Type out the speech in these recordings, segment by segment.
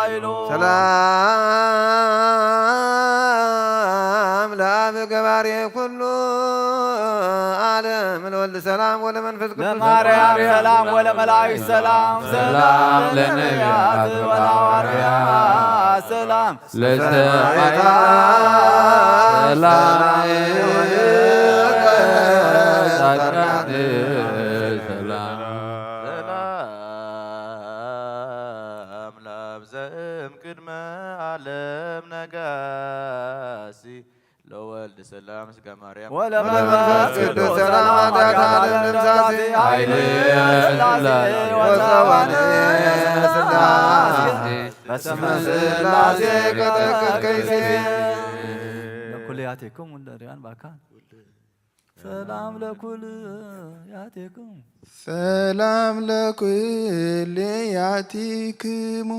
ላይሎ። ሰላም ለአብ ገባሬ ኩሉ ዓለም፣ ለወልድ ሰላም ወለመንፈስ ቅዱስ ለማርያም ሰላም ወለመላእክት ሰላም፣ ሰላም ለነቢያት ወለሐዋርያት ሰላም፣ ለሰማዕታት ሰላም፣ ለጻድቃን ሰላም። ሰላም ለአብ ዘእም ቅድመ ዓለም ነጋሲ፣ ለወልድ ሰላም ስጋ ማርያም ወለመንፈስ ቅዱስ ሰላም ኃጢአት ዓለም ደምሳሲ፣ ኃይል ሥላሴ ወሰዋን ሥላሴ በስመ ሥላሴ ቀጠቅጥ ከይሴ። ለኩልያቴክሙ እንደ ሪያን በአካል ሰላም ለኩልያቴክሙ። ሰላም ለኩልያቲክሙ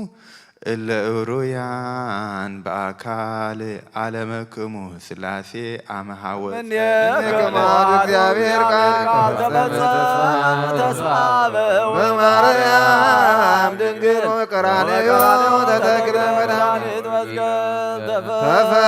እለ እሩያን በአካል አለመክሙ ሥላሴ አመሃወት እምኔክሙ አሐዱ እግዚአብሔር ቃል ተፈጸመ ተስፋ በማርያም ድንግል በቀራንዮ ተተክለ መድኃኒት መስቀል ተፈጸመ።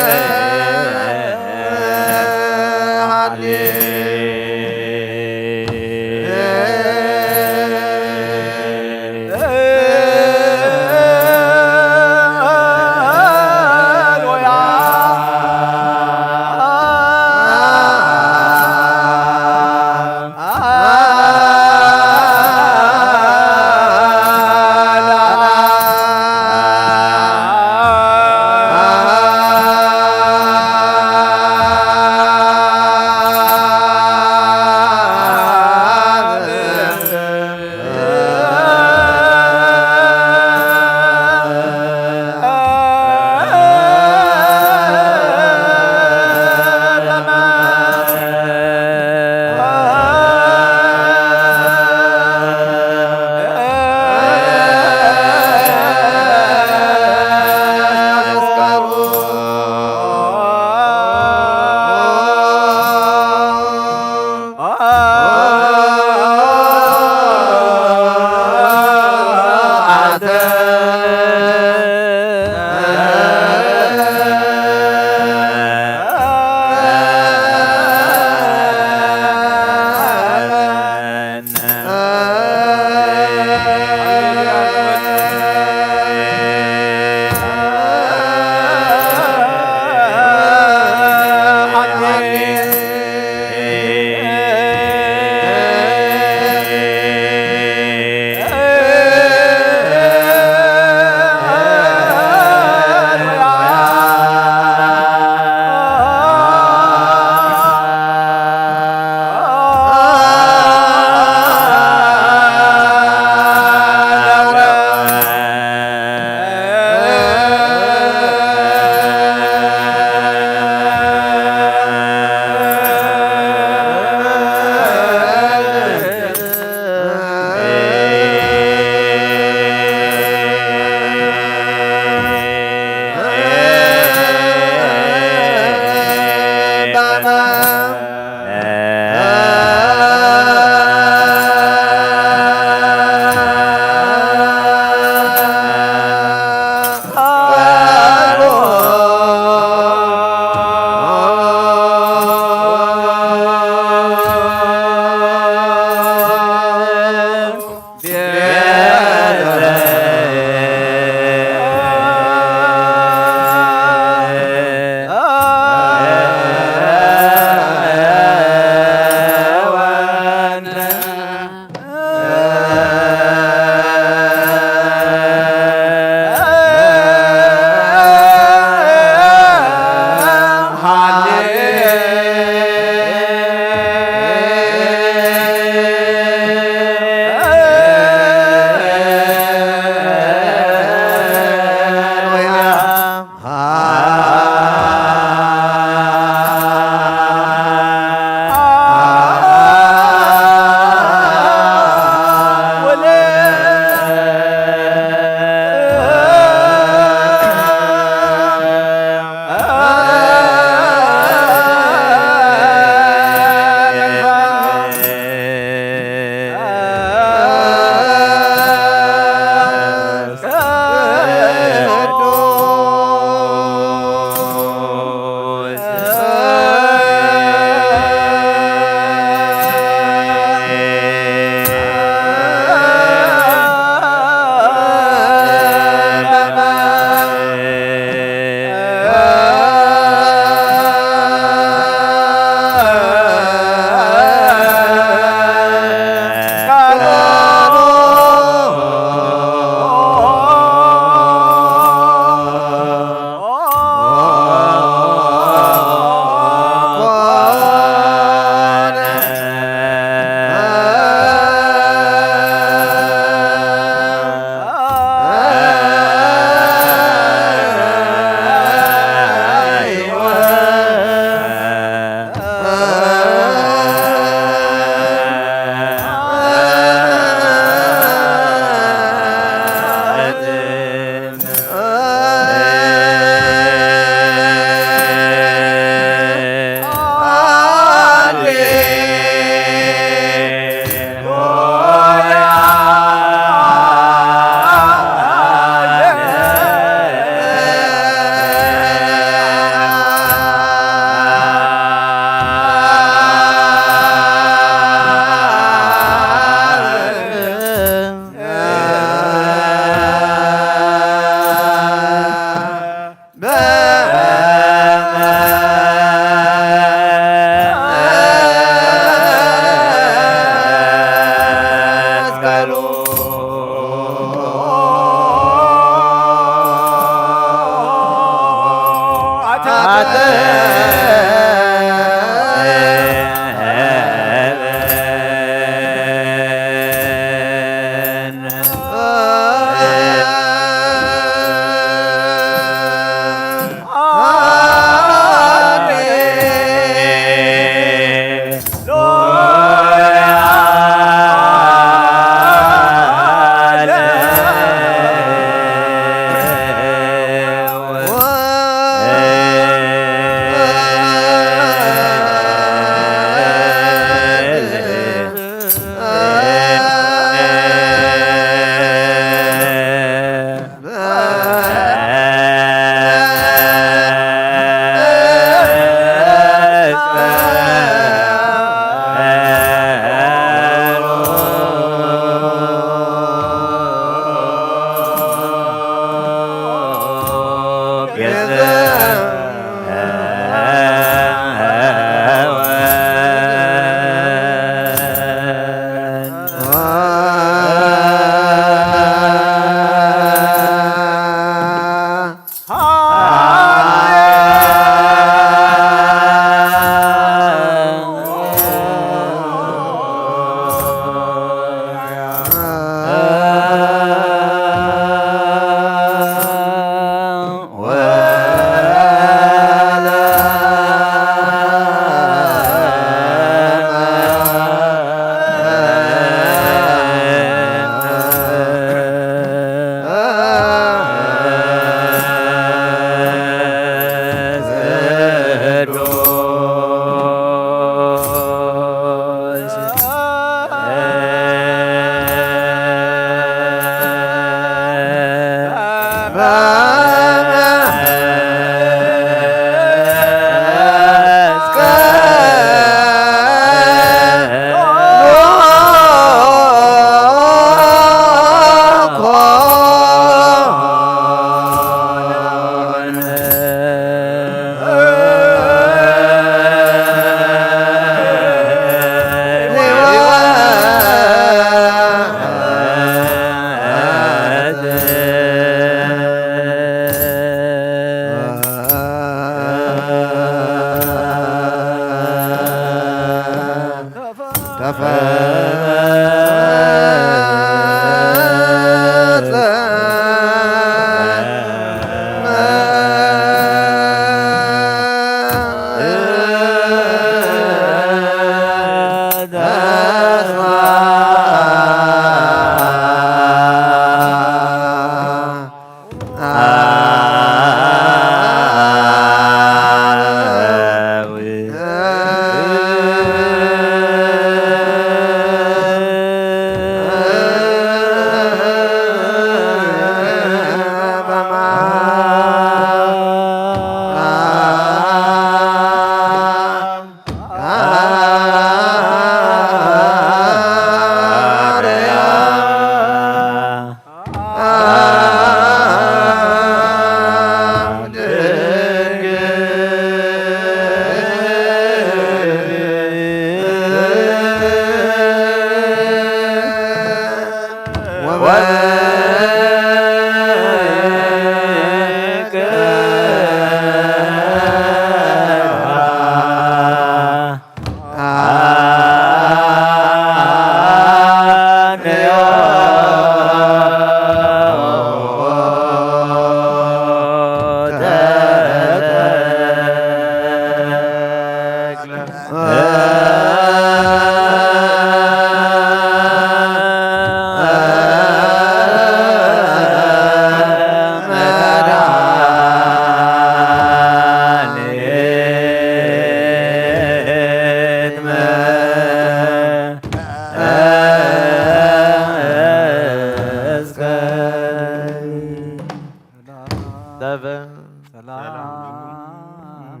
ሰላም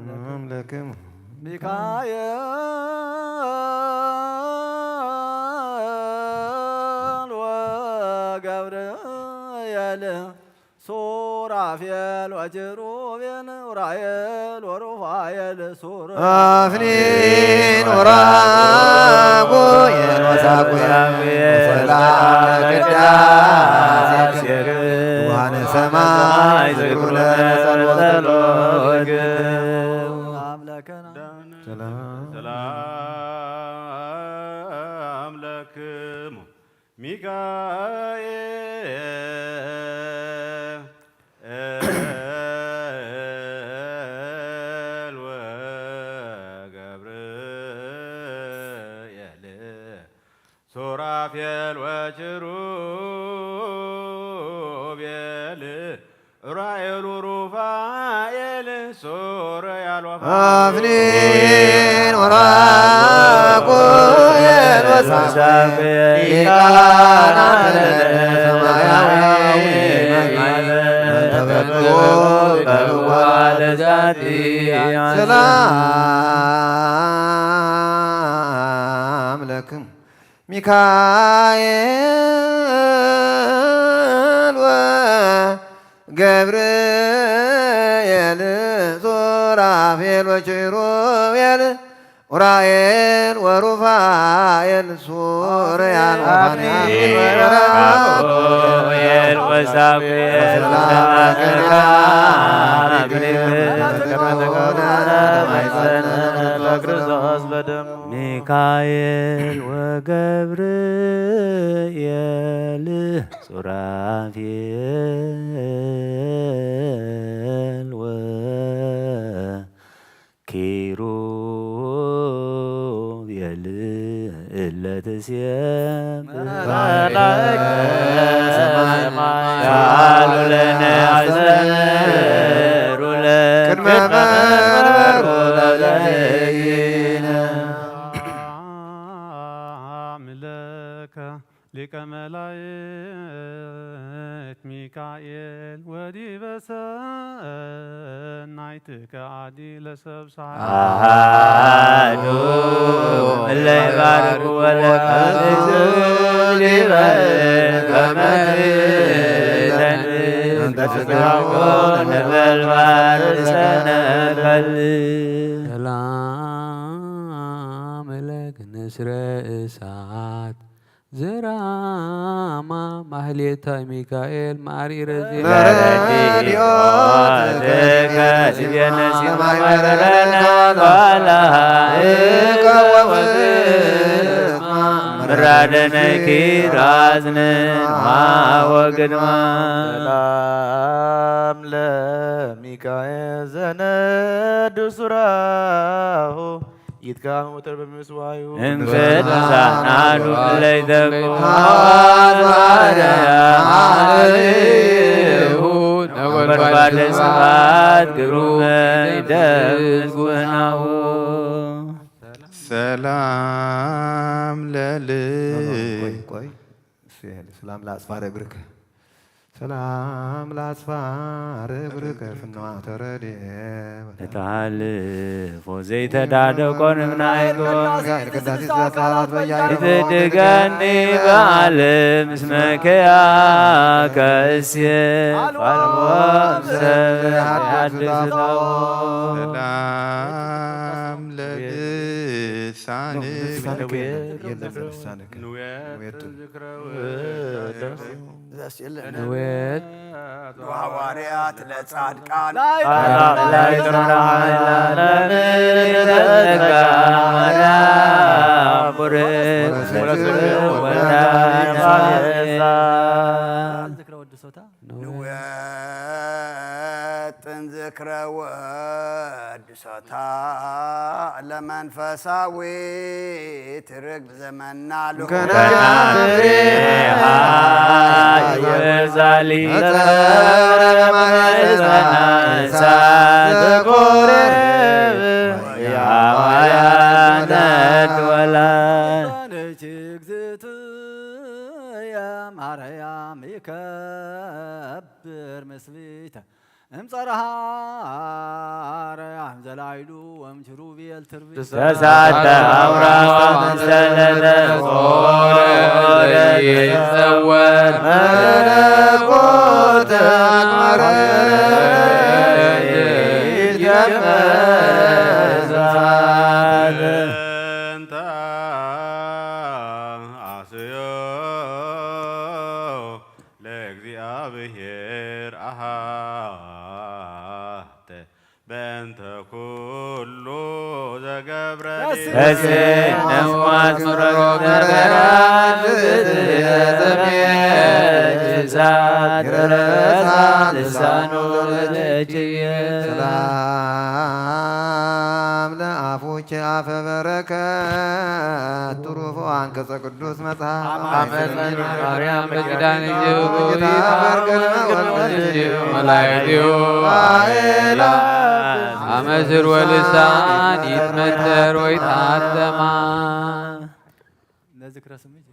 ለክሙ። ሚካኤል ወገብርኤል ሱራፌል ወኪሩቤል ኡራኤል ወሩፋኤል ሱር አፍኒን ወራጉ የኖሳጉ ሰላም ቅዳሴ ዋነ ሰማይ ዝክሩነ ጸሎት ሰላም ለክሙ ሚካኤል ወገብርኤል ሱራፌል ወኪሩቤል ኡራኤል ወሩፋኤል ሱራኤል ወፋ አፍኒን ወራጉኤል ወሳጉኤል ሊቃናተ ሰማያዊ ተበቅዎ ቀብዋ ለዛቲ ሰላም ለክሙ። ሚካኤል ወገብርኤል ሱራፌል ወኪሩቤል ኡራኤል ወሩፋኤል ሱርያን ወፋንያል ወራጉኤል ወሳጉኤል ሚካኤል ወገብርኤል ሱራፌል ወኪሩቤል እለ ትሴብሕ መላእክተ ሰማይ ሰአሉ ለነ አስተንሩ ለነ ቅድመ መንበሩ ለዘይነ አምለከ ሊቀ መላእክት ሚካኤል ወዲበ ሰናይትከ አዲ ለሰብሳይ አሃዱ እለ ይባርኩ ወለቃልሱ ዲበ ከመ ትእተን እንተ ስጋው ነበልባል ሰነፈል ሰላም ለክ ንስረ እሳት ዘራማ ማህሌታ ሚካኤል ማሪ ረዚ ረዲኦትከ ስቤነ ሲማይ መረረነ ባላ ምራደነኪ ራዝነ ማወግድማ ሰላም ለሚካኤል ዘነዱ ሱራሁ ይትካም ወተር በምስዋዩ እንቅድሳናኑ ለይተቁ ሐዋርያሁ ነጎድጓድ ስብሐት ግሩመ ይደምስ ጉህናሁ። ሰላም ለል ቆይ፣ ቆይ። እሱ ይሄ ሰላም ለአጽፋረ እግርከ ሰላም ለአጽፋር እግርከ ፍኖተ ረድኤ ተሃልፎ ዘይተዳደቆ ንምናይቶ ቅዳሴ ስነ ስርዓት በያይሮ ይትድገኒ በዓል ምስመ ኪያከ እሴ ፋልሞ ሰብ ያድስ ሰላም ለልሳን ልሳንክ የለም፣ የለም ልሳንክ ንዌቱ ዘስእለነ ንውት ወሐዋርያት ለጻድቃን ላይትረራ ኃይላ ለምድር ተዘጋ ሐዋርያ ቡርክ ወስግድ ወዳይሳ ዝክረ ወድሶታ ንወጥን ዝክረ ወድሶታ ለመንፈሳዊት ርግብ ዘመና ከናፍሬሃ ይወዛሊ ተጸረ ማሕፀና እሳት ተቆርብ የሐዋርያነት ወላ ዛነች እግዝእትየ ማርያም ይከብር ምስሊተ እምጸርሃ አርያም ዘላይሉ ወምችሩቤል ትርቢ ተሳተ አውራ ወንሰለተ ጾረ ዘይጸወር መለኮተ እንተ አስዮ ለእግዚአብሔር አሃተ በእንተ ኩሉ ዘገብረ በስነ ዋስሮ ገበራት ዘብየት እሳት ረሳ ልሳኑ ለእጅየ ሰላም ለአፉኪ አፈ በረከት ትሩፎ አንቀጸ ቅዱስ መጽሐፍ አመሰግን ማርያም በኪዳን እጅ ጌታ በርገድ መወልድ መላእክቲሁ አእላ አመስር ወልሳን ይትመተር ወይታተማ ለዝክረ ስምሽ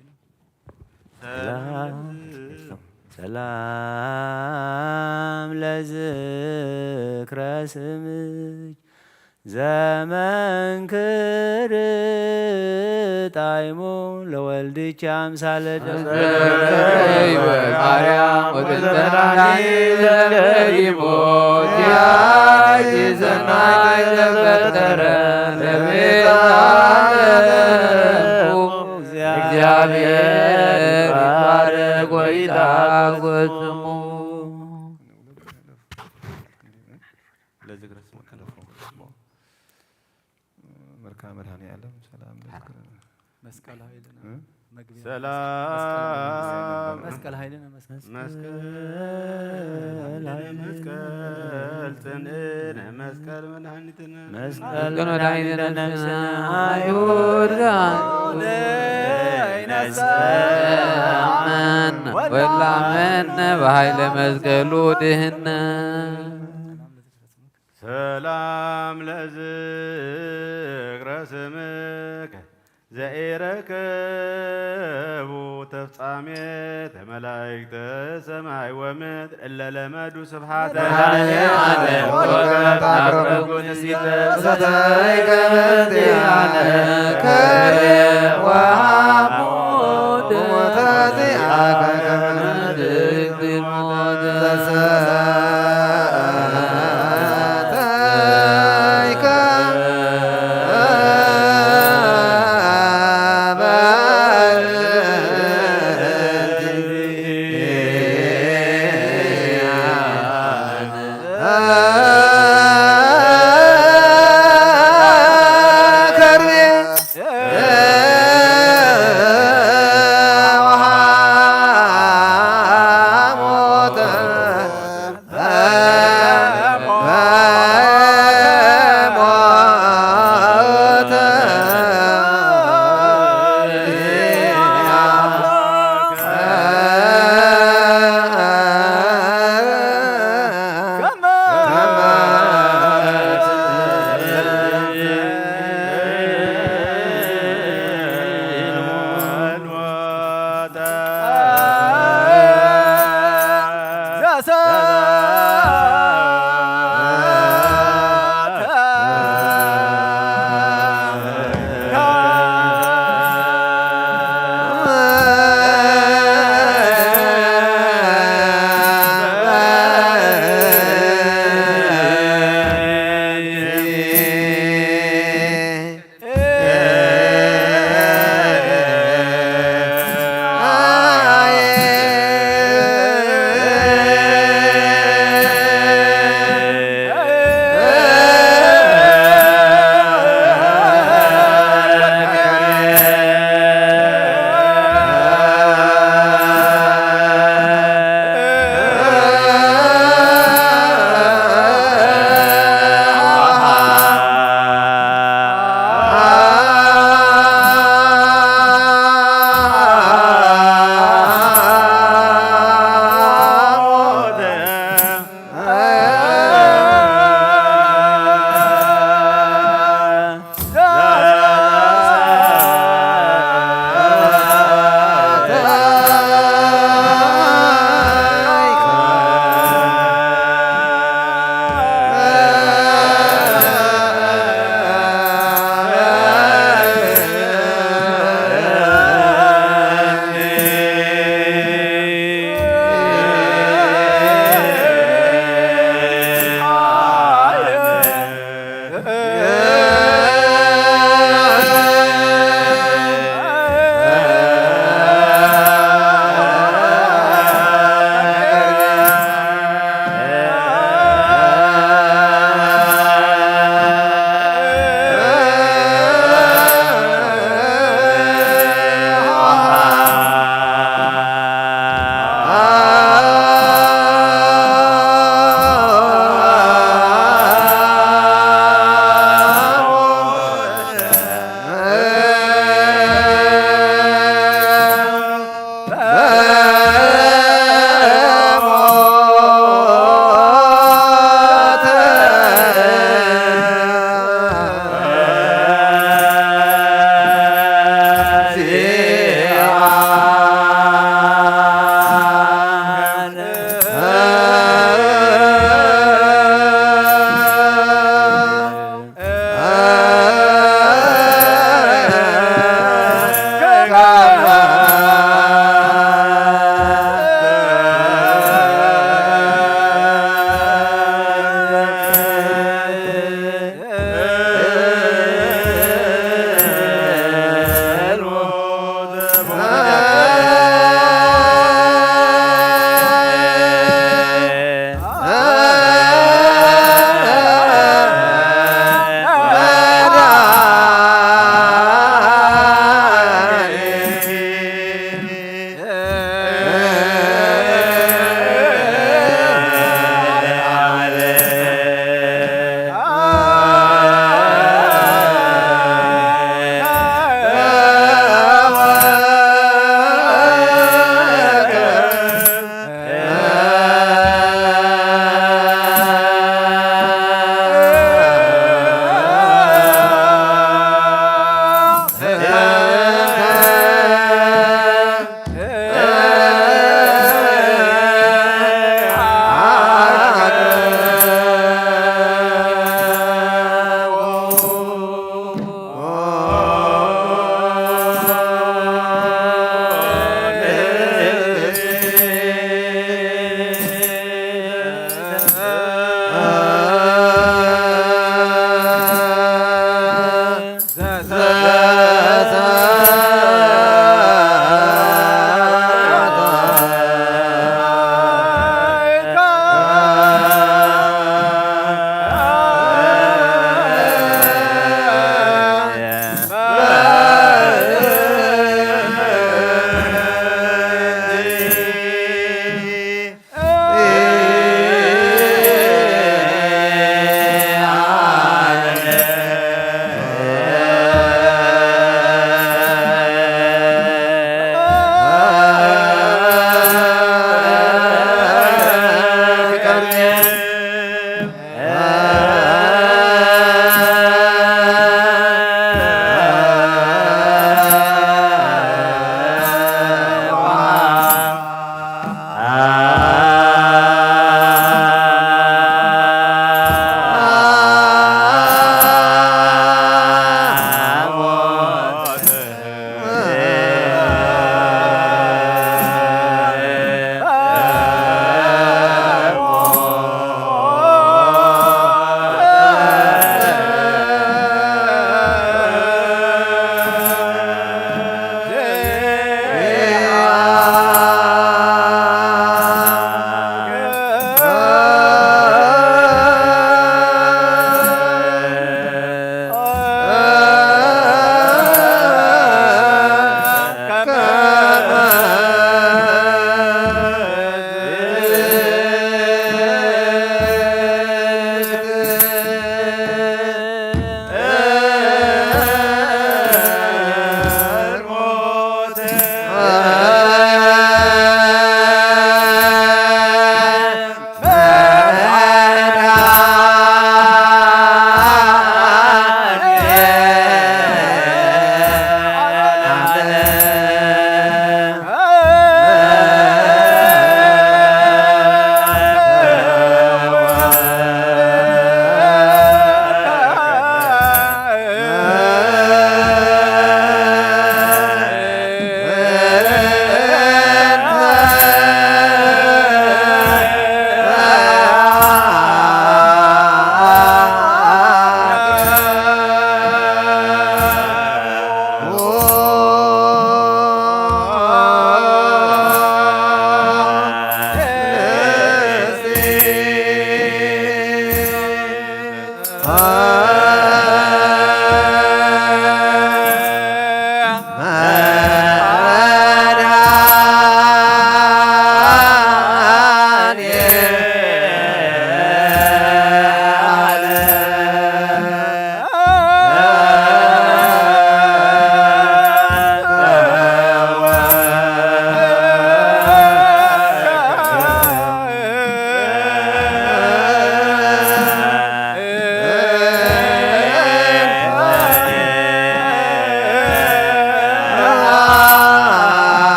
ሰላም ለዝክረስምኪ ጣይሙ ለወልድኪ አምሳለ ማርያም ወቅድስተ ዲሞት ያኪ ሰናይ ተፈጠረ ለቤዛ እግዚአብሔር ይባረክ ወይታጎት ስሙ። ለዝክረ ስምከ መልክአ መድኃኔዓለም ሰላም ለዝክረ መስቀል ኃይልነ እ? መግቢያ ሰላም መስቀል ኃይልነ መስቀል መስቀል ኃይልነ መስቀል ጽንዕነ መስቀል መድኃኒትነ መስቀል መድኃኒተ ነፍስነ አይሁድ ነስአመን ወላመን በኃይለ መስቀሉ ድህነ ሰላም ለዝክረ ስምከ ዘኢረከቡ ተፍጻሜተ መላእክተ ሰማይ ወምድር እለ ለመዱ ስብሐተ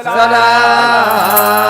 ሰላም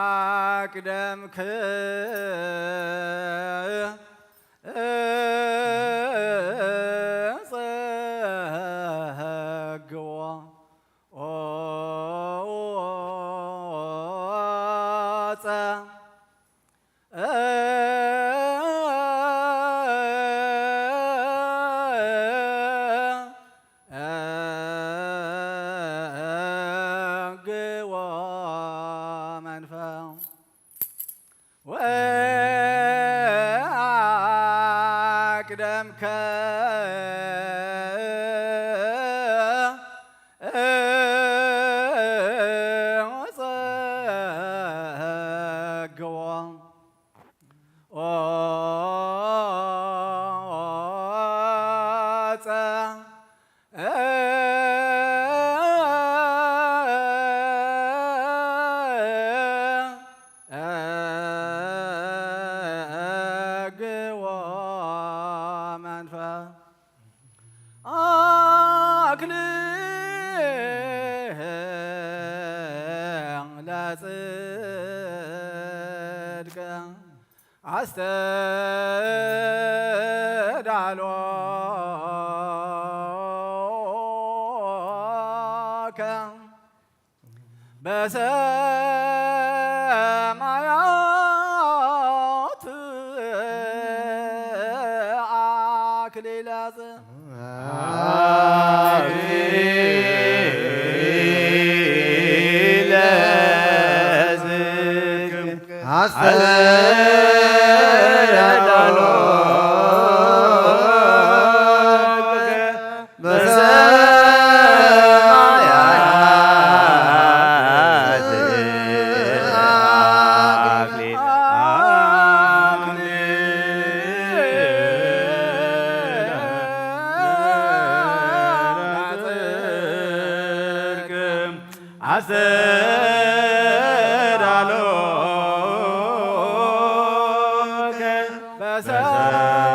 ወአቅደምክ ጸግዎ ጸ ግዎ መንፈስ ወአቅደምከ ጸግዎ ጸ ግዎ መንፈስ አክሊለ ጽድቅ አስተዳሎከ በሰማያት አክሊለ ጽ- አክሊለ ጽድቅ አስተዳሎከ በሰ- ኣስተዳሎከ በሰማያት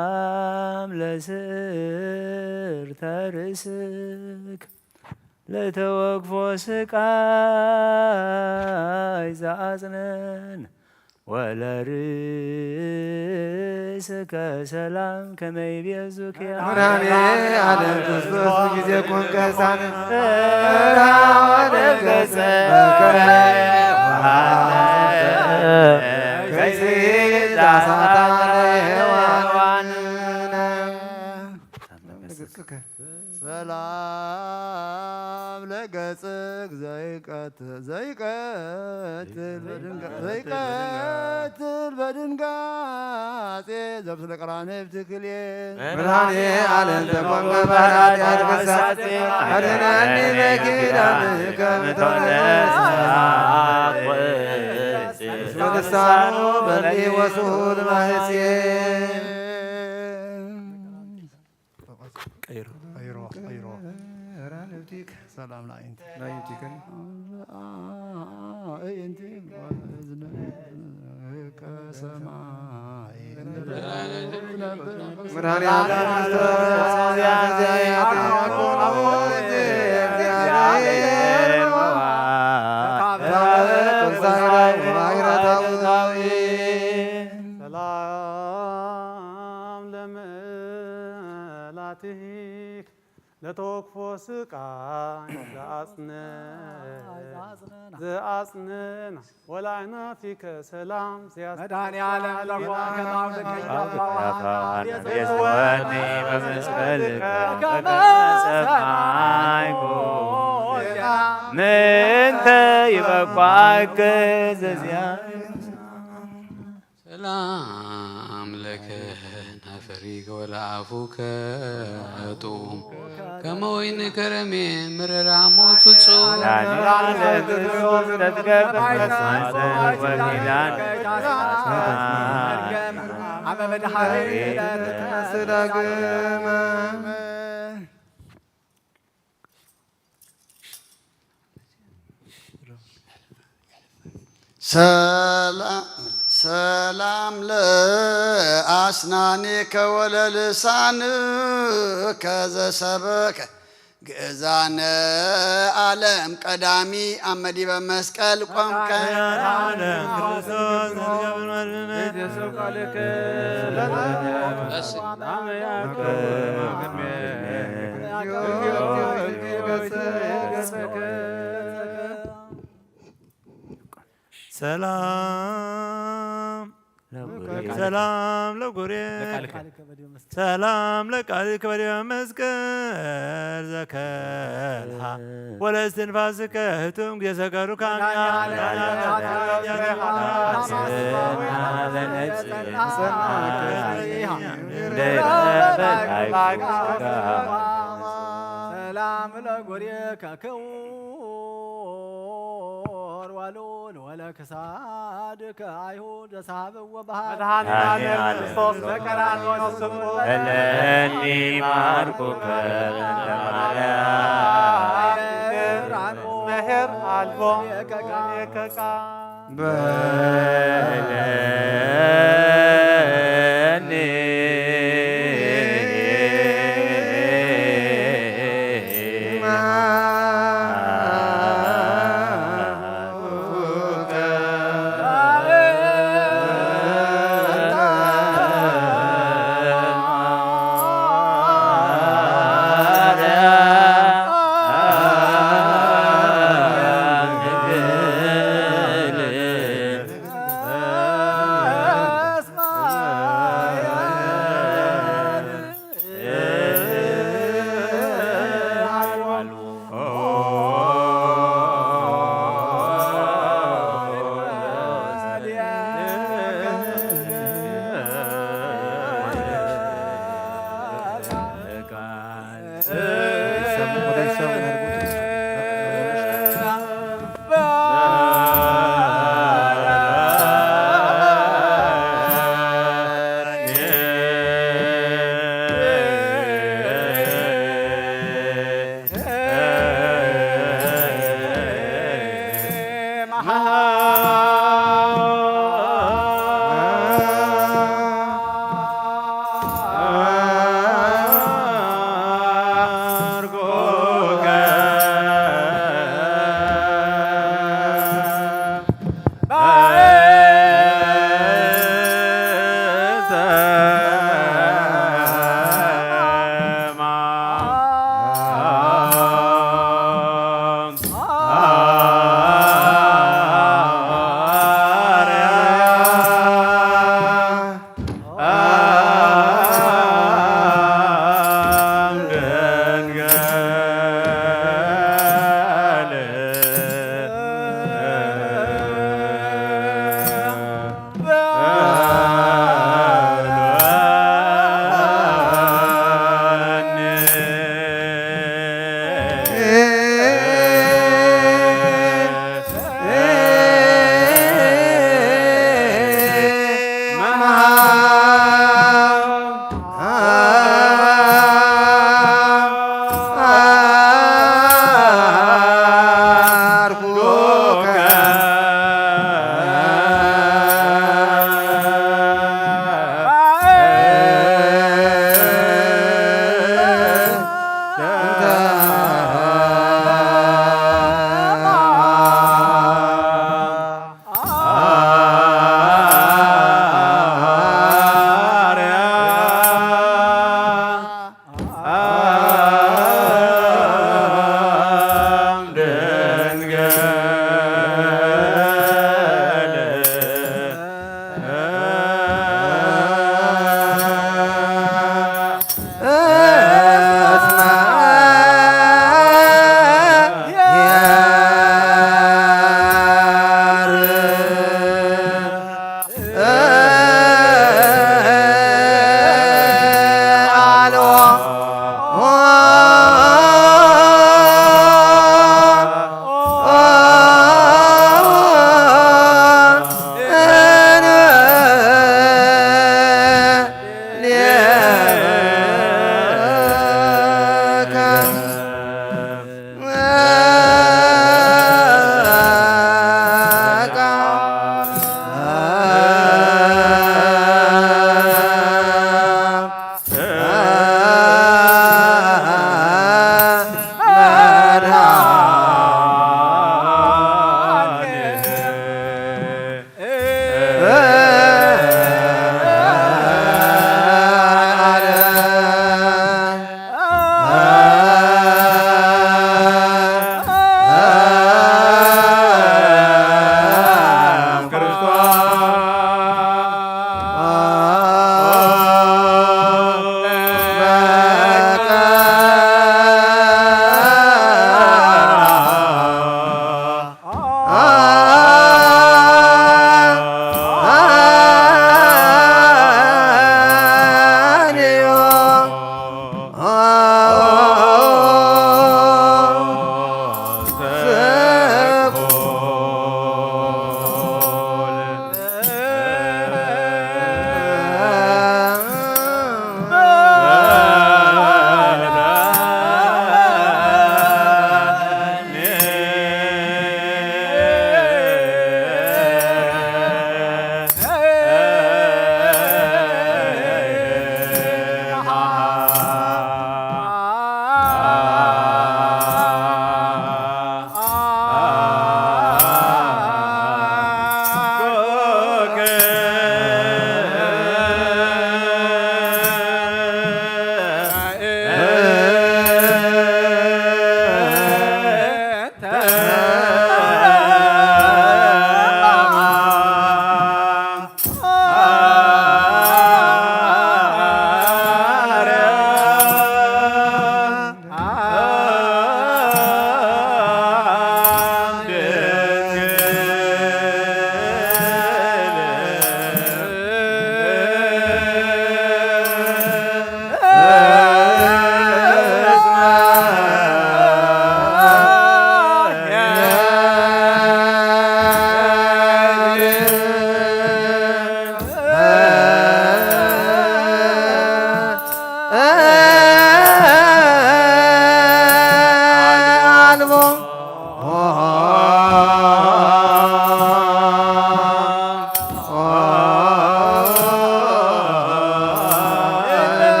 ሰላም ለስእርተ ርእስክ ለተወክፎ ስቃይ ዘኣጽነን ወለርእስከ ሰላም ከመይ ቤዙኪ መድኃኔ ዓለም ክርስቶስ ጊዜ ኮንከ ሳነ ወደገጸ ከይሲ ዳሳታ ሔዋን ሰላም ለገጽክ ዘይቀትል ዘይቀትል በድንጋ- ዘይቀትል በድንጋጼ ዘምስለ ቀራንዮ ብትክልኤ መድኃኔ ዓለም ዘቆምከ በኃጢአት ክሳጼ አድነኒ በኪዳንከ ምትወደስ ወልሳኑ በሊ ወስሁል ማህሴ ቀይሮ ቀይሮ ቀይሮ። ኧረ ንብቲክ ሰላም ናይንቲ ናይንቲክን እንቲ ከሰማይ መድኃኔዓለም ክርስቶስ ሰላም ለመላትህ ለተወክፎ ስቃይ ዘኣጽነ- ዘኣጽነና። ዘኣጽነና ወላይናፊከ ሰላም መድኃኔዓለም ለኳ ከማው ደቀኛ የስወኒ በመስቀልከ ከመ ሰማይኩ ምንተ ይበቋከ ዘዚያ ሰላም ለከ ናፈሪከ ወለአፉከ ጥዑም ከመ ወይን ከረሜ ምርር ሐሞት ፍጹም። ዳንኤል ክርስቶስ ተትገብር መስዋዕት ወኪዳን አመ መድኃኒት ስዳግመ ሰላም ሰላም ለአስናኒከ ወለልሳንከ ዘሰበከ ግእዛነ ዓለም ቀዳሚ አመ ዲበ መስቀል ቆምከ። ሰላም ሰላም ለጉሬ ሰላም ለቃልከ በዲበ መስቀል ዘከልሃ ወለእስትንፋስከ ህቱም ጊዜ ሰገሩካ ሰላም ለጎሬከ ክቡር ወልዑል ወለክሳድከ አይሁድ ዘሳብዎ ባህል መድኃኔ ዓለም ክርስቶስ በቀራንዮ ስሙ እለኒ ማርኩከ እንተ ማርያም መሄር አልቦ የከቃ በለኒ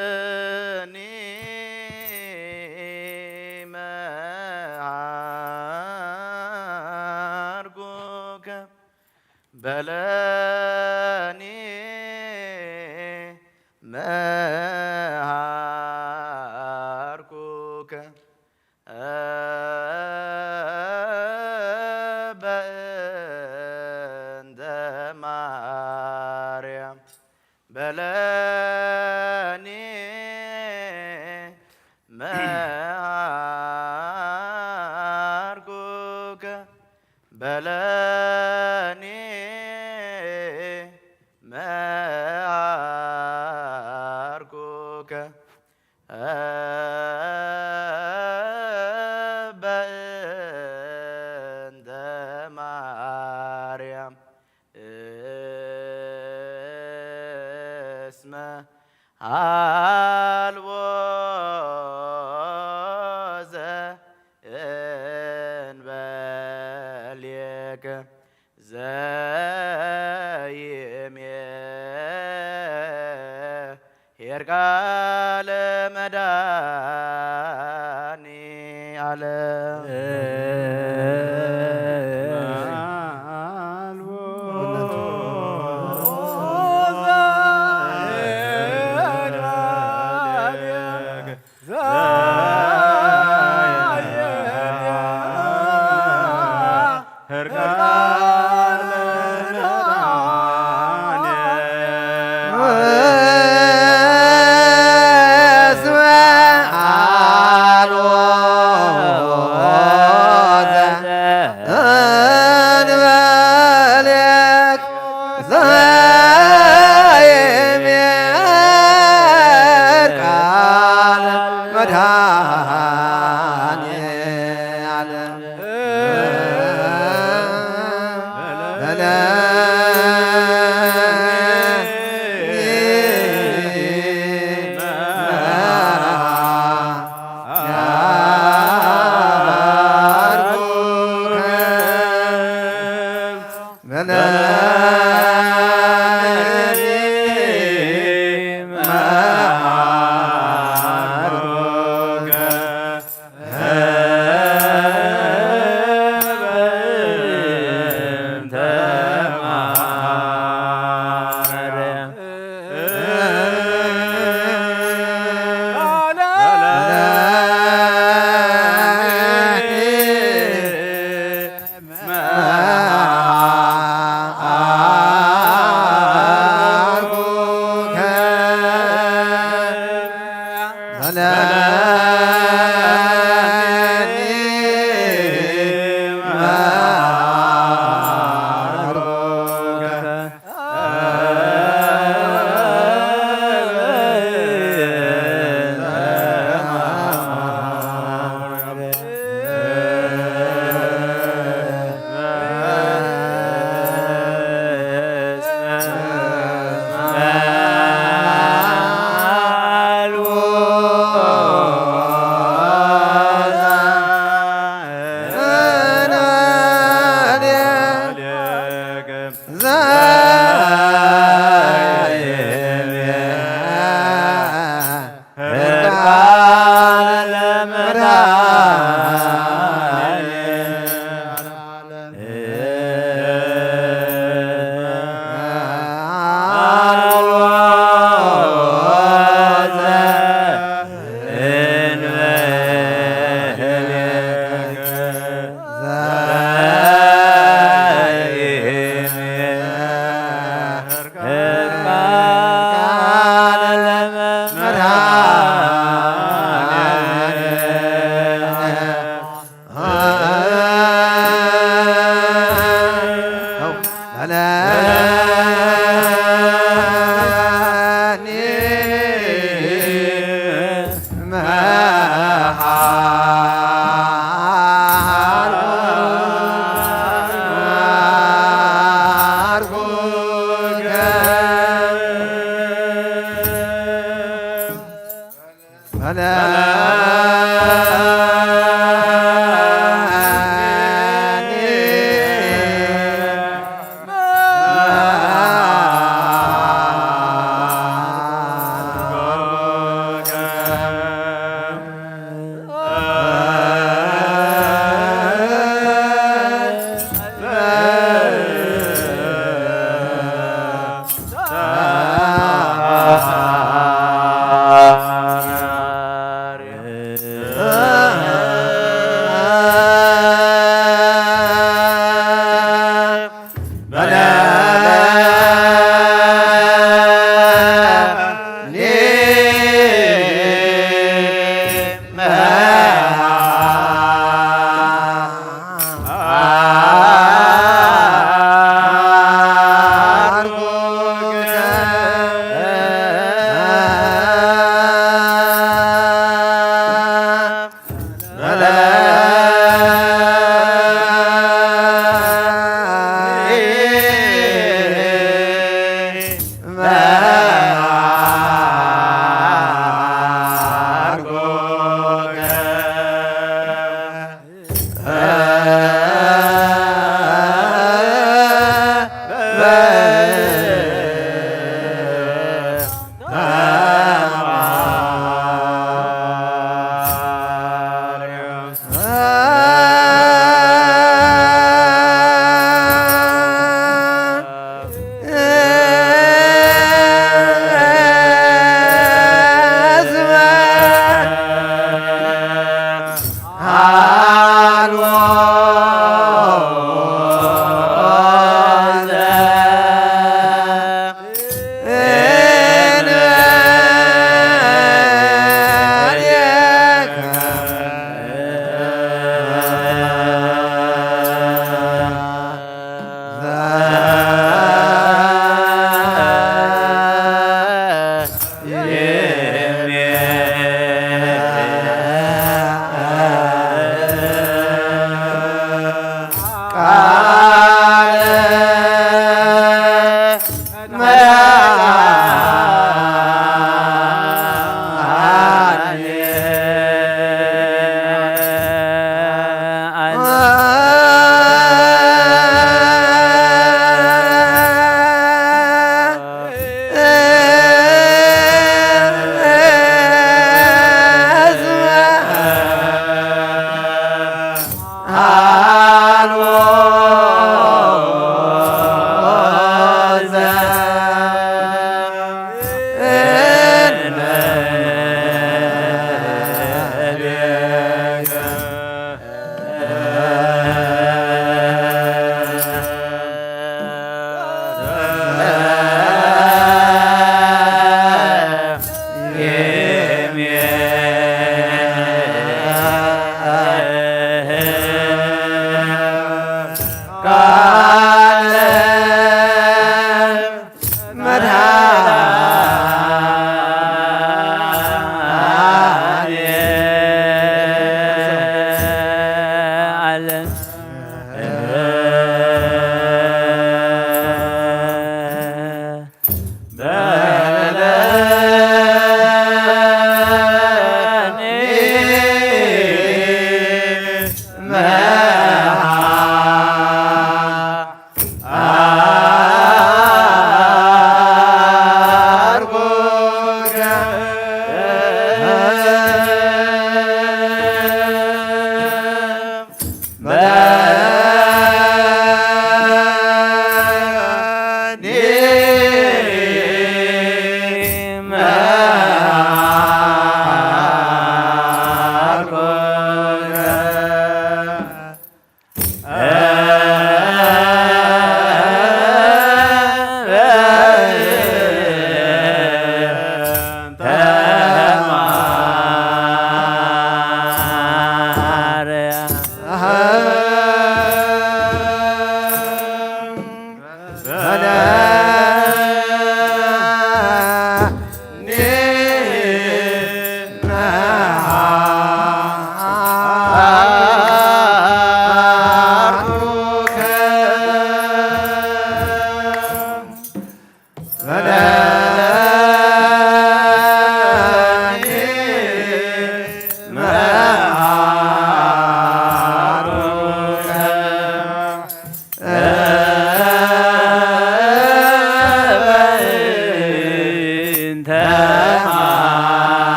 በለኒ መዓርጉከ በለኒ መዓርኩከ በእንተ ማርያም በለኒ መዓርኩከ በለኒ መዓርኩከ በእንተ ማርያም እስመ አልቦ ዘእንበሌከ ዘይሜ ኄር ቃለ መድኃኔዓለም።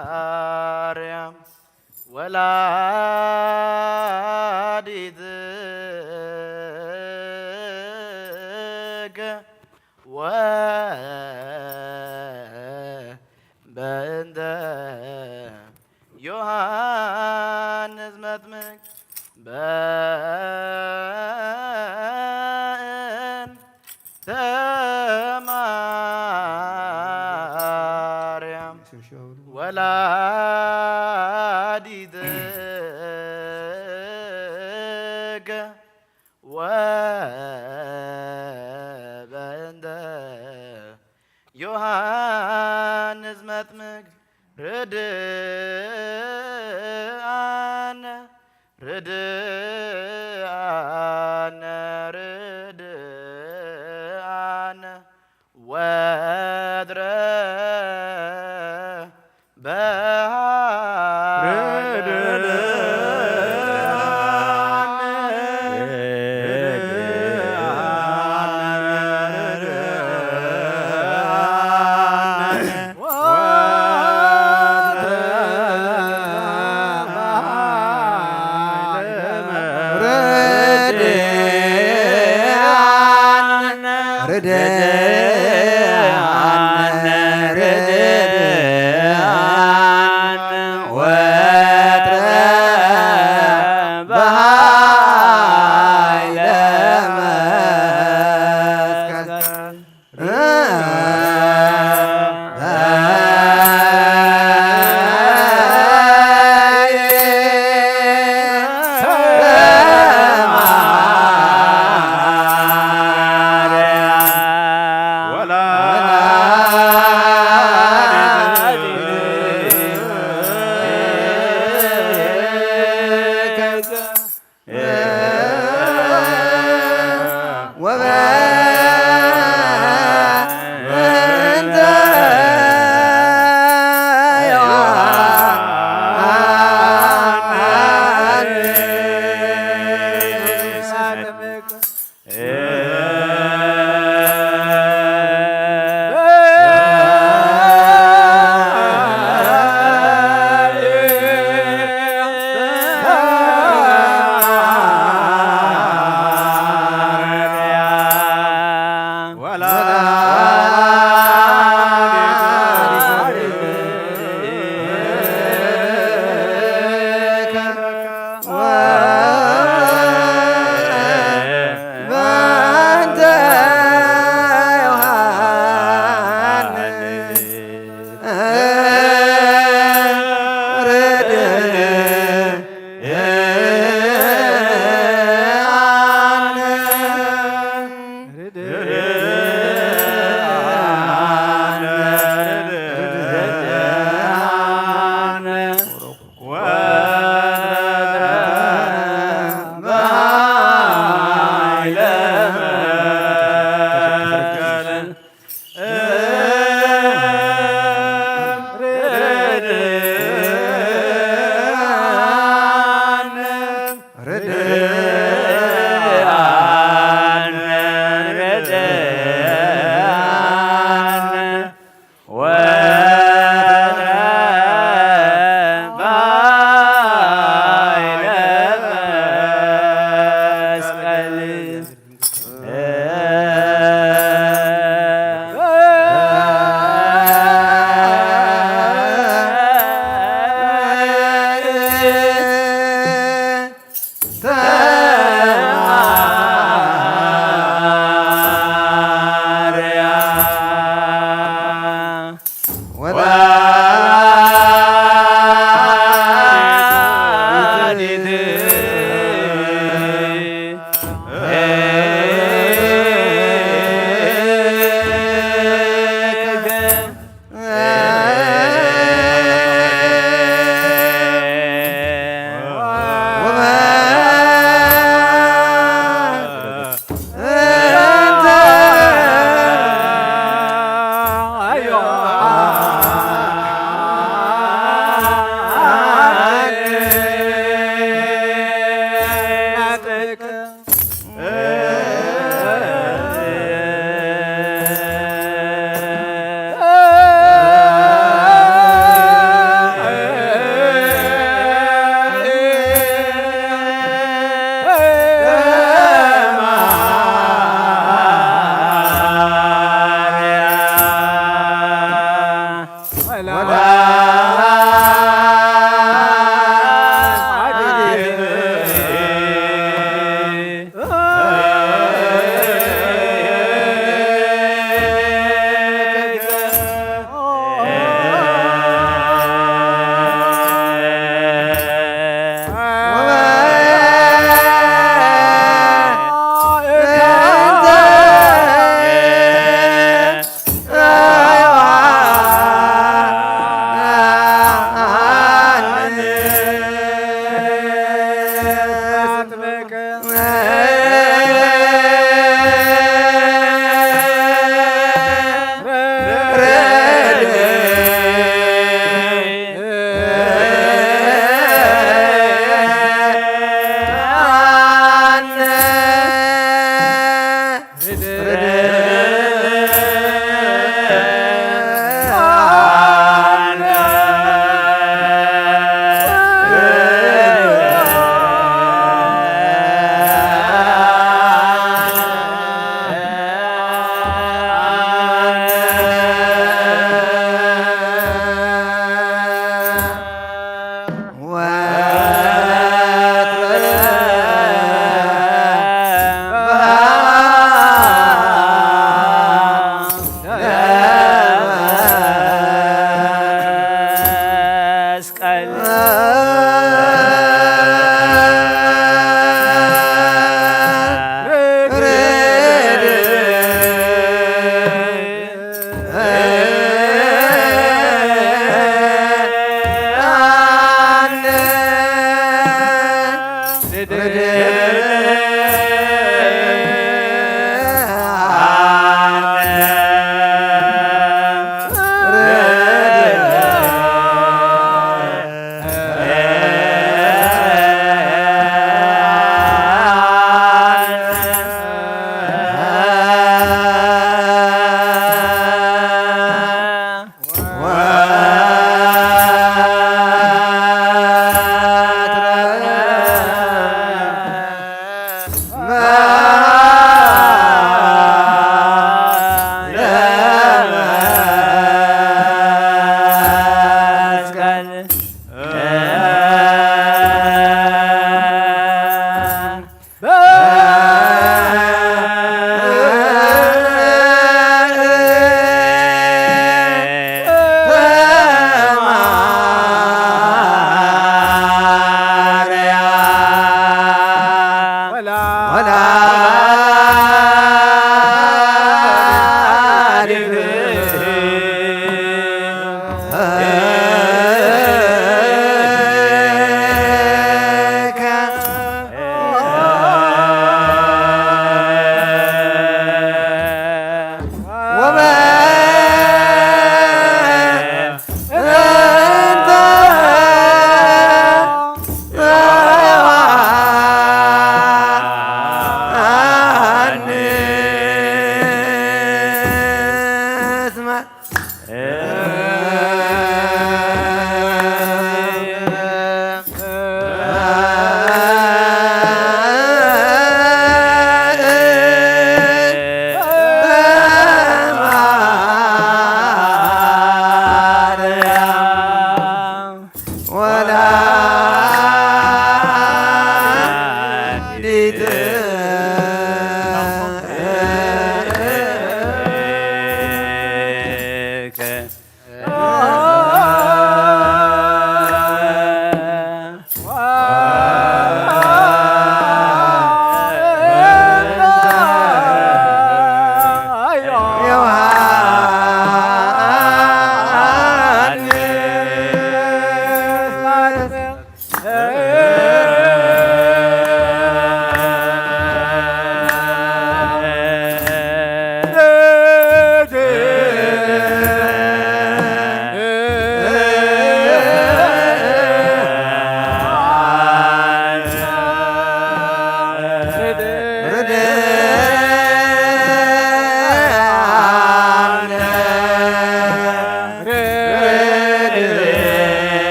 ተማርያም ወላዲትከ ወበእንተ ዮሃ ዮሐንስ መጥምቅ በእንተ ማርያም ወላዲትከ ወበእንተ ዮሐንስ መጥምቅ ርድኣነ ርድኣነ ርድኣነ ወትረ በሃለ መስቀል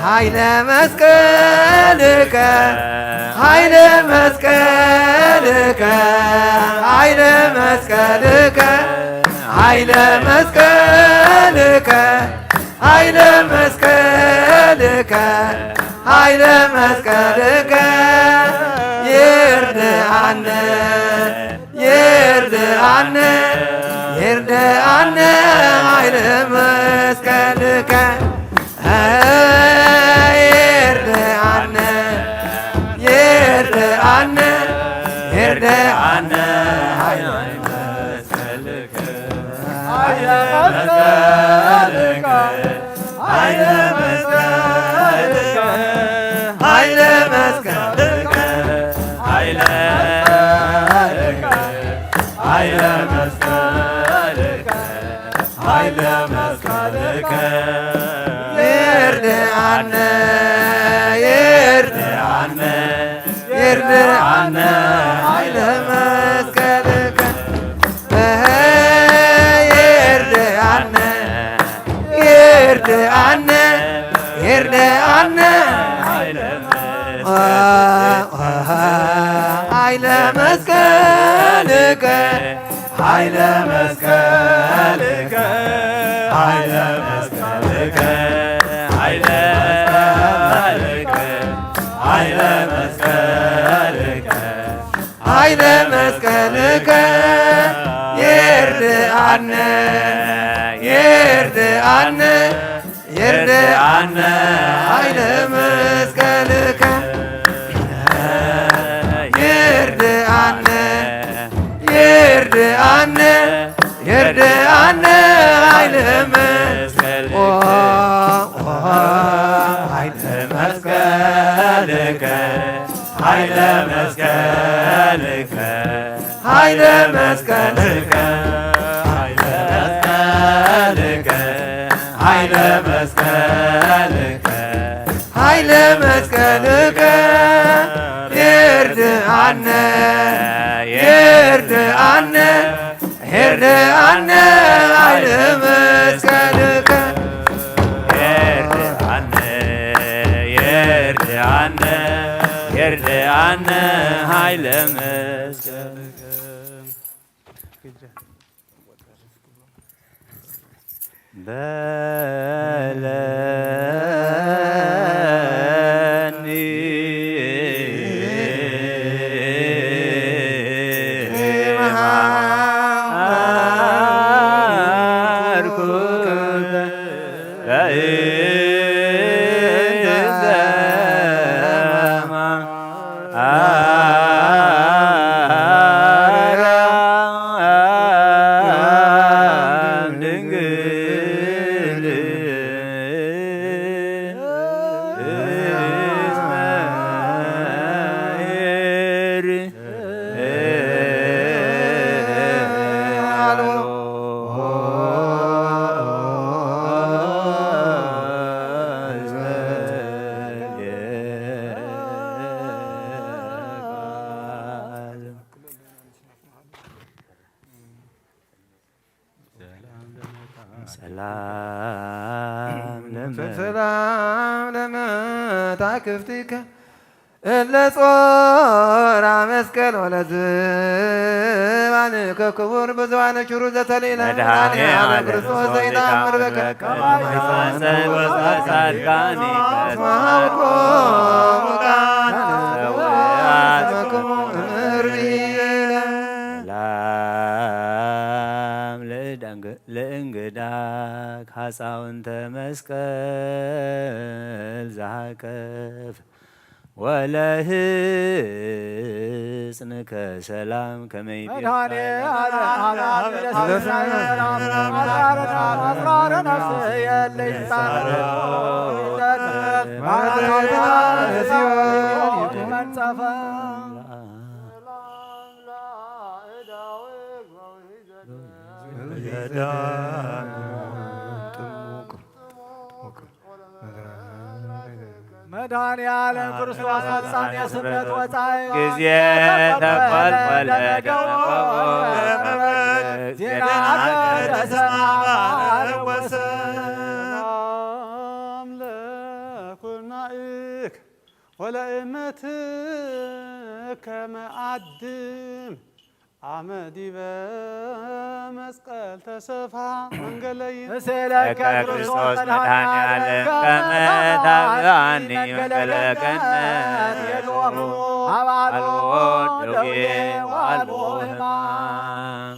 ኃይለ መስቀልከ ኃይለ መስቀልከ ኃይለ መስቀልከ ኃይለ መስቀልከ ኃይለ መስቀልከ ኃይለ መስቀልከ ይርድኣነ ይርድኣነ ይርድኣነ ኃይለ መስቀልከ ይርድኣነ ይርድኣነ ይርድኣነ ኃይለ መስቀልከ ኃይለ መስቀልከ ኃይለ መስቀልከ ኃይለ መስቀልከ ኃይለ መስቀልከ ኃይለ መስቀልከ ኃይለ መስቀልከ ይርድኣነ ይርድኣነ ይርድኣነ ኃይለ መስቀልከ ይርድኣነ ይርድኣነ ይርድኣነ ኃይለ መስቀልከ ኃይለ መስቀልከ ኃይለ መስቀልከ ኃይለ መስቀልከ ኃይለ መስቀልከ ኃይለ መስቀልከ ኃይለ መስቀልከ ይርድኣነ ይርድኣነ ይርድኣነ ኃይለ መስቀልከ ይርድኣነ ይርድኣነ ይርድኣነ ኃይለ መስቀልከ ኃይለ መስቀልከ ኃይለ መስቀልከ ኃይለ መስቀልከ ኃይለ መስቀልከ ኃይለ መስቀልከ ኃይለ መስቀልከ ይርድኣነ ይርድኣነ ይርድኣነ ኃይለ መስቀልከ ይርድኣነ ይርድኣነ ይርድኣነ ኃይለ መስቀልከ በለኒ መሃርኩከ በእንተ ማርያም ድንግል እስመ ሰላም ለመ- ሰላም ለመታክፍቲከ እለ ጾራ መስቀል ወለዝባንከ ክቡር ብዙባነ ችሩ ዘተልኢለ መድኃኔ መድኃኔ ዓለም ዓለም ክርስቶስ ዘይተአምር በከ ከማይ ጻድቃን ወጻድቃን እስመ ሀብኮሙ ቃል ሰላም ለእንግዳ ካጻውንተ መስቀል ዘሃቀፍ ወለህጽንከ ሰላም ከመይቤት መድኃኔ ዓለም አስራረ ነፍስ የለይ ጻረ መንጸፈ መድኃኔ ዓለም ክርስቶስ ፈጻሜ ስብከት ወጻኢ ጊዜ ተቆልቆለ ደመቆ ዜና ደረሰ ሰላም ለኩርናእክ ወለእመትከ መአድም አመ ዲበ መስቀል ተሰፋ መንገለይ እሴለከ ለከ ክርስቶስ ክርስቶስ መድኃኔ ዓለም ከመ ታብአኒ መንገለ ገነት የሎሙ አልቦ ደዌ ወአልቦ ሕማም።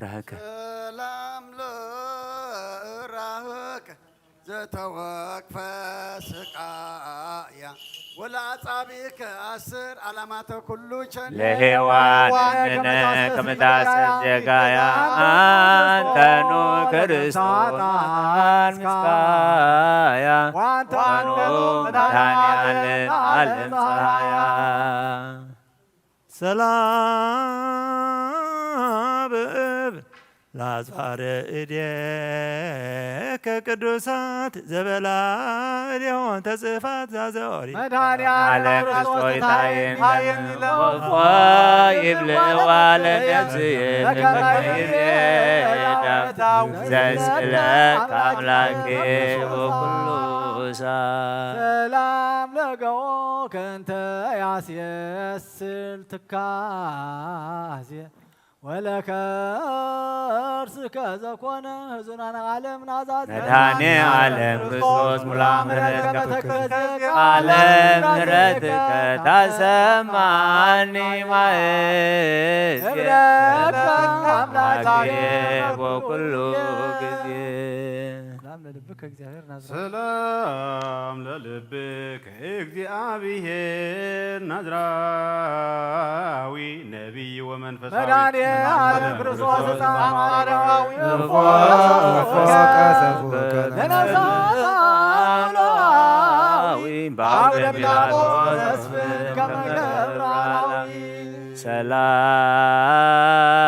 ርሀከ ዘተወክፈ ስቃያ ወለአጻብዕከ አስር ዓላማተ ኩሉ ቸል ለሔዋን ዋይ እምነ ከመታሰብ ከመታሰብ ዜጋያ ዜጋያ አንተኑ ክርስቶስ አንተኑ ምስካያ ዋንተኑ ዋንተኑ መድኃኔ ዓለም ዓለም ፀሐያ። ሰላም እብ ለአጽፋረ እዴከ ቅዱሳት ዘበላ እዴሆን ተጽፋት ዛዘ ኦሪት። መድኃኔ ዓለም ዓለም ክርስቶስ ክርስቶስ ታየን ታየን ይለፎ ይብልዋ ለነፍስየ በከመ ይቤ ዳዊት ዘስእለከ አምላኬ በኩሉ ሰዓት። ሰላም ለገቦከ እንተ ያስየስል ትካዜ ወለከርስከ ዘኮነ ህዙናን ዓለም ናዛዝ መድኃኔ ዓለም ክርስቶስ ሙላ ምሕረት ከመተከዘ ዓለም ምሕረትከ ታሰማኒ ማየ እብለከ አምላኬ በኩሉ ጊዜ። ሰላም ለልብከ እግዚአብሔር ናዝራዊ። ሰላም ለልብከ እግዚአብሔር ናዝራዊ ነቢይ ወመንፈሳዊ መድኃኔ ዓለም ክርስቶስ ሕፃን ማርያማዊ እፎ እፎ ቀሰፉ ለነፍሳት አምላዊ በአውደ ጲላጦስ መስፍን ከመ ገብረ አራዊ።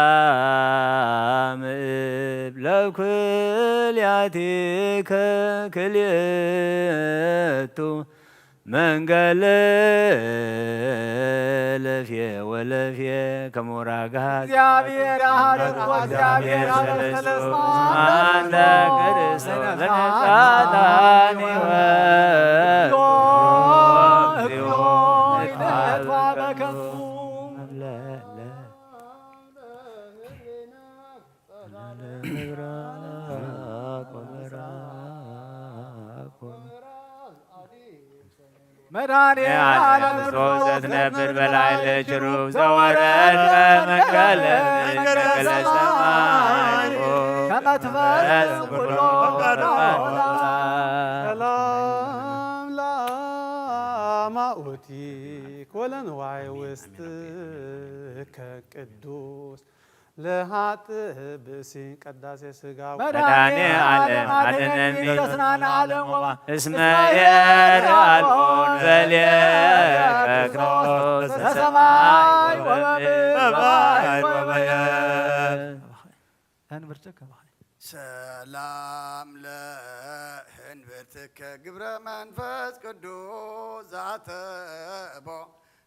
ሰላም እብ ለኩልያቲከ ክልኤቱ መንገለ ለፍየ ወለፍየ ከመውራጋት እግዚአብሔር አሐዱ እግዚአብሔር አብ ሰለስቱ ሰለስቱ አንተ ክርስቶስ ለነፍሳት አኒወ እግዚኦ ይትሐበከቱ። መድኃኔ ዓለም ክርስቶስ ዘትነብር በላዕለ ኪሩብ ዘወረድከ መንገለ መንገለ ሰማይ ከመ ትፈጽም ኩሎ ፈቃዶ ሰላም ለአማኡቲክ ወለንዋይ ውስጥከ ቅዱስ ለሃጥእ ብእሲ ቀዳሴ ሥጋ መድኃኔ ዓለም አድነኒ ተስናን ዓለም ወባ እስመ የርአልኩን በልየ ከክርስቶስ በሰማይ ወበምድር በባሕር ወበየብስ። ሰላም ለእንብርትከ ግብረ መንፈስ ቅዱስ ዛተቦ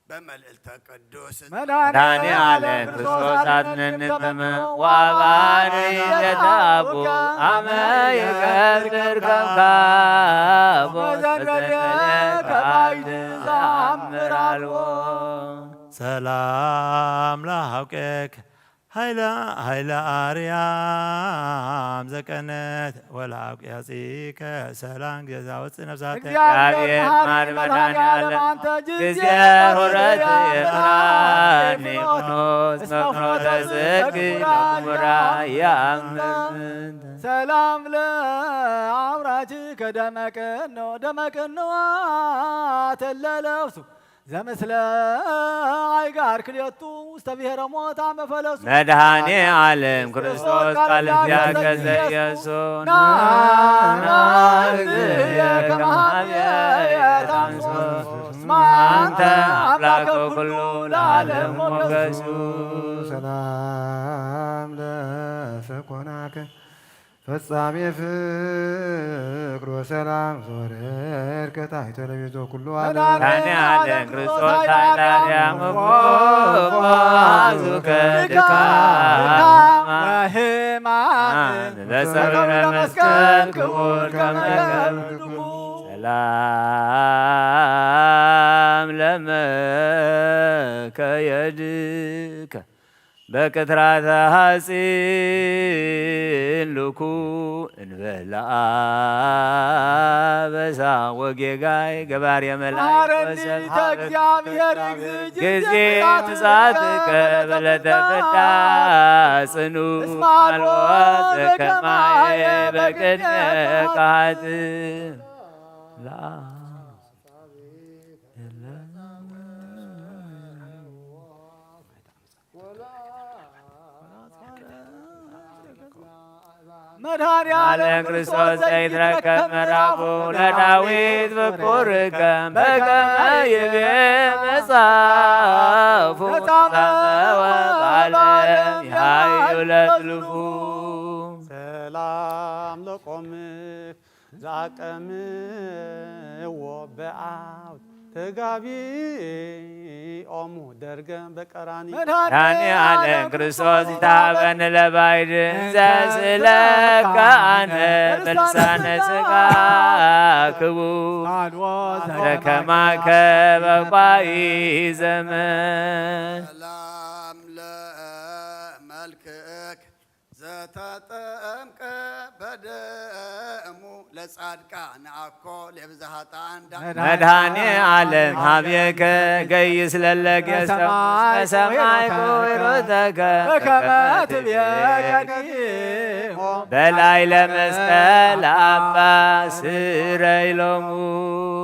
በመልዕልተ ቅዱስ መድኃኔ ዓለም ክርስቶስ አድነኒ በመ ወአባኒ ዘተአኩ አመ ይገብር ከካቦ መዘንበሌ ከባይድ ዘአምር አልቦ። ሰላም ለሐውቄክ ኃይለ ኃይለ አርያም ዘቀነት ወለአውቅያጺከ ሰላም ጊዜ ዛወፅ ነፍሳተ እግዚአብሔር መሐሪ መድኃኔ ዓለም አንተ ጊዜ ጊዜ ሆረት የምራኒ ፍኖት መፍኖተ ጽድቅ ለኩራ ያምን ሰላም ለአውራጅ ከደመቅኖ ደመቅኖ ተለለብሱ ዘምስለ አይጋር ክልኤቱ ውስተ ብሔረ ሞት አመ ፈለሱ መድኃኔ ዓለም ክርስቶስ ቃል እግዚአብሔር ዘኢየሱስ ና እግዝእየ ከመ ሀብየ ታንሶ እስመ አንተ አምላከ ኩሉ ለዓለም ሞገሱ። ሰላም ለሰኮናከ ፈጻሜ ፍቅር ወሰላም ዘወረድከ ታሕተ ለቤዞ ኩሉ ዓለም መድኃኔ ዓለም ክርስቶስ ኃይለ አርያም እፎ እፎ አዙከ ድካም ወሕማም ወሕማም በጸሎተ መስቀል ክቡር ከመ ገብር ድኩም ሰላም ለመከየድከ በቅትራተ ሐጺን ልኩ እንበላ ወጌጋይ ገባርየ መላእክት ወሰብሐ እግዚአብሔር እግዚእ ጊዜ ምጽአትከ በለተ ፍዳ ጽኑ አልቦ ዘከማየ በቅድሜ ቃት መድኃኔ ዓለም ክርስቶስ ዘይትረከብ ምዕራፉ ለዳዊት ፍቁርከ በከመ ይቤ መጽሐፉ ተጻመወ በዓለም ይሃዩ ለትሉፉ ሰላም ለቆምክ ዛቀምዎ በአውድ ተጋቢኦሙ ደርገ በቀራኒ መድኃኔ ዓለም ክርስቶስ ይታበን ለባይድ እንዘ ስለከ አነ በልሳነ ስጋ ክቡ ዘከማከ በቋይ ዘመን ሰላም ለመልክክ ዘተጠምቀ በደሙ ለጻድቃን አኮ ለብዝሃ ጣንዳ መድኃኔ ዓለም ሀቤከ ገይስ ለለጌሰ ሰማይ ኮይሮተከ በከመ ትቤ ቀዲሞ በላይ ለመስቀል አባ ስረይ ሎሙ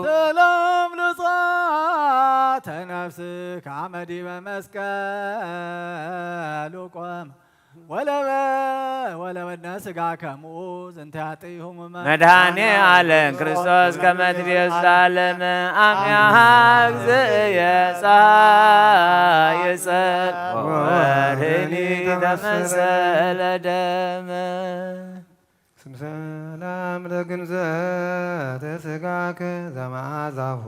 ሰላም ለጻተ ነፍስከ አመ ዲበ መስቀሉ ቆመ ወለበ ወለበነ ስጋ ከሙ ዝንተ ያጥይ ህሙመ መድኃኔ ዓለም ክርስቶስ ከመ ትቤዛ ዓለም አሚያሃ እግዝእየ ፀሐይ ይጸል ወወርህኒ ተመሰለ ደመ ሰላም ለግንዘተ ስጋከ ዘመዓዛሁ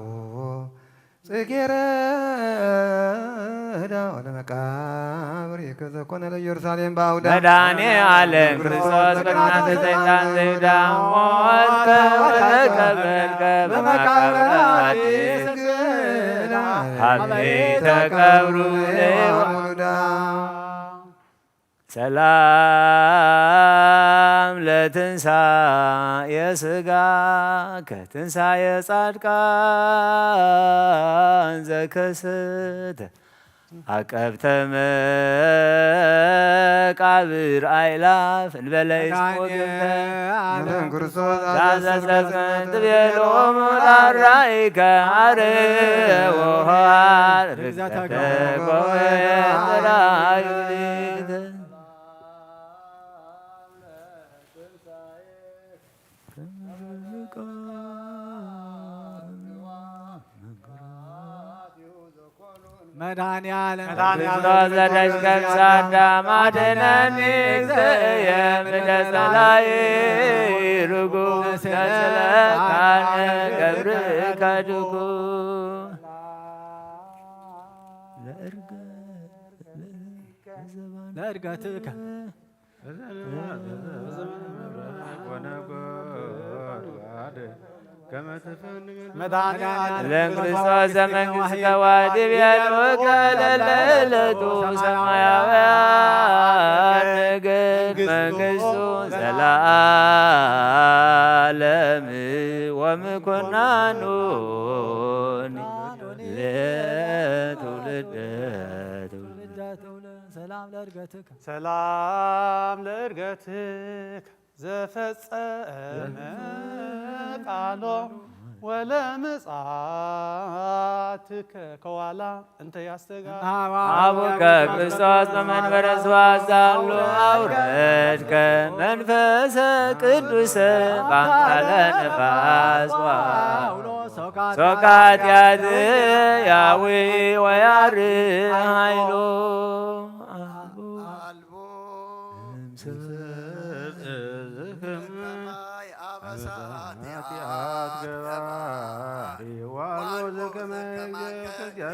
ጽጌረዳ ወለመቃብር ይከዘኮነ ለኢየሩሳሌም በአውዳ መድኃኔ ዓለም ክርስቶስ በቅናተ ሰይጣን ዘይዳ ሞትከ ወተቀበርከ በመቃብር አዲስ እንግዳ ሀቤ ተቀብሩ ለይሁዳ ሰላም ለትንሳኤ ስጋ ከትንሳኤ ጻድቃን ዘከሰተ አቀብተ መቃብር አይላፍ እንበለ ይስሞግብተ መድኃኔ ዓለም ክርስቶስ ዛዘዘዝመን ትቤሎሙ ራራይከ አርወሃር ርግዘተ ጎየ ተራዩሊተ መድኃኔ ዓለም መድኃኔ ዓለም ክርስቶስ ዘደሽከ ሳዳም አድነኒ እግዝእየ እምነ ጸላኢ ርጉም ነስእለካነ ገብርከ ድጉም ለእርገ ለእርገትከ መድኃኔ ዓለም ለክርስቶስ ዘመንግሥከ ወዲቤልከ ለለዕለቱ ሰማያውያን ንግድ መንግሥቱ ዘለዓለም ወምኮናኑ ለትውልደ ትውልድ። ሰላም ለእርገትከ ሰላም ለእርገትከ ዘፈጸመ ቃሎ ወለምጽአትከ ከዋላ እንተ ያስተጋ አቡከ ክርስቶስ በመንበረ ስብሐት ዛሉ አውረድከ መንፈሰ ቅዱስ በአምሳለ ነፋስ ሶካ ኃጢአት ያዊ ወያር ኃይሎ አልቦ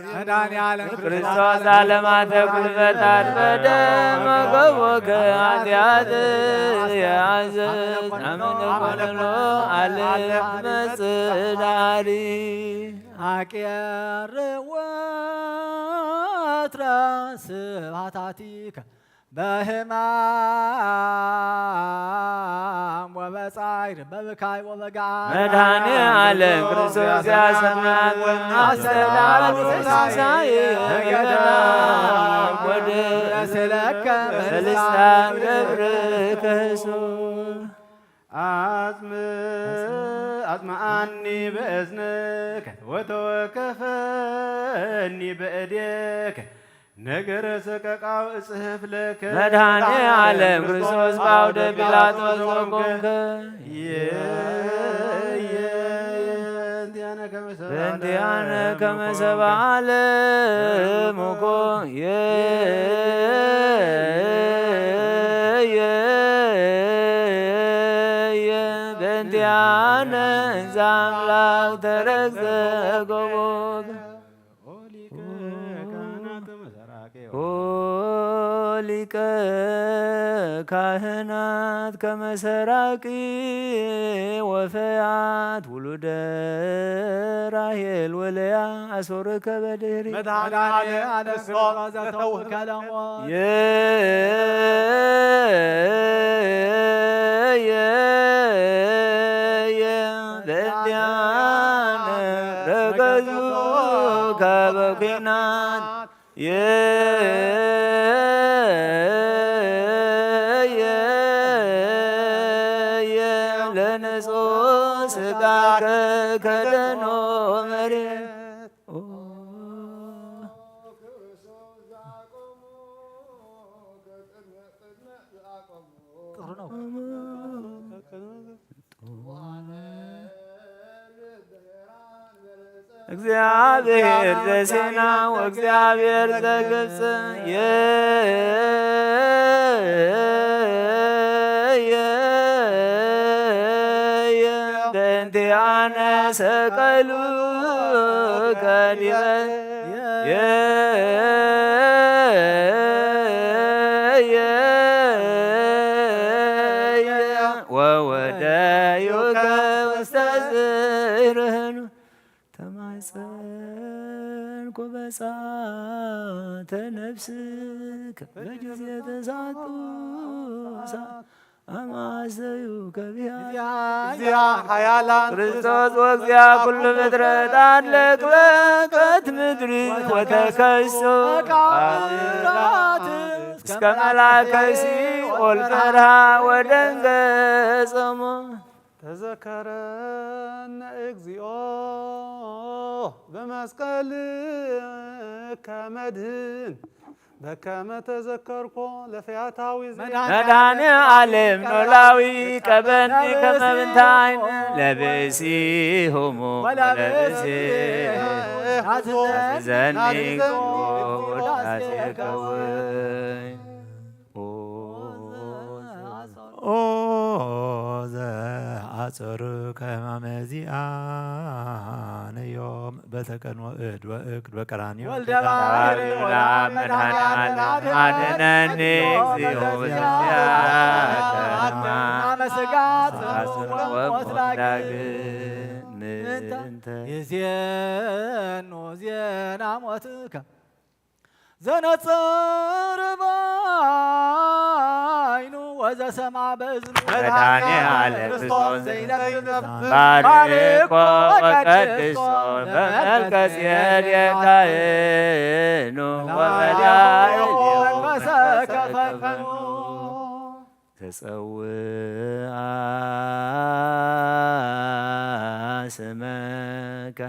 መድኃኔ ዓለም ክርስቶስ ዓለማተ ኩልፈታት በደመ ገቦከ ኃጢአት የአዘዝ አምን ኮንሎ ዓለም መጽዳሪ አቄርብ ወትረ ስብሐታቲከ በህማም ወበጻይር በብካይ ወበጋር መድኃኔ ዓለም ክርስቶስ ያሰማን አስተዳሉ ትንሳኤ ገዳም ወደ ስለከ በልሳን ገብር ከሱ አጽም-፣ አጽምዓኒ በእዝንከ ወተወከፈኒ በእዴከ ነገረ ሰቀቃው እጽህፍ ለከ መድኃኔ ዓለም ክርስቶስ በአውደ ጲላጦስ ወኮንከ በእንቲአነ ከመ ሰብአ ዓለም እኮ በእንቲአነ እንዘ አምላክ ተረግዘ ገቦከ ኦ ሊቀ ካህናት ከመ ሰራቂ ኦ ሊቀ ካህናት ከመ ሰራቂ ወፈያት ውሉደ ራሄል ወለያ አሶርከ በድህሪ መድኃኔ ዓለም ክርስቶስ ዘተውከ ለሞት የ-፣ የ-፣ የ-፣ በእንቲአነ ረገዙ ከበ ኲናት የ-፣ የ-፣ የ-፣ ለንጹሕ ሥጋከ ከደኖ መሬት ኦ። ጥሩ ነው። እግዚአብሔር ዘሲና ወእግዚአብሔር ዘግብፅ የ-፣ የ-፣ የ-፣ በእንቲአነ ሰቀሉ ከዲበ የ-፣ የ-፣ የ-፣ ወወደዩከ ውስተ ዝርህኑ ተማጸንኩ በጻተ ነፍስከ በጊዜ ተሳቱ እሳት አማሰዩ ከቢያ እግዚአ ኃያላን ክርስቶስ ወእግዚአ ኩሉ ፍጥረት አለክ በቀት ምድሪ ወተከሶ እስከ መላከ ሲኦል ፈርሃ ወደንገጸሞ ተዘከረነ እግዚኦ በመስቀልከ መድህን በከመ ተዘከርኮ ለፈያታዊ መድኃኔ ዓለም ኖላዊ ቀበኒ ከመ ብንታይን ለብእሲሆሙ ወለብእሲ ናዝዘኒ ናዝዘኒ ውዳሴከ ውዳሴከ ወይ። ኦ ዘአጽሩ ከማመዚአነ ዮም በተቀንወ እድ ወእግድ በቀራንዮ ወልደ ባሕሪ ወልደ መድኃኔ ዓለም አድነኒ እግዚኦ በዚአከ አመ ሥጋ ጽኑዕ ወሞት ዳግም ምንተ ይዜኑ ዜና ሞትከ ዘነጽር ባይኑ ወዘሰማ በእዝኑ መድኃኔ ዓለም ክርስቶስ ዘይነብብ ባርኮ ወቀድሶ በመልከ ጼዴቅ ካህኑ ወመላእክቱ መንፈሰ ከፈኑ ተጸውአ ስመከ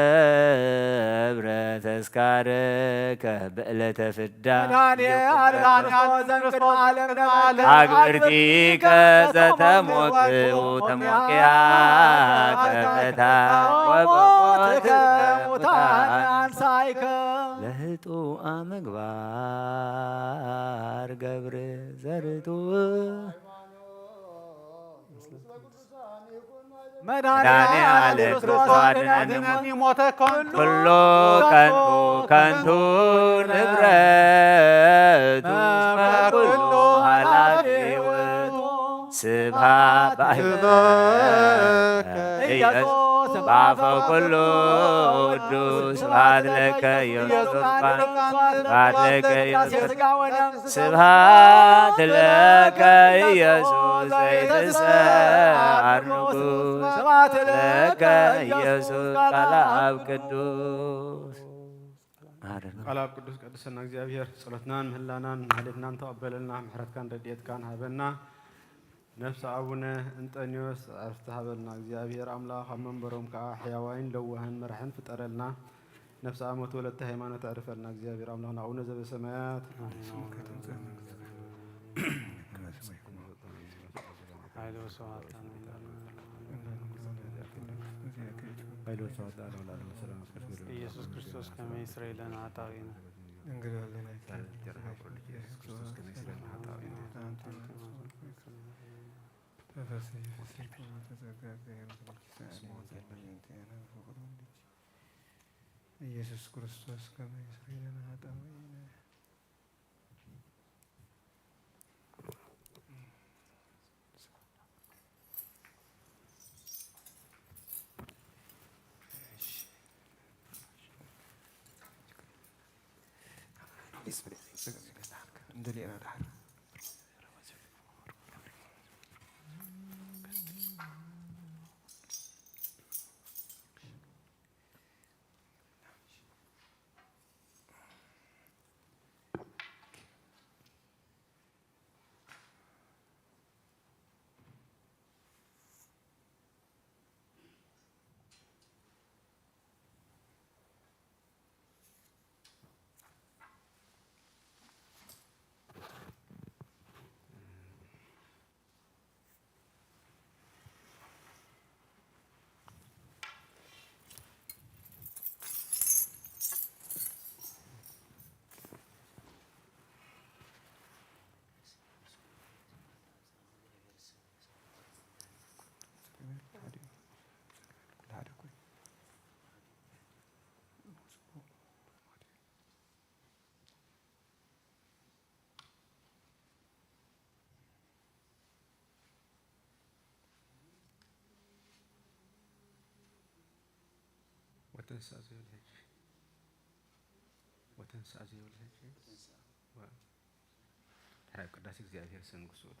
ወዘገብረ ተስካርከ በዕለተ ፍዳ መድኃኔ ዓለም ክርስቶስ ዘእንቅድመ ዓለም ነበረ። አግብርቲከ ዘተሞክኡ ተሞክያ ከፈታ ወበሞትከ ሙታን አንሳይከ ለህጡአ ምግባር ገብር ዘርቱ መድኃኔ ዓለም ክርስቶስ አድነኒ ሞተ ከንቱ ኩሉ ከንቱ ከንቱ ንብረቱ ኩሉ ኃላፊ ውእቱ ስብሐት በአይበ ኢየሱስ በአፈ ኩሉ ቅዱስ ስብሐት ለከ ኢየሱስ ቃል ስብሐት ለከ ኢየሱስ ስብሐት ለከ ኢየሱስ ዘይትሰዓር ንጉስ ስብሐት ለከ ኢየሱስ ቃል አብ ቅዱስ ቃል አብ ቅዱስ ቀድሰና እግዚኣብሔር ጸሎትናን ምህላናን ማሕሌትናን ተቐበለልና፣ ምሕረትካን ረድኤትካን ሃበና። ነፍሲ ኣቡነ እንጠንዮስ ዕረፍቲ ሃበልና እግዚኣብሔር ኣምላኽ። ኣብ መንበሮም ከኣ ሕያዋይን ለዋህን መራሕን ፍጠረልና። ነፍሲ ኣመት ወለተ ሃይማኖት ዕርፈልና እግዚኣብሔር ኣምላኽና። ኣቡነ ዘበሰማያት ሓይሎ ሰዋታን ኢየሱስ ክርስቶስ ከመይ ይስረይ ለነ ኃጣውኢነ። ድንግል ወለነ ኢየሱስ ክርስቶስ ከመይ ይስረይ ለነ ኃጣውኢነ። ተፈስሒ ፍስሕት ተጸጋ እግዚአብሔር ምስሌኪ። ኢየሱስ ክርስቶስ ከመ ይስረይ ለነ ኃጣውኢነ። ወተንሳ ዘይብል ሕጂ ወተንሳ ዘይብል ሕጂ ድሕሪ ኣብ ቅዳሴ እግዚኣብሔር ስም ክስወት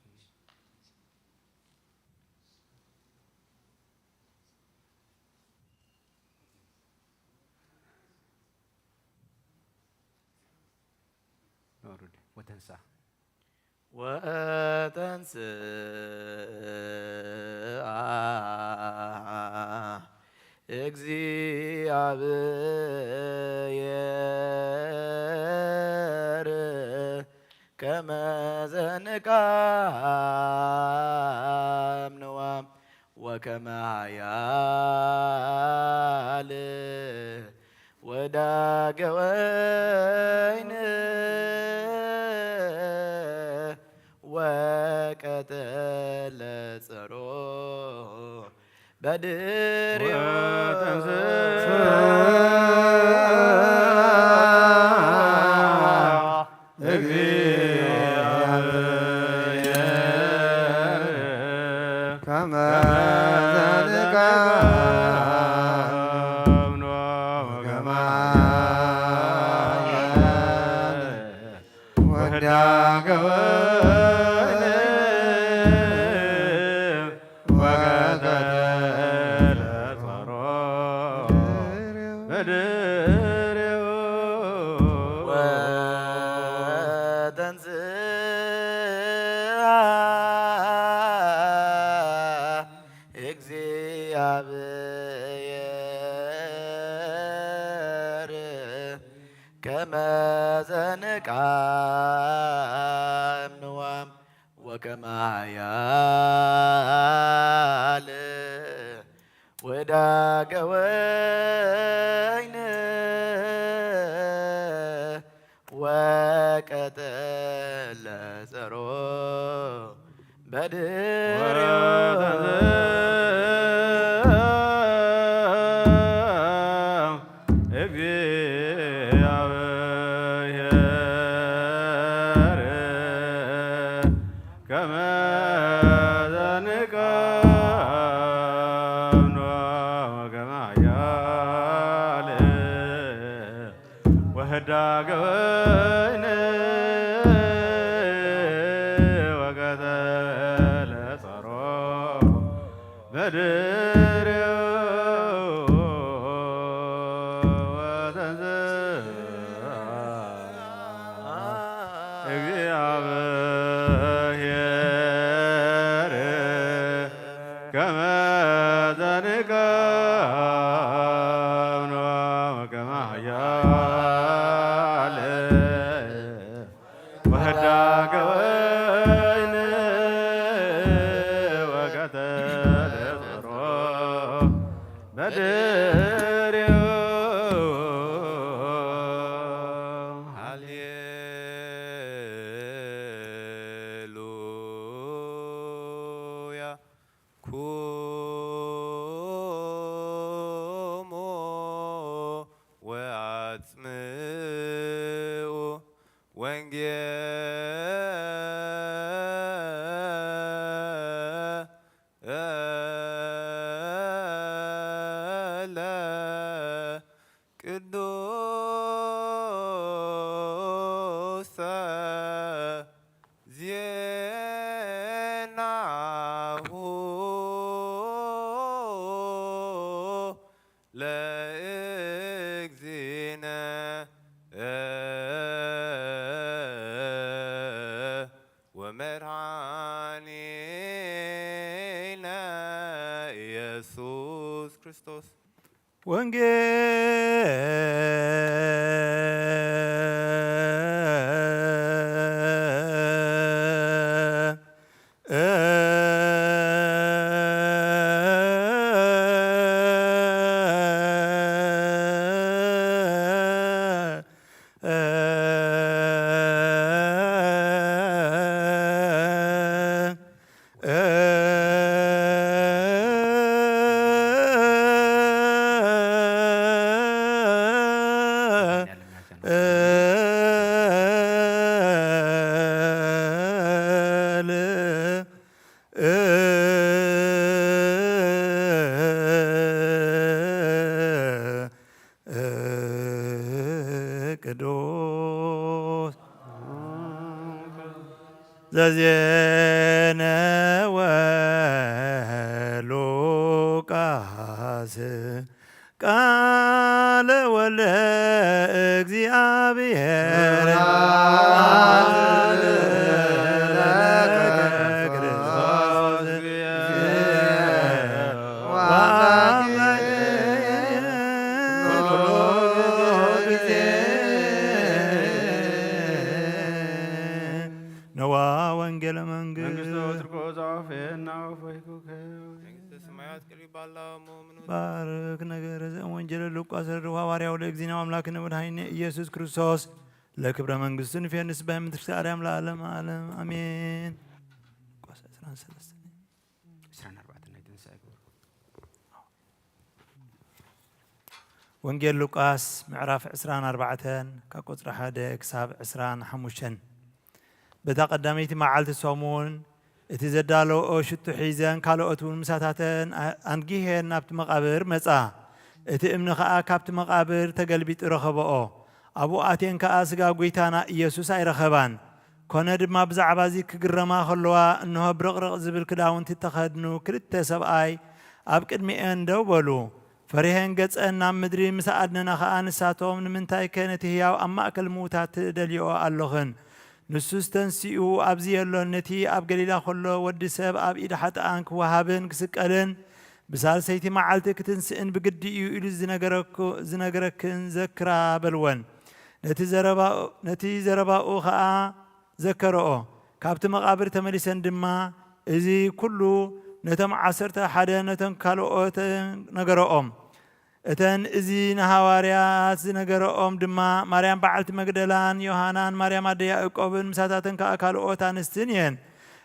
ወተንሳ ወተንስአ እግዚአብሔር ከመ ዘንቃም ንዋም ወከመ ኃያል ወዳገ ወይን ወቀተለ ጸሮ በድሬው እግዚአብሔር ከመ ዘንቃም ንዋም ወከመ ኃያል ወዳገ ወይን ወቀተለ ጸሮ በድሬው እግዚአብሔር ከመ ዘንቀምኖ ወከመ ዳገወይን ወቀተለ ጸሮ በድሬው ወተንስአ እግዚአብሔር ከመ ዘንቀምኖ ከመ ኃያል ወህዳገ ወይን ወቀተለ ጸሮ በድሬው። ሃሌሉያ። ኩሙ ወአጽምዑ ወንጌለ ቅዱሰ ዜናሁ ለእግዚእነ ወመድኃኒነ ኢየሱስ ክርስቶስ። ወንጌል ቅዱስ ዘዜነወ ሉቃስ ቃለ ወልደ እግዚአብሔር። ነዋ ወንጌለ መንግስት። መንግስተ ወትርኮ ዛፌና ወፈይኩከ። መንግስተ ሰማያት ቅሪብ አላ እሞ ምኑ። ባርክ ነገረ ዘእም ወንጌለ ሉቃስ ረድኡ ሐዋርያው ለእግዚእነ አምላክነ መድኃኒነ ኢየሱስ ክርስቶስ ለክብረ መንግስቱ ንፌንስ በምድር አርያም ለዓለም ዓለም አሜን። ሉቃስ ዕስራን ሰለስተን። ዕስራን ኣርባዕተን ናይ ትንሳኤ ግበሩ። ወንጌል ሉቃስ ምዕራፍ ዕስራን ኣርባዕተን ካብ ቁጽሪ ሓደ ክሳብ ዕስራን ሓሙሽተን። በታ ቀዳመይቲ መዓልቲ ሰሙን እቲ ዘዳለወኦ ሽቱ ሒዘን ካልኦት እውን ምሳታተን ኣ-፣ ኣንጊሄን ናብቲ መቓብር መጻ። እቲ እምኒ ኸኣ ካብቲ መቓብር ተገልቢጡ ረኸበኦ። ኣብኡ ኣትየን ከኣ ስጋ ጐይታና ኢየሱስ ኣይረኸባን። ኮነ ድማ ብዛዕባ እዚ ክግረማ ኸለዋ፣ እንሆ ብርቕርቕ ዝብል ክዳውንቲ እተኸድኑ ክልተ ሰብኣይ ኣብ ቅድሚኤን ደው በሉ። ፈሪሀን ገጸን ናብ ምድሪ ምስ ኣድነና ኸኣ ንሳቶም፣ "ንምንታይከ ነቲ ህያው ኣብ ማእከል ምዉታት ትደልይኦ ኣሎኽን? ንሱስ ተንሲኡ ኣብዚ የሎን። ነቲ ኣብ ገሊላ ኸሎ ወዲ ሰብ ኣብ ኢድ ሓጥኣን ክወሃብን ክስቀልን ብሳልሰይቲ መዓልቲ ክትንስእን ብግዲ እዩ ኢሉ ዝነገረኩ-፣ ዝነገረክን ዘክራ" በልወን። ነቲ ዘረባኡ፣ ነቲ ዘረባኡ ኸኣ ዘከረኦ። ካብቲ መቓብር ተመሊሰን ድማ እዚ ኩሉ ነቶም ዓሰርተ ሓደ ነቶም ካልኦት ነገረኦም። እተን እዚ ንሃዋርያት ዝነገረኦም ድማ ማርያም በዓልቲ መግደላን ዮሃናን ማርያም ኣደ ያዕቆብን ምሳታተን ከኣ ካልኦት ኣንስትን እየን።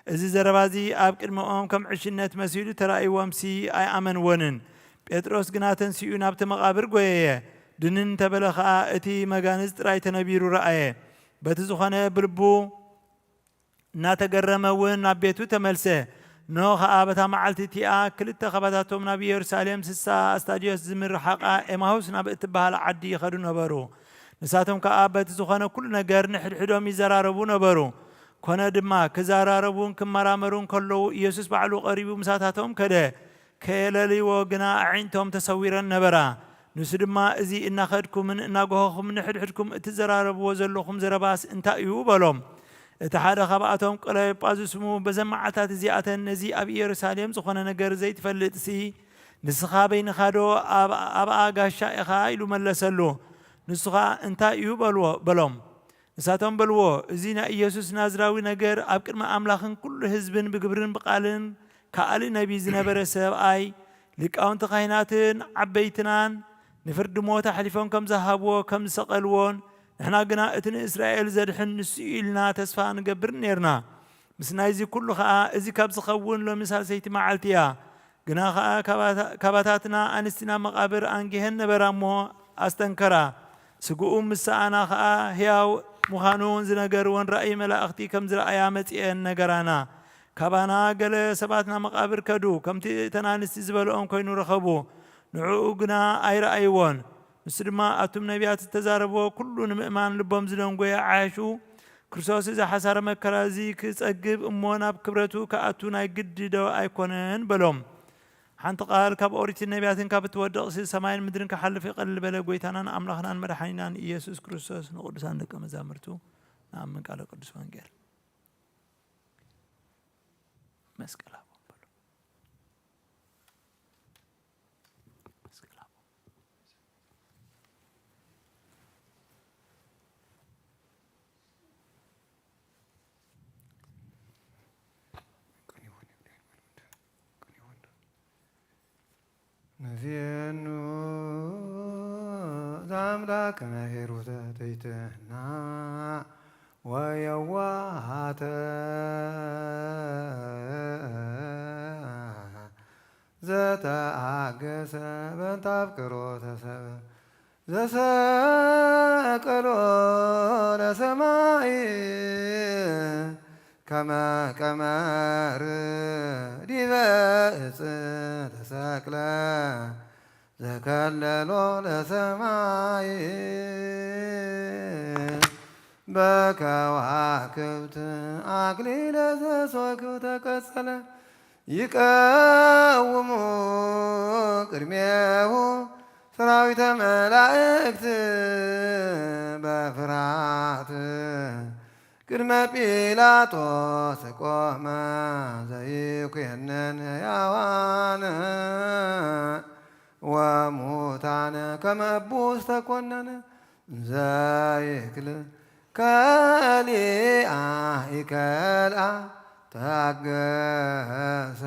እዚ ዘረባ እዚ ኣብ ቅድሚኦም ከም ዕሽነት መሲሉ ተራእይዎምሲ ኣይኣመንዎንን። ጴጥሮስ ግና ተንሲኡ ናብቲ መቓብር ጐየየ። ድንን እንተበለ ኸኣ እቲ መጋንዝ ጥራይ ተነቢሩ ረኣየ። በቲ ዝኾነ ብልቡ እናተገረመ እውን ናብ ቤቱ ተመልሰ። እንሆ ኸኣ በታ መዓልቲ እቲኣ ክልተ ኻባታቶም ናብ ኢየሩሳሌም ስሳ ኣስታድዮስ ዝምርሓቓ ኤማሁስ ናብ እትበሃል ዓዲ ይኸዱ ነበሩ። ንሳቶም ከኣ በቲ ዝኾነ ኩሉ ነገር ንሕድሕዶም ይዘራረቡ ነበሩ። ኮነ ድማ፣ ክዘራረቡን ክመራመሩን ከለዉ፣ ኢየሱስ ባዕሉ ቀሪቡ ምሳታቶም ከደ። ከየለልይዎ ግና ኣዒንቶም ተሰዊረን ነበራ። ንሱ ድማ፣ "እዚ እናኸድኩምን እናጓሃኹምን ንሕድሕድኩም እትዘራረብዎ ዘለኹም ዘረባስ እንታይ እዩ?" በሎም። እቲ ሓደ ካብኣቶም፣ ቀለዮጳ ዝስሙ፣ "በዘን መዓልታት እዚኣተን ነዚ ኣብ ኢየሩሳሌም ዝኾነ ነገር ዘይትፈልጥሲ፣ ንስኻ በይንኻዶ ኣብ-፣ ኣብኣ ጋሻ ኢኻ?" ኢሉ መለሰሉ። ንሱ ኸኣ፣ "እንታይ እዩ?" በልዎ፣ በሎም። ንሳቶም በልዎ፣ "እዚ ናይ ኢየሱስ ናዝራዊ ነገር ኣብ ቅድሚ ኣምላኽን ኩሉ ህዝብን ብግብርን ብቓልን ከኣሊ ነቢይ ዝነበረ ሰብኣይ፣ ሊቃውንቲ ካህናትን ዓበይትናን ንፍርዲ ሞት ኣሕሊፎም ከም ዝሃብዎ፣ ከም ዝሰቐልዎን፣ ንሕና ግና እቲ ንእስራኤል ዘድሕን ንሱ እዩ ኢልና ተስፋ ንገብር ኔርና። ምስ ናይዚ ኩሉ ኸኣ፣ እዚ ካብ ዝኸውን ሎሚ ሳልሰይቲ መዓልቲ እያ። ግና ኸኣ ካባታ-፣ ካባታትና ኣንስቲ ናብ መቓብር ኣንጊሀን ነበራ እሞ ኣስተንከራ። ስግኡ ምስ ሰኣና ኸኣ፣ ሕያው ምዃኑ ዝነገርወን ራእይ መላእኽቲ ከም ዝረኣያ መጺኤን ነገራና። ካባና ገለ ሰባት ናብ መቓብር ከዱ፣ ከምቲ እተን ኣንስቲ ዝበልኦም ኮይኑ ረኸቡ። ንዕኡ ግና ኣይረኣይዎን። ንሱ ድማ ኣቱም ነቢያት ዝተዛረብዎ ኩሉ ንምእማን ልቦም ዝደንጎየ ዓያሹ፣ ክርስቶስ እዚ ሓሳረ መከራ እዚ ክጸግብ እሞ ናብ ክብረቱ ክኣቱ ናይ ግዲ ዶ ኣይኮነን? በሎም። ሓንቲ ቃል ካብ ኦሪትን ነቢያትን ካብ እትወድቕሲ፣ ሰማይን ምድርን ክሓልፍ ይቐልል በለ። ጐይታናን ኣምላኽናን መድሓኒናን ኢየሱስ ክርስቶስ ንቅዱሳን ደቀ መዛሙርቱ ንኣምን ቃለ ቅዱስ ወንጌል። መስቀል ሃቦም በሎ። መስቀል ሃቦም። ነዜኑ ዘኣምላክ መሄሩተ ትሕትና ወየዋሃተ ዘተኣገሰ በእንተ ኣፍቅሮተ ሰብ ዘሰቀሎ ለሰማይ ከመ ቀመር ዲበ እፅ ተሰቅለ ዘከለሎ ለሰማይ በከዋክብት አክሊለ ዘሶክብ ተቀጸለ። ይቀውሙ ቅድሜሁ ሰራዊተ መላእክት በፍርሃት ቅድመ ጲላጦስ ቆመ ዘይኩንን ሕያዋን ወሙታን ከመ እቡስ ተኮነነ። ዘይክል ከሊኣ ይከልኣ ታገሰ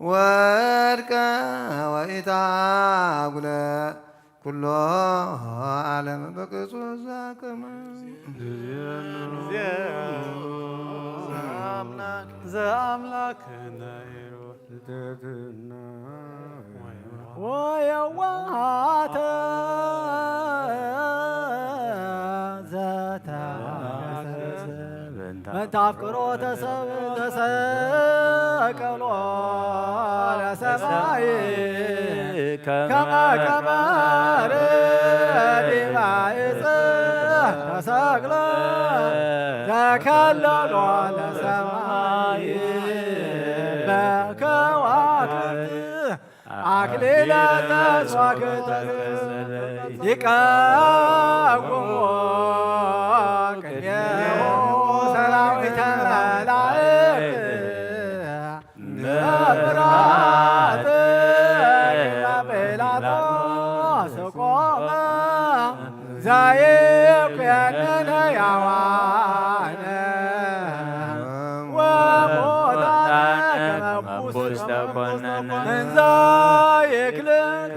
ወድቀ ወኢታጉለ ኩሎ ዓለም በቅጹ ዛከመ። ዘአምላክ ነይሩ ትሕትና ወየዋሃተ ዘተሐገሰ በእንተ አፍቅሮተ ሰብ ዘሰቀሎ ለሰማይ ከመ ቀመር ዲበ ዕፅ ተሰቅሎ ዘከለሎ ለሰማይ በከዋክብት አክሊለ ተስፋ ይቀውሙ ቅኔሁ ሰራዊተ መላእክት በፍርሃት ቅድመ ጲላጦስ ቆመ ዘይኩነን ሕያዋን ወሙታን ከመ እቡስ ተኮነነ። እንዘ ይክል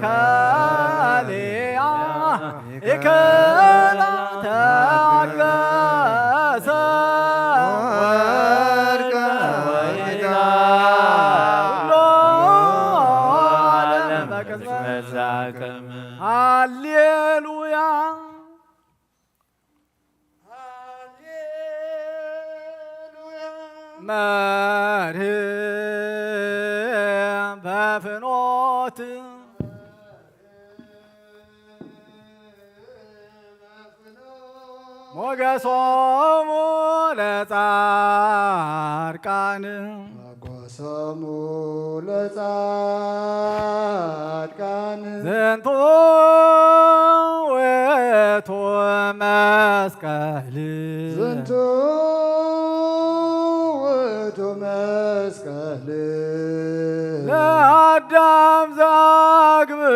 ከሊኣ ይከላ ታገሰ ወድቀ ወኢታ ለዓለም በቅጽበት ዛከመ። ሃሌሉያ። መርህ በፍኖት ሞገሶሙ ለጻድቃን። ሞገሶሙ ለጻድቃን። ዝንቱ ውእቱ መስቀል። ዝንቱ ውእቱ መስቀል። ለአዳም ዘአግብኦ።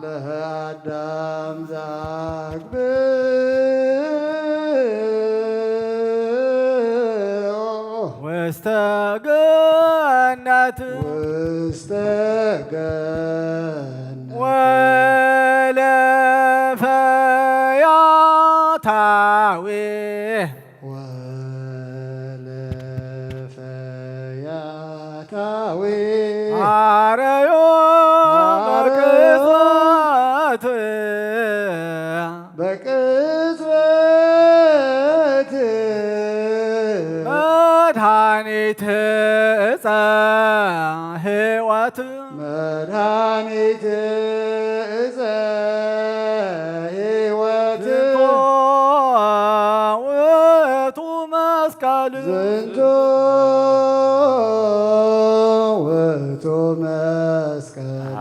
ለአዳም ዘአግብኦ። ውስተ ገነት። ውስተ ገነት። ወለፈያታዊ። ወለፈያታዊ። አረዮ አረዮ። በቅጽበት። በቅጽበት። መድኃኒት ዕፀ ሕይወት። መድኃኒት ዕፀ ሕይወት። ዝንቱ ውእቱ መስቀል። ዝንቱ ውእቱ መስቀል።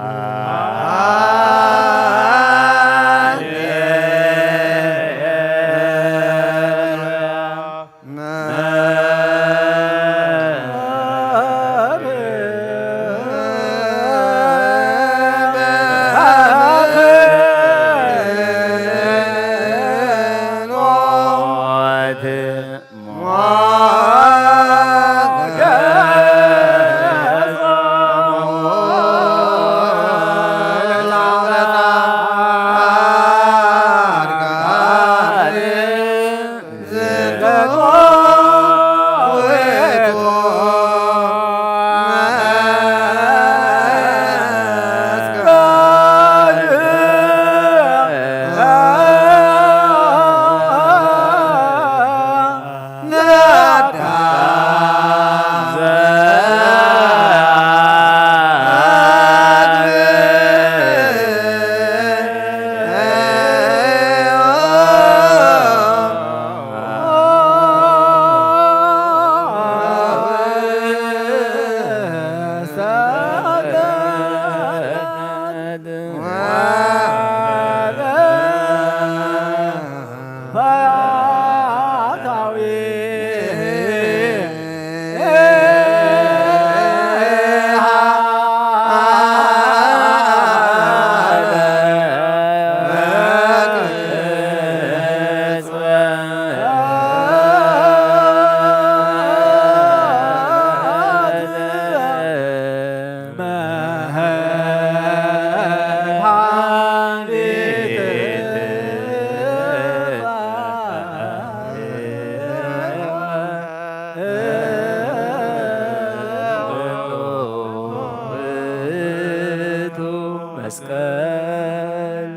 መስቀል።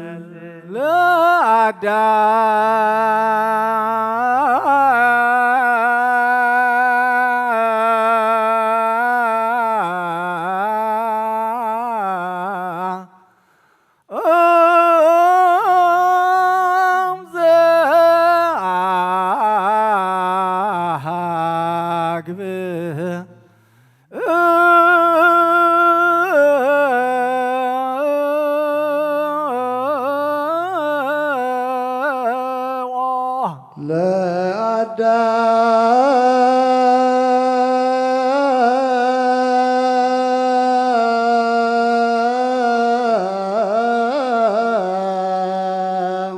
ለአዳም ዘአግብእ። ለአዳም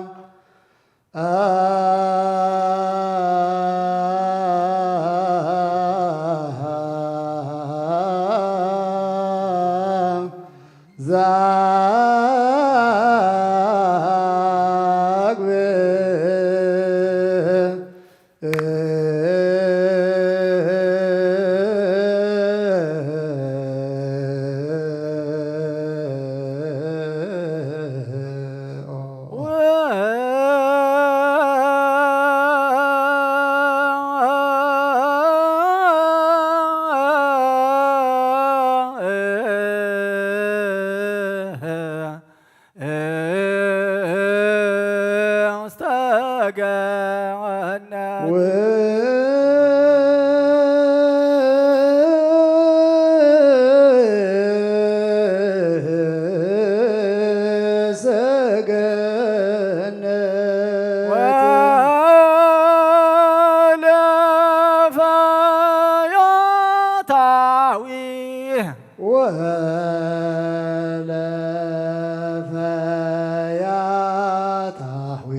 ወለፈያታዊ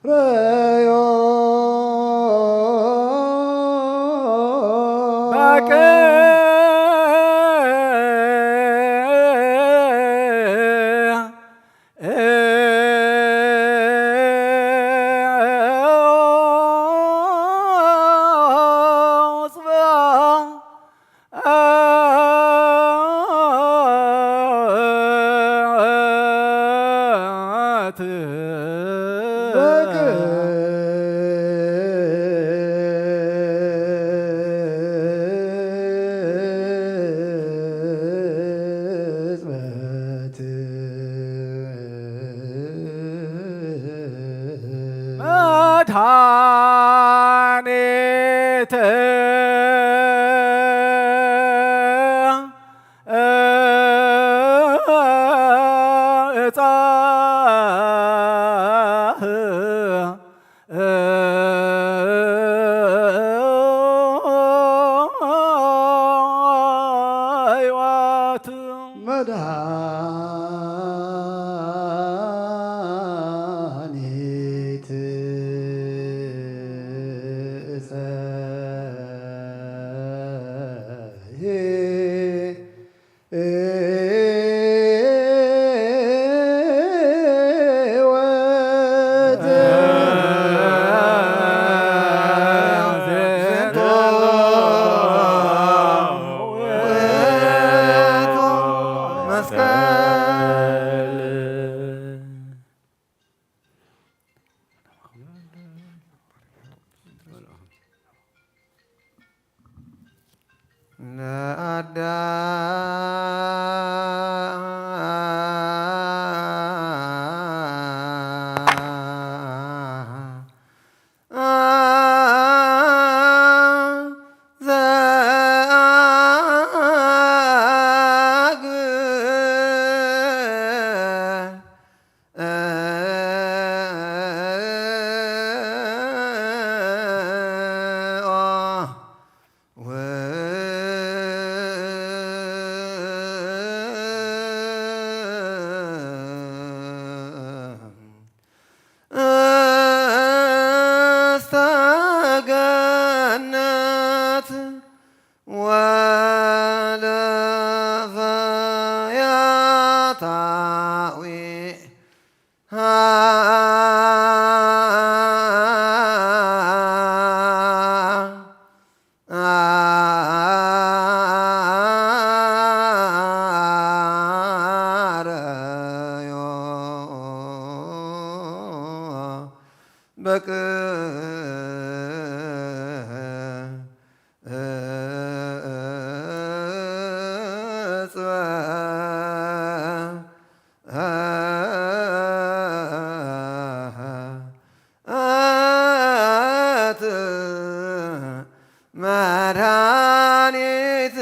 ረዮ በቅ መድኃኒት ዕፀ ሕይወት መድኃኒት ዕፀ ሕይወት ዝንቱ ውእቱ መስቀል። ለአዳም ውስተ ገነት ወለፈያታዊ አረዮ በቅ መድኃኒት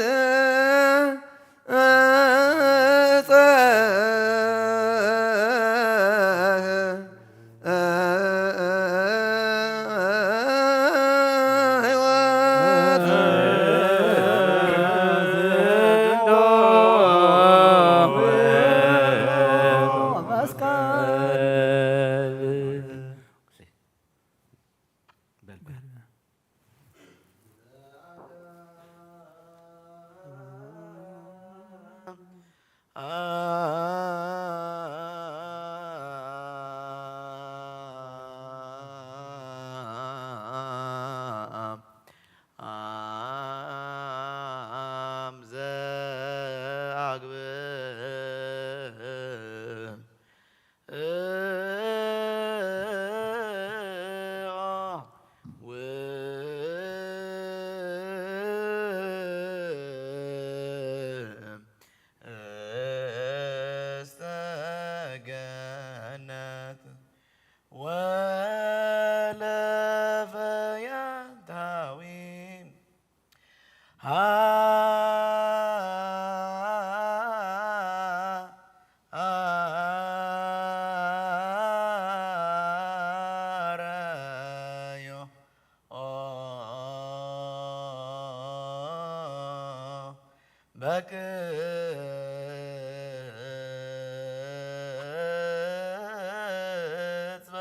ቅጽበ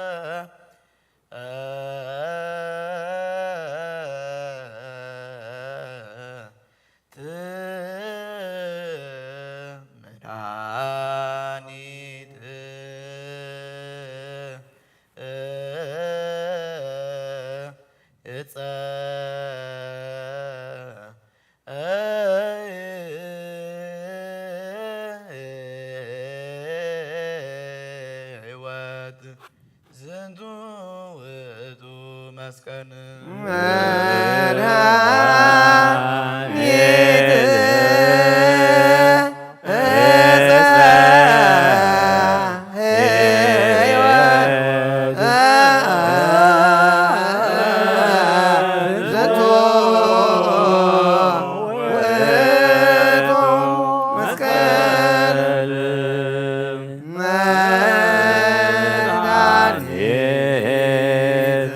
መድኃኒት ዕፀ ሕይወት ዝንቱ ውእቱ መስቀል። መድኃኒት ዕፀ ሕይወት ዝንቱ ውእቱ መስቀል። መድኃኒት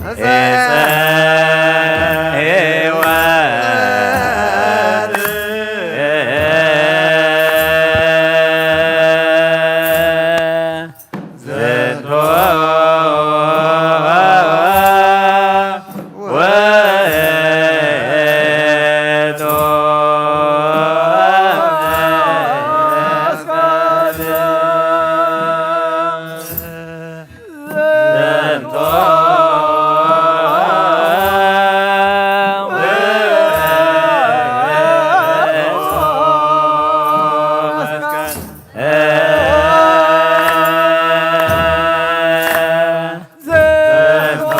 ዕፀ ሕይወት ዝንቱ ውእቱ መስቀል። ዝንቱ ውእቱ መስቀል። ዝንቱ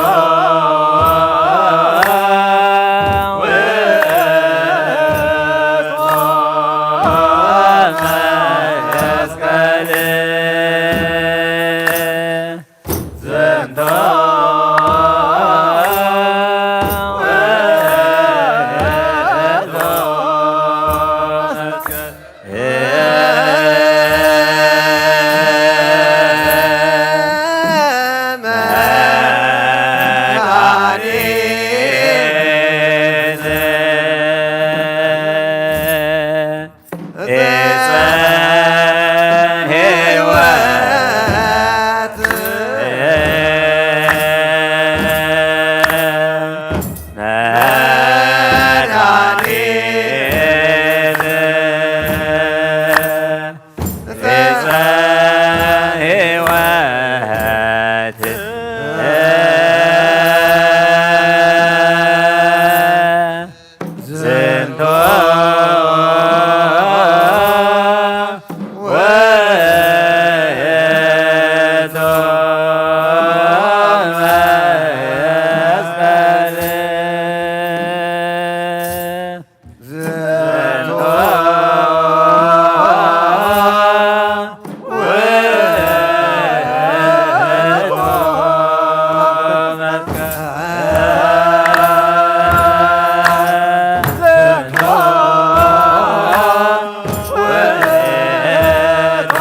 ውእቱ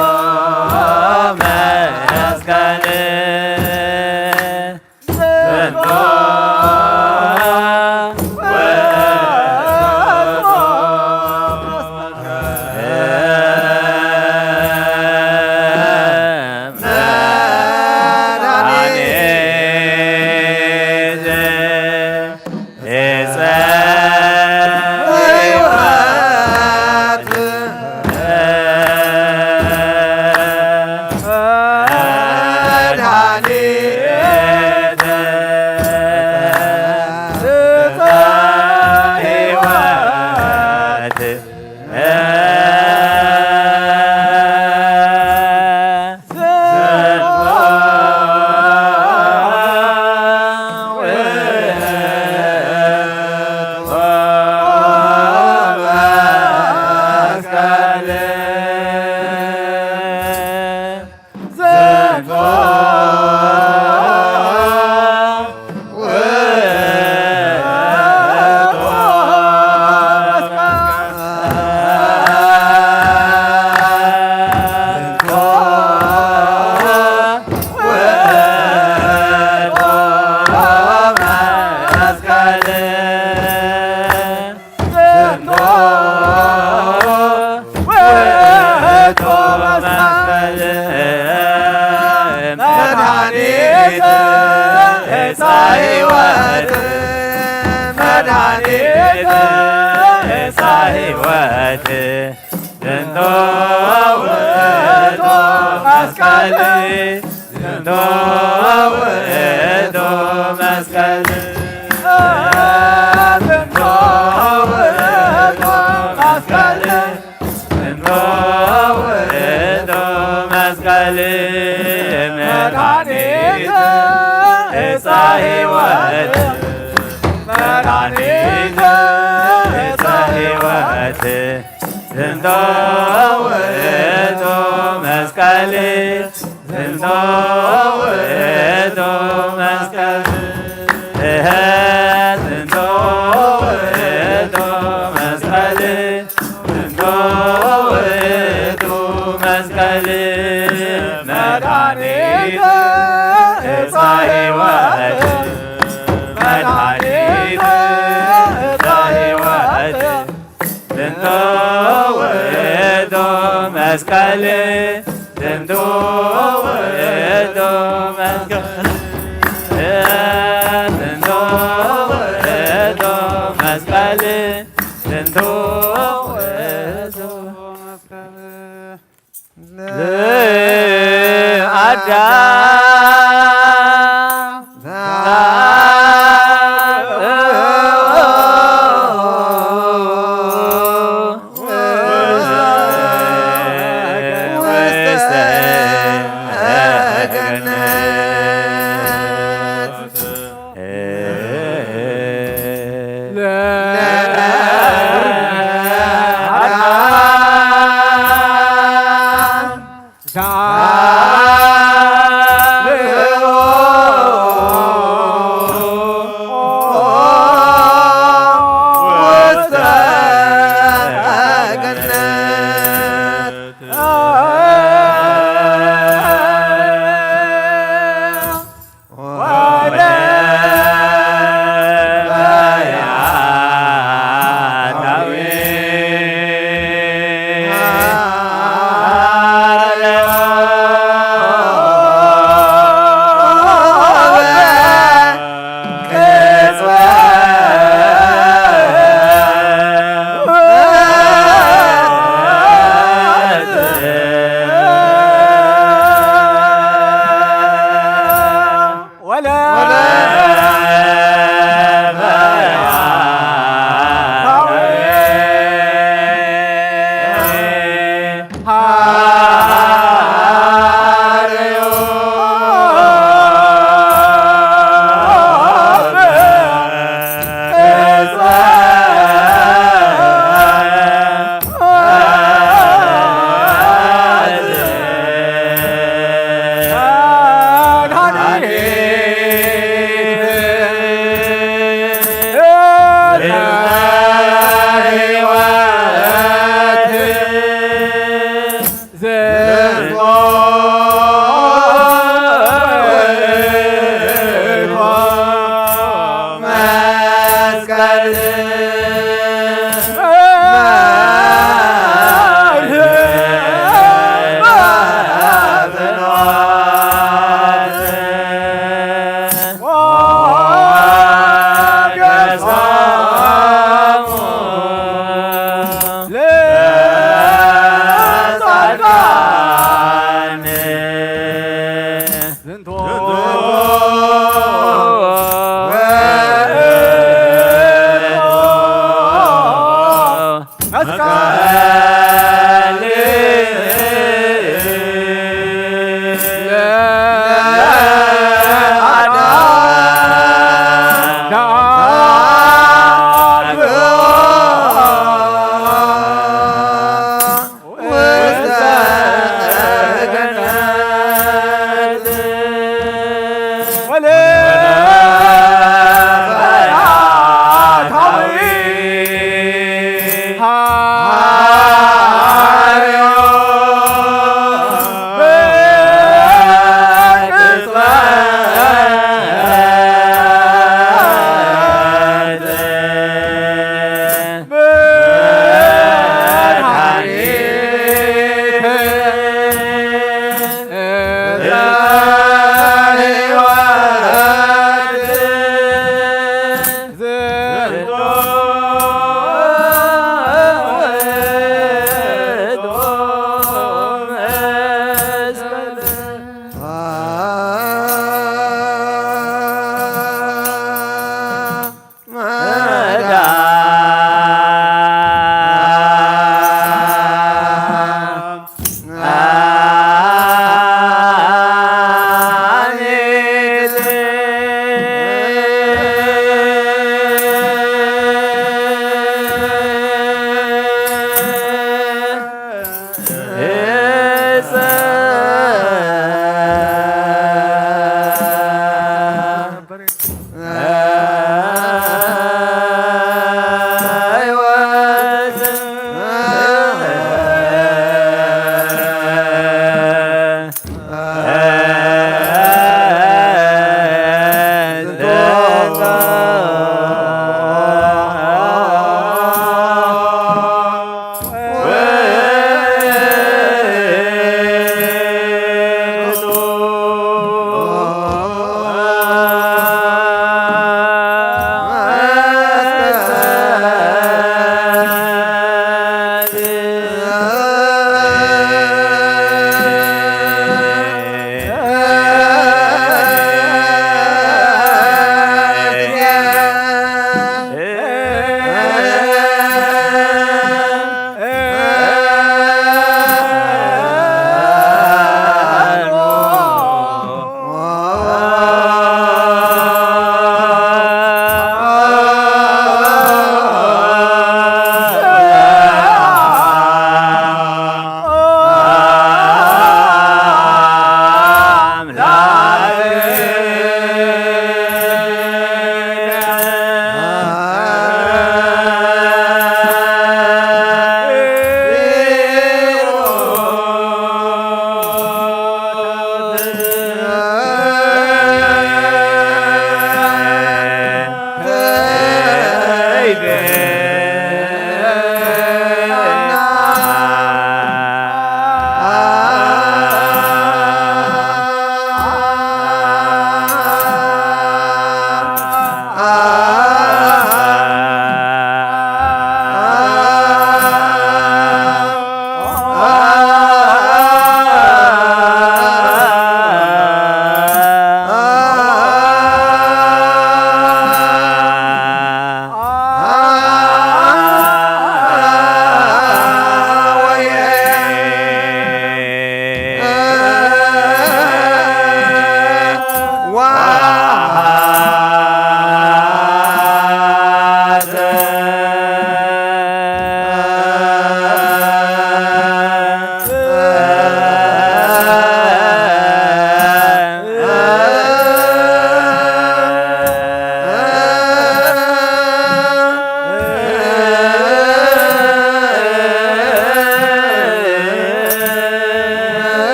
መስቀል። ዝንቱ ውእቱ መስቀል። መድኃኒት ዕፀ ሕይወት መድኃኒት ዕፀ ሕይወት ዝንቱ ውእቱ መስቀል። ዝንቱ ውእቱ መስቀል። ዝንቱ ውእቱ መስቀል። ዝንቱ ውእቱ መድኃኒት ዕፀ ሕይወት መድኃኒት ዕፀ ሕይወት መድኃኒት ዕፀ ሕይወት መድኃኒት ዕፀ ሕይወት ዝንቱ ውእቱ መስቀል ዝንቱ ውእቱ መስቀል ዝንቱ ውእቱ መስቀል ዝንቱ ውእቱ መስቀል መድኃኒት ዕፀ ሕይወት መድኃኒት ዕፀ ሕይወት ዝንቱ ውእቱ መስቀል ዝንቱ ውእቱ መስቀል እህ ዝንቱ ውእቱ መስቀል ዝንቱ ውእቱ መስቀል መድኃኒት ዕፀ ሕይወት መድኃኒት ዘሕይወት ዝንቱ ውእቱ መስቀል፣ ዝንቱ ውእቱ መስቀል፣ ዝንቱ ውእቱ መስቀል፣ ዝንቱ ውእቱ መስቀል። ለአዳም ውስተ ገነት።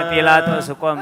ጲላጦስ እኮም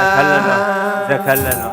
ዘከለ ነው። ዘከለ ነው።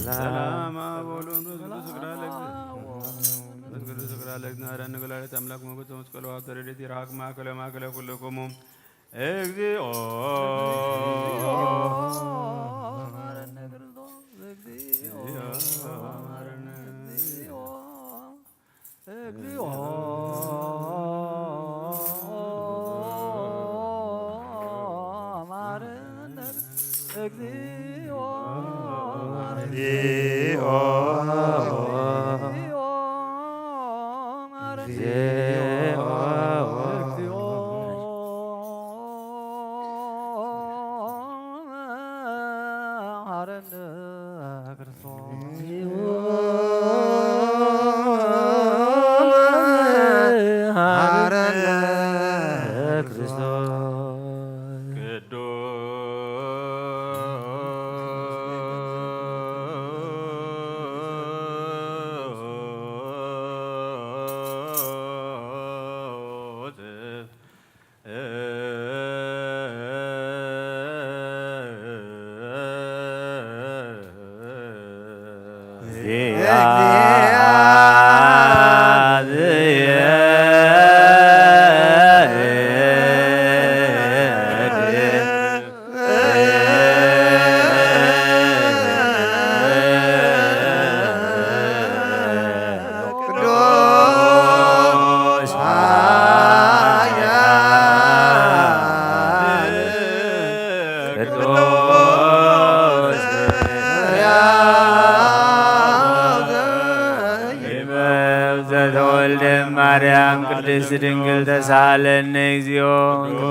ሰላም አብ ወወልድ ወመንፈስ ቅዱስ። ስግዳ ለእግዚእ። ስግዳ ለእግዚእ። ናዳ ንገላለት አምላክ ሞገስ መስቀል ወሀብተ ረድኤት ይርሃቅ ማእከለ ማእከለ ኩልክሙ። እግዚኦ መሐረነ ክርስቶስ። እግዚኦ መሐረነ። እግዚኦ እግዚኦ መሐረነ። እግዚኦ መሐረነ። እግዚኦ እግዚኦ። ዘተወልደ ማርያም ቅድስት ድንግል ተሳለነ እግዚኦ። ቅዱስ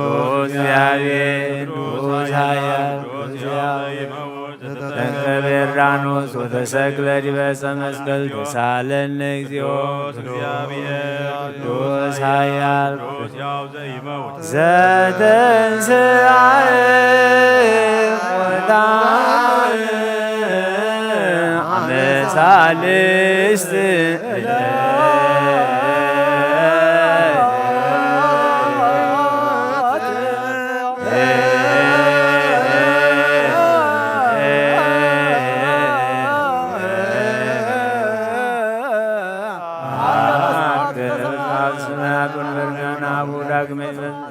እግዚአብሔር ቅዱስ ኃያል ቅዱስ እግዚአብሔር ተጠምቀ በዮርዳኖስ ወተሰቅለ ዲበ ዕፀ መስቀል ተሳለነ እግዚኦ። ቅዱስ ኃያል ዘተንሥአ ወዳን አመሳልስት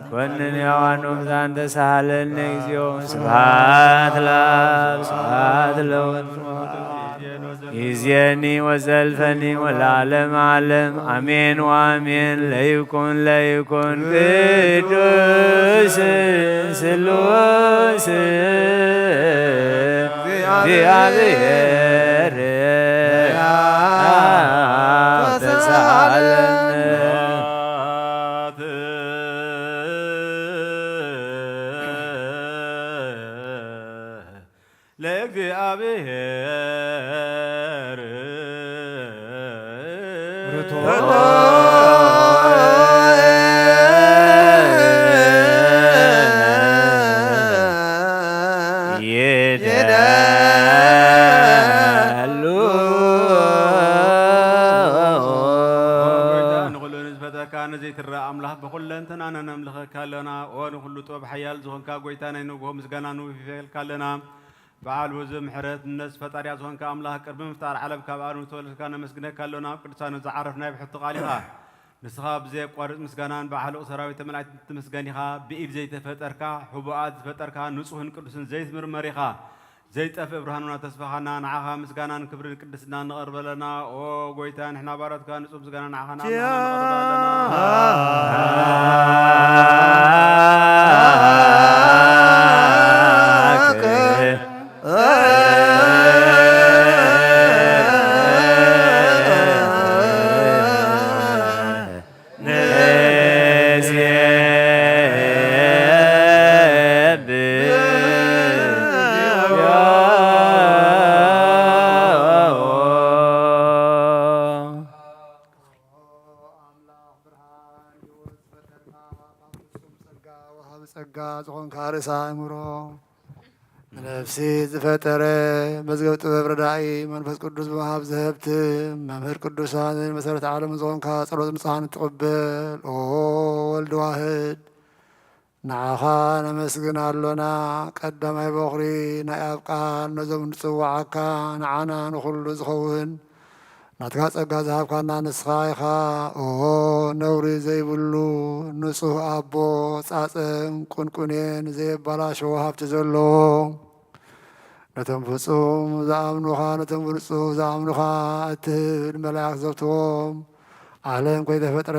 ኮንን ያዋኖም ዛንተ ሳለነ እግዚኦ። ስብሐት ለአብ ስብሐት ለወልድ ይዜኒ ወዘልፈኒ ወለዓለመ ዓለም አሜን ወአሜን። ለይኩን ለይኩን ቅዱስ ስሉስ እግዚአብሔር ተሳለን። ለእግዚአብሔር ይደሉ። ንኹሉ ንዝፈጠርካ ንዘይትረአ ኣምላኽ ብኹለንተናና ነምልኸካ ኣለና። ኦ ንኹሉ ጥበብ ሓያል ዝኾንካ ጎይታ ናይ ንግሆ ምስጋና ንውፊፈልካ ኣለና። በዓል ብዙ ምሕረት ንነፍስ ፈጣሪያ ዝኾንካ ኣምላኽ ቅድሚ ምፍጣር ዓለም ካብ ኣድም ዝተወለድካ ነመስግነካ ኣሎና። ኣብ ቅዱሳኑ ዝዓረፍ ናይ ብሕቱ ቃል ኢኻ። ንስኻ ብዘየቋርጽ ምስጋናን ብሓለቑ ሰራዊት ተመላእቲ ትምስገን ኢኻ። ብኢድ ዘይተፈጠርካ፣ ሕቡኣት ዝፈጠርካ፣ ንጹህን ቅዱስን ዘይትምርመር ኢኻ። ዘይጠፍእ ብርሃንና ተስፋኻና ንዓኻ ምስጋናን ክብርን ቅድስና ንቐርበለና። ኦ ጎይታ ንሕና ባሮትካ ንጹህ ምስጋና ንዓኻ ንኣምላኽና ነቕርብ ኣለና። ጸጋ ዝኾንካ ርእሰ ኣእምሮ፣ ንነፍሲ ዝፈጠረ መዝገብ ጥበብ ረዳኢ መንፈስ ቅዱስ ብምሃብ ዝሀብትም መምህር ቅዱሳን መሰረት ዓለም ዝኾንካ ጸሎት ንጹሃን ትቕበል። ኦ ወልድ ዋህድ፣ ንዓኻ ነመስግን ኣሎና። ቀዳማይ በኹሪ ናይ ኣብ ቃል ነዞም ንጽውዓካ ንዓና ንኹሉ ዝኸውን ናትካ ጸጋ ዝሃብካና ንስኻ ኢኻ። ኦ ነውሪ ዘይብሉ ንጹህ ኣቦ፣ ጻጸን ቁንቁኔን ዘየባላሸዎ ሃብቲ ዘለዎ፣ ነቶም ፍጹም ዝኣምኑኻ፣ ነቶም ብንጹህ ዝኣምኑኻ እትህብ ንመላእክት ዘብትዎም፣ ዓለም ከይተፈጥረ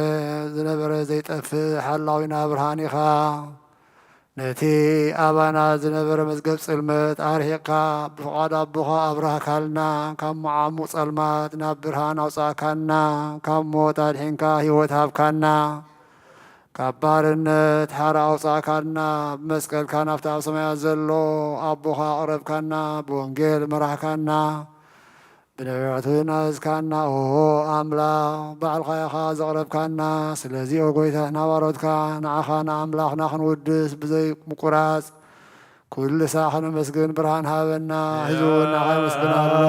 ዝነበረ ዘይጠፍእ ሓላዊና ብርሃን ኢኻ። ነቲ ኣባና ዝነበረ መዝገብ ጽልመት ኣርሒቕካ፣ ብፍቓድ ኣቦኻ ኣብራህካልና፣ ካብ መዓሙቕ ጸልማት ናብ ብርሃን ኣውጻእካና፣ ካብ ሞት ኣድሒንካ ህይወት ሃብካና፣ ካብ ባርነት ሓራ ኣውጻእካና፣ ብመስቀልካ ናብቲ ኣብ ሰማያት ዘሎ ኣቦኻ ኣቕረብካና፣ ብወንጌል መራሕካና። ብነቢያቱ ናዝካና ኦሆ ኣምላኽ ባዕልኻ ኢኻ ዘቕረብካና። ስለዚ ኦ ጎይታ ንሕና ባሮትካ ንዓኻ ንኣምላኽና ክንውድስ ብዘይ ምቁራጽ ኩሉ ሳዕ ከነመስግን ብርሃን ሃበና። ህዝቡ ንዓኻ የመስግን ኣሎ።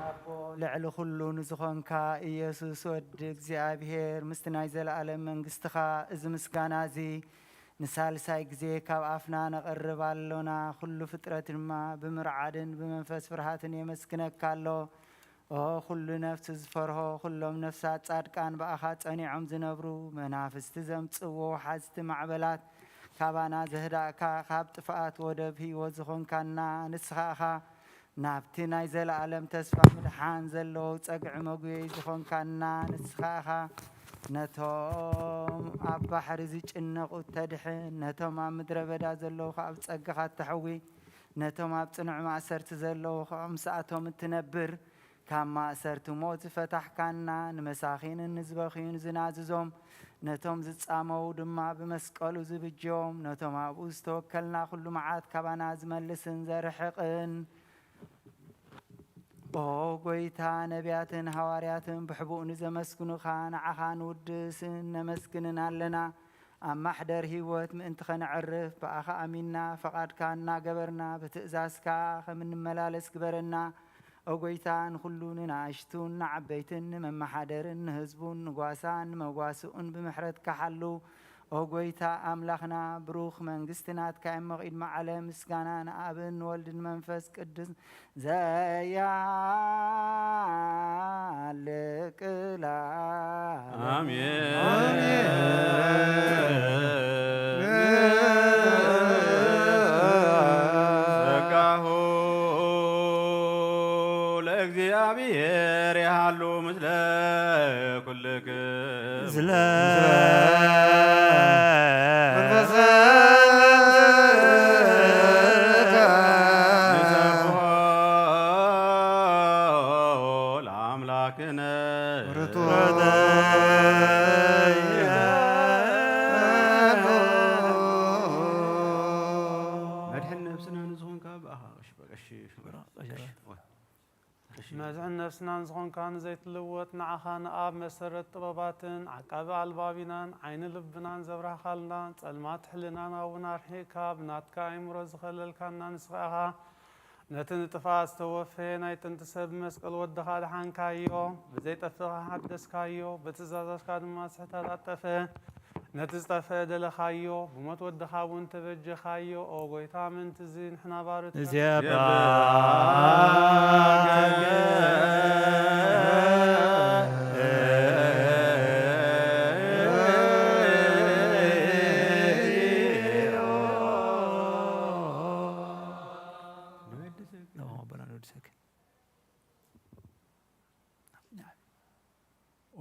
ኣቦ ልዕሊ ኩሉ ንዝኾንካ ኢየሱስ ወዲ እግዚኣብሔር ምስቲ ናይ ዘለኣለም መንግስትኻ እዚ ምስጋና እዚ ንሳልሳይ ግዜ ካብ ኣፍና ነቕርብ ኣሎና። ኩሉ ፍጥረት ድማ ብምርዓድን ብመንፈስ ፍርሃትን የመስግነካ ኣሎ። ኦ ኩሉ ነፍሲ ዝፈርሆ፣ ኩሎም ነፍሳት ጻድቃን ብኣኻ ጸኒዖም ዝነብሩ፣ መናፍስቲ ዘምጽእዎ ወሓዝቲ ማዕበላት፣ ካባና ዘህዳእካ፣ ካብ ጥፍኣት ወደብ ህይወት ዝኾንካና ንስኻ ኢኻ። ናብቲ ናይ ዘለኣለም ተስፋ ምድሓን ዘለዎ ጸግዒ መጉየይ ዝኾንካና ንስኻ ኢኻ። ነቶም ኣብ ባሕሪ ዝጭነቑ እተድሕን፣ ነቶም ኣብ ምድረ በዳ ዘለዉ ኸኣ ብጸጋኻ እተሕዊ፣ ነቶም ኣብ ጽኑዕ ማእሰርቲ ዘለዉ ኸኣ ምስኣቶም እትነብር፣ ካብ ማእሰርቲ ሞት ዝፈታሕካና፣ ንመሳኺንን ንዝበኽዩን ዝናዝዞም፣ ነቶም ዝጻመዉ ድማ ብመስቀሉ ዝብጅዮም፣ ነቶም ኣብኡ ዝተወከልና ኩሉ መዓት ካባና ዝመልስን ዘርሕቕን፣ ኦ ጎይታ፣ ነቢያትን ሃዋርያትን ብሕቡእ ንዘመስግኑኻ፣ ንዓኻ ንውድስን ነመስግንን ኣለና። ኣብ ማሕደር ህይወት ምእንቲ ኸነዕርፍ፣ ብኣኻ ኣሚንና፣ ፈቓድካ እናገበርና፣ ብትእዛዝካ ኸም እንመላለስ ግበረና። ኦ ጎይታ፣ ንኹሉ ንናእሽቱን ንዓበይትን፣ ንመመሓደርን ንህዝቡን፣ ንጓሳን ንመጓስኡን ብምሕረትካ ሓሉ። ኦ ጎይታ ኣምላኽና፣ ብሩኽ መንግስቲ ናትካ እሞ፣ ቅድሚ ዓለም ምስጋና ንኣብን ንወልድን መንፈስ ቅዱስ ዘያልቅ ለዓለም። ኣሜን። ጸጋሁ ለእግዚኣብሔር ይሃሉ ምስለ ኩልክም። ስለ መንፈስከ ንሰብሖ ለኣምላክነ። ርቱዕ መድሕን ነብስና ንዝኾንካ ብኣኻ ቀሺ፣ ቀሺ፣ ቀሺ። መድሕን ነፍስናን ዝኾንካ ንዘይትልወጥ ንዓኻ ንኣብ መሰረት ጥበባትን ዓቃቢ ኣልባቢናን ዓይኒ ልብናን ዘብራህካልና፣ ጸልማት ሕልናና እውን ኣርሒቕካ፣ ብናትካ ኣእምሮ ዝኸለልካና ንስኻ ኢኻ። ነቲ ንጥፍኣት ዝተወፈየ ናይ ጥንቲ ሰብ ብመስቀል ወድኻ ኣድሓንካዮ፣ ብዘይጠፍእ ሓደስካዮ፣ ብትእዛዛትካ ድማ ስሕተት ኣጠፈ። ነቲ ዝጠፍአ ደለኻዮ፣ ብሞት ወድኻ እውን ተበጀኻዮ። ኦ ጐይታ፣ ምእንቲ እዚ ንሕና ባሮትካ ንሴብሐካ።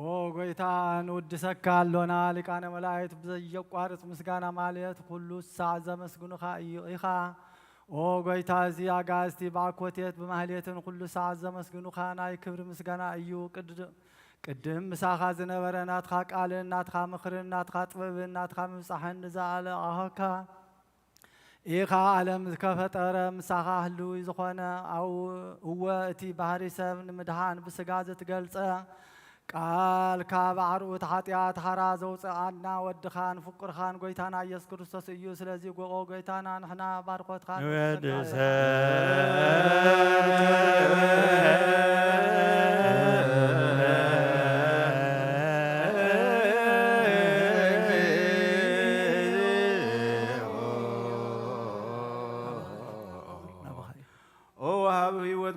ኦ ጐይታ፣ ንውድሰካ ኣሎና። ሊቃነ መላእክት ብዘየቋርጽ ምስጋና ማለት ኩሉ ሳዕ ዘመስግኑኻ እዩ፣ ኢኻ። ኦ ጐይታ፣ እዚ ኣጋእዝቲ ብኣኮቴት ብማህሌትን ኩሉ ሳዕ ዘመስግኑኻ ናይ ክብሪ ምስጋና እዩ። ቅድ-፣ ቅድም ምሳኻ ዝነበረ ናትኻ ቃልን ናትኻ ምኽርን ናትኻ ጥበብን ናትኻ ምብጻሕን ንዘኣለኣኸካ ኢኻ። ዓለም ዝከፈጠረ ምሳኻ ህልዊ ዝኾነ፣ ኣው-፣ እወ፣ እቲ ባህሪ ሰብ ንምድሓን ብስጋ ዘትገልጸ ቃልካ፣ ብዓርዑት ሓጢኣት ሓራ ዘውጽኣና ወድኻን ፍቁርኻን ጐይታና ኢየሱስ ክርስቶስ እዩ። ስለዚ፣ ኦ ጐይታና፣ ንሕና ባርኾትካ ንወድሰ ኦ ወሃቢ ህይወት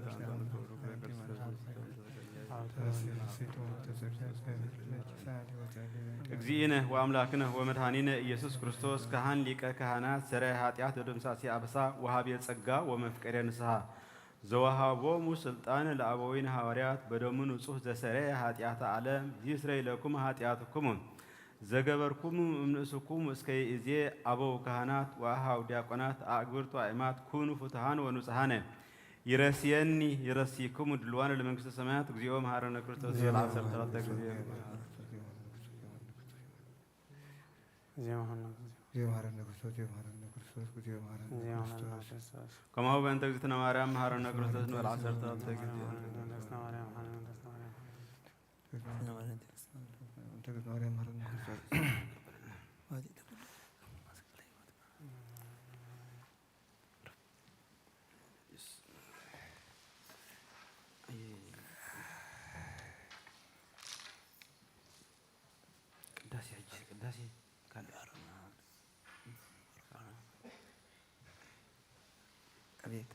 እግዚእነ ወአምላክነ ወመድኃኒነ ኢየሱስ ክርስቶስ ካህን ሊቀ ካህናት ሰራይ ኃጢአት ወደምሳሴ አበሳ ወሃቤ ጸጋ ወመፍቀሬ ንስሐ ዘወሃቦሙ ስልጣን ለአበዊነ ሐዋርያት በደሙ ንጹሕ ዘሰረየ ኃጢአተ ዓለም ይስረይ ለኩም ኃጢአትኩሙ ዘገበርኩሙ እምንእስኩም እስከ ይእዜ አበው ካህናት ወአሃው ዲያቆናት አእግብርቱ አእማት ኩኑ ፍቱሃን ወንጹሃነ ይረስየኒ ይረስይክሙ ድልዋነ ለመንግስተ ሰማያት እግዚኦ መሐረነ ክርስቶስ ይበል ዓሰርተ ክልተ ጊዜ። ዜማሃና ዜማረነ ክርስቶስ ዜማረነ ክርስቶስ ዜማረነ ዜማሃና ክርስቶስ ክርስቶስ ከማሁ በእንተ እግዝእትነ ማርያም መሐረነ ክርስቶስ ንበል ዓሰርተ ክልተ ጊዜ። መንግስተ ማርያም ሐረነ መንግስተ ማርያም እንተ ማርያም መሐረነ ክርስቶስ ቅዳሴ ሕጂ ቅዳሴ ካልእ አቤት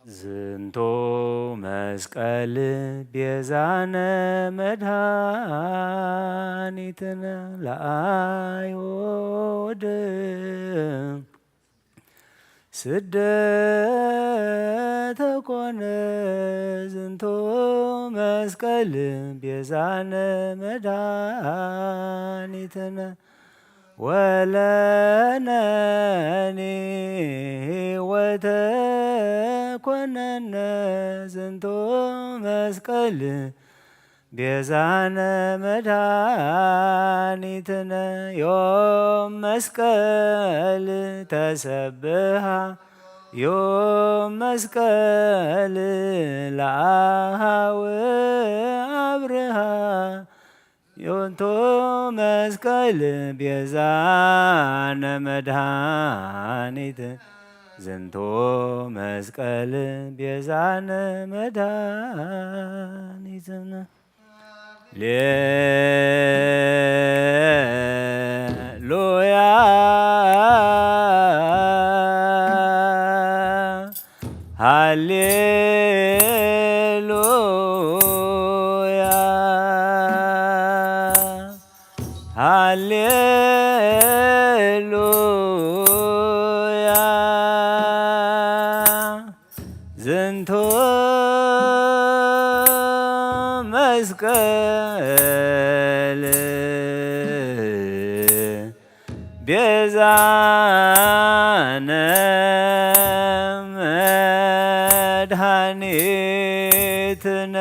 ዝንቱ መስቀል ቤዛነ መድኃኒትነ ለአይሁድ ስደተ ኮነ። ዝንቱ መስቀል ቤዛነ መድኃኒትነ ወለነኒ ሕይወተ ኮነነ። ዝንቱ መስቀል ቤዛነ መድኃኒትነ። ዮም መስቀል ተሰብሃ፣ ዮም መስቀል ለአሃው አብርሃ። ዮንቶ መስቀል ቤዛነ መድኃኒት፣ ዝንቶ መስቀል ቤዛነ መድኃኒትነ። ሌሉያ ሃሌሉያ ሃሌሉያ። ዝንቱ መስቀል ቤዛነ መድኃኒትነ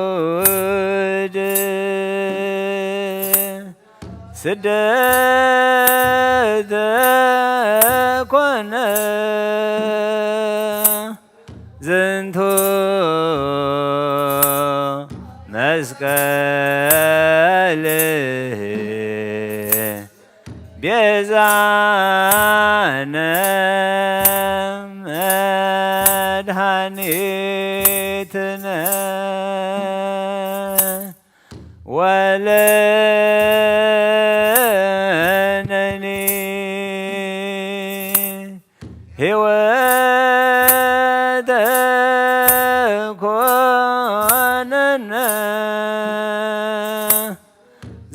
ለአይሁድ ስደተ ኮነ። ዝንቱ መስቀል ቤዛነ መድኃኒትነ ወለነኒ ሕይወተ ኮነነ።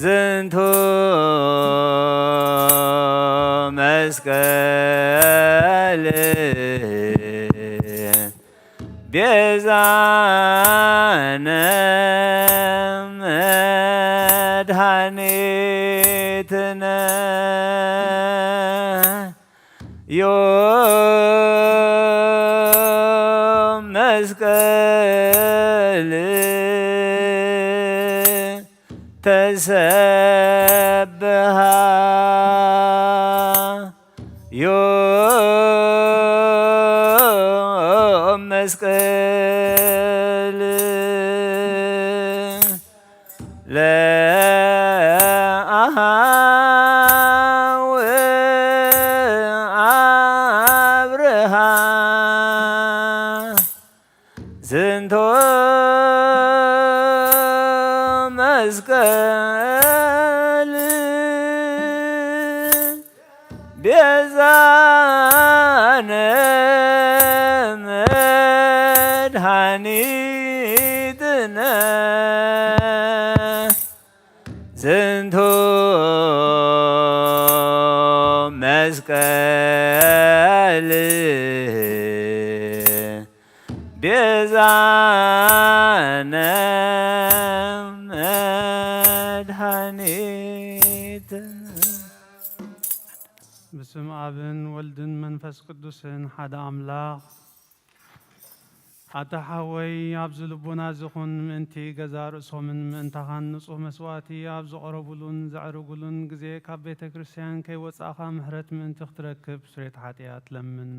ዝንቱ መስቀል ቤዛነ መድኃኒትነ ዮም መስቀል ተሰብሃ ዮም መስቀል ለአሃው አብርሃ ዝንቶ መስቀል ቤዛነ መድኃኒትነ ዝንቱ መስቀል ቤዛነ መድኃኒትነ። በስመ አብን ወልድን መንፈስ ቅዱስን ሓደ አምላክ። ኣታ ሓወይ፣ ኣብዚ ልቦና እዚ ኹን፣ ምእንቲ ገዛእ ርእሶምን ምእንታኻን ንጹህ መስዋእቲ ኣብ ዝቐረቡሉን ዘዕርጉሉን ግዜ፣ ካብ ቤተ ክርስቲያን ከይወጻእኻ ምሕረት ምእንቲ ክትረክብ ስሬት ሓጢኣት ለምን።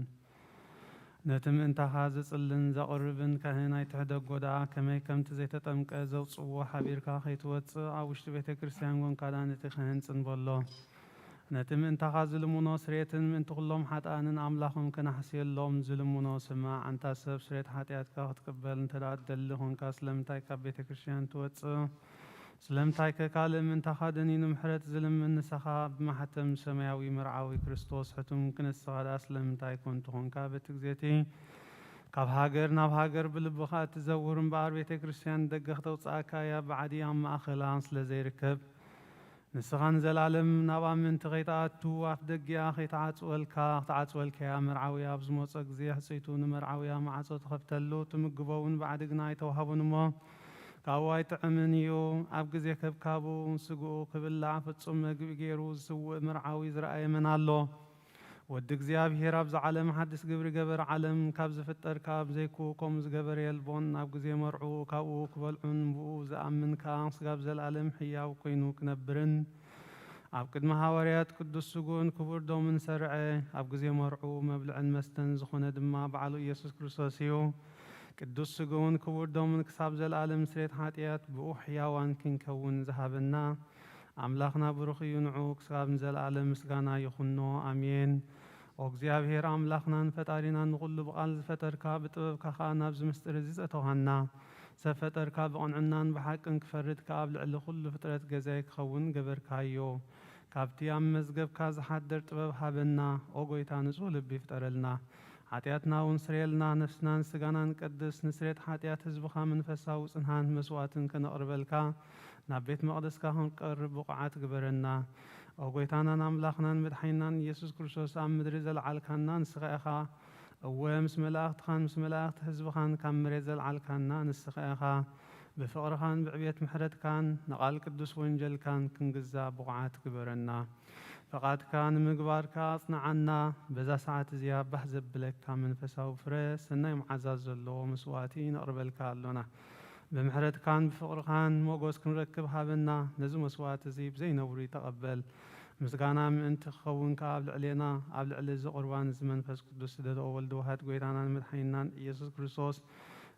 ነቲ ምእንታኻ ዘጽልን ዘቕርብን ካህን ኣይትሕደጎ ደኣ፣ ከመይ ከምቲ ዘይተጠምቀ ዘውጽእዎ ሓቢርካ ከይትወጽእ፣ ኣብ ውሽጢ ቤተ ክርስቲያን ጎንካ ደኣ ነቲ ካህን ጽንበሎ። ነቲ ምእንታኻ ዝልምኖ ስርየትን ምእንቲ ኩሎም ሓጥኣንን ኣምላኾም ከነሕስየሎም ዝልምኖ ስማዕ። ኣንታ ሰብ፣ ስርየት ሓጢኣትካ ክትቅበል እንተ ደኣ ትደሊ ኾንካ፣ ስለምንታይ ካብ ቤተ ክርስቲያን ትወጽእ? ስለምንታይ ከ ካልእ ምእንታኻ ደኒኑ ምሕረት ዝልምን ንሳኻ ብማሕተም ሰማያዊ መርዓዊ ክርስቶስ ሕቱም ክንስኻ ደኣ ስለምንታይ ኮንቱ ኾንካ? በቲ ግዜ እቲ ካብ ሃገር ናብ ሃገር ብልብኻ እትዘውር እምበኣር ቤተ ክርስቲያን ደገ ክተውጽኣካ እያ፣ ብዓዲ ኣብ ማእኸላ ስለ ዘይርከብ። ንስኻ ንዘለኣለም ናብኣ ምእንቲ ከይትኣቱ ኣፍ ደጊኣ ከይትዓጽወልካ ክትዓጽወልካ እያ። መርዓዊ ኣብ ዝመጾ ግዜ ሕጽይቱ ንመርዓውያ ማዕጾ ትኸፍተሉ፣ ትምግቦ እውን ብዓዲ ግና ኣይተዋህቡን እሞ ካብኡ ኣይጥዕምን እዩ። ኣብ ግዜ ከብካቡ ስግኡ ክብላዕ ፍጹም መግቢ ገይሩ ዝስውእ መርዓዊ ዝረኣየ መን ኣሎ? ወዲ እግዚኣብሔር ኣብዚ ዓለም ሓድስ ግብሪ ገበር ዓለም ካብ ዝፍጠር ካብ ዘይኩ ከምኡ ዝገበረ የልቦን። ኣብ ግዜ መርዑ ካብኡ ክበልዑን ብኡ ዝኣምን ከኣ ስጋብ ዘለኣለም ሕያው ኮይኑ ክነብርን ኣብ ቅድሚ ሃዋርያት ቅዱስ ስግኡን ክቡር ደሙን ሰርዐ። ኣብ ግዜ መርዑ መብልዕን መስተን ዝኾነ ድማ ባዕሉ ኢየሱስ ክርስቶስ እዩ። ቅዱስ ስግኡን ክቡር ደሙን ክሳብ ዘለኣለም ስሬት ሓጢኣት ብኡ ሕያዋን ክንከውን ዝሃበና ኣምላኽና ብሩኽ እዩ። ንዑ ክሳብ ንዘለኣለም ምስጋና ይኹኖ። ኣሜን። ኦ እግዚኣብሔር ኣምላኽናን ፈጣሪናን ንኹሉ ብቓል ዝፈጠርካ ብጥበብካ ኸኣ ናብዚ ምስጢር እዚ ዘእተውሃና ሰብ ፈጠርካ ብቕንዕናን ብሓቅን ክፈርድ ከኣ ኣብ ልዕሊ ኩሉ ፍጥረት ገዛይ ክኸውን ገበርካዮ። ካብቲ ኣብ መዝገብካ ዝሓድር ጥበብ ሃበና። ኦ ጎይታ ንጹህ ልቢ ፍጠረልና። ሓጢኣትና እውን ስርየልና። ነፍስናን ስጋናን ቀድስ። ንስሬት ሓጢኣት ህዝብኻ መንፈሳዊ ጽንሃን መስዋዕትን ከነቕርበልካ ናብ ቤት መቕደስካ ክንቀርብ ብቑዓት ግበረና። ኦ ጎይታናን ኣምላኽናን መድሓኒናን ኢየሱስ ክርስቶስ ኣብ ምድሪ ዘለዓልካና ንስኻ ኢኻ። እወ ምስ መላእኽትኻን ምስ መላእኽቲ ህዝብኻን ካብ መሬት ዘልዓልካና ንስኻ ኢኻ። ብፍቕርኻን ብዕቤት ምሕረትካን ንቓል ቅዱስ ወንጀልካን ክንግዛእ ብቑዓት ግበረና። ፈቓድካ ንምግባር ከኣ ኣጽንዓና። በዛ ሰዓት እዚኣ ባህ ዘብለካ መንፈሳዊ ፍረ ሰናይ መዓዛ ዘለዎ መስዋእቲ ነቕርበልካ ኣሎና። ብምሕረትካን ብፍቕርኻን ሞጎስ ክንረክብ ሃበና። ነዚ መስዋእቲ እዚ ብዘይነውሪ ተቐበል። ምስጋና ምእንቲ ክኸውን ከኣ ኣብ ልዕሌና ኣብ ልዕሊ እዚ ቁርባን እዚ መንፈስ ቅዱስ ዝደለዎ ወልድ ዋህድ ጎይታናን መድሓኒናን ኢየሱስ ክርስቶስ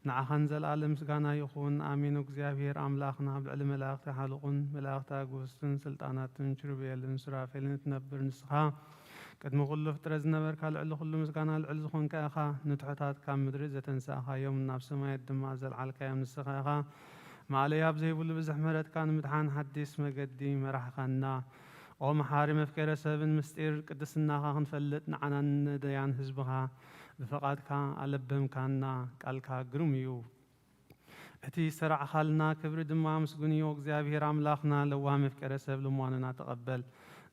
ንዓኻን ዘለኣለም ምስጋና ይኹን። ኣሜን። እግዚኣብሔር ኣምላኽና ኣብ ልዕሊ መላእኽቲ ሓልቑን መላእኽቲ ኣጉስትን ስልጣናትን ኪሩቤልን ሱራፌልን እትነብር ንስኻ ቅድሚ ኩሉ ፍጥረት ዝነበርካ ልዕሊ ኩሉ ምስጋና ልዕል ዝኾንካ ኢኻ። ንትሑታት ካብ ምድሪ ዘተንሳእኻዮም ናብ ሰማያት ድማ ዘልዓልካዮም ንስኻ ኢኻ። ማእለያ ኣብ ዘይብሉ ብዝሕ ምሕረትካ ንምድሓን ሓዲስ መገዲ መራሕኻና። ኦ መሓሪ መፍቀረ ሰብን ምስጢር ቅድስናኻ ክንፈልጥ ንዓናን ነደያን ህዝብኻ ብፍቓድካ ኣለበምካና። ቃልካ ግሩም እዩ። እቲ ዝተራዕኻልና ክብሪ ድማ ምስጉን እዩ። እግዚኣብሔር ኣምላኽና ለዋህ መፍቀረ ሰብ ልማኖና ተቐበል።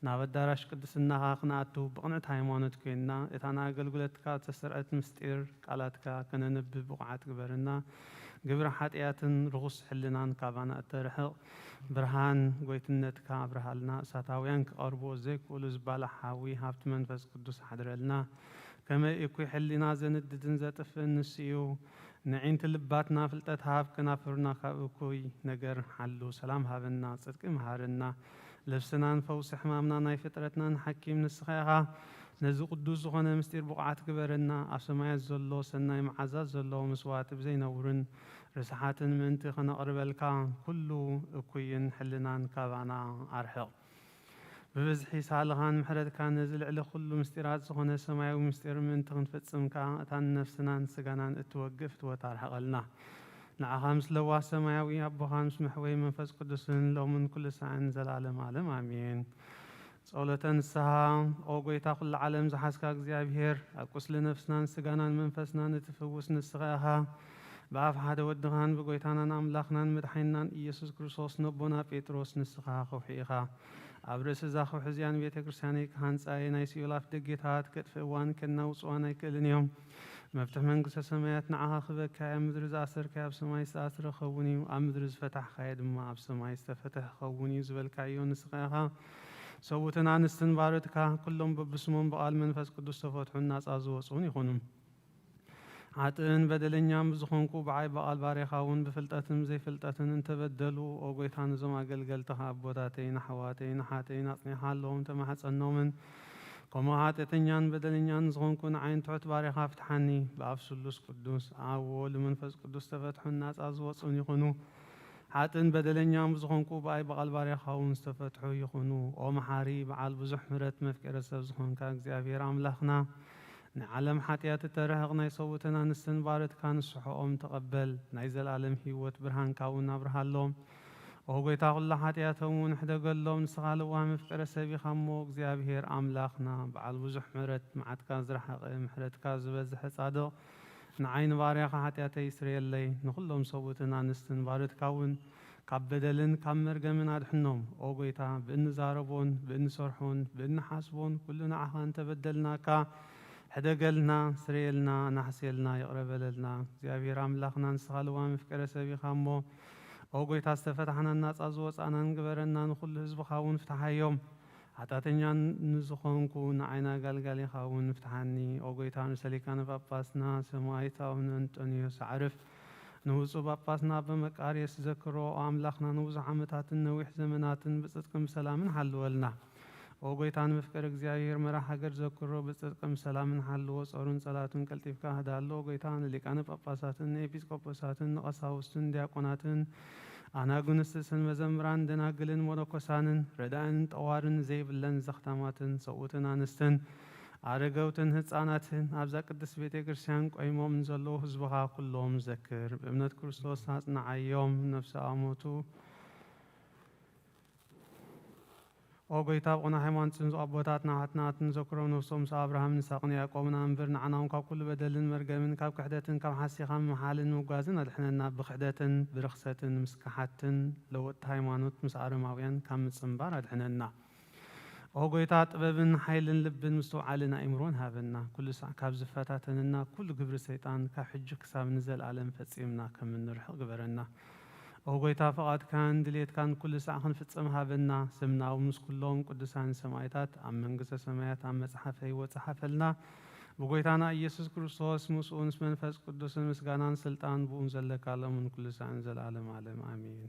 ናብ ኣዳራሽ ቅድስናኻ ክንኣቱ ብቕንዕቲ ሃይማኖት ኮይንና እታ ንኣገልግሎትካ እተሰርዐት ምስጢር ቃላትካ ከነንብብ ብቑዓት ግበረና። ግብሪ ሓጢኣትን ርኹስ ሕልናን ካባና እተርሕቕ ብርሃን ጎይትነትካ ኣብርሃልና። እሳታውያን ክቐርብዎ ዘይክእሉ ዝባላዕ ሓዊ ሃብቲ መንፈስ ቅዱስ ሓድረልና። ከመይ እኩይ ሕሊና ዘንድድን ዘጥፍእን ንሱ እዩ። ንዒንቲ ልባትና ፍልጠት ሃብ፣ ከናፍርና ካብ እኩይ ነገር ሓሉ። ሰላም ሃበና፣ ጽድቂ መሃረና። ልብስናን ፈውሲ ሕማምና ናይ ፍጥረትናን ሓኪም ንስኻ ኢኻ። ነዚ ቅዱስ ዝኾነ ምስጢር ብቑዓት ግበረና። ኣብ ሰማያት ዘሎ ሰናይ መዓዛ ዘለዎ መስዋዕቲ ብዘይነውርን ርስሓትን ምእንቲ ከነቕርበልካ ኩሉ እኩይን ሕልናን ካባና ኣርሕቕ። ብብዝሒ ሳልኻን ምሕረትካን ነዚ ልዕሊ ኩሉ ምስጢራት ዝኾነ ሰማያዊ ምስጢር ምእንቲ ክንፍጽም ከኣ እታ ንነፍስናን ስጋናን እትወግእ ፍትወት ኣርሕቐልና። ንዓኻ ምስ ለዋህ ሰማያዊ ኣቦኻን ምስ መሕወይ መንፈስ ቅዱስን ሎምን ኩሉ ሳዕን ዘላለም ዓለም ኣሜን። ጸሎተ ንስሓ። ኦ ጎይታ ኩሉ ዓለም ዝሓዝካ እግዚኣብሔር፣ ኣብ ቁስሊ ነፍስናን ስጋናን መንፈስናን እትፍውስ ንስኻ ኢኻ። ብኣፍ ሓደ ወድኻን ብጎይታናን ኣምላኽናን መድሓኒናን ኢየሱስ ክርስቶስ ነቦና ጴጥሮስ ንስኻ ከውሒ ኢኻ። ኣብ ርእሲ እዛ ከውሒ እዚኣ ንቤተ ክርስቲያነይ ክሃንጻ እየ። ናይ ሲኦል ኣፍ ደጌታት ከጥፍእዋን ከናውጽዋን ኣይክእልን እዮም። መፍትሕ መንግስተ ሰማያት ንዓኻ ክበካ እያ። ኣብ ምድሪ ዝኣሰርካዮ ኣብ ሰማይ ዝተኣስረ ክኸውን እዩ፣ ኣብ ምድሪ ዝፈታሕካዮ ድማ ኣብ ሰማይ ዝተፈትሐ ክኸውን እዩ ዝበልካዮ ንስኻ ኢኻ። ሰብኡትን ኣንስትን ባሮትካ ኩሎም በብስሞም ብቓል መንፈስ ቅዱስ ዝተፈትሑን ናጻ ዝወጹን ይኹኑ። ሓጥእን በደለኛን ብዝኾንኩ ብዓይ ብቓል ባርያኻ እውን ብፍልጠትን ብዘይፍልጠትን እንተበደሉ፣ ኦ ጎይታ ነዞም ኣገልገልትኻ ኣቦታተይን ኣሕዋተይን ኣሓተይን ኣጽኒዕካ ኣለዎም ተማሕጸኖምን። ከምኡ ሓጢኣተኛን በደለኛን ዝኾንኩ ንዓይን ትሑት ባርያኻ ፍትሓኒ። ብኣብ ስሉስ ቅዱስ ኣብ ወወልድ መንፈስ ቅዱስ ዝተፈትሑን ናጻ ዝወጹን ይኹኑ። ሓጥእን በደለኛን ብዝኾንኩ ብኣይ ብቓል ባርያኻ እውን ዝተፈትሑ ይኹኑ። ኦ መሓሪ በዓል ብዙሕ ምሕረት መፍቀረ ሰብ ዝኾንካ እግዚኣብሔር ኣምላኽና፣ ንዓለም ሓጢኣት እተርሕቕ ናይ ሰብኡትን ኣንስትን ባሮትካ ንስሕኦም ተቐበል። ናይ ዘለኣለም ህይወት ብርሃንካ እውን ኣብርሃሎም። ኦ ጐይታ፣ ኵላ ሓጢኣቶም እውን ሕደገሎም። ንስኻ ለዋህ መፍቀሬ ሰብ ኢኻ እሞ፣ እግዚኣብሔር ኣምላኽና፣ በዓል ብዙሕ ምሕረት፣ መዓትካ ዝረሓቐ፣ ምሕረትካ ዝበዝሐ ጻድቕ፣ ንዓይ ንባርያኻ ሓጢኣተይ ይስረየለይ፣ ንኹሎም ሰብኡትን ኣንስትን ባሮትካ እውን ካብ በደልን ካብ መርገምን ኣድሕኖም። ኦ ጐይታ፣ ብእንዛረቦን ብእንሰርሖን ብእንሓስቦን ኩሉ ንዓኻ እንተበደልናካ፣ ሕደገልና፣ ስረየልና፣ ኣናሕስየልና፣ ይቕረ በለልና። እግዚኣብሔር ኣምላኽና፣ ንስኻ ለዋህ መፍቀሬ ሰብ ኢኻ እሞ፣ ኦ ጐይታ፣ ዝተፈታሕናን ናጻ ዝወጻእናን ግበረና፣ ንኹሉ ህዝብኻ እውን ፍትሓዮም። ሓጢኣተኛ ንዝኾንኩ ንዓይን ኣገልጋሊኻ እውን ፍትሓኒ። ኦ ጐይታ፣ ንሰሊካነ ጳጳስና ሰማዕት ኣቡነ እንጦንዮስ ኣዕርፍ፣ ንብፁዕ ጳጳስና ኣባ መቃርዮስ ዘክሮ። ኦ ኣምላኽና፣ ንብዙሕ ዓመታትን ነዊሕ ዘመናትን ብጽድቅን ብሰላምን ሓልወልና። ኦ ጐይታ፣ ንመፍቀሪ እግዚኣብሔር መራሕ ሃገር ዘክሮ፣ ብጽድቅን ብሰላምን ሓልዎ። ጾሩን ጸላቱን ቀልጢፍካ ህዳሎ። ኦ ጐይታ፣ ንሊቃነ ጳጳሳትን ንኤጲስቆጶሳትን ንቐሳውስትን ዲያቆናትን ኣናጉንስትስን መዘምራን ደናግልን መነኮሳንን ረዳእን ጠዋርን ዘይብለን ዘኽታማትን ሰብኡትን ኣንስትን ኣረገውትን ህጻናትን ኣብዛ ቅድስት ቤተ ክርስቲያን ቆይሞም ንዘለዉ ህዝብኻ ኩሎም ዘክር። ብእምነት ክርስቶስ ኣጽንዓዮም። ነፍሲ ኣሞቱ ኦ ጐይታ፣ ኣብ ቕኑዕ ሃይማኖት ዝጽንሑ ኣቦታትና ኣሕዋትና ንዘክሮም፣ ነፍሶም ምስ ኣብርሃምን ይስሐቅን ያዕቆብን ኣንብር። ንዓና እውን ካብ ኩሉ በደልን መርገምን ካብ ክሕደትን ካብ ሓሲኻ ምምሓልን ምጉዓዝን ኣድሕነና። ብክሕደትን ብርኽሰትን ምስ ከሓድትን ለወጥቲ ሃይማኖት ምስ ኣረማውያን ካብ ምጽንባር ኣድሕነና። ኦ ጐይታ፣ ጥበብን ሓይልን ልብን ምስትውዓልን ኣእምሮን ሃበና። ኩሉ ሳዕ ካብ ዝፈታተነና ኩሉ ግብሪ ሰይጣን ካብ ሕጂ ክሳብ ንዘለኣለም ፈጺምና ከም እንርሕቕ ግበረና። ኦ ጐይታ፣ ፍቓድካን ድሌትካን ኩሉ ሳዕ ክንፍጽም ሃበና። ስምና እውን ምስ ኩሎም ቅዱሳን ሰማዕታት ኣብ መንግስተ ሰማያት ኣብ መጽሓፈ ህይወት ጸሓፈልና። ብጐይታና ኢየሱስ ክርስቶስ፣ ምስኡን ምስ መንፈስ ቅዱስን ምስጋናን ስልጣን ብኡን ዘለካ ሎምን ኩሉ ሳዕን ዘለዓለም ዓለም ኣሜን።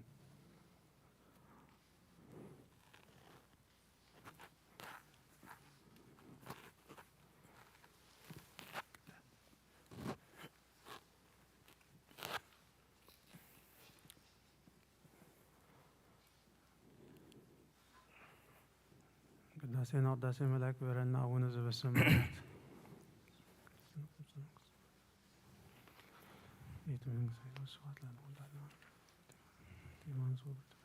ቅዳሴና ቅዳሴ መላእክት ይበረና። አቡነ ዘበሰማያት ቤተ መንግስት ስብሐት ለአብ ወወልድ ወለመንፈስ ቅዱስ።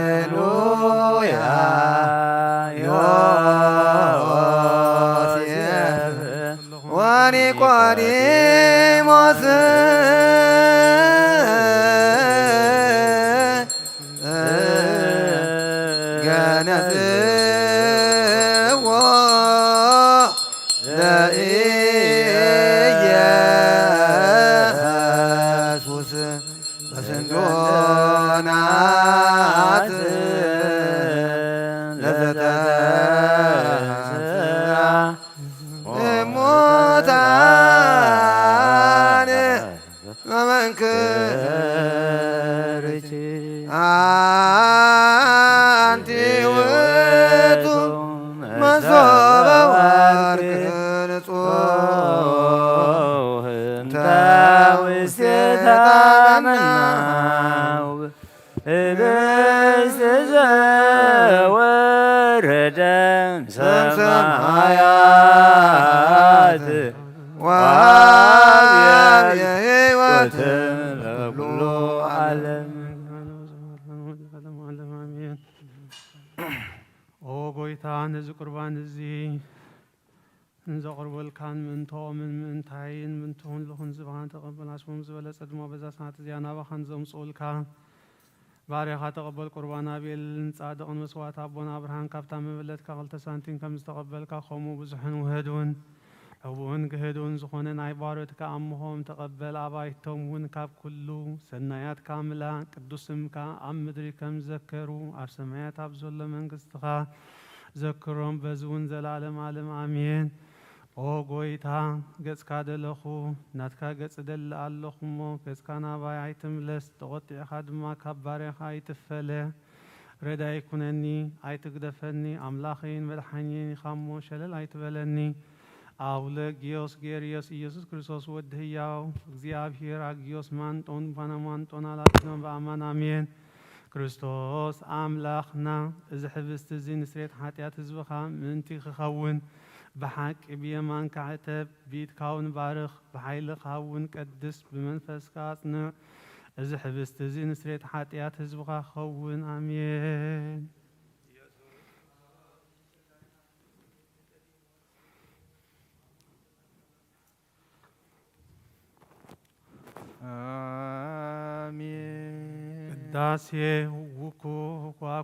ሃሌሉያ። ዮሴፍ ወኒቆዲሞስ ገነዝዎ ለኢየሱስ በስንዱናት ለዘተንሥአ እሙታን መመንክርኪ አንቲ ውእቱ መሶበ ወርቅ ንጹሕ እንተ ውስቴታ መናው ህብስት ዘወረደ እምሰማያት እዚ እንዘቕርበልካን ምእንቶምን ምእንታይን ምእንቲ ኩልኹን ዝባን ተቐበል። ኣስቦም ዝበለጸ ድማ በዛ ሰዓት እዚኣ ናባኻ ንዘምጽኡልካ ባርያኻ ተቐበል። ቁርባን ኣቤልን ጻድቕን መስዋዕት ኣቦና ኣብርሃም ካብታ መበለትካ ክልተ ሳንቲም ከም ዝተቐበልካ፣ ከምኡ ብዙሕን ውህዱን ሕቡእን ግህዱን ዝኾነ ናይ ባሮትካ ኣምሆም ተቐበል። ኣባይቶም እውን ካብ ኩሉ ሰናያትካ ምላ፣ ቅዱስ ስምካ ኣብ ምድሪ ከም ዘከሩ ኣብ ሰማያት ኣብ ዘሎ መንግስትኻ ዘክሮም፣ በዚ እውን ዘላለም ኣለም ኣሜን። ኦ ጎይታ፣ ገጽካ ደለኹ፣ ናትካ ገጽ እደሊ ኣለኹ እሞ፣ ገጽካ ናባይ ኣይትምለስ፣ ተቖጢዕካ ድማ ካብ ባርያኻ ኣይትፈለ። ረዳይ ኩነኒ፣ ኣይትግደፈኒ፣ ኣምላኸይን መድሓኒየይን ኢኻ እሞ፣ ሸለል ኣይትበለኒ። ኣውለ ጊዮስ ጌርዮስ ኢየሱስ ክርስቶስ ወዲ ህያው እግዚኣብሔር፣ ኣጊዮስ ማንጦን ባናማንጦን ኣላፊኖም በኣማን ኣሜን። ክርስቶስ ኣምላኽና፣ እዚ ሕብስቲ እዚ ንስሬት ሓጢኣት ህዝብኻ ምእንቲ ክኸውን፣ ብሓቂ ብየማንካ ዕተብ፣ ብኢድካ እውን ባርኽ፣ ብሓይልኻ እውን ቀድስ፣ ብመንፈስካ ኣጽንዕ። እዚ ሕብስቲ እዚ ንስሬት ሓጢኣት ህዝብኻ ክኸውን። ኣሜን። ኣሜን። ቅዳሴ ውኩ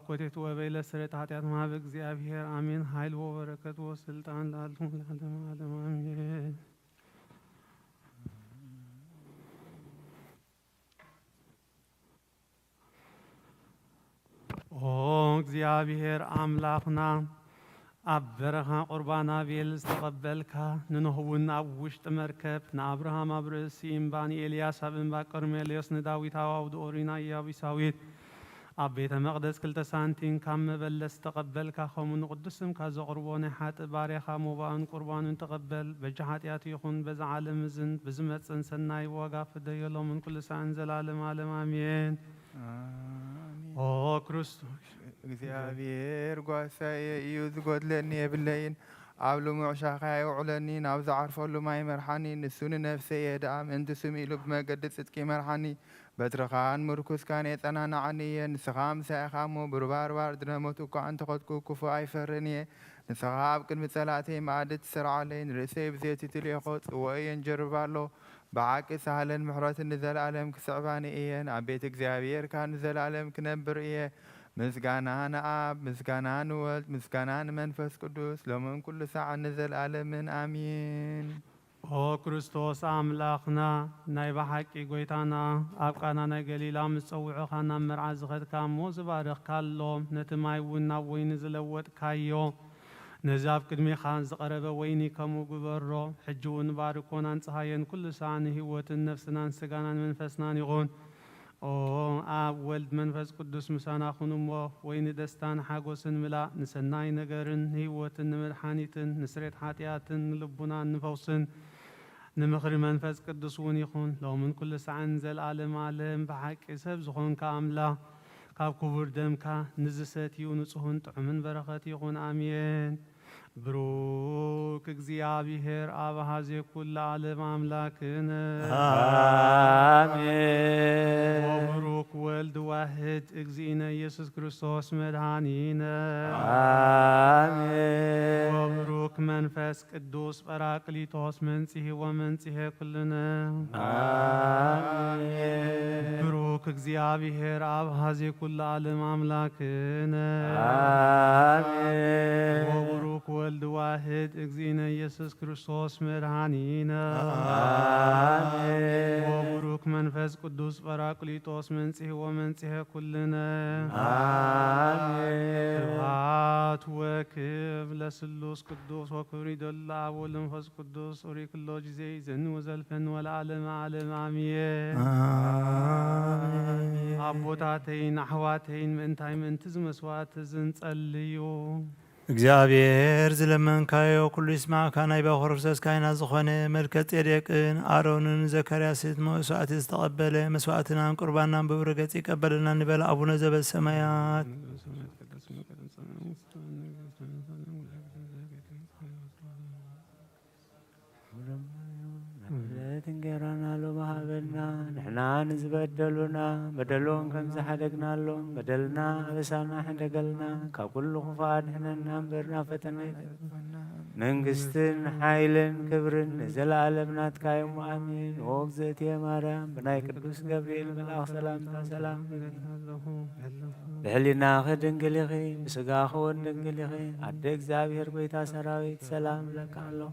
ኮቴት ወበይለ ስሬት ሓጢኣት መሃብ እግዚኣብሔር ኣሜን። ኃይል ወበረከት ወስልጣን ለዓለሙ ለዓለመ ዓለም ኣሜን። ኦ እግዚኣብሔር ኣምላኽና፣ ኣብ በረኻ ቁርባን ኣቤል ዝተቐበልካ፣ ንኖህ እውን ኣብ ውሽጢ መርከብ፣ ንኣብርሃም ኣብ ርእሲ እምባ፣ ንኤልያስ ኣብ እምባ ቀርሜሎስ፣ ንዳዊት ኣብ ኣውዲ ኦሪና ኢያቡሳዊት፣ ኣብ ቤተ መቕደስ ክልተ ሳንቲም ካብ መበለት ዝተቐበልካ፣ ከምኡ ንቅዱስ ስምካ ዘቕርቦ ናይ ሓጥእ ባርያኻ መባኡን ቁርባኑን ተቐበል። በጃ ሓጢኣቱ ይኹን በዛ ዓለም እዝን ብዝመጽእን ሰናይ ዋጋ ፍደዮ ሎምን ኩሉ ሳዕን ዘላለም ዓለም ኣሜን። ኣሜን። ኦ ክርስቶስ እግዚኣብሔር ጓሳየ እዩ፣ ዝጎድለኒ የብለይን። ኣብ ልሙዕ ሻኻ የውዕለኒ፣ ናብ ዝዓርፈሉ ማይ መርሓኒ። ንሱ ንነፍሰየ ደኣ ምእንቲ ስም ኢሉ ብመገዲ ጽድቂ ይመርሓኒ። በትርኻን ምርኩስካን የጸናንዓኒ እየ። ንስኻ ምሳይ ኢኻ እሞ፣ ብሩባርባር ድነሞት እኳ እንተኸድኩ፣ ክፉእ ኣይፈርን እየ። ንስኻ ኣብ ቅድሚ ጸላእተይ መኣዲ ትሰርዓለይ፣ ንርእሰይ ብዘይቲ ትልእኾ፣ ጽዋኡ የንጀርብባ ኣሎ። ብሓቂ ሳህለን ምሕረትን ንዘለኣለም ክስዕባኒ እየን። ኣብ ቤት እግዚኣብሔር ካን ንዘለኣለም ክነብር እየ። ምስጋና ንኣብ፣ ምስጋና ንወልድ፣ ምስጋና ንመንፈስ ቅዱስ፣ ሎምን ኩሉ ሳዕን ንዘለኣለምን ኣሚን። ኦ ክርስቶስ ኣምላኽና፣ ናይ ብሓቂ ጎይታና፣ ኣብ ቃና ናይ ገሊላ ምስ ጸውዑኻ ናብ መርዓ ዝኸድካ እሞ ዝባረኽካሎም፣ ነቲ ማይ እውን ናብ ወይኒ ዝለወጥካዮ፣ ነዚ ኣብ ቅድሜኻ ዝቐረበ ወይኒ ከምኡ ግበሮ። ሕጂ እውን ባርኮን ኣንጽሃየን ኩሉ ሳዕ ንህይወትን ነፍስናን ስጋናን መንፈስናን ይኹን። ኦ ኣብ ወልድ መንፈስ ቅዱስ ምሳና ኩን እሞ፣ ወይኒ ደስታን ሓጎስን ምላእ፣ ንሰናይ ነገርን ንህይወትን ንመድሓኒትን ንስሬት ሓጢኣትን ንልቡናን ንፈውስን ንምኽሪ መንፈስ ቅዱስ እውን ይኹን፣ ሎምን ኩሉ ሳዕን ዘልኣለም ኣለም። ብሓቂ ሰብ ዝኾንካ ኣምላኽ፣ ካብ ክቡር ደምካ ንዝሰትዩ ንጹህን ጥዑምን በረኸት ይኹን። ኣሜን። ብሩክ እግዚኣብሔር ኣብ ሀዜ ኩሉ ዓለም ኣምላክነ። ኣሜን። ወብሩክ ወልድ ዋህድ እግዚእነ ኢየሱስ ክርስቶስ መድኃኒነ። ኣሜን። ወብሩክ መንፈስ ቅዱስ ጳራቅሊጦስ መንጽሔ ወመንጽሔ ኩልነ። ኣሜን። ብሩክ እግዚኣብሔር ኣብ ሀዜ ኩሉ ዓለም ኣምላክነ። ኣሜን። ወብሩክ ወልድ ዋህድ እግዚእነ ኢየሱስ ክርስቶስ መድኃኒነ። ኣሜን። ወብሩክ መንፈስ ቅዱስ ጳራቅሊጦስ መንጽሔ ወመንጽሔ ኩልነ። ኣሜን። ስብሐት ወክብር ለስሉስ ቅዱስ ወክብር ይደሉ ለአብ ወወልድ ወመንፈስ ቅዱስ ኡሪ ኩሎ ጊዜ ይዘኒ ወዘልፈኒ ወለዓለመ ዓለም ኣሜን። ኣሜን። ኣቦታተይን ኣሕዋተይን ምእንታይ ምእንቲ እዚ መስዋዕት እዚ ንጸልዩ። እግዚኣብሔር ዝለመንካዮ ኩሉ ይስማዕካ። ናይ ባኮ ክርስቶስ ካህናት ዝኾነ መልከ ጼዴቅን ኣሮንን ዘካርያስን መስዋዕቲ ዝተቐበለ መስዋዕትናን ቁርባናን ብብረ ገጽ ይቀበለልና ንበል። ኣቡነ ዘበሰማያት። ምሕረት እንጌራና ሎሚ ሃበና ንሕና ንዝበደሉና በደሎም ከም ዝሓደግናሎም በደልና ኣበሳና ሕደገልና፣ ካብ ኩሉ ክፉእ ኣድሕነና እምበር ናብ ፈተና ኣይተእትወና። መንግስትን ሓይልን ክብርን ንዘለኣለም ናትካ እዮም። ኣሜን። ኦ እግዝእትየ ማርያም፣ ብናይ ቅዱስ ገብርኤል መልኣኽ ሰላምታ ሰላም ንብለኪ። ብሕሊናኺ ድንግል ኢኺ፣ ብስጋኺ እውን ድንግል ኢኺ። ኣደ እግዚኣብሔር፣ ጎይታ ሰራዊት፣ ሰላም እብለካ ኣለኹ።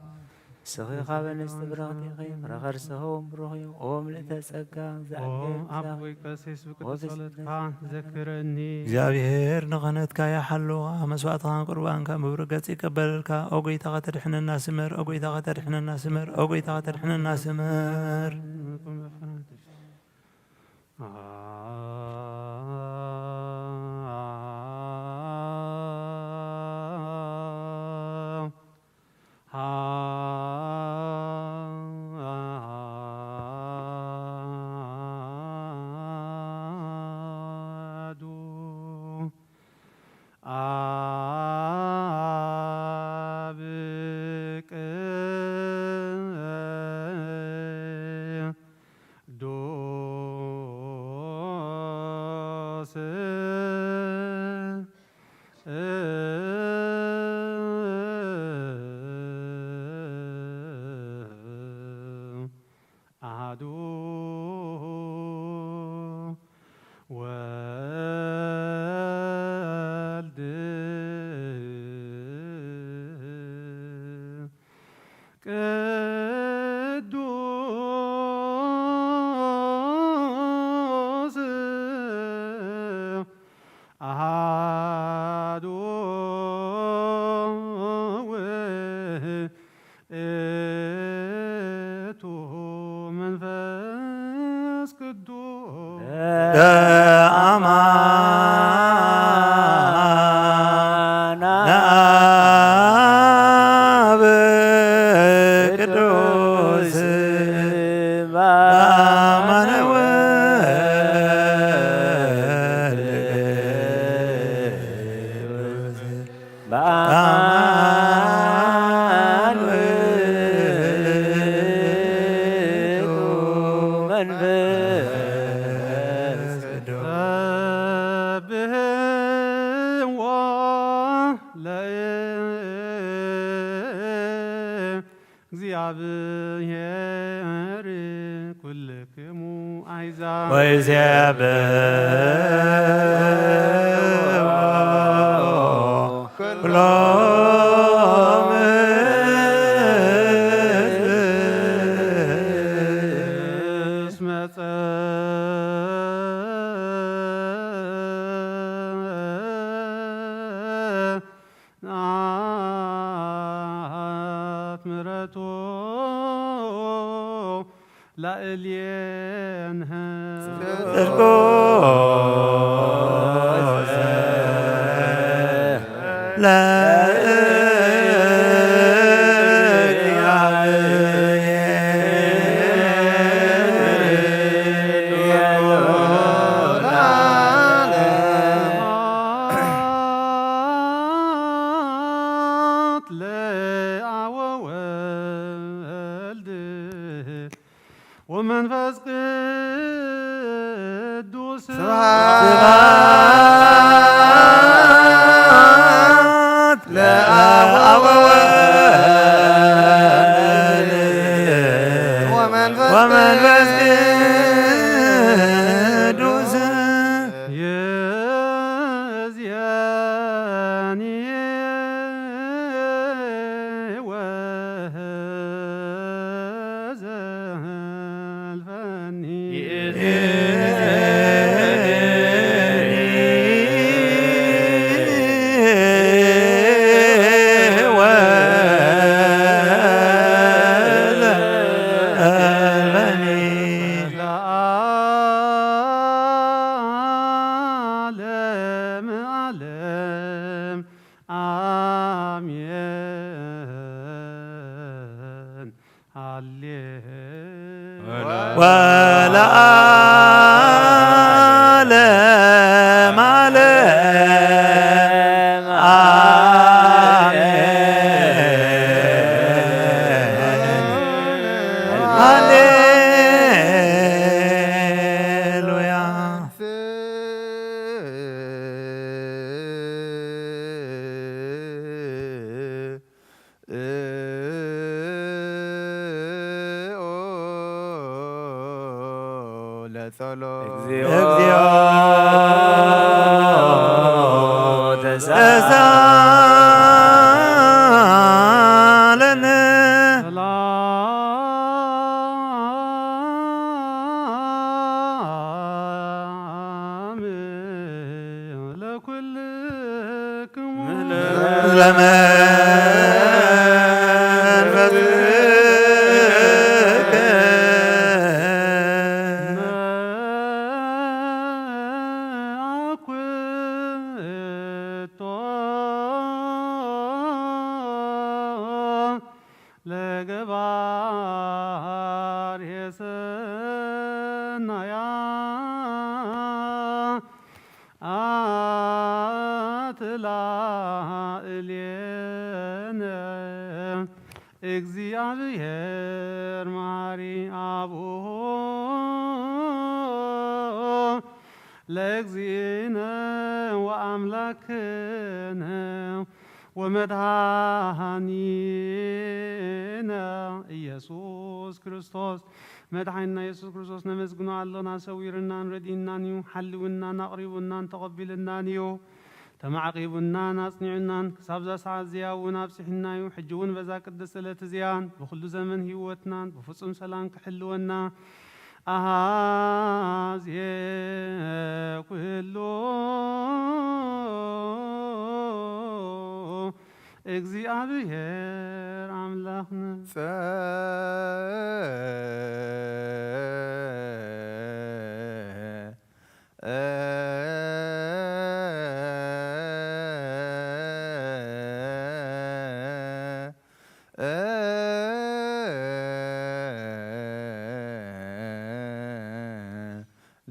ንስኺ ካብ ኣንስቲ ብርኽቲ ኢኺ፣ ፍረ ከርስኺ እውን ብሩኽ እዩ። ኦ ምልእተ ጸጋ፣ ኦ እግዚኣብሔር ኣቦይ፣ ቀሲስ ብቅዱስ ጸሎትካ ዘክረኒ። እግዚኣብሔር ንክህነትካ ይሓልዋ፣ መስዋዕትኻን ቁርባንካ ብብሩህ ገጽ ይቀበለልካ። ኦ ጎይታ ከተድሕነና ስመር፣ ኦ ጎይታ ከተድሕነና ስመር፣ ኦ ጎይታ ከተድሕነና ስመር። አሐዱ አብ ቅዱስ አሐዱ ወልድ ቅዱስ አሐዱ ውእቱ መንፈስ ቅዱስ። በአማን አብ ቅዱስ በአማን ወልድ በአማን ውእቱ መንፈስ ቅዱስ። ሰብሕዎ ለእግዚአብሔር ኩልክሙ አሕዛብ። ወይዜብዎ ኩሎም እስመ ጸንዐት ምሕረቱ ላዕሌነ። ጽድቁ ለአብ ወወልድ ወመንፈስ ቅዱስ። ስብሐት ለአብ ወወልድ ወመንፈስ ቅዱስ። ይእዜኒ ወዘልፈኒ። ለዓለመ ዓለም አሜን። ሃሌ ወለዓለመ ዓለም አሜን። ሃሌ ጸሎት። እግዚኦ ተሳለነ። ሰላም ለኩልክሙ ለመንፈስከ አኩቶ ለገባር የሰናያ አትላ እሌነ። እግዚአብሔር መሐሪ አብኡ ለእግዚእነ ወአምላክነ ወመድኃኒነ ኢየሱስ ክርስቶስ። መድኃኒና ኢየሱስ ክርስቶስ ነመስግኖ ኣሎና። ሰዊርናን ረዲእናን እዩ፣ ሓልውናን ኣቕሪቡናን ተቐቢልናን እዩ። ተማዕቂቡናን ኣጽኒዑናን ክሳብዛ ሰዓት እዚኣ እውን ኣብጺሑና እዩ። ሕጂ እውን በዛ ቅድስቲ ዕለት እዚኣን ብኹሉ ዘመን ህይወትናን ብፍጹም ሰላም ክሕልወና ኣሃዜ ኩሉ እግዚኣብሔር ኣምላኽና።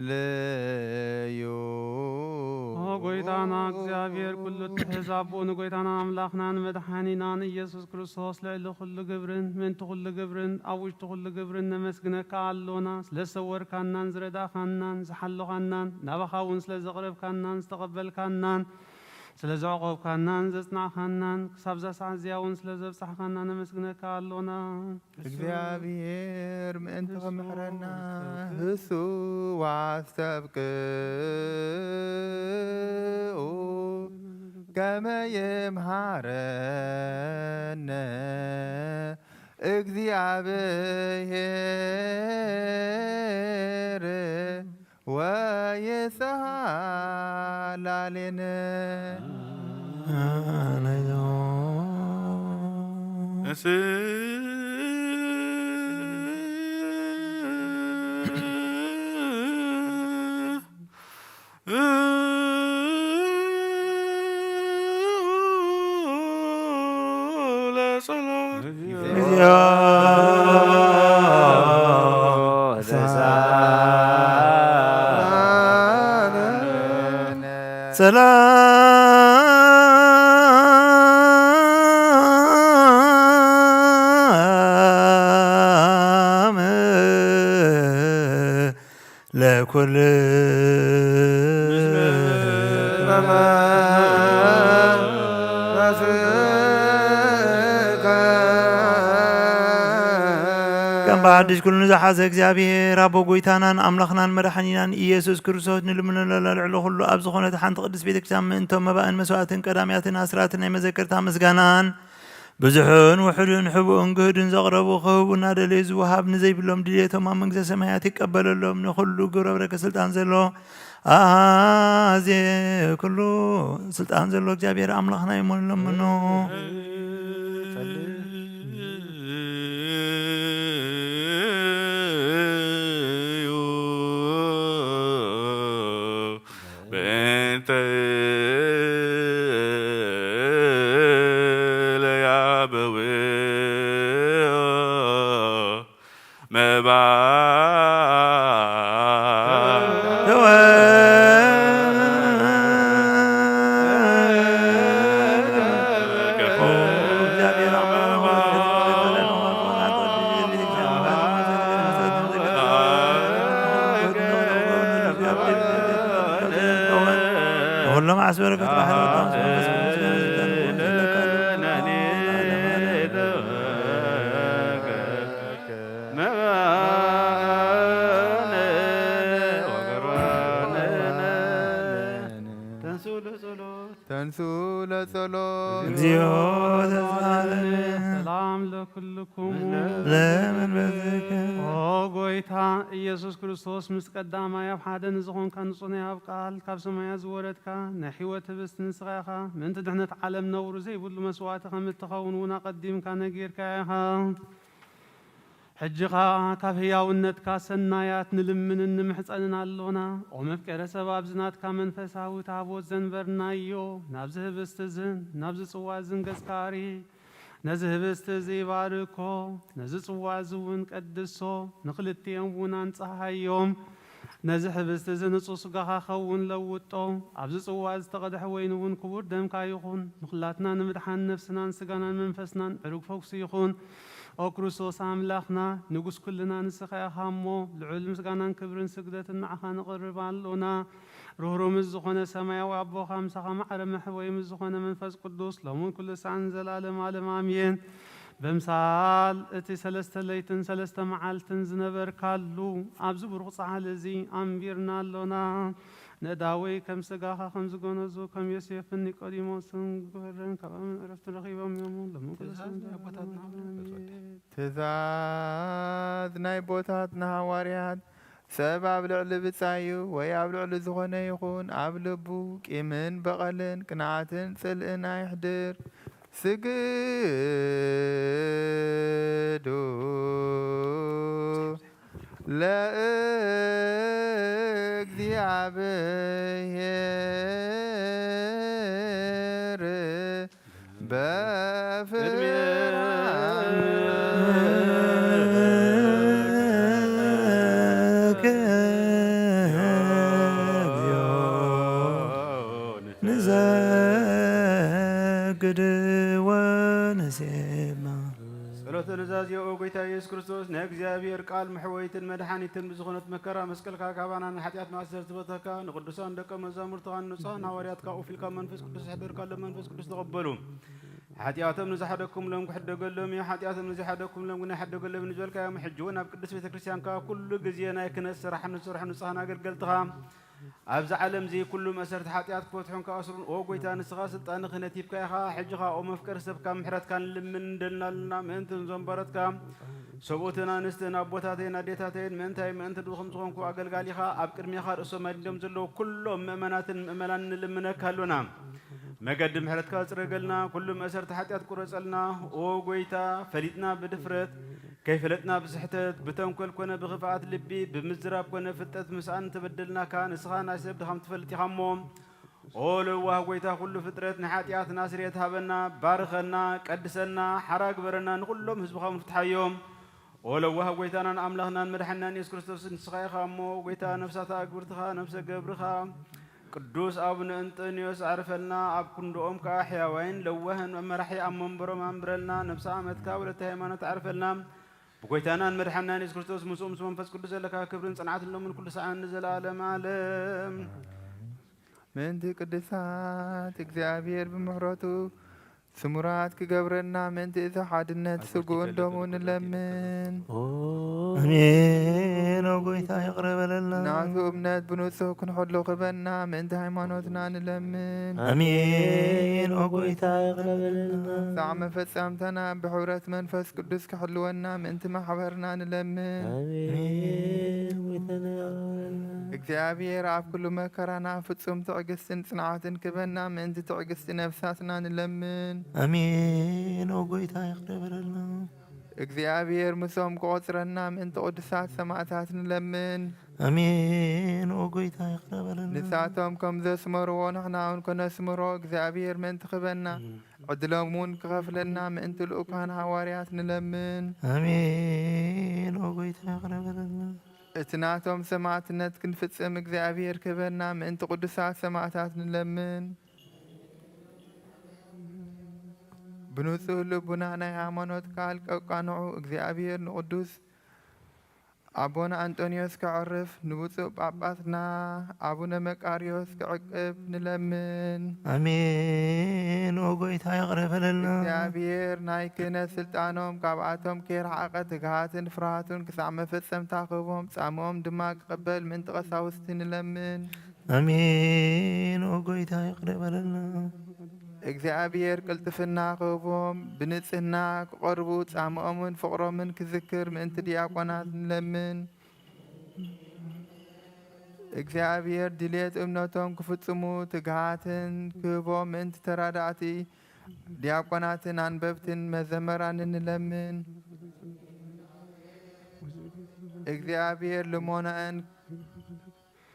ልዩ ኦ ጎይታና እግዚኣብሔር ኩሉ እትሕዝ ኣቦኡ ንጎይታናን ኣምላኽናን መድሓኒናን ኢየሱስ ክርስቶስ ልዕሊ ኩሉ ግብርን ምእንቲ ኩሉ ግብርን ኣብ ውሽጢ ኩሉ ግብርን ነመስግነካ ኣሎና። ስለ ዝሰወርካናን ዝረዳእካናን ዝሓለኻናን ናባኻ እውን ስለ ዘቕረብካናን ዝተቐበልካናን ስለ ዘዕቆብካናን ዘጽናዕካናን ክሳብዛ ሰዓት እዚኣ እውን ስለ ዘብጻሕካና ነመስግነካ ኣሎና። እግዚኣብሔር ምእንቲ ክምሕረና ህሱ ዋስተብቅኡ ከመ ይምሃረነ እግዚኣብሔር ወይስሐ ላሌነ። ሰላም ለኩል ከም ብሓድሽ ኩሉ ንዝሓዘ እግዚኣብሔር ኣቦ ጎይታናን ኣምላኽናን መድሓኒናን ኢየሱስ ክርስቶስ ንልምኖ ለላ ልዕሊ ኩሉ ኣብ ዝኾነት ሓንቲ ቅድስት ቤተክርስትያን ምእንቶም መባእን መስዋእትን ቀዳምያትን ኣስራትን ናይ መዘከርታ ምስጋናን ብዙሕን ውሑድን ሕቡእን ግህድን ዘቕረቡ ክህቡ እናደለዩ ዝወሃብ ንዘይብሎም ድልየቶም ኣብ መንግስተ ሰማያት ይቀበለሎም። ንኹሉ ግብረ በረከት ስልጣን ዘሎ ኣዜ ኩሉ ስልጣን ዘሎ እግዚኣብሔር ኣምላኽና ይሞን ለምኖ። በእንተ ለያበው መባ ኩሎም ዓስበ ረከት ባሕሪ ጸሎት እግዚኦ ተሳለነ። ሰላም ለኩልኩም። ለመንፈስከ ኦ ጎይታ ኢየሱስ ክርስቶስ ምስ ቀዳማይ ኣብ ሓደ ንዝኾንካ ንጹህ ናይ ኣብ ቃል ካብ ሰማያት ዝወረድካ ናይ ሕይወት ህብስቲ ንስኻ ኢኻ። ምእንቲ ድሕነት ዓለም ነውሪ ዘይብሉ መስዋዕቲ ከም እትኸውን እውን ኣቐዲምካ ነጊርካ ኢኻ። ሕጂ ኸኣ ካብ ህያውነትካ ሰናያት ንልምንን ንምሕጸንን ኣሎና። ኦ መፍቀረ ሰብ ኣብዚ ናትካ መንፈሳዊ ታቦት ዘንበርናዮ ናብዚ ህብስቲ እዝን ናብዚ ጽዋ እዝን ገጽካ ኣሪ። ነዚ ህብስቲ እዚ ባርኮ፣ ነዚ ጽዋ እዚ እውን ቀድሶ፣ ንኽልቲኦም እውን ኣንጽሃዮም። ነዚ ህብስቲ እዚ ንጹህ ስጋኻ ኸውን ለውጦ፣ ኣብዚ ጽዋ ዝተቐድሐ ወይኒ እውን ክቡር ደምካ ይኹን። ንኹላትና ንምድሓን ነፍስናን ስጋናን መንፈስናን ዕሩግ ፈውሲ ይኹን። ኦ ክርስቶስ ኣምላኽና፣ ንጉስ ኩልና ንስኻ ኢኻ እሞ፣ ልዑል ምስጋናን ክብርን ስግደትን ንዓኻ ነቕርብ ኣሎና። ርህሩህ ምስ ዝኾነ ሰማያዊ ኣቦኻ፣ ምሳኻ ማዕረ መሕወይ ምስ ዝኾነ መንፈስ ቅዱስ፣ ሎምን ኩሉ ሳዕን ዘላለም ኣለም ኣሜን። በምሳል እቲ ሰለስተ ለይትን ሰለስተ መዓልትን ዝነበርካሉ ኣብዚ ብሩኽ ጻሕሊ እዚ ኣንቢርና ኣሎና። ነዳወይ ከም ስጋኻ ከም ዝገነዙ ከም ዮሴፍን ኒቆዲሞስን ግበረን። ካብኣምን ዕረፍቲ ረኺቦም እዮም። ሎምን ኩሉ ሳዕን ዘላለም ኣለም ኣሜን። ትእዛዝ ናይ ኣቦታትና ሃዋርያት፣ ሰብ ኣብ ልዕሊ ብጻዩ ወይ ኣብ ልዕሊ ዝኾነ ይኹን ኣብ ልቡ ቂምን በቐልን ቅንዓትን ጽልእን ኣየሕድር። ስግዱ ለእግዚኣብሔር በፍርሃት ንዘግድ ወንሴማ። ጸሎተ ኑዛዜ። ኦ ጎይታ ኢየሱስ ክርስቶስ፣ ናይ እግዚኣብሔር ቃል መሕወይትን መድሓኒትን ብዝኾነት መከራ መስቀልካ ካባና ንሓጢኣት ማእሰርቲ ፈተካ፣ ንቅዱሳን ደቀ መዛሙርትኻን ንጹሓን ሃዋርያትካ ኦፍ ኢልካ መንፈስ ቅዱስ ዘሕደርካሎም መንፈስ ቅዱስ ተቐበሉ። ሓጢኣቶም ንዝሓደግኩምሎም ክሕደገሎም እዩ፣ ሓጢኣቶም ንዘይሓደግኩምሎም ግን ኣይሕደገሎም እዩ ዝበልካዮም፣ ሕጂ እውን ኣብ ቅድስት ቤተ ክርስቲያንካ ኩሉ ግዜ ናይ ክህነት ስራሕ ንሰርሑ ንጹሓን ኣገልገልትኻ ኣብዚ ዓለም እዚ ኩሉ መእሰርቲ ሓጢኣት ክፈትሑን ክኣስሩን፣ ኦ ጎይታ፣ ንስኻ ስልጣን ክህነት ሂብካ ኢኻ። ሕጂ ኸኣ ኦ መፍቀሪ ሰብ ካብ ምሕረትካ ንልምን ንደልና ኣለና፣ ምእንቲ ንዞም ባሮትካ ሰብኡትን ኣንስትን ኣቦታተይን ኣዴታተይን ምእንታይ ምእንቲ ድኹም ዝኾንኩ ኣገልጋሊኻ ኣብ ቅድሜኻ ርእሶም ኣድንዶም ዘለዉ ኩሎም ምእመናትን ምእመናን ንልምነካ ኣሎና። መገዲ ምሕረትካ ጽረገልና፣ ኩሉ መእሰርቲ ሓጢኣት ቁረጸልና። ኦ ጎይታ፣ ፈሊጥና ብድፍረት ከይፈለጥና ብስሕተት፣ ብተንኮል ኮነ ብኽፍኣት ልቢ፣ ብምዝራብ ኮነ ፍልጠት ምስኣን እንተበደልናካ፣ ንስኻ ናይ ሰብ ድኻም ትፈልጥ ኢኻ እሞ፣ ኦ ለዋህ ጐይታ፣ ኩሉ ፍጥረት ንሓጢኣትና ስርየት ሃበና፣ ባርኸና፣ ቀድሰና፣ ሓራ ግበረና፣ ንኹሎም ህዝብኻ እውን ፍትሓዮም። ኦ ለዋህ ጐይታናን ኣምላኽናን መድሓኒናን የሱስ ክርስቶስ፣ ንስኻ ኢኻ እሞ፣ ጐይታ፣ ነፍሳት ኣግብርትኻ፣ ነፍሰ ገብርኻ፣ ቅዱስ ኣቡነ እንጦንዮስ ኣዕርፈልና፣ ኣብ ክንድኦም ከኣ ሕያዋይን ለዋህን መመራሒ ኣብ መንበሮም ኣንብረልና። ነብሰ ዓመትካ ወለተ ሃይማኖት ኣዕርፈልና። ብጎይታናን መድሓንናን የሱስ ክርስቶስ ምስኡ ምስ መንፈስ ቅዱስ ዘለካ ክብርን ጽንዓትን ሎምን ኩሉ ሰዓን ንዘለኣለም ዓለም። ምእንቲ ቅዱሳት እግዚኣብሔር ብምሕረቱ ስሙራት ክገብረና ምእንቲ እቲ ሓድነት ስግኡን ደሙ ንለምን። ኣሜን። ኦ ጎይታ ይቕረ በለልና። ናቱ እምነት ብንጹህ ክንሕሉ ክበና ምእንቲ ሃይማኖትና ንለምን። ኣሜን። ኦ ጎይታ ይቕረ በለልና። ሳዕ መፈጸምታና ብሕብረት መንፈስ ቅዱስ ክሕልወና ምእንቲ ማሕበርና ንለምን። ኣሜን። ጎይታና ይቕረ በለልና። እግዚኣብሔር ኣብ ኩሉ መከራና ፍጹም ትዕግስትን ጽንዓትን ክበና ምእንቲ ትዕግስቲ ነፍሳትና ንለምን። ኣሜን። ኦ ጎይታ ይቕረ በለልና። እግዚኣብሔር ምስኦም ክቖጽረና ምእንቲ ቅዱሳት ሰማእታት ንለምን። ኣሜን። ኦ ጎይታ ይቕረ በለልና። ንሳቶም ከም ዘስመርዎ ንሕና እውን ከነስምሮ እግዚኣብሔር ምእንቲ ክበና ዕድሎም እውን ክኸፍለና ምእንቲ ልኡካን ሃዋርያት ንለምን። ኣሜን። ኦ ጎይታ ይቕረ በለልና። እቲ ናቶም ሰማዕትነት ክንፍጽም እግዚኣብሔር ክህበና ምእንቲ ቅዱሳት ሰማዕታት ንለምን። ብንጹህ ልቡና ናይ ሃይማኖት ቃል ቀቃንዑ እግዚኣብሔር ንቅዱስ ኣቦና ኣንጦንዮስ ከዕርፍ፣ ንብፁዕ ጳጳስና ኣቡነ መቃርዮስ ክዕቅብ ንለምን። ኣሜን። ኦ ጎይታ ይቕረ በለልና። እግዚኣብሔር ናይ ክህነት ስልጣኖም ካብኣቶም ከይረሓቐ ትግሃትን ፍርሃቱን ክሳዕ መፈጸምታ ክህቦም፣ ጻምኦም ድማ ክቕበል ምእንቲ ቀሳውስቲ ንለምን። ኣሜን። ኦ ጎይታ ይቕረ በለልና። እግዚኣብሔር ቅልጥፍና ክህቦም፣ ብንጽህና ክቐርቡ፣ ጻምኦምን ፍቕሮምን ክዝክር ምእንቲ ዲያቆናት ንለምን። እግዚኣብሔር ድልየት እምነቶም ክፍጽሙ ትግሃትን ክህቦም ምእንቲ ተራዳእቲ ዲያቆናትን ኣንበብትን መዘመራንን ንለምን። እግዚኣብሔር ልሞናአን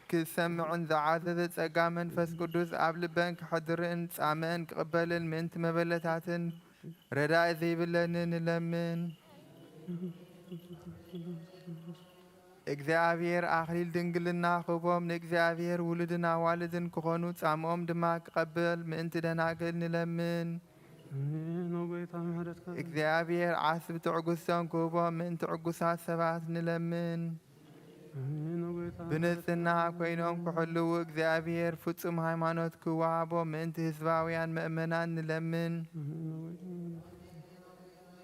ክሰምዕን ዝዓዘዘ ጸጋ መንፈስ ቅዱስ ኣብ ልበን ክሕድርን ጻመአን ክቕበልን ምእንቲ መበለታትን ረዳኢ ዘይብለንን ንለምን። እግዚኣብሔር ኣኽሊል ድንግልና ክህቦም ንእግዚኣብሔር ውሉድን ኣዋልድን ክኾኑ ጻምኦም ድማ ክቐበል ምእንቲ ደናግል ንለምን። ኣሜን። ኦ ጎይታ ምሕረትካ እግዚኣብሔር ዓስቢ ትዕግስቶም ክህቦም ምእንቲ ዕጉሳት ሰባት ንለምን። ኣሜን። ኦ ጎይታ ብንጽህና ኮይኖም ክሕልዉ እግዚኣብሔር ፍጹም ሃይማኖት ክወሃቦም ምእንቲ ህዝባውያን መእመናን ንለምን። ኣሜን። ኦ ጎይታ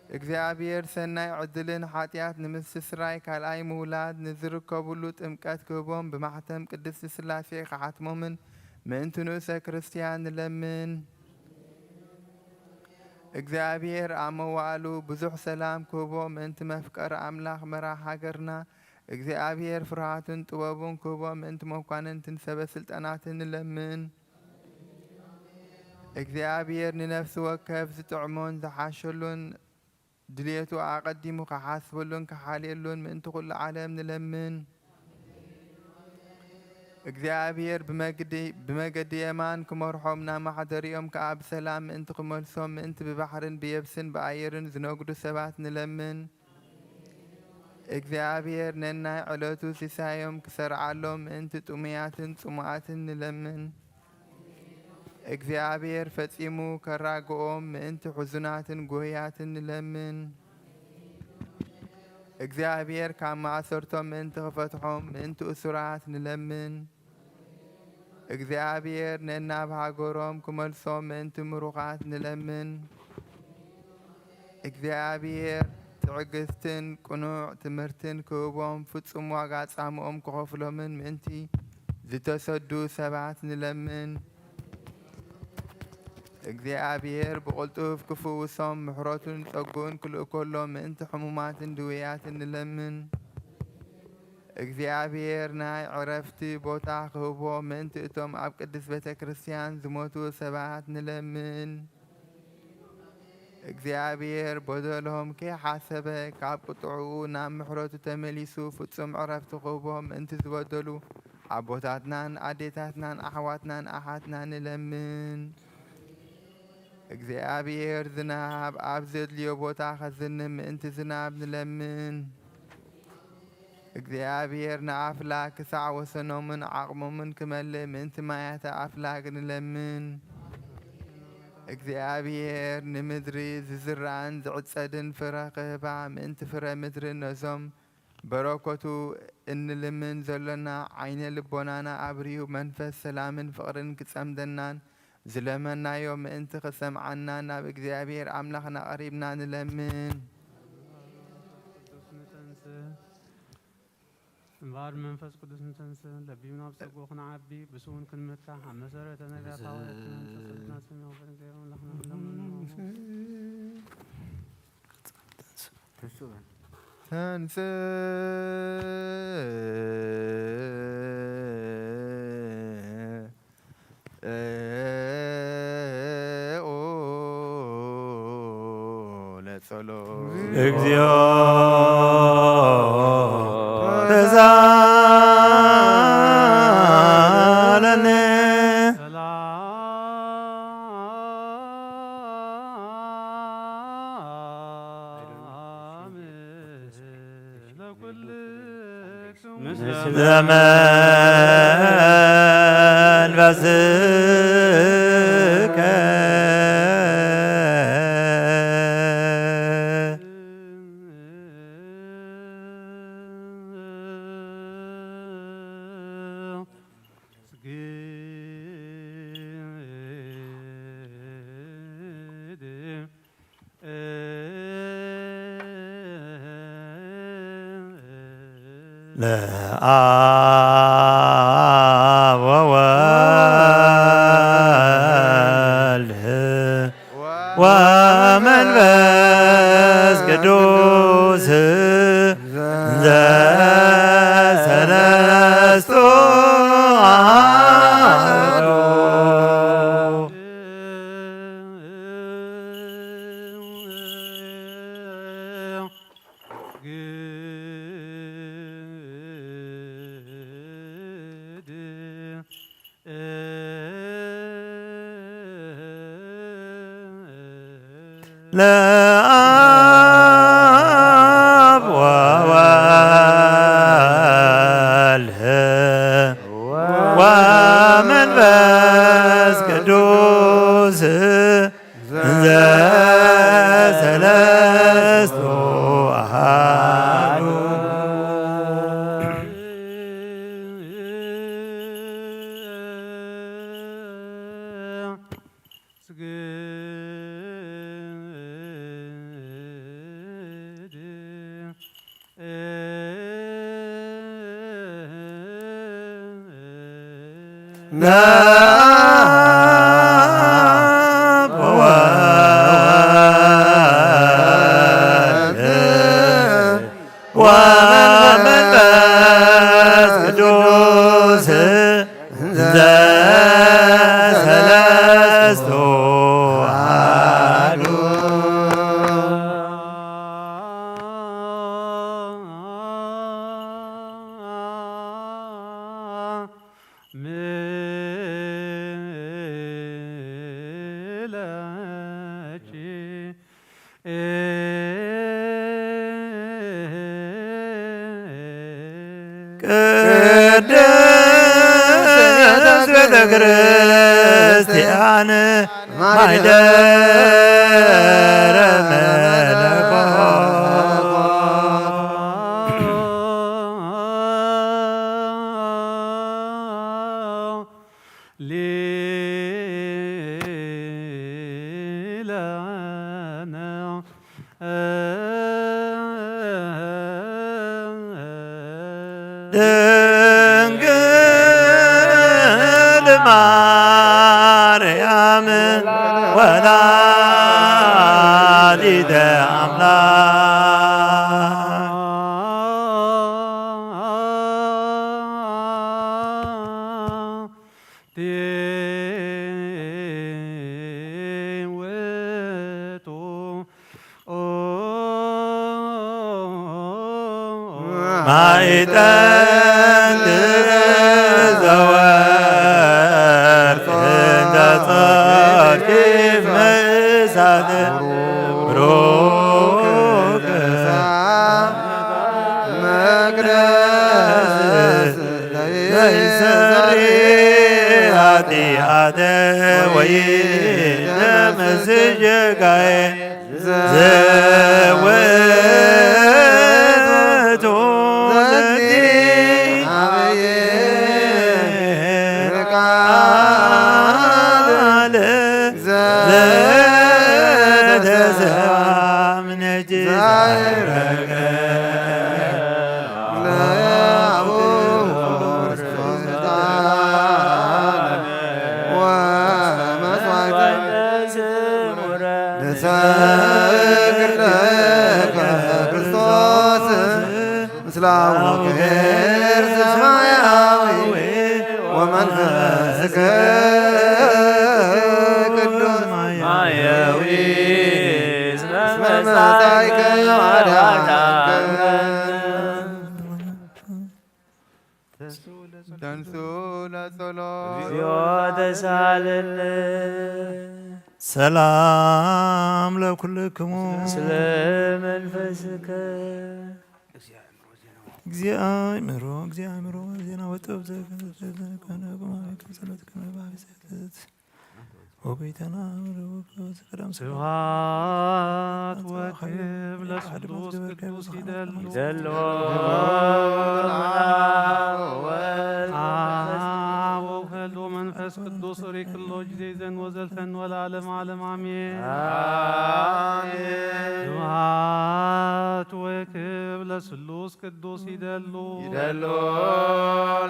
እግዚኣብሔር ሰናይ ዕድልን ሓጢኣት ንምስስራይ ካልኣይ ምውላድ ንዝርከቡሉ ጥምቀት ክህቦም ብማሕተም ቅድስቲ ስላሴ ክሓትሞምን ምእንቲ ንኡሰ ክርስትያን ንለምን። እግዚኣብሔር ኣብ መዋእሉ ብዙሕ ሰላም ክህቦ ምእንቲ መፍቀሪ ኣምላኽ መራሕ ሃገርና እግዚኣብሔር ፍርሃቱን ጥበቡን ክህቦ ምእንቲ መኳንንትን ሰበ ስልጣናትን ንለምን። እግዚኣብሔር ንነፍሲ ወከፍ ዝጥዕሞን ዝሓሸሉን ድልየቱ ኣቐዲሙ ክሓስበሉን ክሓልየሉን ምእንቲ ኩሉ ዓለም ንለምን። እግዚኣብሔር ብመግዲ-፣ ብመገዲ የማን ክመርሖም ናብ ማሕደሪኦም ከኣ ብሰላም ምእንቲ ክመልሶም ምእንቲ ብባሕርን ብየብስን ብኣየርን ዝነግዱ ሰባት ንለምን። እግዚኣብሔር ነናይ ዕለቱ ሲሳዮም ክሰርዓሎም ምእንቲ ጥሙያትን ጽሙኣትን ንለምን። እግዚኣብሔር ፈጺሙ ከራግኦም ምእንቲ ሕዙናትን ጎህያትን ንለምን። እግዚኣብሔር ካብ ማእሰርቶም ምእንቲ ክፈትሖም ምእንቲ እሱራት ንለምን። እግዚኣብሔር ነናብ ሃገሮም ክመልሶም ምእንቲ ምሩኻት ንለምን። እግዚኣብሔር ትዕግስትን ቅኑዕ ትምህርትን ክህቦም ፍጹም ዋጋ ጻምኦም ክኸፍሎምን ምእንቲ ዝተሰዱ ሰባት ንለምን። እግዚኣብሔር ብቕልጡፍ ክፍውሶም ምሕረቱን ጸግኡን ክልእከሎም ምእንቲ ሕሙማትን ድውያትን ንለምን። እግዚኣብሔር ናይ ዕረፍቲ ቦታ ክህቦ ምእንቲ እቶም ኣብ ቅድስት ቤተ ክርስቲያን ዝሞቱ ሰባት ንለምን። እግዚኣብሔር በደሎም ከይሓሰበ ካብ ቁጥዕኡ ናብ ምሕረቱ ተመሊሱ ፍጹም ዕረፍቲ ክህቦ ምእንቲ ዝበደሉ ኣቦታትናን ኣዴታትናን ኣሕዋትናን ኣሓትናን ንለምን። እግዚኣብሔር ዝናብ ኣብ ዘድልዮ ቦታ ከዝንብ ምእንቲ ዝናብ ንለምን። እግዚኣብሔር ንኣፍላክ ክሳዕ ወሰኖምን ዓቕሞምን ክመልእ ምእንቲ ማያተ ኣፍላግ ንለምን። እግዚኣብሔር ንምድሪ ዝዝራእን ዝዕጸድን ፍረ ክህባ ምእንቲ ፍረ ምድሪ ነዞም በረከቱ እንልምን ዘሎና ዓይነ ልቦናና ኣብርሁ መንፈስ ሰላምን ፍቕርን ክጸምደናን ዝለመናዮ ምእንቲ ክሰምዓና ናብ እግዚኣብሔር ኣምላኽና ቀሪብና ንለምን። ቅዱስ ንተንስእ። እምበኣር መንፈስ ቅዱስ ንተንስእ፣ ለቢብና ኣብ ጸግኡ ክንዓቢ፣ ብስውን ክንምካሕ፣ ኣብ መሰረተ ነቢያት ሃዋርያት መንፈስ ቅዱስና ስም ይኹን። እግዚኣብሔር ኣምላኽና ንለምኖ። ተንስእ። ኦ ለጸሎት። እግዚኦ ተሳለነ። ሰላም ለኩልክሙ። ምስለ መንፈስከ። ለአብ ወወልድ ግድ ለአብ ወወልድ ወመንፈስ ቅዱስ እንዘ ሰለስቱ አሐዱ። ለአብ ወወልድ ወመንፈስ ቅዱስ እንዘ ሰለስቱ አሐዱ። ምለኪ ቅድስት ቤተ ክርስቲያን ማይደረ መለኮት። ሊለነ ድንግል ማርያም ወላዲተ አምላክ። ውእቱ ማዕጠንት ዘወርቅ እንተ ጸድቂ እሳት ብሩክ መቅደስ ዘይሰሪ ኃጢአተ ወይደመስስ ጌጋየ ዘውእቱ ለቲ አብየ ቃል ዘተሰብአ እምኔኪ ዛይረገ ለአቡ ወመስዋዕተ ንሰግድ ለከ ክርስቶስ ምስለ አቡኪ ሰማያዊ ወመንፈስኪ ቅዱስ ማያዊ እስመ መጻእከ ወአድኃንከ። ተንሱ ለጸሎት። እግዚኦ ተሳለነ። ሰላም ለኩልክሙ። ስለ መንፈስከ። እግዚአ አእምሮ፣ እግዚአ አእምሮ፣ ዜና ወጥበብ ዘከነ ጸሎት ከመ ባቢ ጸሎት ወቤተና ወደቡብ ዘፈዳም ስብሐት ወክብር ለስሉስ ቅዱስ ይደሉ። ይደሉ። አብ ወወልድ ወመንፈስ ቅዱስ ሪክ ሎጅ ዘይዘን ወዘልፈን ወለዓለም ዓለም አሜን። አሜን። ስብሐት ወክብር ለስሉስ ቅዱስ ይደሉ። ይደሉ።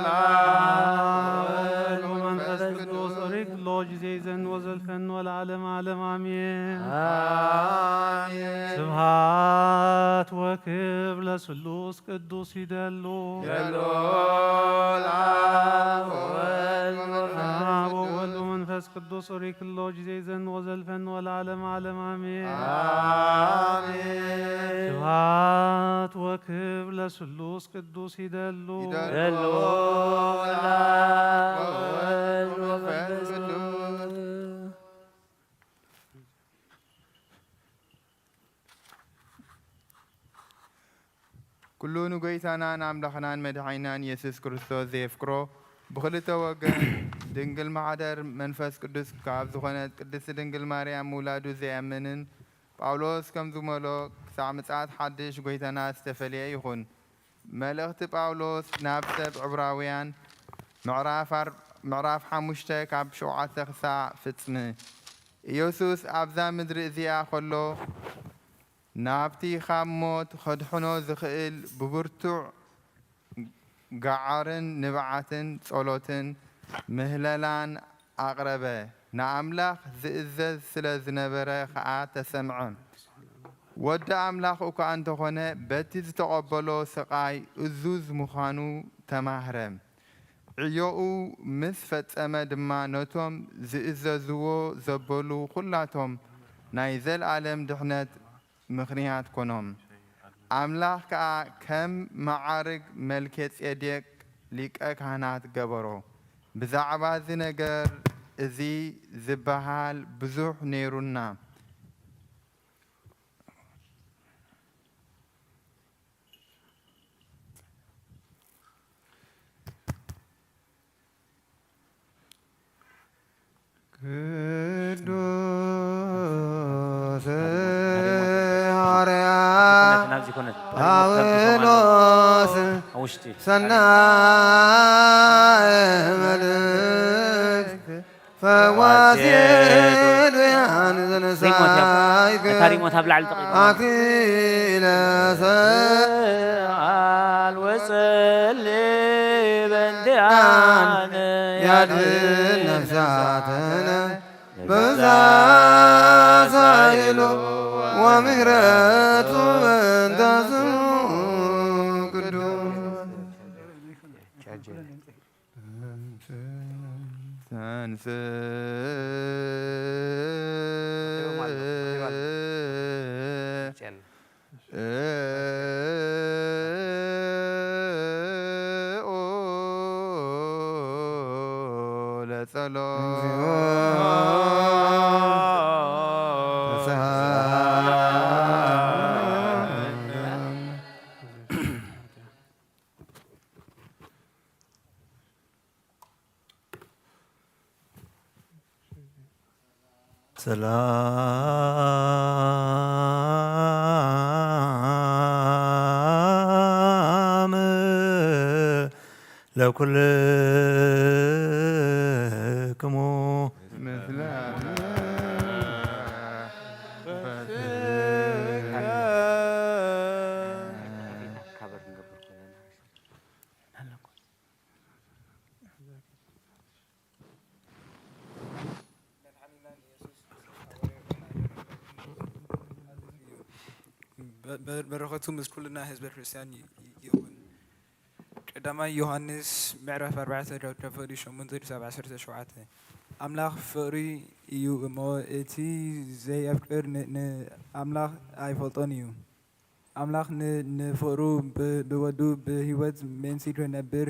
ለአብ ወወልድ ወመንፈስ ቅዱስ ኦሪት ሎጅ ዘይዘን ወዘልፈን ወለዓለም ዓለም አሜን። አሜን። ስብሐት ወክብር ለስሉስ ቅዱስ ይደሉ። ይደሉ። ለአብ ወወልድ ወመንፈስ ቅዱስ ኦሪት ሎጅ ዘይዘን ወዘልፈን ወለዓለም ዓለም አሜን። አሜን። ስብሐት ስብሐት ወክብር ለስሉስ ቅዱስ ይደሉ። ይደሉ። ይደሉ። ወወልድ ወመንፈስ ቅዱስ። ኩሉ ንጎይታናን ኣምላኽናን መድሓኒናን የሱስ ክርስቶስ ዘየፍቅሮ፣ ብኽልተ ወገን ድንግል ማሕደር መንፈስ ቅዱስ ካብ ዝኾነት ቅድስቲ ድንግል ማርያም ምውላዱ ዘየኣምንን፣ ጳውሎስ ከም ዝመሎ፣ ክሳዕ ምጽኣት ሓድሽ ጎይታና ዝተፈልየ ይኹን። መልእኽቲ ጳውሎስ ናብ ሰብ ዕብራውያን ምዕራፍ ኣር-፣ ምዕራፍ ሓሙሽተ ካብ ሸውዓተ ክሳዕ ፍጽሚ። ኢየሱስ ኣብዛ ምድሪ እዚኣ ኸሎ፣ ናብቲ ኻብ ሞት ኸድሕኖ ዝኽእል ብብርቱዕ ገዓርን ንብዓትን ጸሎትን ምህለላን ኣቕረበ። ንኣምላኽ ዝእዘዝ ስለ ዝነበረ ኸኣ ተሰምዐ። ወዲ ኣምላኽ እኳ እንተኾነ፣ በቲ ዝተቐበሎ ስቓይ እዙዝ ምዃኑ ተማህረ። ዕዮኡ ምስ ፈጸመ ድማ፣ ነቶም ዝእዘዝዎ ዘበሉ ኹላቶም ናይ ዘለኣለም ድሕነት ምኽንያት ኮኖም። ኣምላኽ ከኣ ከም መዓርግ መልከ ጼዴቅ ሊቀ ካህናት ገበሮ። ብዛዕባ እዚ ነገር እዚ ዝበሃል ብዙሕ ነይሩና። ቅዱስ ሐዋርያ ናብዚ ኮነት። ጳውሎስ ኣብ ውሽጢ። ሰናይ መልእክት ፈዋሴ ዱያን ዘይሞት እያ። ዘንሳይከ ነታ ሪሞት ኣብ ላዕሊ ተቐይሩ። ኣክሊለ ሰ-፣ ኣል ወጸሊ በእንቲኣነ ያድን ነፍሳተነ በዛ ሳይሉ ወምህረቱ በእንተ ስሙ ቅዱስ። ሰላም ለኩልክሙ። በ-፣ በ-፣ በረኸቱ ምስ ኩልና ህዝበ ክርስቲያን ይ-፣ ይ-፣ ይኹን። ቀዳማይ ዮሃንስ ምዕራፍ ኣርባዕተ ካብ፣ ካብ ፍቕዲ ሸሞንተ ክሳብ ዓሰርተ ሸውዓተ። ኣምላኽ ፍቕሪ እዩ እሞ፣ እቲ ዘየፍቅር ን-፣ ንኣምላኽ ኣይፈልጦን እዩ። ኣምላኽ ን-፣ ንፍቕሩ ብ-፣ ብወዱ ብህይወት መንሲ ክነብር፣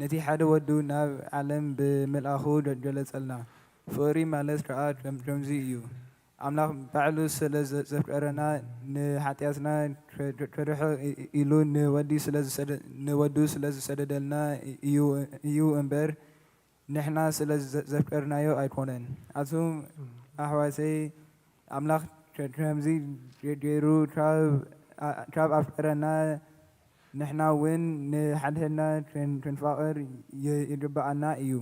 ነቲ ሓደ ወዱ ናብ ዓለም ብምልኣኹ ገ-፣ ገለጸልና። ፍቕሪ ማለት ከኣ ከም-፣ ከምዚ እዩ። ኣምላኽ ባዕሉ ስለ ዘ-፣ ዘፍቀረና፣ ንሓጢኣትና ከ-፣ ከ-፣ ከርሕቕ ኢ-፣ ኢሉ ንወዲ ስለ ዝሰደ-፣ ንወዱ ስለ ዝሰደደልና እዩ፣ እዩ እምበር፣ ንሕና ስለ ዘ-፣ ዘፍቀርናዮ ኣይኮነን። ኣቱም ኣሕዋተይ፣ ኣምላኽ ከ-፣ ከምዚ ገ-፣ ገይሩ ካብ፣ ኣ-፣ ካብ ኣፍቀረና፣ ንሕና እውን ንሓድሕድና ከን-፣ ከንፋቐር ይ-፣ ይግብኣና እዩ።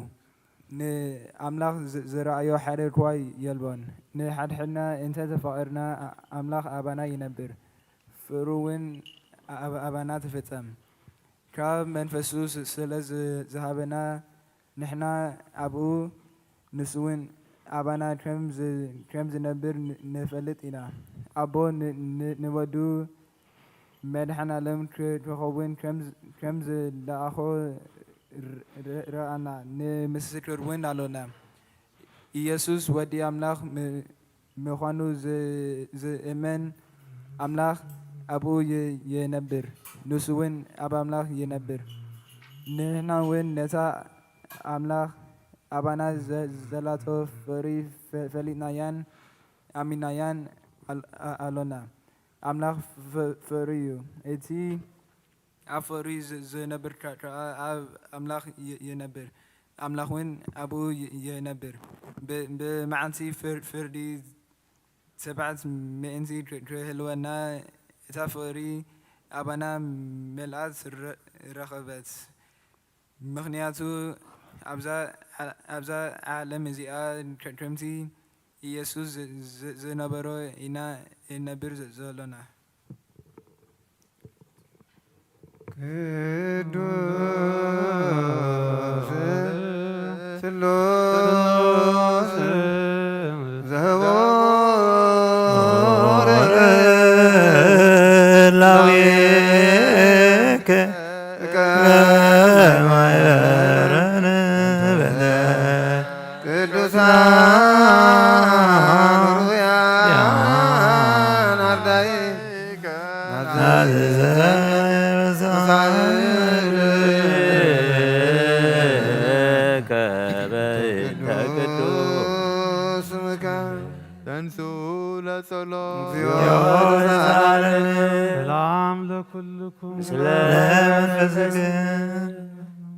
ንኣምላኽ ዝ-፣ ዝረኣዮ ሓደ እኳ የልቦን። ንሓድሕድና እንተ ተፋቐርና፣ ኣ-፣ ኣምላኽ ኣባና ይነብር፣ ፍቕሩ እውን ኣብ-፣ ኣባና ትፍጸም። ካብ መንፈሱ ስ-፣ ስለ ዝ-፣ ዝሃበና፣ ንሕና ኣብኡ፣ ንሱ እውን ኣባና ከም ዝ-፣ ከም ዝነብር ን-፣ ንፈልጥ ኢና። ኣቦ ን-፣ ን-፣ ንወዱ መድኃኔ ዓለም ክ-፣ ክኸውን ከም ዝ-፣ ከም ዝለኣኾ ር-፣ ር-፣ ረኣና፣ ንምስክር እውን ኣሎና። ኢየሱስ ወዲ ኣምላኽ ም-፣ ምዃኑ ዝ-፣ ዝእመን ኣምላኽ ኣብኡ ይ- ይነብር፣ ንሱ እውን ኣብ ኣምላኽ ይነብር። ንሕና እውን ነታ ኣምላኽ ኣባና ዘ- ዘላቶ ፍቕሪ ፈ- ፈሊጥናያን ኣሚናያን ኣል- ኣ- ኣሎና። ኣምላኽ ፍ- ፍቕሪ እዩ። እቲ ኣብ ፍቕሪ ዝ- ዝነብር ከ- ከ- ኣብ ኣምላኽ ይ- ይነብር፣ ኣምላኽ እውን ኣብኡ ይ- ይነብር። ብ- ብመዓልቲ ፍር- ፍርዲ ሰባት ምእንቲ ክህልወና፣ እታ ፍቕሪ ኣባና መልኣት ረኸበት። ምኽንያቱ ኣብዛ ዓለም እዚኣ ከምቲ ኢየሱስ ዝነበሮ ኢና እነብር ዘሎና። ቅዱስ ስሉስ ዘቡር ላዊከ ከማይበረን በለ ቅዱሳን ሩያን ኣርዳይ ሰላም ለኩልኩም።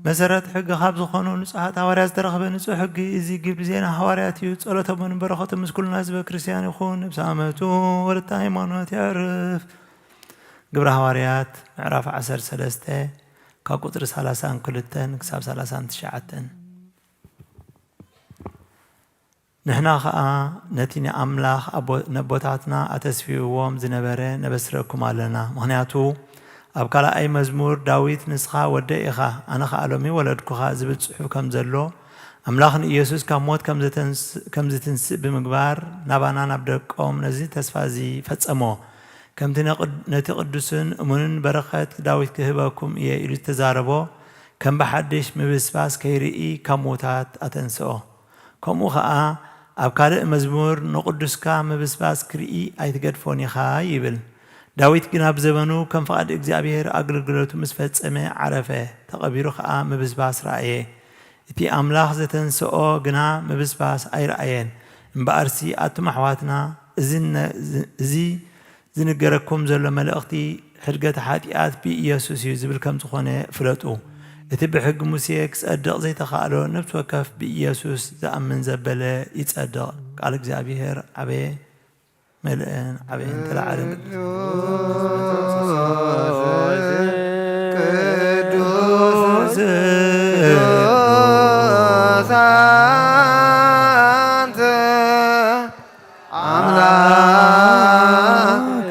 መሰረት ሕጊ ካብ ዝኾኑ ንጹሓት ሃዋርያት ዝተረኽበ ንጹሕ ሕጊ እዚ ግብሪ ዜና ሃዋርያት እዩ። ጸሎቶምን በረኸቱ ምስ ኩልና ህዝበ ክርስትያን ይኹን። ነብሰ ኣመቱ ወለተ ሃይማኖት የዕርፍ። ግብረ ሃዋርያት ምዕራፍ ዓሰርተ ሰለስተ ካብ ቁጽሪ ሰላሳን ክልተን ክሳብ ሰላሳን ትሽዓተን። ንሕና ኸኣ ነቲ ንኣምላኽ ነቦታትና ኣተስፊውዎም ዝነበረ ነበስረኩም ኣለና። ምኽንያቱ ኣብ ካልኣይ መዝሙር ዳዊት ንስኻ ወደይ ኢኻ፣ ኣነ ኸኣ ሎሚ ወለድኩኻ ዝብል ጽሑፍ ከም ዘሎ፣ ኣምላኽ ንኢየሱስ ካብ ሞት ከም ዝትንስእ ብምግባር ናባና ናብ ደቆም ነዚ ተስፋ እዚ ፈጸሞ። ከምቲ ነቲ ቅዱስን እሙንን በረኸት ዳዊት ክህበኩም እየ ኢሉ ዝተዛረቦ ከም ብሓድሽ ምብስባስ ከይርኢ ካብ ምዉታት ኣተንስኦ። ከምኡ ኸኣ ኣብ ካልእ መዝሙር ንቕዱስካ ምብስባስ ክርኢ ኣይትገድፎን ኢኻ ይብል። ዳዊት ግና ብዘበኑ ከም ፍቓድ እግዚኣብሔር ኣገልግሎቱ ምስ ፈጸመ ዓረፈ፣ ተቐቢሩ ኸኣ ምብስባስ ረኣየ። እቲ ኣምላኽ ዘተንስኦ ግና ምብስባስ ኣይረኣየን። እምበኣርሲ ኣቱም ኣሕዋትና፣ እዚ ዝንገረኩም ዘሎ መልእኽቲ ሕድገት ሓጢኣት ብኢየሱስ እዩ ዝብል ከም ዝኾነ ፍለጡ። እቲ ብሕጊ ሙሴ ክጸድቕ ዘይተኻእሎ ነፍሲ ወከፍ ብኢየሱስ ዝኣምን ዘበለ ይጸድቕ። ቃል እግዚኣብሔር ዓበየ መልእን ዓበየን ተላዓለን ቅዱስ ኣምላክ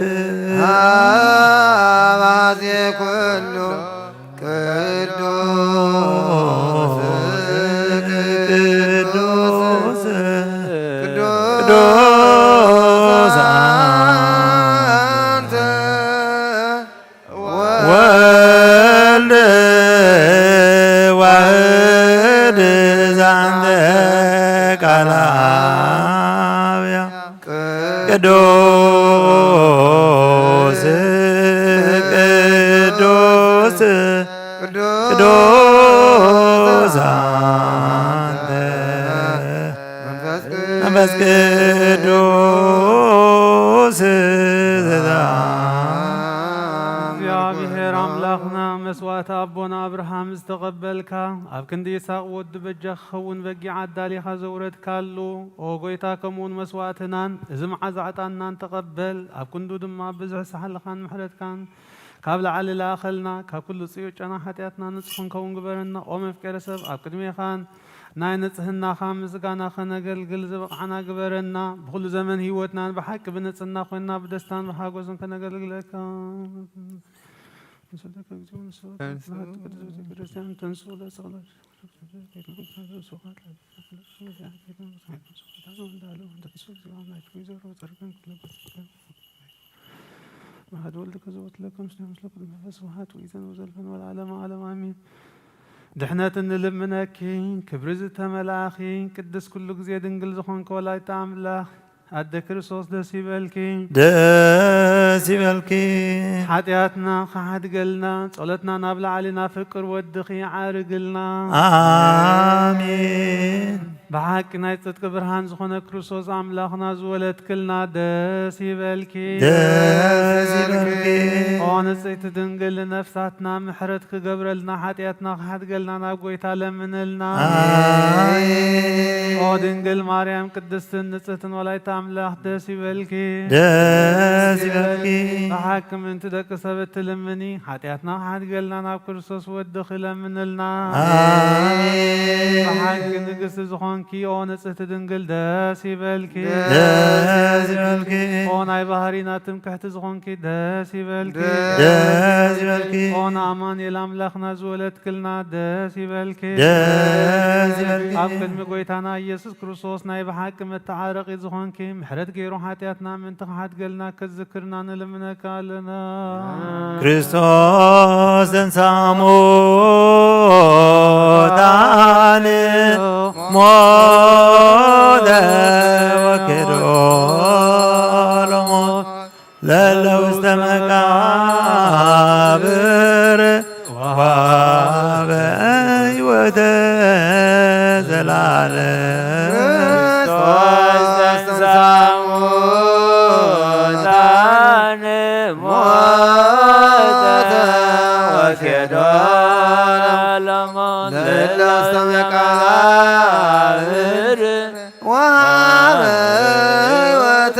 ኣባዜ ኩሉ ቅዱስ ቅዱስ ቅዱስ ኣንተ ወልድ ዋህድ ዛንተ ቃል አብያ ቅዱስ ቅዱስ ቅዱስ አንተ መንፈስ ቅዱስ እግዚኣብሔር ኣምላኽና መስዋእቲ ኣቦና ኣብርሃም ዝተቐበልካ፣ ኣብ ክንዲ ይስሐቅ ወዲ በጃ ክኸውን በጊዕ ኣዳሊኻ ዘውረድካሉ፣ ኦ ጐይታ፣ ከምኡውን መስዋእትናን እዚ መዓዛ ዕጣንናን ተቐበል። ኣብ ክንዱ ድማ ብዝሒ ሳሕልኻን ምሕረትካን ካብ ላዕሊ ለኣኸልና፣ ካብ ኩሉ ጽዩቕ ጨና ሓጢኣትና ንጹህ ክንከውን ግበረና። ኦ መፍቀሪ ሰብ፣ ኣብ ቅድሜኻን ናይ ንጽህናኻ ምስጋና ከነገልግል ዝበቕዓና ግበረና። ብኹሉ ዘመን ህይወትናን ብሓቂ ብንጽህና ኮይንና ብደስታን ብሓጎስን ከነገልግለካ ንሰደከ እግዚኦ ንስብሐት ለሃቲ ቅድስት ቤተ ክርስቲያን ተንስኡ ለጸሎት ወልድ ከዘወት ለከ ምስለ መንፈስ ስብሐት ወኢዘን ወዘልፈን ወለዓለመ ዓለም ኣሜን። ድሕነት እንልምነኪ ክብሪ ዝተመልኣኺ ቅድስት ኩሉ ግዜ ድንግል ዝኾንኪ ወላዲተ ኣምላኽ ኣደ ክርስቶስ ደስ ይበልኪ። ደስ ይበልኪ። ሓጢኣትና ክሓድገልና፣ ጸሎትና ናብ ላዕሊ ናብ ፍቅር ወድኺ ዓርግልና። ኣሜን። ብሓቂ ናይ ጽድቂ ብርሃን ዝኾነ ክርስቶስ ኣምላኽና ዝወለድክልና ደስ ይበልኪ። ደስ ይበልኪ። ኦ ንጽሕቲ ድንግል፣ ንነፍሳትና ምሕረት ክገብረልና፣ ሓጢኣትና ክሓድገልና ናብ ጎይታ ለምንልና። ኣሜን። ኦ ድንግል ማርያም ቅድስትን ንጽሕትን ወላዲተ ኣምላኽ ደስ ይበልኪ። ደስ ይበልኪ። ብሓቂ ምእንቲ ደቂ ሰብ እትልምኒ፣ ሓጢኣትና ክሓድገልና ናብ ክርስቶስ ወድኺ ለምንልና። ኣሜን። ብሓቂ ንግስቲ ዝኾንኪ ኦ ንጽሕቲ ድንግል ደስ ይበልኪ። ደስ ይበልኪ። ኦ ናይ ባህሪና ትምክሕቲ ዝኾንኪ ደስ ይበልኪ። ደስ ይበልኪ። ኦ ንኣማኑኤል ኣምላኽና ዝወለድክልና ደስ ይበልኪ። ደስ ይበልኪ። ኣብ ቅድሚ ጎይታና ኢየሱስ ክርስቶስ ናይ ብሓቂ መተዓረቒ ዝኾንኪ፣ ምሕረት ገይሩ ሓጢኣትና ምእንቲ ክሓድገልና ክዝክርና ንልምነካ ኣለና። ክርስቶስ ተንሥአ እሙታን ሞተ ወኬዶ ለሞት ለለ ውስተ መቃብር ወሀበ ሕይወተ ዘላለም። ክርስቶስ ተንሥአ እሙታን ሞተ ወኬዶ ለሞት ለለ ውስተ መቃብር ወሀበ ሕይወተ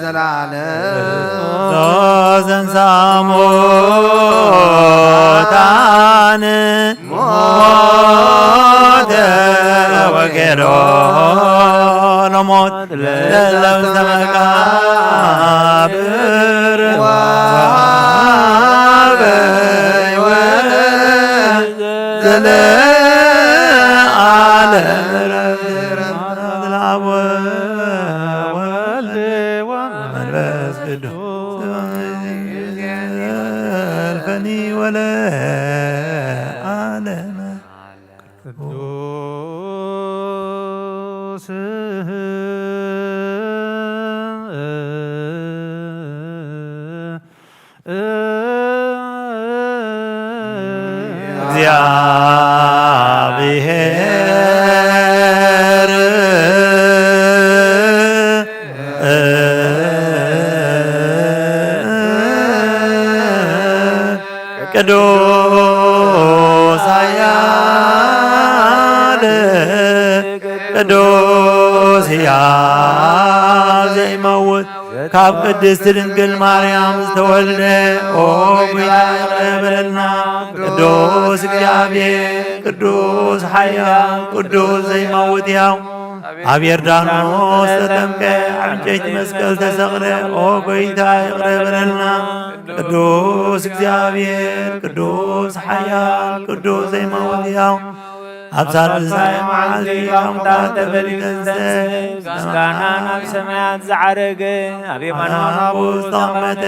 ዘላለም። ዘንሳ ሙታን ሞተ ወጌዶ ለሞት ለለ ውስተ መቃብር ወሀበ ሕይወተ ዘለዓለም። ለአብ ወወልድ ወመንፈስ ቅዱስ ዘልፈኒ ወለዓለመ። ቅዱስ እግዚአብሔር ቅዱስ ኃያል ቅዱስ ሕያው ዘይመውት ካብ ቅድስት ድንግል ማርያም ዝተወልደ ኦ ጐይታ ይቕረ በለልና። ቅዱስ እግዚኣብሔር ቅዱስ ኃያል ቅዱስ ዘይመውት ሕያው ኣብ ዮርዳኖስ ተጠምቀ፣ ኣብ ዕንጨይቲ መስቀል ተሰቕለ። ኦ ጐይታ ይቕረ በለልና። ቅዱስ እግዚኣብሔር ቅዱስ ኃያል ቅዱስ ዘይመውት ሕያው ኣብ ሳልሳይ መዓልቲ ካብ ሙታን ተፈልዩ ተንሥአ። ምስጋና ናብ ሰማያት ዝዓረገ ኣብ የማነ ኣቦ ዝተቐመጠ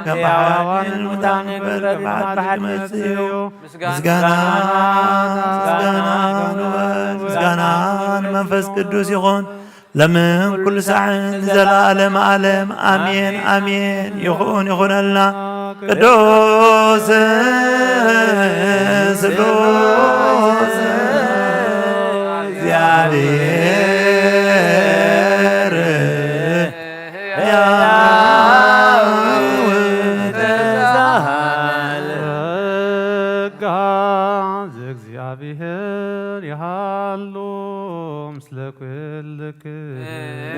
ከም ብሓቂ ንሙታን ክፈርድ ብሓቂ ክመጽእ እዩ። ምስጋና ምስጋና ንወልድ ምስጋና ንመንፈስ ቅዱስ ይኹን። ለምን ኩሉ ሳዕ ንዘለዓለም ዓለም ኣሜን ኣሜን። ይኹን ይኹነልና። ቅዱስ ስሉስ እግዚኣብሔር ሕያው ተዛሃለ። ጸጋ ዘእግዚኣብሔር ይሃሉ ምስለ ኩልክ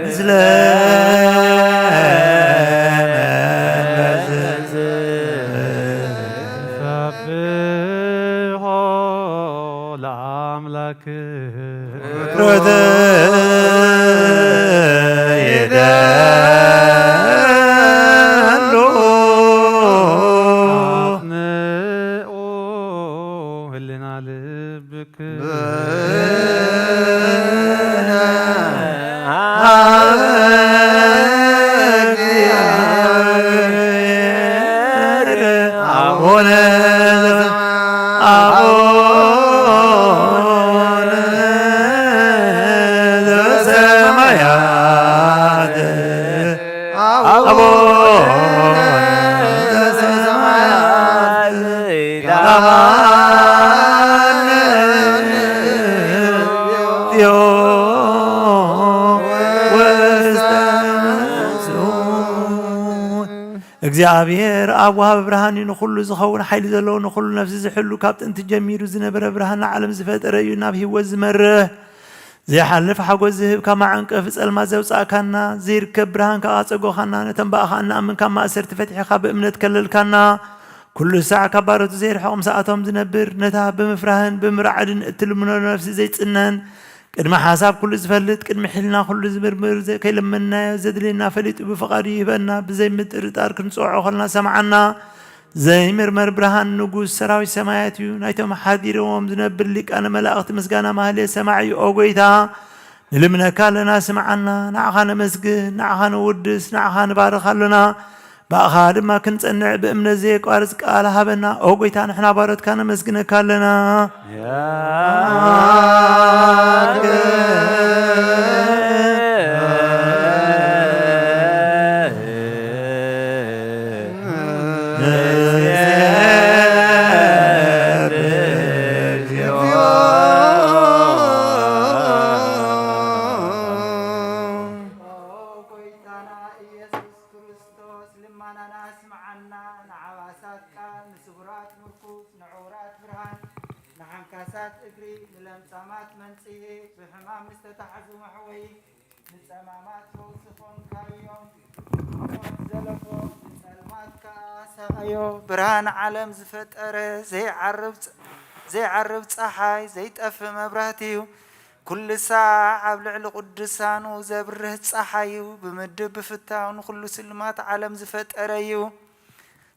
ምስለ መንፈስክ ሰብሖ ለአምላክ። ፍጥረት ይደሉ። አጽንኦ ህልና ልብክ። አቡነ አቡነ ዘበሰማያት ኣነ እግዚኣብሔር ኣብ ወሃቢ ብርሃን እዩ፣ ንኹሉ ዝኸውን ሓይሊ ዘለዎ፣ ንኹሉ ነፍሲ ዝሕሉ፣ ካብ ጥንቲ ጀሚሩ ዝነበረ፣ ብርሃን ዓለም ዝፈጠረ እዩ፣ ናብ ህይወት ዝመርህ፣ ዘይሓልፍ ሓጎስ ዝህብ፣ ካብ መዓንቀፊ ጸልማት ዘውጻእካና፣ ዘይርከብ ብርሃን ካብ ኣጸጎኻና፣ ነተን ብኣኻ እንኣምን ካብ ማእሰርቲ ፈቲሕኻ ብእምነት ከለልካና፣ ኩሉ ሳዕ ካብ ባሮቱ ዘይርሕቕ ምሳኣቶም ዝነብር፣ ነታ ብምፍራህን ብምርዓድን እትልምኖ ነፍሲ ዘይጽነን፣ ቅድሚ ሓሳብ ኩሉ ዝፈልጥ፣ ቅድሚ ሕልና ኩሉ ዝምርምር፣ ዘ-፣ ከይለመንናዮ ዘድልየና ፈሊጡ ብፍቓዱ ይህበና፣ ብዘይምጥርጣር ክንጽውዖ ከለና ሰምዓና። ዘይምርመር ብርሃን ንጉስ ሰራዊት ሰማያት እዩ። ናይቶም ሓዲርዎም ዝነብር ሊቃነ መላእኽቲ ምስጋና ማህሌት ሰማዒ፣ ኦ ጎይታ፣ ንልምነካ ኣለና፣ ስምዓና። ንዓኻ ነመስግን፣ ንዓኻ ነውድስ፣ ንዓኻ ንባርኽ ኣሎና። ብኣኻ ድማ ክንጸንዕ ብእምነት ዘየቋርጽ ቃል ሃበና። ኦ ጎይታ፣ ንሕና ባሮትካ ነመስግነካ ኣለና። ኦ ጎይታና ኢየሱስ ክርስቶስ፣ ልማናና ስምዓና። ንዓባሳት ቃል፣ ንስጉራት ምርኩስ፣ ንዕውራት ብርሃን፣ ንሓንካሳት እግሪ፣ ንለምጻማት መንጽሂ፣ ብሕማም ንዝተታሕዙ መሕወዪ፣ ንጸማማት ፈውሲ ኾንካዮም። ሞት ዘለፎ ብጸልማት ከኣ ሰቐዮ። ብርሃን ዓለም ዝፈጠረ ዘይዓርብ ጸ-፣ ዘይዓርብ ጸሓይ፣ ዘይጠፍእ መብራህቲ እዩ። ኩሉ ሳዕ ኣብ ልዕሊ ቅዱሳኑ ዘብርህ ጸሓይ እዩ። ብምድብ ብፍታው ንኹሉ ስልማት ዓለም ዝፈጠረ እዩ።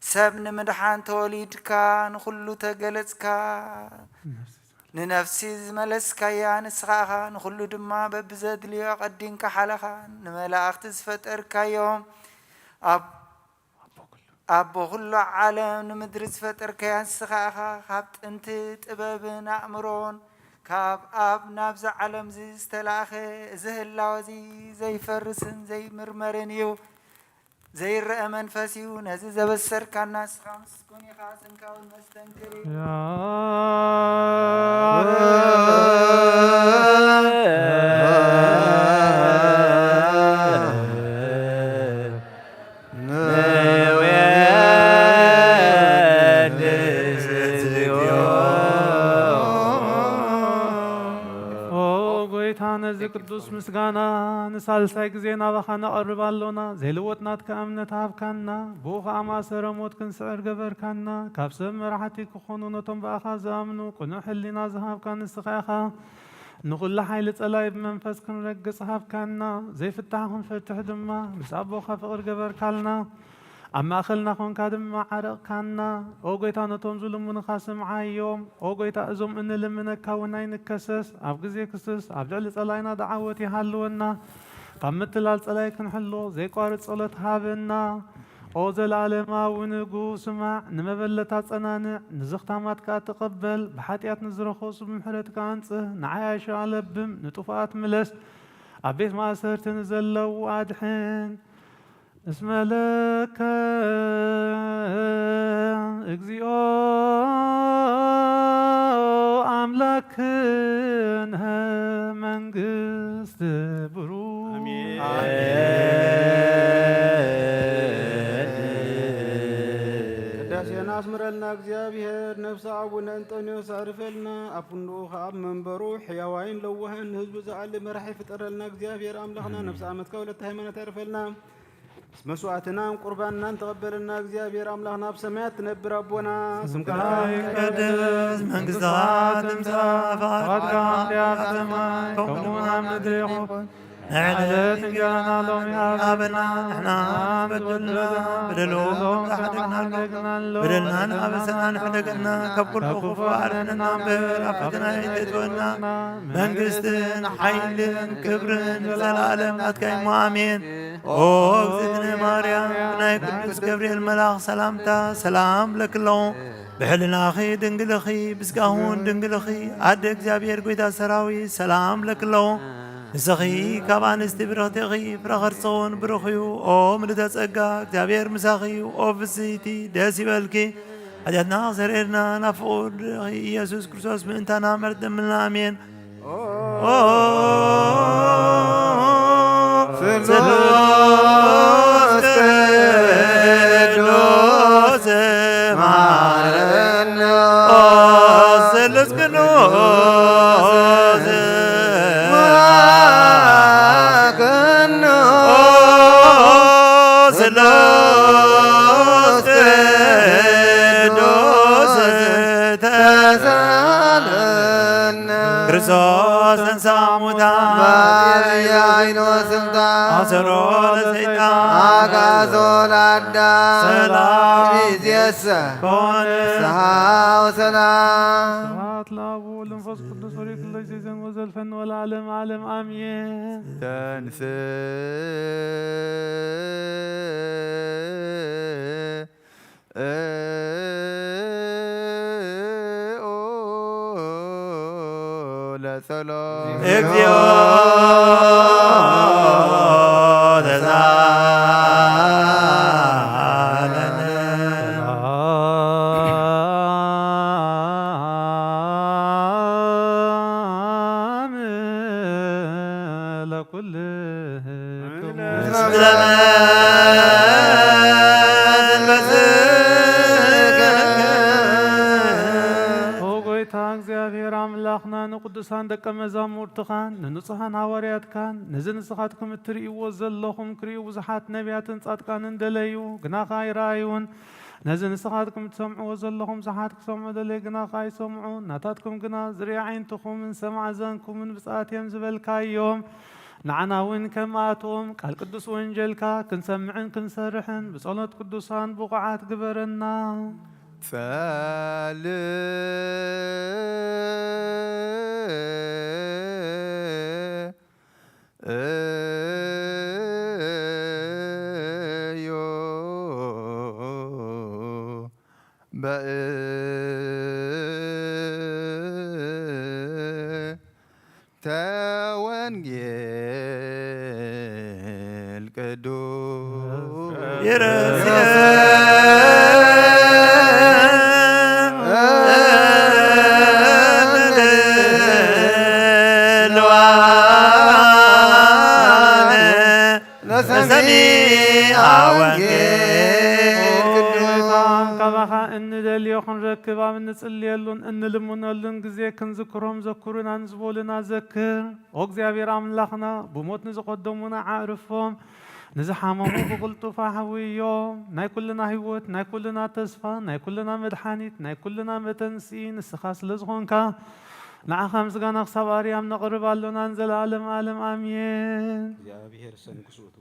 ሰብ ንምድሓን ተወሊድካ፣ ንኹሉ ተገለጽካ። ንነፍሲ ዝመለስካያ ንስኻ ኢኻ፣ ንኹሉ ድማ በብዘድልዮ ኣቐዲምካ ሓለኻ። ንመላእኽቲ ዝፈጠርካዮም፣ ኣብ ኣቦ ኩሉ ዓለም ንምድሪ ዝፈጠርካያ ንስኻ ኢኻ። ካብ ጥንቲ ጥበብን ኣእምሮን፣ ካብ ኣብ ናብዚ ዓለምዚ ዝተላእኸ፣ እዚ ህላወ እዚ ዘይፈርስን ዘይምርመርን እዩ። ዘይረአ መንፈስ እዩ። ነዚ ዘበሰርካና ንስኻ ምስጉን ኢኻ። ስምካ እውን መስተንክር እዩ። ኦ ጎይታ፣ ነዚ ቅዱስ ምስጋና ንሳልሳይ ግዜ ናባኻ ነቐርብ ኣሎና። ዘይልወጥ ናትካ እምነት ሃብካና፣ ብኡ ኸኣ ማእሰረ ሞት ክንስዕር ገበርካና። ካብ ሰብ መራሕቲ ክኾኑ ነቶም ብኣኻ ዝኣምኑ ቅኑዕ ሕሊና ዝሃብካ ንስኻ ኢኻ። ንኹሉ ሓይሊ ጸላኢ ብመንፈስ ክንረግጽ ሃብካና፣ ዘይፍታሕ ክንፈትሕ ድማ ምስ ኣቦኻ ፍቕሪ ገበርካልና። ኣብ ማእከልና ኾንካ ድማ ዓረቕካና። ኦ ጎይታ፣ ነቶም ዝልምኑኻ ስምዓዮም። ኦ ጎይታ፣ እዞም እንልምነካ እውን ኣይንከሰስ። ኣብ ግዜ ክስስ ኣብ ልዕሊ ጸላኢና ደዓወት ይሃልወና። ካብ ምትላል ጸላኢ ክንሕሎ ዘይቋርጽ ጸሎት ሃበና። ኦ ዘለኣለማዊ ንጉስ፣ ስማዕ፣ ንመበለት ኣጸናንዕ፣ ንዝኽታማት ከኣ ተቐበል። ብሓጢኣት ንዝረኸሱ ብምሕረትካ ኣንጽህ። ንዓያሹ ኣለብም፣ ንጥፉኣት ምለስ። ኣብ ቤት ማእሰርቲ ንዘለዉ ኣድሕን። እስመ ለከ እግዚኦ ኣምላክነ መንግስት ብሩክ። አሜን። ቅዳሴና አስምረልና እግዚኣብሔር። ነፍሲ አቡነ እንጦንዮስ ኣዕርፈልና። ኣብ ክንድኡ ከኣ ኣብ መንበሩ ሕያዋይን ለዋህን ንህዝቡ ዝኣሊ መራሒ ፍጠረልና እግዚኣብሔር ኣምላኽና። ነፍሲ ዓመትካ ወለተ ሃይማኖት ኣዕርፈልና። መስዋዕትናን ቁርባንናን ተቐበለና እግዚኣብሔር ኣምላኽና፣ ኣብ ሰማያት ትነብር ኣቦና፣ ስምካ ይቀደስ፣ መንግስትኻ ትምጻእ፣ ፈቓድካ ከምቲ ኣብ ሰማይ ከምኡ እውን ኣብ ምድሪ ይኹን። ንዕለት እንጀራና ሎሚ ሃበና፣ ንሕና ዝበደሉና በደሎም ከም ንሕና ንሕደግ፣ በደልና ንኣበሰና ንሕደገና፣ ካብ ኩሉ ክፉእ ኣድሕነና እምበር፣ ኣብ ፈተና ኣይተእትወና። መንግስትን ሓይልን ክብርን ንዘለኣለም ናትካ እሞ፣ ኣሜን። ኦ እግዝእትነ ማርያም፣ ብናይ ቅዱስ ገብርኤል መልኣኽ ሰላምታ ሰላም ለኪ ኣለኹ። ብሕልናኺ ድንግል ኢኺ፣ ብስጋኺ እውን ድንግል ኢኺ። ኣደ እግዚኣብሔር፣ ጐይታ ሰራዊት፣ ሰላም ለኪ ኣለኹ። ንስኺ ካብ ኣንስቲ ብርኽቲ ኢኺ፣ ፍረ ኸርሲ እውን ብሩኽ እዩ። ኦ ምልእተ ጸጋ፣ እግዚኣብሔር ምሳኺ እዩ። ኦ ፍስሕቲ፣ ደስ ይበልኪ። ሓጢኣትና ክሰርየልና ናብ ፍቑር ኢየሱስ ክርስቶስ ምእንታና መርጥ ደምልና። ኣሜን። ኦ ስሉስ ቅዱስ መሃረነ። ኦ ስሉስ ቅዱስ መሃረነ። ኦ ስሉስ ቅዱስ ተሳለነ። ክርስቶስ ተንሥአ እሙታን በአብይ ኃይል ወስልጣን አሰሮ ለሰይጣን አግዓዞ ለአዳም ሰላም ይእዜሰ ኮነ። ፍስሐ ወሰላም። ስብሐት ለአብ ወወልድ ወመንፈስ ቅዱስ ወሪድ ለዘይዘን ወዘልፈን ወለዓለም ዓለም አሜን። ተንሥእ ለጸሎት። እግዚኦ ተሳሃለነ። ሰላም ለኩል ኦ ጎይታ እግዚኣብሔር ኣምላኽና፣ ንቅዱሳን ደቀ መዛሙርትኻን ንንጹሓን ሃዋርያትካን፣ ነዚ ንስኻትኩም እትርእይዎ ዘለኹም ክርእዩ ብዙሓት ነቢያትን ጻድቃንን ደለዩ፣ ግና ከኣ ኣይረኣዩን። ነዚ ንስኻትኩም እትሰምዕዎ ዘለኹም ብዙሓት ክሰምዑ ደለዩ፣ ግና ከኣ ኣይሰምዑን። ናታትኩም ግና ዝርኢ ኣዒንትኹምን ዝሰምዓ ኣእዛንኩምን ብፅኣት እዮም ዝበልካዮም። ንዓና እውን ከምኣቶም ቃል ቅዱስ ወንጀልካ ክንሰምዕን ክንሰርሕን ብጸሎት ቅዱሳን ብቑዓት ግበረና። ጸልእ እዮ በእ ተወንጌል ቅዱስ ለሰሚዐ ወንጌል ቅዱስ። ካባኻ እንደልዮ ክንረክብ ኣብ እንጽልየሉን እንልምነሉን ግዜ ክንዝክሮም ዘኩሩና ንዝበሉና ዘክር። ኦ እግዚኣብሔር ኣምላኽና፣ ብሞት ንዝቐደሙና ኣዕርፎም፣ ንዝሓመሙ ብቕልጡፍ ኣሕውዮም። ናይ ኩልና ህይወት፣ ናይ ኩልና ተስፋ፣ ናይ ኩልና መድሓኒት፣ ናይ ኩልና መተንስኢ ንስኻ ስለ ዝኾንካ፣ ንዓኻ ምስጋና ክሳብ ኣርያም ነቕርብ ኣሎና ንዘለኣለም ኣለም ኣሜን። እግዚኣብሔር ሰንክሱ እቱ።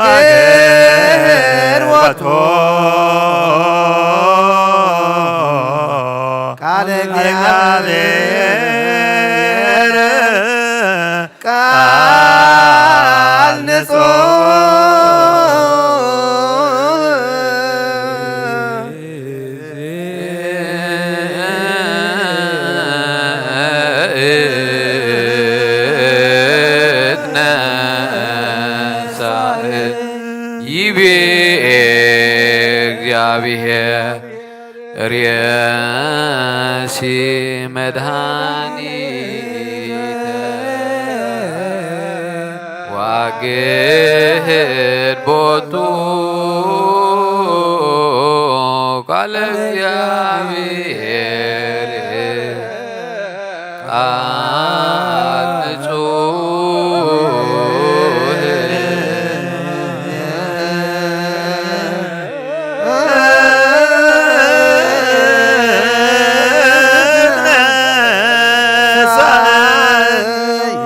ዋግር ወቶ ቃል እግዚአብሔር ቃል ንጹሕ ይቤ እግዚአብሔር ርእሲ መድኃኒተ ዋግድ ቦቱ ቃለ እግዚኣብሔር ቃል ንጹሕ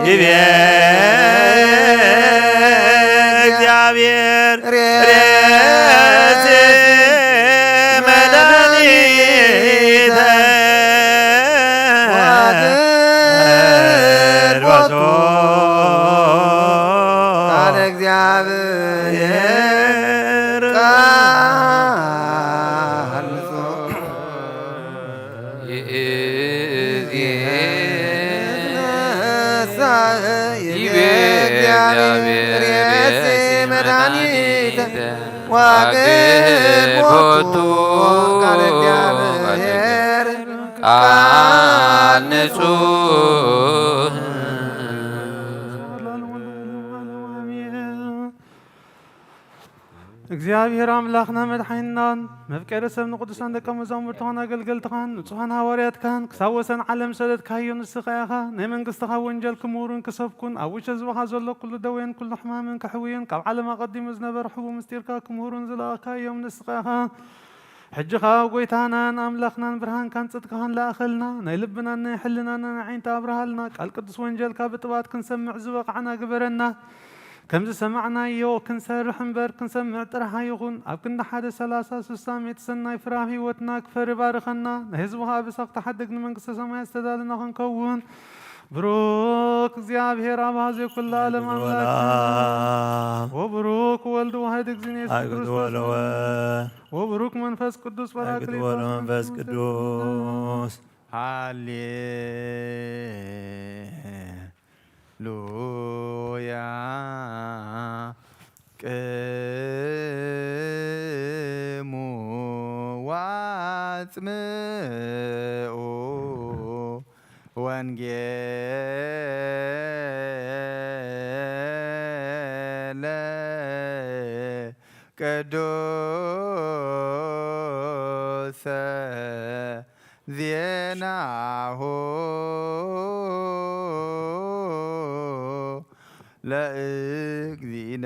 ይቤ እግዚአብሔር ሬቲ መድኃኒተ ቃለ እግዚአብሔር ቃል ይቤ እግዚአብሔር ሬቲ መድኃኒተ ዋግድ ቦቱ ቃለ እግዚአብሔር ቃል ንጹሕ። እግዚኣብሔር ኣምላኽና መድሓኒናን መፍቀሪ ሰብ ንቅዱሳን ደቀ መዛሙርትኻን ኣገልገልትኻን ንጹሓን ሃዋርያትካን ክሳብ ወሰን ዓለም ሰደድካዮ ንስኻ ኢኻ። ናይ መንግስትኻ ወንጀል ክምህሩን ክሰብኩን ኣብ ውሽጢ ህዝብኻ ዘሎ ኩሉ ደዌን ኩሉ ሕማምን ክሕውዩን ካብ ዓለም ኣቐዲሙ ዝነበረ ሕቡእ ምስጢርካ ክምህሩን ዝለኣኽካዮም ንስኻ ኢኻ። ሕጂ ኸኣ ጎይታናን ኣምላኽናን ብርሃንካን ጽድቅኻን ለኣኸልና፣ ናይ ልብናን ናይ ሕልናናን ኣዒንቲ ኣብርሃልና፣ ቃል ቅዱስ ወንጀልካ ብጥባት ክንሰምዕ ዝበቕዓና ግበረና። ከምዚ ሰማዕናዮ ክንሰርሕ እምበር ክንሰምዕ ጥራሕ ኣይኹን። ኣብ ክንዲ ሓደ ሠላሳ ስሳ ሚእቲ ሰናይ ፍረ ኣብ ሕይወትና ክፈሪ ባርኸና። ንህዝብኻ ኣበሳ ክትሓድግ ንመንግስተ ሰማያት ዝተዳለና ክንከውን። ብሩክ እግዚኣብሔር ኣብ ሀዜ ኩላ ዓለም ኣምላክ ወቡሩክ ወልድ ዋሕድ እግዚእነ የሱስ ክርስቶስ ወቡሩክ መንፈስ ቅዱስ ጳራክሊጦስ መንፈስ ቅዱስ ሃሌ ሉያ ቅሙ ዋጽምኡ ወንጌለ ቅዱሰ ዜናሁ ለእግዚእነ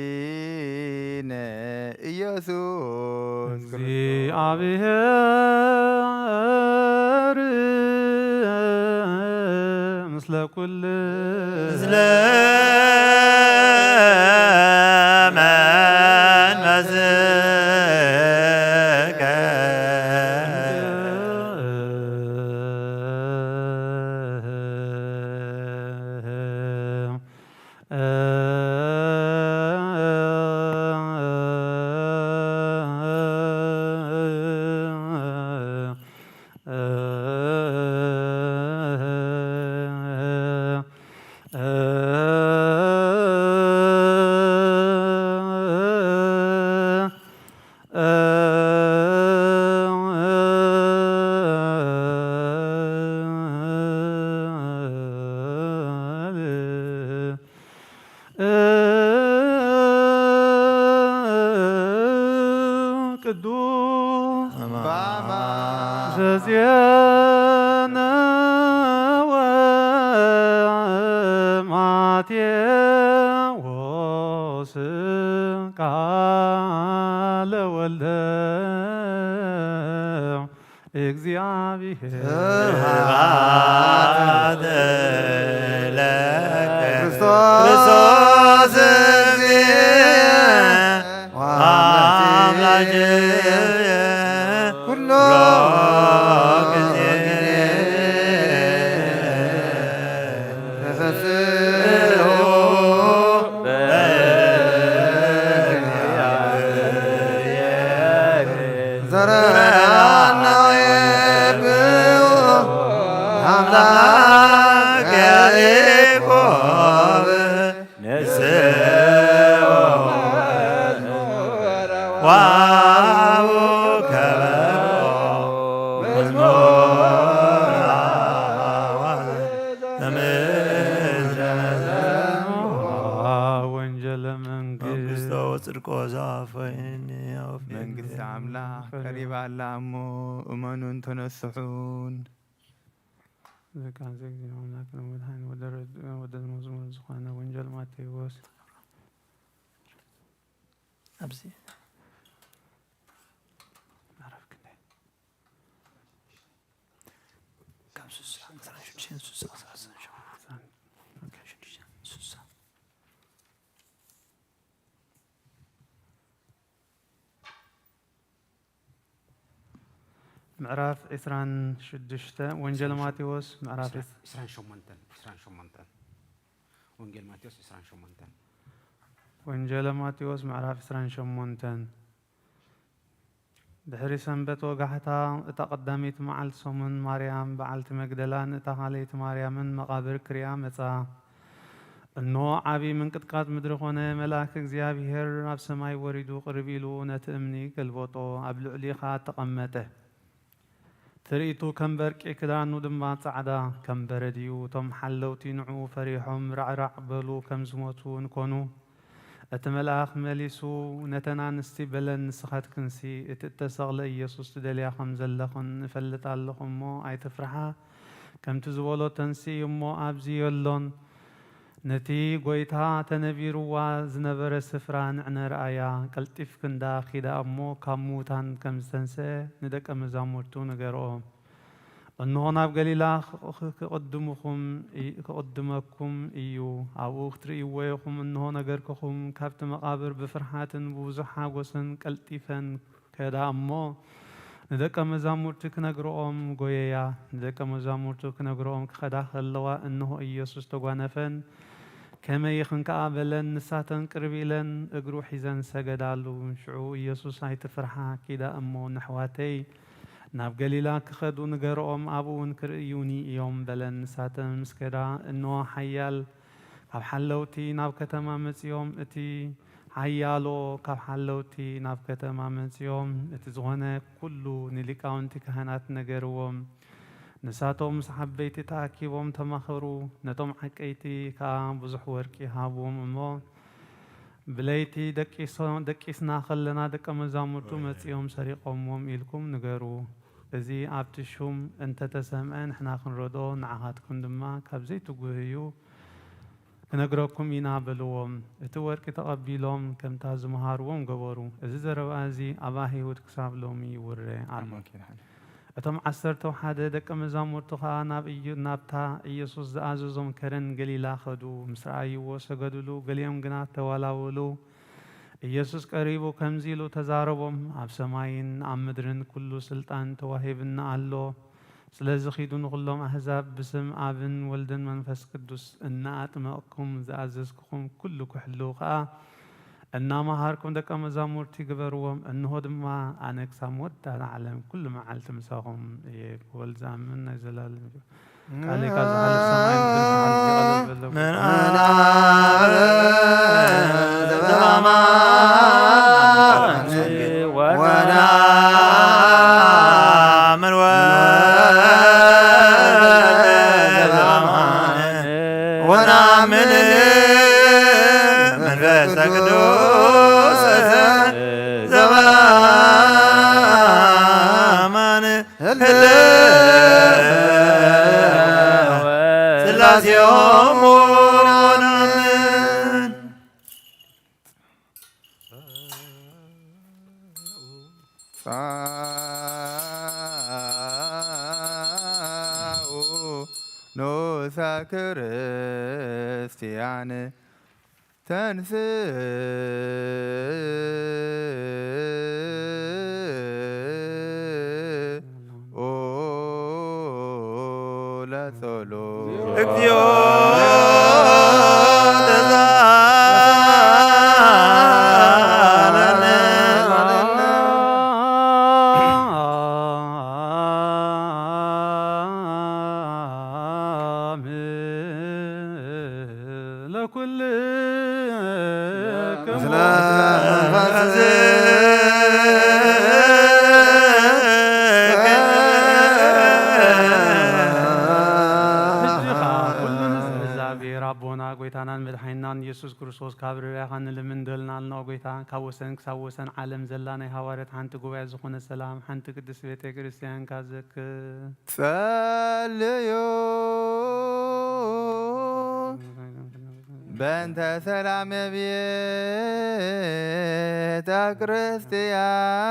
ወመድኃኒነ ኢየሱስ እግዚአብሔር ምስለ ኩል ምስለ መንፈስከ ቅዱስ ዘዜነወ ማቴዎስ ቃለ ወልደ እግዚአብሔር ስብሐት ለከ ክርስቶስ እግዚእ ወአምላክ ኩሎ ጊዜ ተፈስሑ በእግዚአብሔር ዘረናና የብኡ አምላክ ያዕቆብ ንስኡ ዋው ከበሮ መዝሙር ወንጌለ መንግስት ወጽድቆ ዘአፈይኒ አውፌ መንግስቲ ኣምላኽ ቀሪባ ኣላ እሞ እመኑን ተነስሑን። ዝቃን ዘግዜን ኣምላክን መድሓኒ ወደ መዝሙር ዝኾነ ወንጀል ማቴዎስ ኣብዚ ምዕራፍ ክንደይ? ካብ ስሳ፣ ዕስራን ሽዱሽተን ስሳ፣ ዕስራን ሸሞንተን፣ ኦኬ፣ ሽዱሽተን ስሳ። ምዕራፍ ዕስራን ሽዱሽተ፣ ወንጀል ማቴዎስ ምዕራፍ ዕስራን ሸሞንተን፣ ዕስራን ሸሞንተን። ወንጌል ማቴዎስ ዕስራን ሸሞንተን። ወንጀል ማቴዎስ ምዕራፍ ዕስራን ሸሞንተን። ድሕሪ ሰንበት ወጋሕታ፣ እታ ቀዳመይቲ መዓልቲ ሰሙን፣ ማርያም በዓልቲ መግደላን እታ ካልኣይቲ ማርያምን መቓብር ክሪኣ መጻ። እንሆ፣ ዓቢ ምንቅጥቃጥ ምድሪ ኾነ፣ መልኣክ እግዚኣብሔር ኣብ ሰማይ ወሪዱ ቅርብ ኢሉ ነቲ እምኒ ገልበጦ፣ ኣብ ልዕሊኡ ኸኣ ተቐመጠ። ትርኢቱ ከም በርቂ፣ ክዳኑ ድማ ጻዕዳ ከም በረድ እዩ። እቶም ሓለውቲ ንዕኡ ፈሪሖም ራዕራዕ በሉ፣ ከም ዝሞቱ እንኮኑ። እቲ መልኣኽ መሊሱ ነተን ኣንስቲ በለን፣ ንስኻትክንሲ እቲ እተሰቕለ ኢየሱስ ትደልያ ከም ዘለኽን እፈልጥ ኣለኹ እሞ፣ ኣይትፍርሓ። ከምቲ ዝበሎ ተንስኢ እሞ ኣብዚ የሎን። ነቲ ጐይታ ተነቢርዋ ዝነበረ ስፍራ ንዕነ ርኣያ። ቀልጢፍክን ደኣ ኪዳ እሞ ካብ ምዉታን ከም ዝተንስአ ንደቀ መዛሙርቱ ንገርኦም። እንሆ ናብ ገሊላ ክቕድምኹም ክቕድመኩም እዩ፣ ኣብኡ ክትርእይዎ ኢኹም። እንሆ ነገርክኹም። ካብቲ መቓብር ብፍርሃትን ብብዙሕ ሓጎስን ቀልጢፈን ከዳ እሞ ንደቀ መዛሙርቲ ክነግርኦም ጎየያ። ንደቀ መዛሙርቱ ክነግርኦም ክኸዳ ከለዋ እንሆ ኢየሱስ ተጓነፈን። ከመይ ኢኽን ከኣ በለን። ንሳተን ቅርብ ኢለን እግሩ ሒዘን ሰገዳሉ። ሽዑ ኢየሱስ ኣይትፍርሓ ኪዳ እሞ ንኣሕዋተይ ናብ ገሊላ ክኸዱ ንገርኦም፣ ኣብኡ እውን ክርእዩኒ እዮም በለን። ንሳተን ምስ ከዳ፣ እንሆ፣ ሓያል ካብ ሓለውቲ ናብ ከተማ መጺኦም፣ እቲ ሓያሎ ካብ ሓለውቲ ናብ ከተማ መጺኦም፣ እቲ ዝኾነ ኩሉ ንሊቃውንቲ ካህናት ነገርዎም። ንሳቶም ምስ ዓበይቲ ተኣኪቦም ተማኸሩ። ነቶም ዓቀይቲ ከኣ ብዙሕ ወርቂ ሃብዎም እሞ፣ ብለይቲ ደቂሶ-፣ ደቂስና ከለና ደቀ መዛሙርቱ መጺኦም ሰሪቖምዎም ኢልኩም ንገሩ። እዚ ኣብቲ ሹም እንተ ተሰምዐ ንሕና ክንረድኦ፣ ንዓኻትኩም ድማ ካብ ዘይትጉህዩ ክነግረኩም ኢና በልዎም። እቲ ወርቂ ተቐቢሎም ከምታ ዝመሃርዎም ገበሩ። እዚ ዘረባ እዚ ኣብ ኣይሁድ ክሳብ ሎሚ ይውረ ኣሎ። ኣርማን ኪዳን። እቶም ዓሰርተው ሓደ ደቀ መዛሙርቱ ኸኣ ናብ ኢዩ-፣ ናብታ ኢየሱስ ዝኣዘዞም ከረን ገሊላ ኸዱ። ምስ ረኣይዎ ሰገዱሉ፣ ገሊኦም ግና ተዋላወሉ። ኢየሱስ ቀሪቡ ከምዚ ኢሉ ተዛረቦም፣ ኣብ ሰማይን ኣብ ምድርን ኩሉ ስልጣን ተዋሂብኒ ኣሎ። ስለዚ ኺዱ ንኹሎም ኣህዛብ ብስም ኣብን ወልድን መንፈስ ቅዱስ እናኣጥመቕኩም ዝኣዘዝኩኹም ኩሉ ክሕልዉ ኸኣ እናመሃርኩም ደቀ መዛሙርቲ ግበርዎም። እንሆ ድማ ኣነ ክሳብ መወዳእታ ዓለም ኩሉ መዓልቲ ምሳኹም እየ። ብወልድ ዝኣምን ናይ ዘላለም እዩ። ቃለይ ካብ ዝሓልፍ ሰማይ ምድሪ ክሓልፍ ይቐልል በለኩም። ምን ኣናብር ዘበአማን ወናምን ወዘበአማን ወናምን መንፈስ ቅዱስ ዘበአማን ህልው ስላሴሆሙ ናምን። ጻኡ ኖሳ ክርስቲያን ተንስ ኦ ለጸሎ እግዚኦ ተሳለነ። ለኩልክሙ ስለ መንፈስ ሕጂ ኸኣ ኩሉ ንእግዚኣብሔር ኣቦና ጐይታናን መድሓኒናን ኢየሱስ ክርስቶስ ካብ ርያኻ ንልምን ደልና ኣልና። ኦ ጎይታ፣ ካብ ወሰን ክሳብ ወሰን ዓለም ዘላ ናይ ሃዋርያት ሓንቲ ጉባኤ ዝኾነ ሰላም፣ ሓንቲ ቅድስት ቤተ ክርስቲያንካ ዘክር። ጸልዩ በእንተ ሰላም ቤተ ክርስቲያን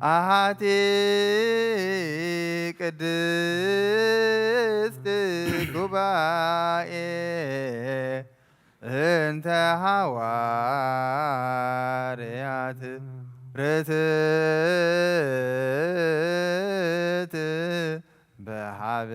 ኣሃቲ ቅድስት ጉባኤ እንተ ሃዋርያት ርትዕት በሃበ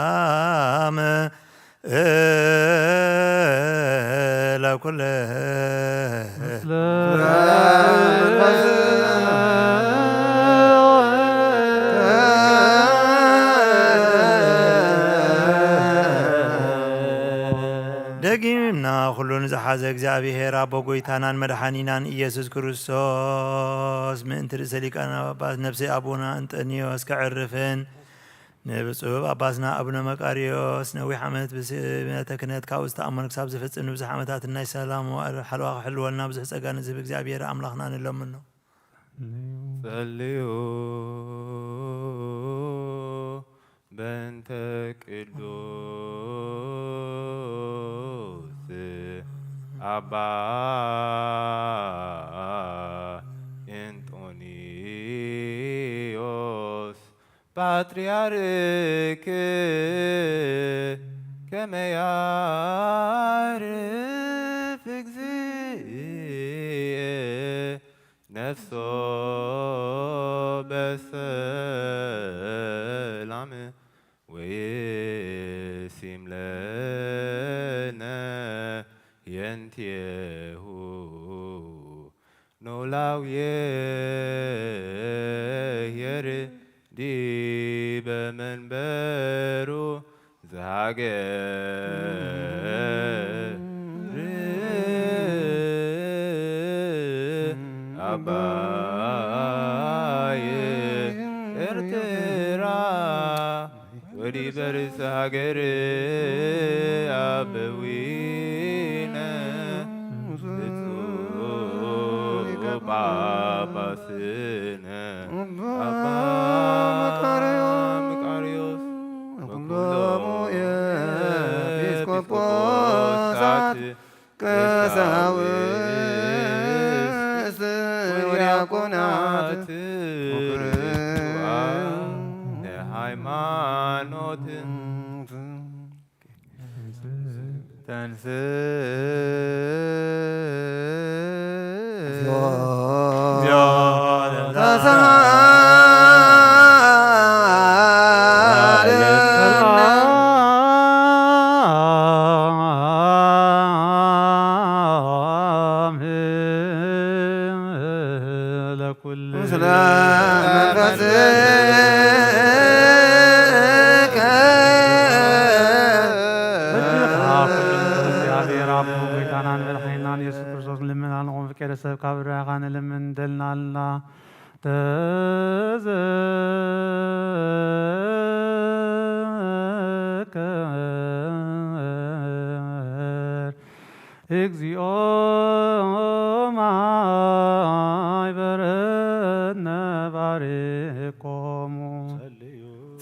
ሰላም ለኩል ደጊምና ኩሉን ዝሓዘ እግዚኣብሔር ኣቦ ጎይታናን መድሓኒናን ኢየሱስ ክርስቶስ ምእንቲ ርእሰ ሊቃነ ጳጳስ ነፍሲ ኣቡና እንጠንዮስ ከዕርፍን ንብፁዕ ጳጳስና ኣቡነ መቃርዮስ ነዊሕ ዓመት ብስመተ ክህነት ካብኡ ዝተኣመኑ ክሳብ ዝፍጽም ንብዙሕ ዓመታት ናይ ሰላም መዋዕል ሓለዋ ክሕልወልና ብዙሕ ጸጋ ንዝህብ እግዚኣብሔር ኣምላኽና ንለምኖ። ጸልዩ በእንተ ቅዱስ ኣባ እንጦንዮስ ፓትርያርክ ከመ ያዕርፍ እግዚእ ነፍሶ በሰላም ወይሲም ለነ የንቴሁ ኖላውየ የር ዲበ መንበሩ ዘሃገር ኣባየ ኤርትራ ወዲበ ርእሰ ሃገር ኣበዊነ ብፁዕ ጳጳስነ ኣባ መቃርዮስ ወኩሎሙ ኤጲስቆጶሳት ቀሳውስት ወዲያቆናት ወክርስቲያን ሃይማኖት ተንሥእ ለኩል ምስለ መንፈስከ። በዚህ ከሃ ኩሉ እግዚኣብሔር ኣቦ ጎይታናን መድሓኒናን ኢየሱስ ክርስቶስ ንልምና ንኹን ፍቅር ሰብ ካብ ርያኻ ንልምን ደልናልና። ተዘከር እግዚኦ ማይበረነ ባርኮሙ።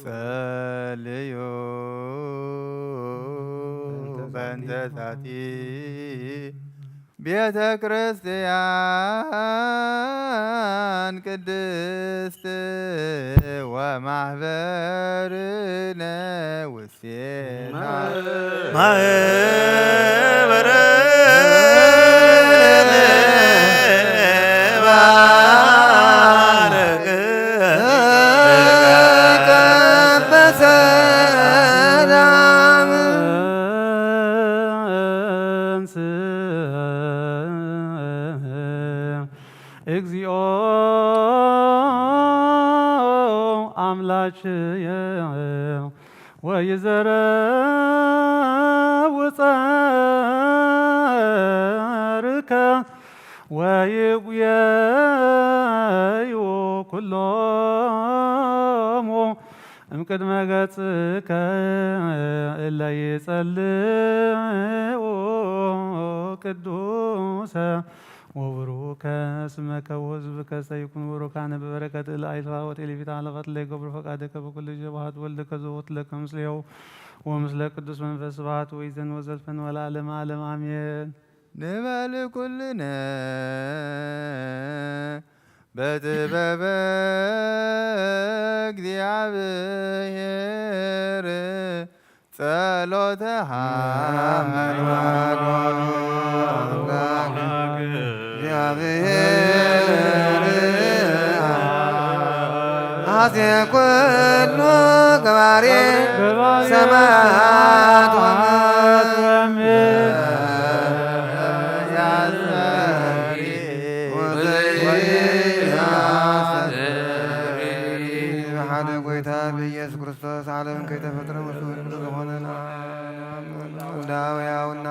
ጸልዩ በእንተ ዛቲ ቤተ ክርስቲያን ቅድስት ወማህበርነ ውስቴታ ማህበርነ በሰላም እግዚኦ አምላክየ ወይዘረው ጸርከ ወይጉየዩ ኩሎሙ እምቅድመ ገጽከ እለ ይጸልኡ ቅዱሰ ወቡሩከ ስመከ ወሕዝብከ ሰይኩኑ ቡሩካነ በበረከት እለ አእላፍ ወትእልፊት አእላፋት ለይገብሩ ፈቃድከ በኩሉ ጊዜ በሀት ወልድከ ዘወት ለከ ምስሌሁ ወምስለ ቅዱስ መንፈስ ስብሐት ወይዘን ወዘልፈን ወለዓለመ ዓለም አሜን። ንበል ኩልነ በጥበበ እግዚአብሔር ጸሎተ ሃይማኖት እግዚአብሔር አዜ ኩሉ ገባሬ ሰማያት ወምድር ሓደ ጎይታ ብኢየሱስ ክርስቶስ ዓለም ከይተፈጥረ ምስሉ ዝኾነ ወልደ ሕያውና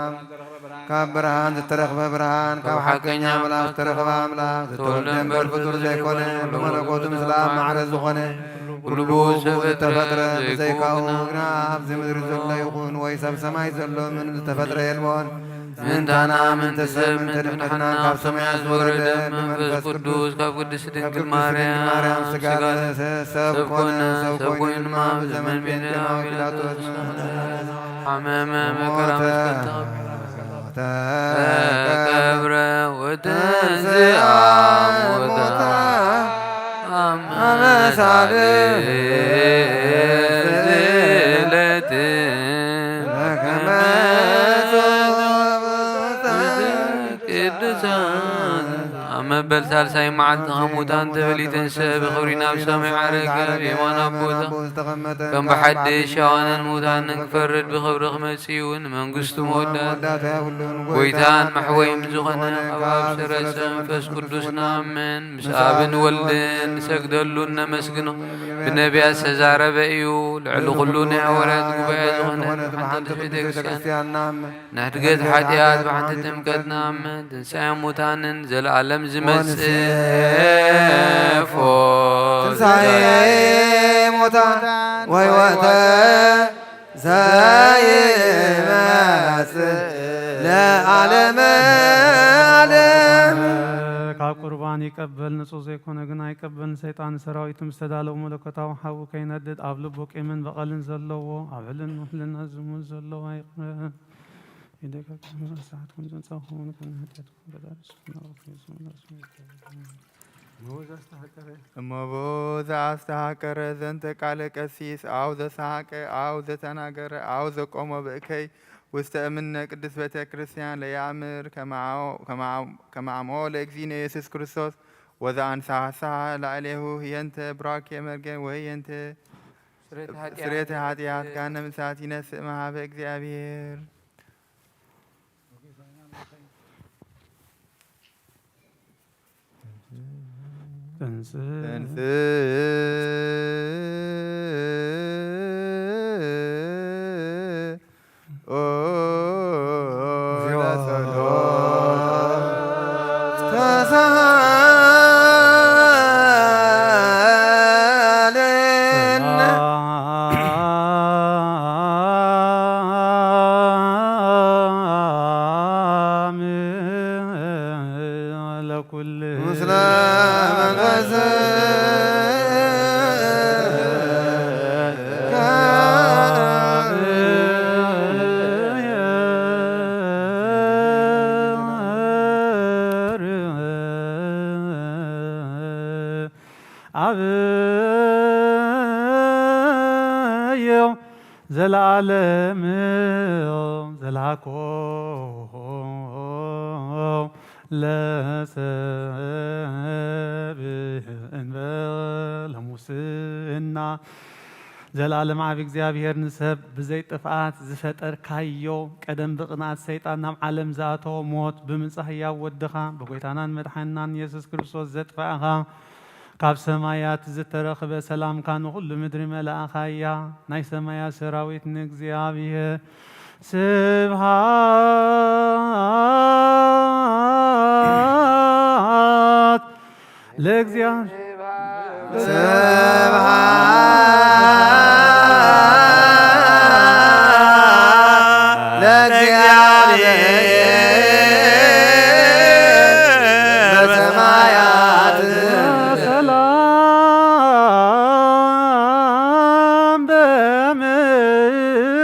ካብ ብርሃን ዝተረኽበ ብርሃን፣ ካብ ሓቀኛ ኣምላኽ ዝተረኽበ ኣምላኽ፣ ዝተወልደ እምበር ፍጡር ዘይኮነ፣ ብመለኮቱ ምስለ ኣብ ማዕረ ዝኾነ፣ ኩሉ ብኡ ዝተፈጥረ፣ ብዘይካኡ ግና ኣብዚ ምድሪ ዘሎ ይኹን ወይ ሰብ ሰማይ ዘሎ ምንም ዝተፈጥረ የልቦን። ምእንታና ምእንተ ሰብ ምእንተ ድሕነትና ካብ ሰማያት ዝወረደ ብመንፈስ ቅዱስ ካብ ቅድስት ድንግል ማርያም ስጋ ለበሰ፣ ሰብ ኮነ። ሰብ ኮይኑ ድማ ብዘመን ጴንጤናዊ ጲላጦስ ሓመመ፣ መከራ መስቀል ተቐበለ። ተቀብረ ወተንሥአ እሙታን አመ ሳልስት ዕለት በከመ ቅዱሳን። ኣብ መበል ሳልሳይ መዓልቲ ካብ ሙታን ተበሊተን ሰብ ብኽብሪ ናብ ሰማይ ዓረገ፣ ብየማን ኣቦ ተቐመጠ። ከም ብሓድሽ ሕያዋንን ሙታንን ክፈርድ ብኽብሪ ክመጽእ እዩ። ንመንግስቱ መወዳእታ የብሉን። ጎይታን መሕወይን ዝኾነ ካብ ኣብ ሰረጸ መንፈስ ቅዱስ ንኣምን። ምስ ኣብን ወልድን ንሰግደሉን ነመስግኖ። ብነቢያት ዝተዛረበ እዩ። ልዕሊ ኩሉ ናይ ሃዋርያት ጉባኤ ዝኾነ ብሓንቲ ቤተ ክርስቲያን ንኣምን። ንሕድገት ሓጢኣት ብሓንቲ ጥምቀት ንኣምን። ትንሳኤ ሙታንን ዘለዓለም ዝመጽእ ፎ ትንሳኤ ሙታን ወሕይወተ ዘይመጽእ ለዓለመ ዓለም። ካብ ቁርባን ይቀበል፣ ንጹህ ዘይኮነ ግን ኣይቀበልን። ሰይጣን ሰራዊቱ ምስ ተዳለዉ መለኮታዊ ሓዊ ከይነድድ ኣብ ልቡ ቂምን በቐልን ዘለዎ፣ ኣብ ሕልና ሕልና ዝሙት ዘለዎ ኣይቕረብ። ኢደካ ክሕመ ሰዓት ከም ዘንጻኹም ከም ሓጢኣትኩም ፈጣሪ ስብሐ እሞ ብኡ ዘአስተሐቀረ ዘንተ ቃለ ቀሲስ፣ አው ዘሰሐቀ፣ አው ዘተናገረ፣ አው ዘቆሞ ብእከይ ውስተ እምነ ቅድስት ቤተ ክርስቲያን ለየአምር ከመ አምኦ ለእግዚእነ ኢየሱስ ክርስቶስ ወዘአንስሐ ላዕሌሁ ህየንተ ብራኬ መርገም ወህየንተ ስሬተ ኃጢአት ገሃነመ እሳት ይነስእ መሃበ እግዚአብሔር። ተንሥእ ተንሥእ ኦ ለጸሎት ተሳለነ። ሰላም ለኩል ምስለ መንፈስ አብዮ ዘለዓለም ዘልሃኮ ለሰብ እንበለ ሙስና። ዘለዓለም ዓቢ እግዚኣብሔር ንሰብ ብዘይ ጥፍኣት ዝፈጠርካዮ፣ ቀደም ብቕንኣት ሰይጣን ናብ ዓለም ዝኣተወ ሞት ብምጻእ ህያው ወድኻ ብጎይታናን መድሓንናን የሱስ ክርስቶስ ዘጥፋእኻ፣ ካብ ሰማያት ዝተረኽበ ሰላምካ ንኹሉ ምድሪ መላእኻያ። ናይ ሰማያት ሰራዊት ንእግዚኣብሔር ስብሃት ለእግዚኣብሔር። ስብሐት ለእግዚኣብሔር በሰማያት። ሰላም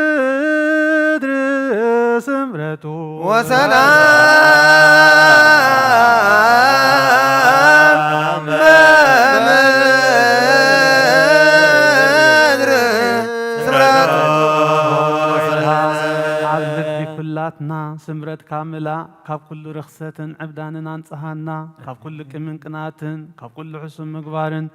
በምድር ስምረቱ። ወሰላም በምድር ስምረቱ። ኣብ ልቢ ኩላትና ስምረትካ ምላእ፣ ካብ ኩሉ ርኽሰትን ዕብዳንን ኣንጽሃና፣ ካብ ኩሉ ቂምን ቅንኣትን፣ ካብ ኩሉ ሕሱም ምግባርን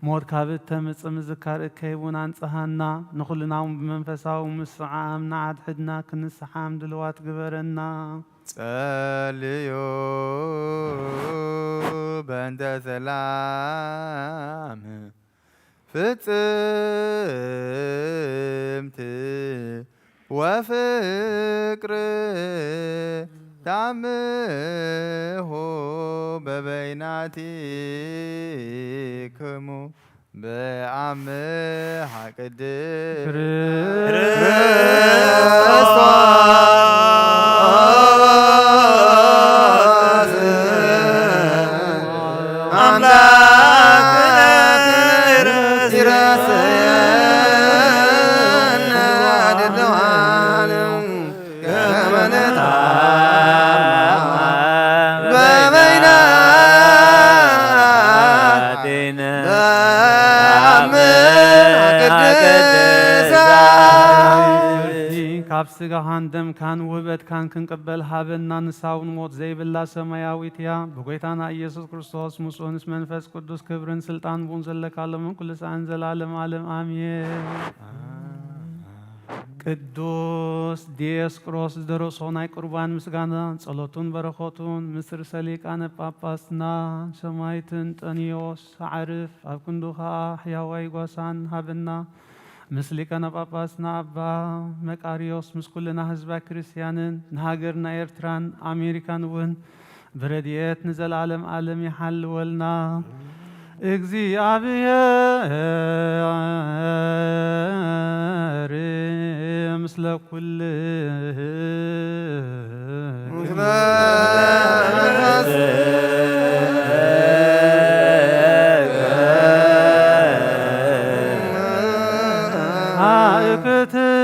ሞት ካብ እተምጽእ ምዝካር እከይ እውን ኣንጽሃና። ንኹልና እውን ብመንፈሳዊ ምስዓም ንዓድሕድና ክንስሓም ድልዋት ግበረና። ጸልዩ በእንተ ሰላም ፍጽምቲ ወፍቅር ታምሁ በበይናቲክሙ በአምሃ ቅድስት ክርስቶስ አምላክነ ይረስየነ ድልዋነ ከመ ንታማ በበይናቲነ በአምሃ ቅድስት ካብ ስጋኻን ደምካን ውህበትካን ክንቅበል ሃበና። ንሳ እውን ሞት ዘይብላ ሰማያዊት እያ። ብጎይታና ኢየሱስ ክርስቶስ ምስኡ ምስ መንፈስ ቅዱስ ክብርን ስልጣን ብኡን ዘለካ ሎምን ኩሉ ሰዓን ዘላለም ዓለም ኣሜን። ቅዱስ ዲዮስቆሮስ ዝደረሶ ናይ ቁርባን ምስጋና፣ ጸሎቱን በረኸቱን ምስ ርእሰ ሊቃነ ጳጳስና ሰማዕት እንጠንዮስ ዓርፍ፣ ኣብ ክንዱ ኸኣ ሕያዋይ ጓሳን ሃበና። ምስ ሊቃነ ጳጳስና ኣባ መቃርዮስ፣ ምስ ኩልና ህዝባ ክርስትያንን ንሃገርና ኤርትራን ኣሜሪካን እውን ብረድኤት ንዘለዓለም ዓለም ይሓልወልና። እግዚኣብሔር ምስለ ኩል ምስለ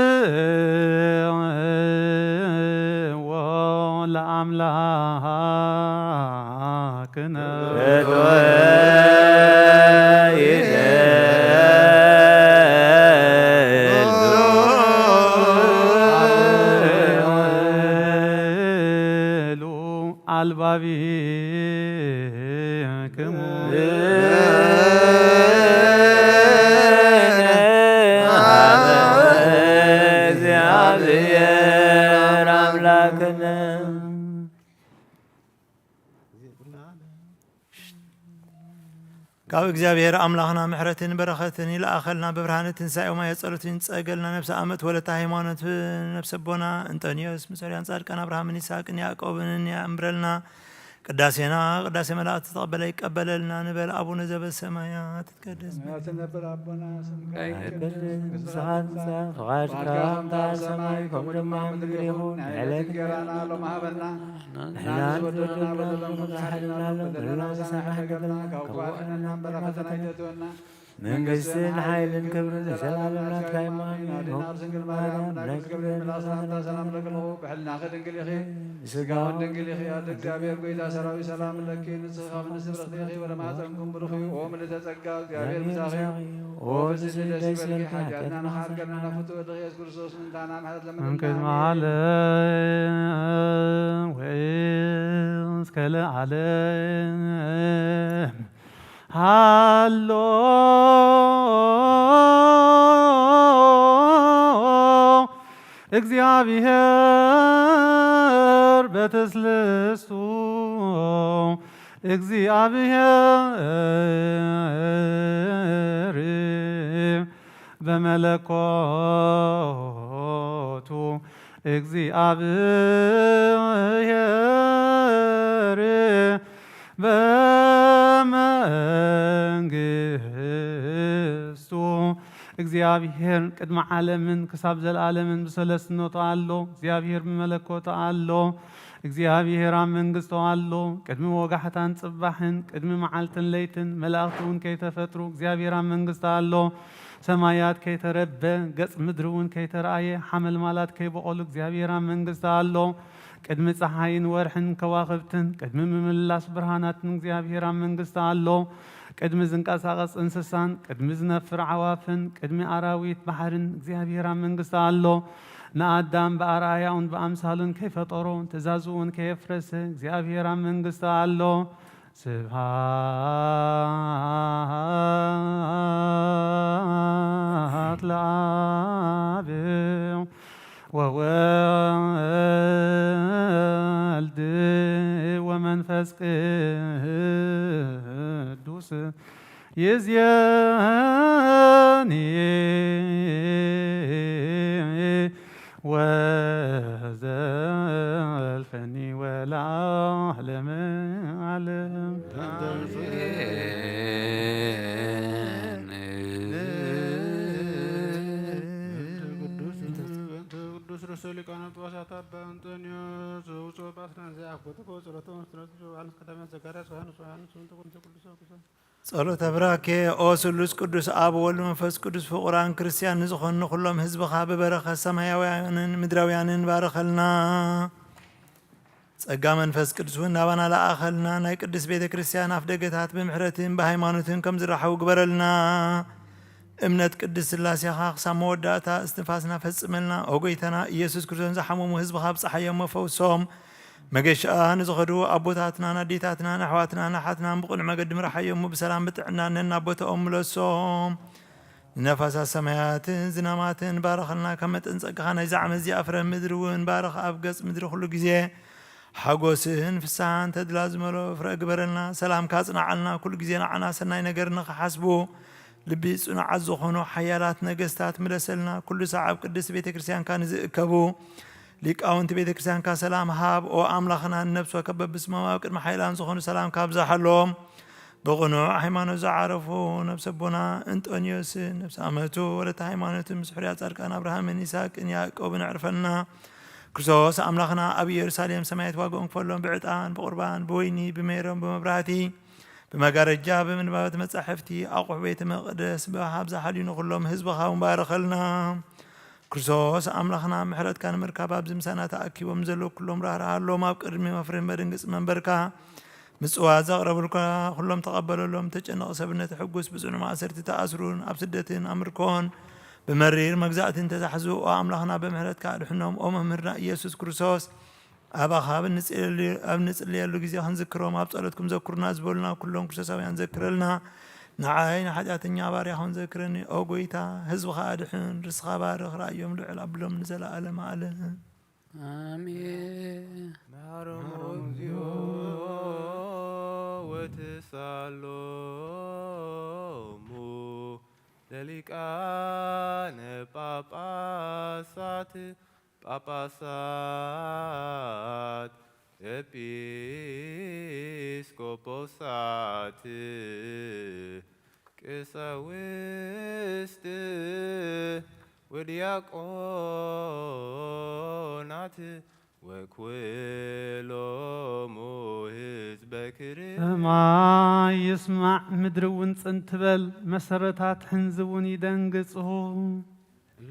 ሃእክትዎ ለኣምላክነ። ኣልባቢክሙ። እግዚኣብሔር ኣምላክነ። ካብ እግዚኣብሔር ኣምላኽና ምሕረትን በረኸትን ይልኣኸልና። ብብርሃነ ትንሳኤ ማየ ጸሎትን ይጸገልና። ነፍሰ ኣመት ወለተ ሃይማኖት ነፍሰ ኣቦና እንጠንዮስ፣ ምሰሪያን ጻድቃን ኣብርሃምን ይስሐቅን ያዕቆብን ያንብረልና። ቅዳሴና ቅዳሴ መላእክት ዝተቐበለ ይቀበለልና። ንበል ኣቡነ ዘበሰማያት ይትቀደስ ስምካ። ኣይከድን፣ ንስኻ ትምጻእ፣ ፍቓድካ ከምታ ኣብ ሰማይ ከምኡ ድማ ኣብ ምድሪ ይኹን። ናይ ዕለት እንጀራና ሎሚ ሃበና። ንሕና ንበደልና በደሎም ከም ዝሓለና በደልና ንሰማሕ ይገብረና፣ ካብ ክፉእ ኣድሕነና፣ በረኸትን ኣይተትወና። መንግስትን ሓይልን ክብርን ዘላለምና ትካይ ማሚ ኣዴና ድንግል ማርያም ናይ ቅዱስ ገብርኤል መልኣክ ሰላምታ ሰላም ለክልኹ። ብሕልናኺ ድንግል ኢኺ፣ ብስጋውን ድንግል ኢኺ። ኣደ እግዚኣብሔር ጎይታ ሰራዊት ሰላም ለኪ፣ ንጽህ ካብ ንስብርኽቲ ኢኺ፣ ወደ ማህፀንኩም ብሩኽ እዩ። ኦ ምልዕተ ጸጋ እግዚኣብሔር ምሳኺ እዩ። ኦ ፍስሕቲ ደስ ይበልኪ፣ ሓጢኣትና ንኻልከልና ናብ ፍቱ ወልድኺ ኢየሱስ ክርስቶስ ምንታና ምሕረት ለመንና። እምቅድመ ዓለም ወእስከ ለዓለም ሃሎ እግዚአብሔር በተስለስቱ እግዚአብሔር በመለኮቱ እግዚአብሔር በመንግስቱ። እግዚኣብሔር ቅድሚ ዓለምን ክሳብ ዘለዓለምን ብሰለስትነቱ ኣሎ። እግዚኣብሔር ብመለኮቱ ኣሎ። እግዚኣብሔር ኣብ መንግስቱ ኣሎ። ቅድሚ ወጋሕታን ጽባሕን ቅድሚ መዓልትን ለይትን መላእኽቲ እውን ከይተፈጥሩ እግዚኣብሔር ኣብ መንግስቱ ኣሎ። ሰማያት ከይተረበ ገጽ ምድሪ እውን ከይተረኣየ ሓመልማላት ከይበቖሉ እግዚኣብሔር ኣብ መንግስቱ ኣሎ። ቅድሚ ጸሓይን ወርሕን ከዋኽብትን ቅድሚ ምምላስ ብርሃናትን እግዚኣብሔር ኣብ መንግስቱ ኣሎ። ቅድሚ ዝንቀሳቐስ እንስሳን ቅድሚ ዝነፍር ዓዋፍን ቅድሚ ኣራዊት ባሕርን እግዚኣብሔር ኣብ መንግስቱ ኣሎ። ንኣዳም ብኣርኣያኡን ብኣምሳሉን ከይፈጠሮ ትእዛዙ እውን ከየፍረሰ እግዚኣብሔር ኣብ መንግስቱ ኣሎ። ስብሐት ለአብ ወወልድ ወመንፈስ ቅዱስ ይእዜኒ ወዘልፈኒ ወለዓለመ ዓለም። አሜን። ቅዱስ በእንተ ቅዱስ ርእሰ ሊቃነ ጳጳሳት አባ እንጦንዮስ ውጹእ ጳጳስ ፍራንሲስ አኮትኮ ጸሎቶም ስትረቱ ዮሐንስ ከተማ ዘካርያስ ዮሐንስ ዮሐንስ ወንተ ቁንተ ቅዱስ ቅዱስ ጸሎተ ብራኬ። ኦ ስሉስ ቅዱስ ኣብ ወልድ መንፈስ ቅዱስ ፍቑራን ክርስቲያን ንዝኾኑ ኩሎም ህዝብኻ ብበረኸት ሰማያውያንን ምድራውያንን ባርኸልና። ጸጋ መንፈስ ቅዱስ እውን ናባና ለኣኸልና። ናይ ቅድስት ቤተ ክርስቲያን ኣፍ ደገታት ብምሕረትን ብሃይማኖትን ከም ዝረሓቡ ግበረልና። እምነት ቅድስት ስላሴኻ ክሳብ መወዳእታ እስትንፋስና ፈጽመልና። ኦ ጎይታና ኢየሱስ ክርስቶስ ዝሓመሙ ህዝብኻ ኣብጽሓዮም፣ መፈውሶም። መገሻ ንዝኸዱ ኣቦታትናን ኣዴታትናን ኣሕዋትናን ኣሓትናን ብቕኑዕ መገዲ ምርሓዮም፣ ብሰላም ብጥዕና ነናብ ቦታኦም ምለሶም። ንነፋሳት ሰማያትን ዝናማትን ባረኸልና። ከም መጠን ጸጋኻ ናይዚ ዓመት እዚኣ ፍረ ምድሪ እውን ባርኽ። ኣብ ገጽ ምድሪ ኩሉ ግዜ ሓጎስን ፍስሓን ተድላ ዝመልኦ ፍረ ግበረልና። ሰላምካ ኣጽንዓልና። ኩሉ ግዜ ንዓና ሰናይ ነገር ንኽሓስቡ ልቢ ጽኑዓት ዝኾኑ ሓያላት ነገስታት ምለሰልና። ኩሉ ሳዕ ኣብ ቅድስቲ ቤተ ክርስቲያንካ ንዝእከቡ ሊቃውንቲ ቤተ ክርስቲያንካ ሰላም ሃብ። ኦ ኣምላኽና፣ ንነፍሲ ወከፍ በብስሞም ኣብ ቅድሚ ሓይላን ዝኾኑ ሰላምካ ኣብዝሓሎም። ብቕኑዕ ሃይማኖት ዝዓረፉ ነፍሰ ኣቦና እንጦንዮስን ነፍሰ ኣመቱ ወለተ ሃይማኖትን ምስ ሕሩያ ጻድቃን ኣብርሃምን ይስሐቅን ያዕቆብን ኣዕርፈልና። ክርስቶስ ኣምላኽና ኣብ ኢየሩሳሌም ሰማያት ዋጋኦም ክፈሎም ብዕጣን ብቑርባን ብወይኒ ብሜሮን ብመብራህቲ ብመጋረጃ ብምንባብ መጻሕፍቲ ኣቑሑ ቤተ መቕደስ ብሃብ ዝሓልዩ ንኹሎም ህዝብኻ እውን ባርኸልና። ክርስቶስ ኣምላኽና ምሕረትካ ንምርካብ ኣብዚ ምሳና ተኣኪቦም ዘለዉ ኩሎም ራህርሃሎም። ኣብ ቅድሚ መፍርህ መደንገጺ መንበርካ ምጽዋት ዘቕረብልካ ኩሎም ተቐበለሎም። ተጨነቕ ሰብነት ሕጉስ ብጽኑ ማእሰርቲ ተኣስሩን ኣብ ስደትን ኣብ ምርኮን ብመሪር መግዛእትን ተዛሕዙ። ኦ ኣምላኽና ብምሕረትካ ኣድሕኖም። ኦ መምህርና ኢየሱስ ክርስቶስ ኣባኻ ኣብ እንጽልየሉ፣ ኣብ እንጽልየሉ ግዜ ክንዝክሮም ኣብ ጸሎትኩም ዘክሩና ዝበሉና ኩሎም ክርስቶሳውያን ዘክረልና። ንዓይ ንሓጢኣተኛ ባርያኹን ዘክረኒ። ኦ ጎይታ፣ ህዝብኻ ኣድሕን፣ ርስኻ ባርኽ፣ ራእዮም ልዑል ኣብሎም ንዘለኣለም ዓለም። ኣሜን። መሃሮም እግዚኦ ወትሳሎሙ ለሊቃነ ጳጳሳት ጳጳሳት ኤጲስቆጶሳት ቀሳውስት ወዲያቆናት ወኩሎሙ ህዝበ ክርስ ሰማይ ይስማዕ፣ ምድሪ እውን ጽን ትበል፣ መሰረታት ሕንዚ እውን ይደንግጹ።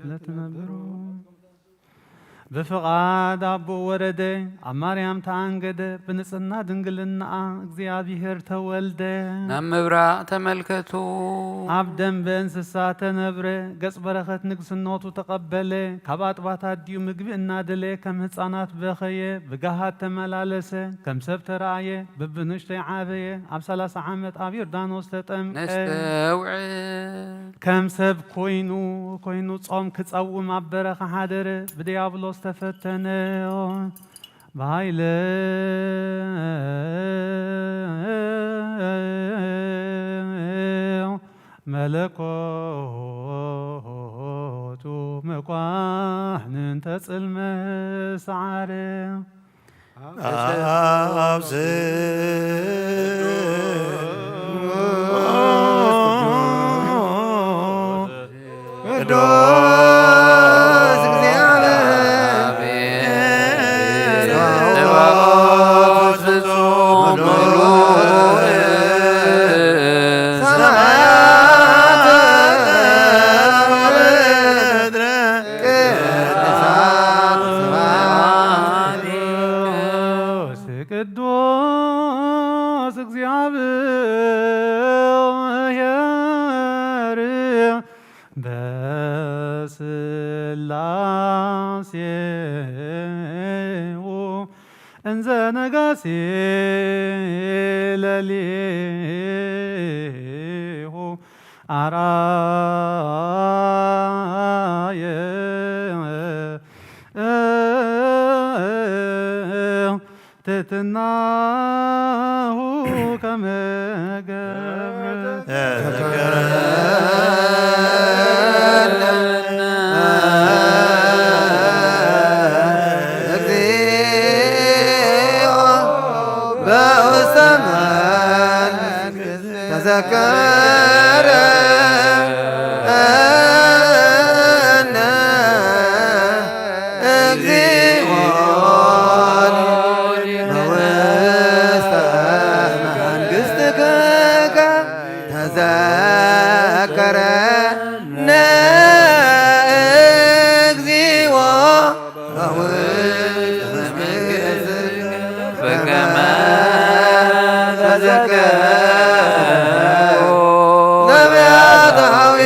ለትነብሩ ብፍቓድ ኣቦኡ ወረደ፣ ኣብ ማርያም ተኣንገደ፣ ብንጽህና ድንግልናኣ እግዚኣብሔር ተወልደ። ናብ ምብራቕ ተመልከቱ። ኣብ ደንበ እንስሳ ተነብረ፣ ገጽ በረኸት ንግስነቱ ተቐበለ። ካብ ኣጥባት ኣዲኡ ምግቢ እናደለየ ከም ህፃናት በኸየ፣ ብገሃድ ተመላለሰ፣ ከም ሰብ ተራእየ፣ ብብንእሽተይ ዓበየ፣ ኣብ ሰላሳ ዓመት ኣብ ዮርዳኖስ ተጠምቀ። ነስተውዕል። ከም ሰብ ኮይኑ፣ ኮይኑ ጾም ክጸውም ኣብ በረኻ ሓደረ፣ ብድያብሎስ ተፈተነ። ብሃይለ መለኮቱ መኳሕንንተ ጽልመ ሰዓረ። ኣብዚ ቅዱስ እግዚአብሔር ጸባኦት ፍጹም ምሉእ ሰማያት ወምድር ቅዱሳት ስብሐት ቅዱስ እግዚአብሔር በስላሴሁ እንዘ ነጋሲ ለሊሁ አርአየ ትሕትናሁ ከመ ገብረ። ተዘከረነ እግዚኦ በውስተ መንግሥት ተዘከረነ እግዚኦ በውስተ መንግሥትከ ተዘከረነ እግዚኦ በውስተ መንግሥትከ በከመ ተዘከሩ ነቢያት ሐዊረ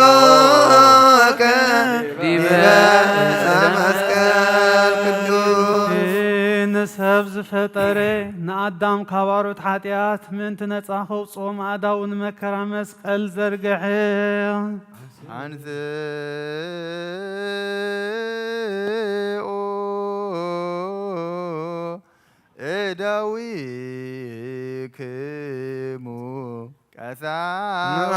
ዘሃሎከ ዲበ ዕፀ መስቀል ቅዱስ። ንሰብ ዝፈጠረ ንኣዳም ካብ ኣሮት ሓጢኣት ምእንቲ ነፃ ከውፅኦም ኣእዳዉ ንመከራ መስቀል ዘርግሐ። አንስኡ እደዊክሙ ቀሳውስት።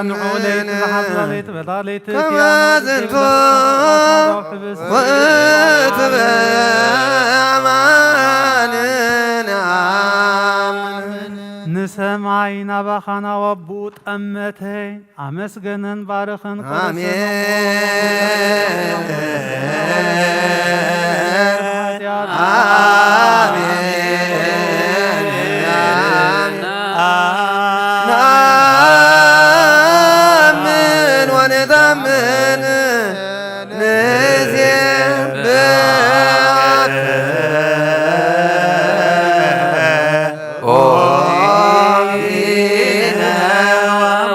ንዑ ለይቲ ዝሓፍላ ለይቲ በታ ለይቲ ከመ ዝንቱ ውእቱ በአማን ንኣምን። ንሰማይ ናባኻ ናብ ኣቦኡ ጠመተ። ኣመስገነን ባረኸን ኣሜን። ነአምን ወንታምን ንዜም ኦ ጊነ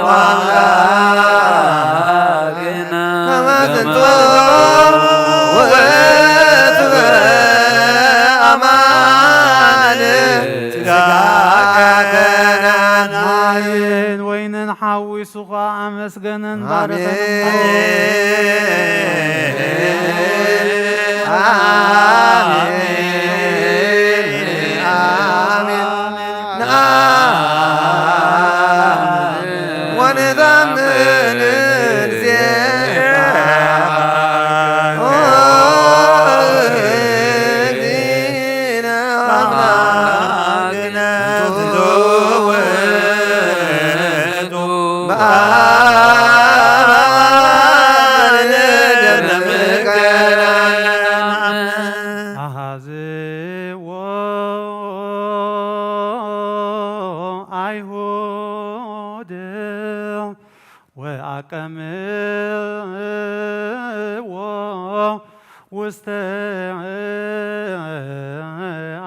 ወአምላክነ ከመ ዝንቱ ውእቱ በአማን ሥጋከ ከናናይን ወይንን ሓዊሱ ኸዓ ኣመስገነን ባረኸን። ወአይሁድ ወአቀምዎ ውስተ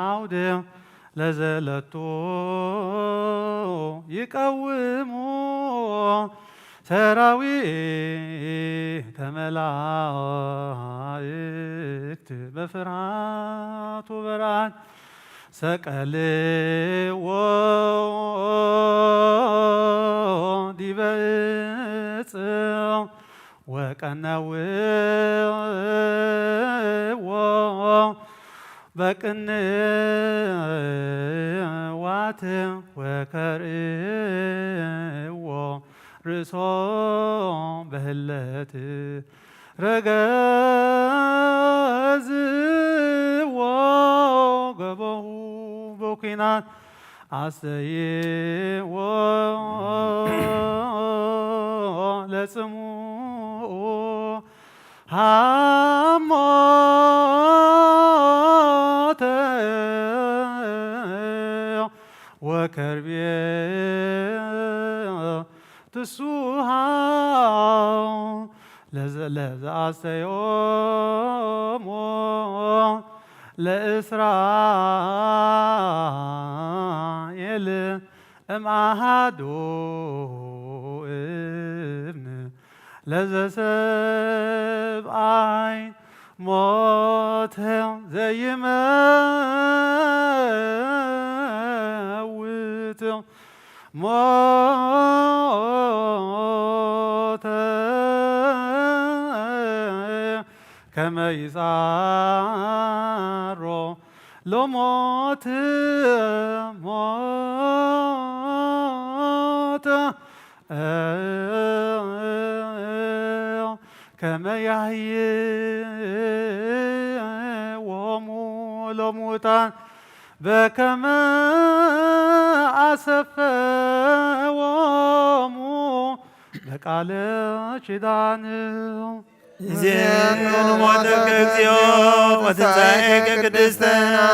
አውድ ለዘለቱ ይቀውሙ ሰራዊተ መላእክት በፍርሃት ወበራድ ሰቀልዎ ዲበ ዕፅ ወቀነውዎ በቅንዋት ወከርእዎ ርእሶ በህለት ረገዝዎ ገበሁ በኩናት ኣስተይዎ ለጽምኡ ሃሞተ ወከርቤ ትሱሃ ለዘ- ለዘአስተዮሞ ለእስራኤል እምአሃዱ እብን ለዘሰብአይ ሞት ዘይመውት ሞተ ከመ ይጻሮ ሎሞት ሞተ ከመ ያህይዎሙ ለሙታን በከመ አሰፈዎሙ በቃለ ኪዳን። እዜኑ ሞትከ እግዚኦ ወትንሣኤከ ቅድስተ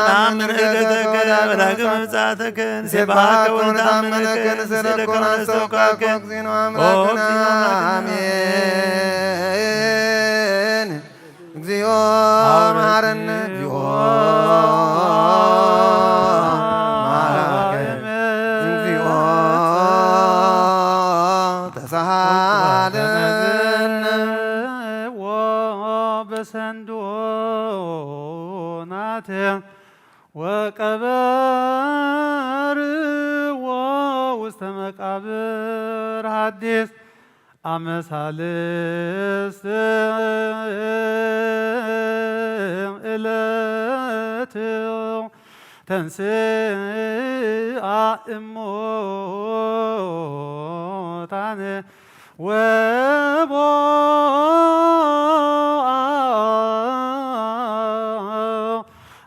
ነአምን ዕርገተከ ወዳግም ምጽአተከ ንሴብሐከ ወንተአምነከ ንስግደከ ወነስተውከከ። ኦ እግዚኦ አምላክነ። አሜን። እግዚኦ መሐረነ። እግዚኦ መሐረነ። እግዚኦ ተሳሃለነ። ወበሰንዶናተ ወቀበርዎ ውስተ መቃብር ሐዲስ አመ ሳልስት ዕለት ተንሥአ እሙታን ወቦአ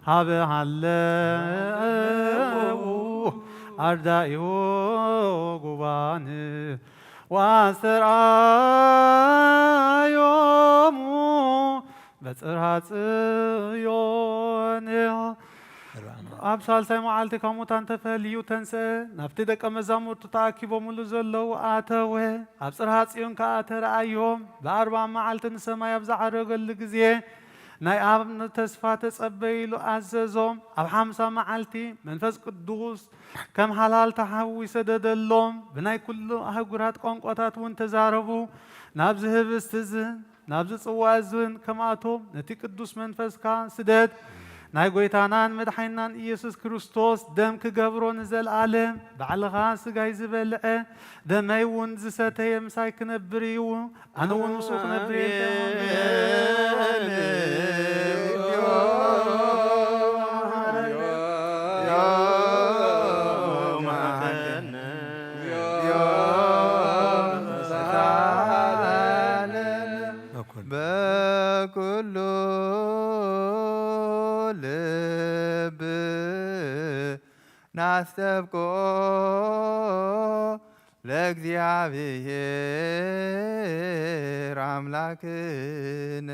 ሀበ ሀለው አርዳኢሁ ጉባን ወአስተርአዮሙ በጽርሐ ጽዮን። ኣብ ሳልሳይ መዓልቲ ካብ ሙታን ተፈልዩ ተንስአ፣ ናብቲ ደቀ መዛሙርቱ ተኣኪቦምሉ ዘለዉ ኣተወ። ኣብ ጽርሐ ጽዮን ከኣ ተረኣዮም። ብኣርብዓ መዓልቲ ንሰማይ ኣብ ዝዓረገሉ ግዜ፣ ናይ ኣብ ተስፋ ተጸበዩ ኢሉ ኣዘዞም። ኣብ ሓምሳ መዓልቲ መንፈስ ቅዱስ ከም ሃላል ተሓዊ ሰደደሎም። ብናይ ኩሉ ኣህጉራት ቋንቋታት እውን ተዛረቡ። ናብዚ ህብስቲ እዚ ናብዚ ጽዋእ እዚ እውን ከምኣቶም ነቲ ቅዱስ መንፈስካ ስደድ። ናይ ጐይታናን መድሓኒናን ኢየሱስ ክርስቶስ ደም ክገብሮ ንዘለኣለም ባዕልኻ ስጋይ ዝበልዐ ደመይ እውን ዝሰተየ ምሳይ ክነብር እዩ። ኣነ እውን ምስኡ ክነብር እየ። በኩሉ ልብ ናስተብቆ ለእግዚአብሔር አምላክነ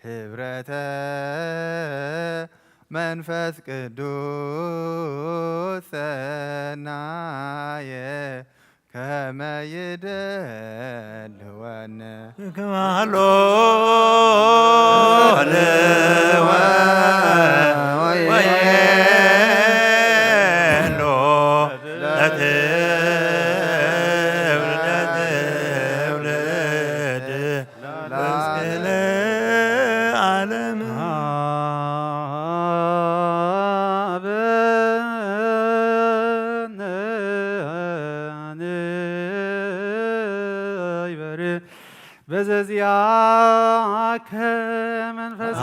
ህብረተ መንፈስ ቅዱስ ሰናየ ከመ ይደልወነ። ከማሎ ለወ ወየሎ ለትውልድ ለትውልድ እስከ ለዓለም። አበነ ንበሪ በዘዚአከ መንፈስ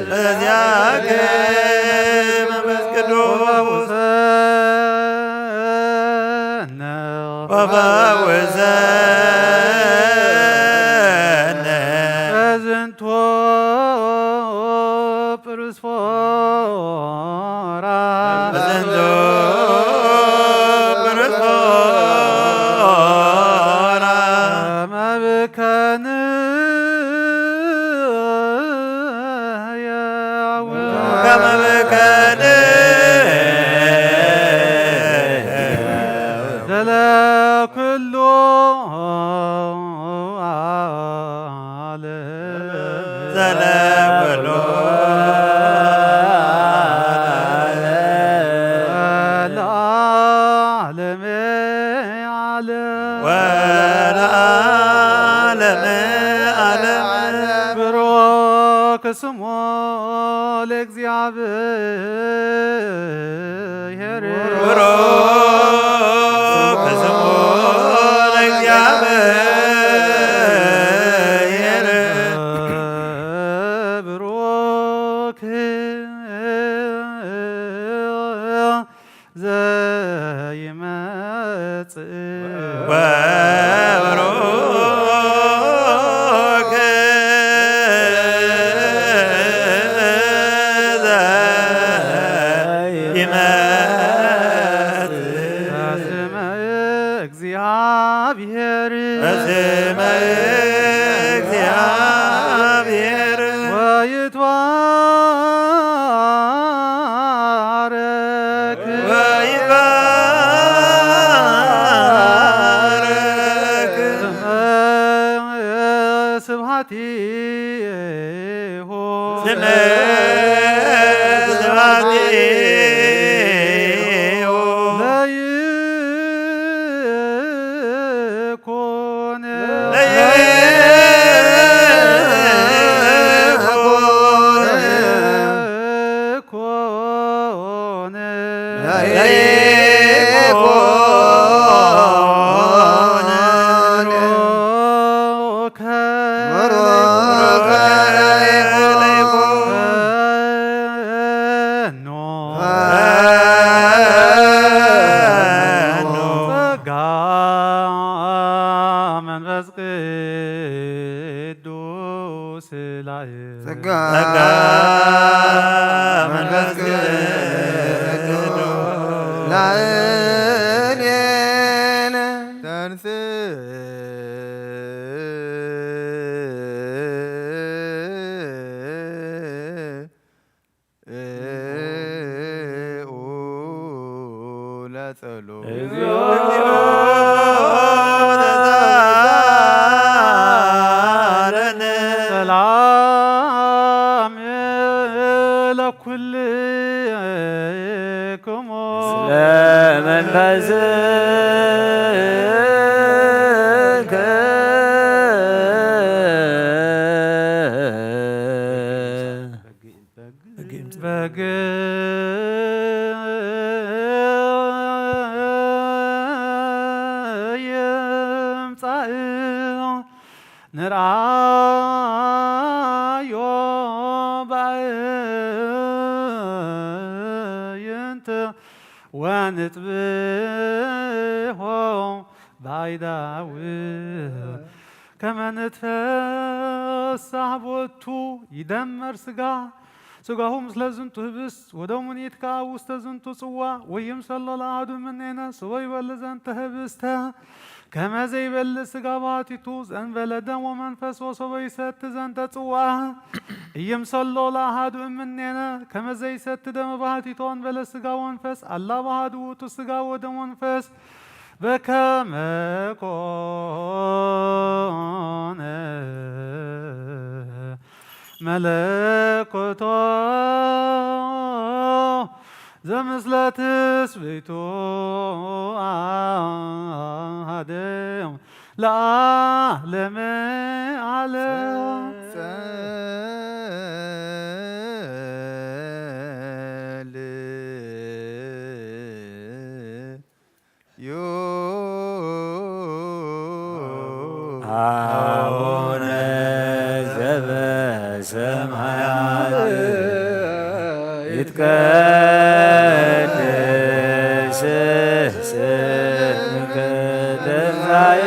በዘዚአከ መንፈስ ቅዱስ ወፈውሰነ። በዝንቱ ጵርስፎራ በዝንቱ ጵርስፎራ መብከን ከመ በከነ ዘለ ኩሉ ዓለም ዘለ ኩሉ ዓለም ለዓለመ ዓለም ወለዓለመ ዓለም። ብሩክ ስሙ ለእግዚኣብሔር። ብሩክ ስሙ ለእግዚኣብሔር። ብሩክ ዘይመጽእ ወብሩክ ዘይመጽእ በስመ እግዚአብሔር በስመ እግዚአብሔር ወይትባረክ ወይትባረክ ስመ ስብሐቲሁ ስመ ስብሐቲሁ ለይኩን ለይኩን ለይኩን ለይኩን ጸጋ መንፈስ ቅዱስ ላዕል ጸጋ መንፈስ ቅዱስ ላዕሌነ ተንሥእ ለጸሎት። እግዚኦ ተሳሃለነ። ሰላም ለኩልክሙ። ስለ መንፈስከ በግ ይምጻእ ንርኣዮ በአዕይንት ወንጽብሖ ባይዳዊ ከመ ንትፈሳህ ቦቱ ይደመር ስጋ ስጋሁ ምስለ ዝንቱ ህብስት ወደሙ ንኢትከኣ ውስተ ዝንቱ ጽዋ ወይምሰሎ ለአሐዱ እምኔነ ስቦ ይበልዕ ዘንተ ህብስተ ከመ ዘይበልዕ ስጋ በሃቲቱ ዘእንበለ ደም ወመንፈስ ወሶበ ይሰቲ ዘንተ ጽዋ ኢይምሰሎ ለአሐዱ እምኔነ ከመ ዘይሰቲ ደመ በሃቲቱ እንበለ ስጋ ወመንፈስ አላ በሃዱ ውእቱ ስጋ ወደም ወመንፈስ በከመ ኮነ መለኮቶ ዘምስለ ትስብእቱ አሐደ ለዓለመ ዓለም። ዩ አቡነ ዘበሰማያት ይትቀደስ ስምከ ትምጻእ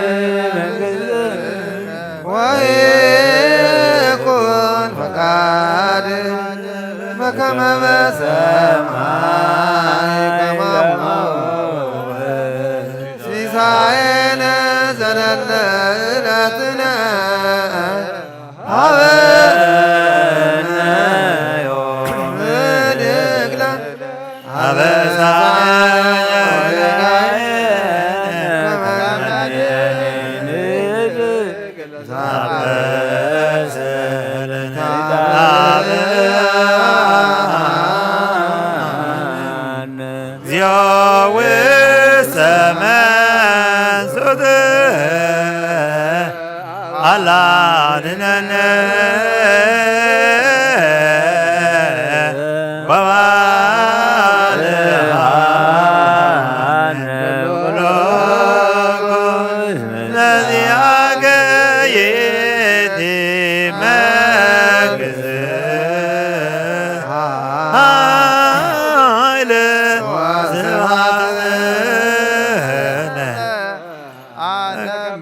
መንግስትከ ወይኩን ፈቃድከ በከመ በሰማይ ከማሁ ሲሳየነ ዘለለ ዕለትነ ሀበነ ዮም ንግላ አበሳነ እግዚኦ ውስተ መንሱት አላድነነ ወባልሃነ ለዚአከ ይእቲ መንግስት ኃይል ወስብሐት ለዓለመ ዓለም።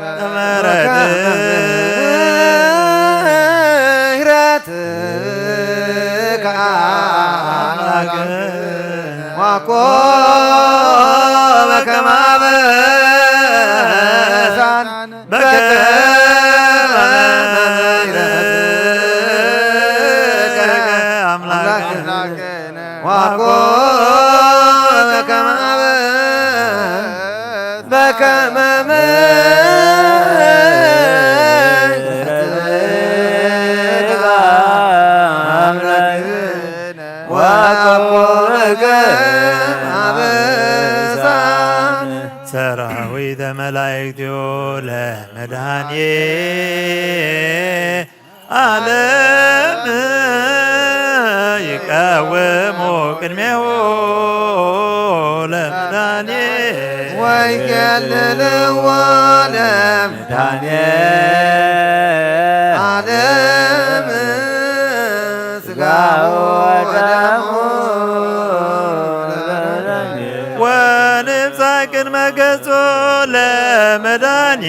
ምሕረት ከአምላክ ዋኮ በከመ አበሳነ በከመ ምሕረትከ አምላክነ ዋኮ በከመ አበ በከመ ምሕረትከ አምላክነ ዋኮ በከመ አበሳነ ሰራዊተ መላእክቲሁ ለመድኃኔ ዓለም ይቀውሙ ቅድሜሁ ለመድኃኔ ወይኬልልዎ ለመድኃኔ ዓለም ስጋሁ ወደሙ ወንብጻሕ ቅድመ ገጹ ለመድኃኔ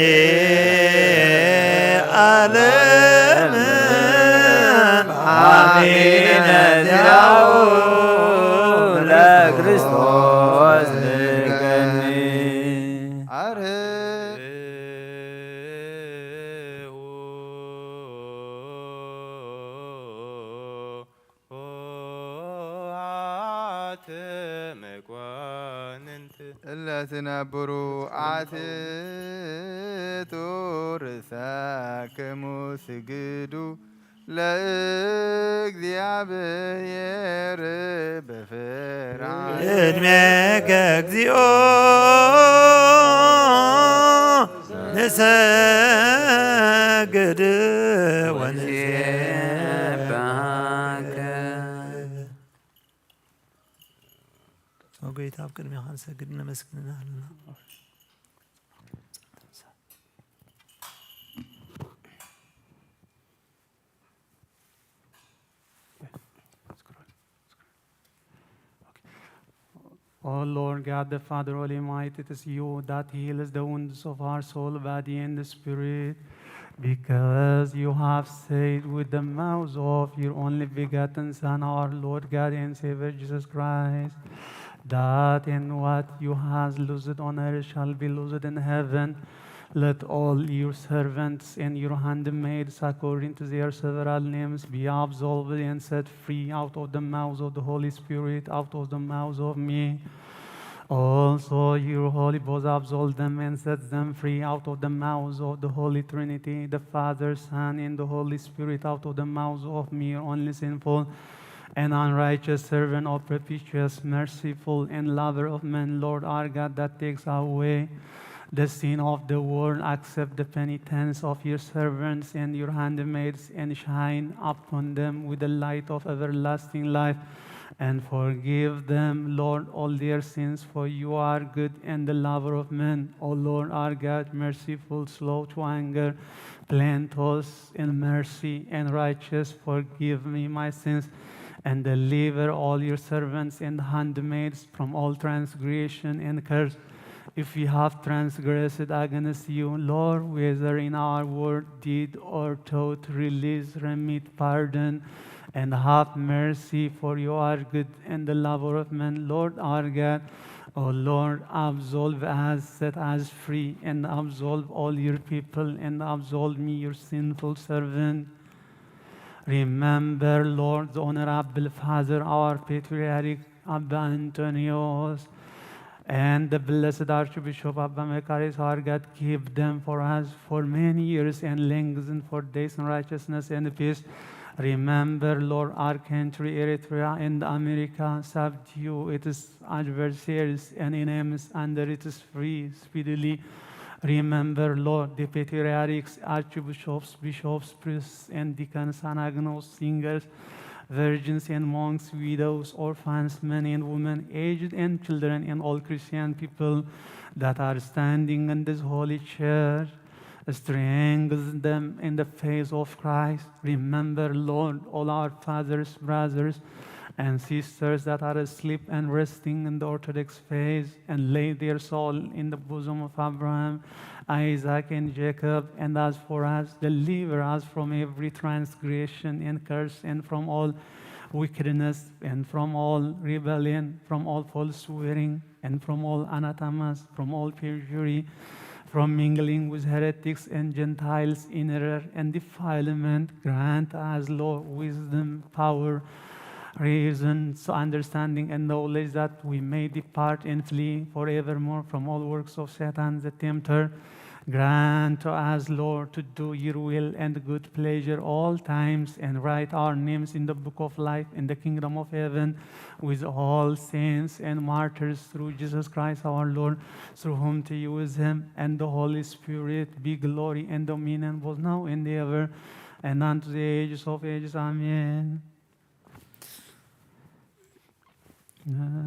ዓለም አሚነ ዚአሁ ለክርስቶስ ንቀኒ። አርህዉ ኆኃት መኳንንት እለ ትነብሩ አትቱ ርእሰክሙ ስግዱ ለእግዚአብሔር በፍርሃት። ቅድሜከ እግዚኦ ንሰግድ ወንሴብሐከ። ጌታ፣ ኣብ ቅድሜኻ ንሰግድ፣ ነመስግንና ኣለና። O Lord God, the Father Almighty, it is you that heals the wounds of our soul, body, and spirit. Because you have said with the mouth of your only begotten Son, our Lord God and Savior Jesus Christ, that and what you has loosed on earth shall be loosed in heaven. Let all your servants and your handmaids, according to their several names, be absolved and set free out of the mouth of the Holy Spirit, out of the mouth of me. Also, your holy boss absolve them and set them free out of the mouths of the Holy Trinity, the Father, Son, and the Holy Spirit, out of the mouths of mere only sinful and unrighteous servant, O propitious, merciful, and lover of men, Lord our God, that takes away the sin of the world. Accept the penitence of your servants and your handmaids, and shine upon them with the light of everlasting life. And forgive them, Lord, all their sins, for you are good and the lover of men. O Lord our God, merciful, slow to anger, plenteous in mercy, and righteous, forgive me my sins, and deliver all your servants and handmaids from all transgression and curse. If we have transgressed against you, Lord, whether in our word, deed, or thought, release, remit, pardon, and have mercy, for you are good and the lover of men, Lord our God. O Lord, absolve us, set us free, and absolve all your people, and absolve me, your sinful servant. Remember, Lord, the honorable Father, our Patriarch, Abba Antonios, and the blessed Archbishop Abba Macarius, our God, keep them for us for many years and lengthen for days in righteousness and peace. Remember, Lord, our country, Eritrea, and America, subdue its adversaries and enemies under its free speedily. Remember, Lord, the patriarchs, archbishops, bishops, priests, and deacons, anagnos, singers, virgins and monks, widows, orphans, men and women, aged and children, and all Christian people that are standing in this holy church. Strengthen them in the faith of Christ. Remember, Lord, all our fathers, brothers, and sisters that are asleep and resting in the Orthodox faith, and lay their soul in the bosom of Abraham, Isaac, and Jacob. And as for us, deliver us from every transgression and curse, and from all wickedness, and from all rebellion, from all false swearing, and from all anathemas, from all perjury, from mingling with heretics and Gentiles in error and defilement. Grant us, Lord, wisdom, power, reason, so understanding and knowledge, that we may depart and flee forevermore from all works of Satan the tempter. Grant to us, Lord, to do your will and good pleasure all times, and write our names in the book of life in the kingdom of heaven with all saints and martyrs, through Jesus Christ our Lord, through whom, to you, with him and the Holy Spirit be glory and dominion, both now and ever, and unto the ages of ages. Amen.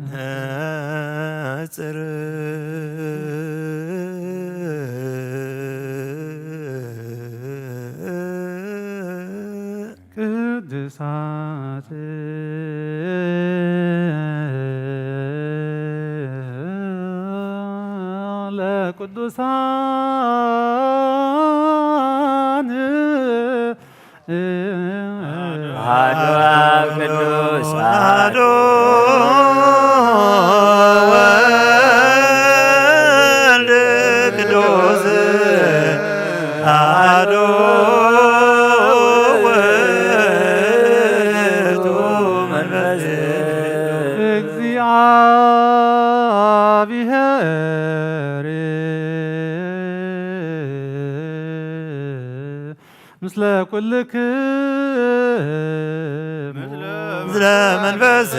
ነጽር ቅዱሳት ለቅዱሳን አሐዱ አብ ቅዱስ አሐዱ ወልድ ቅዱስ አሐዱ ውእቱ መንፈስ እግዚአብሔር ምስለ ኩልክሙ ምስለ መንፈስከ።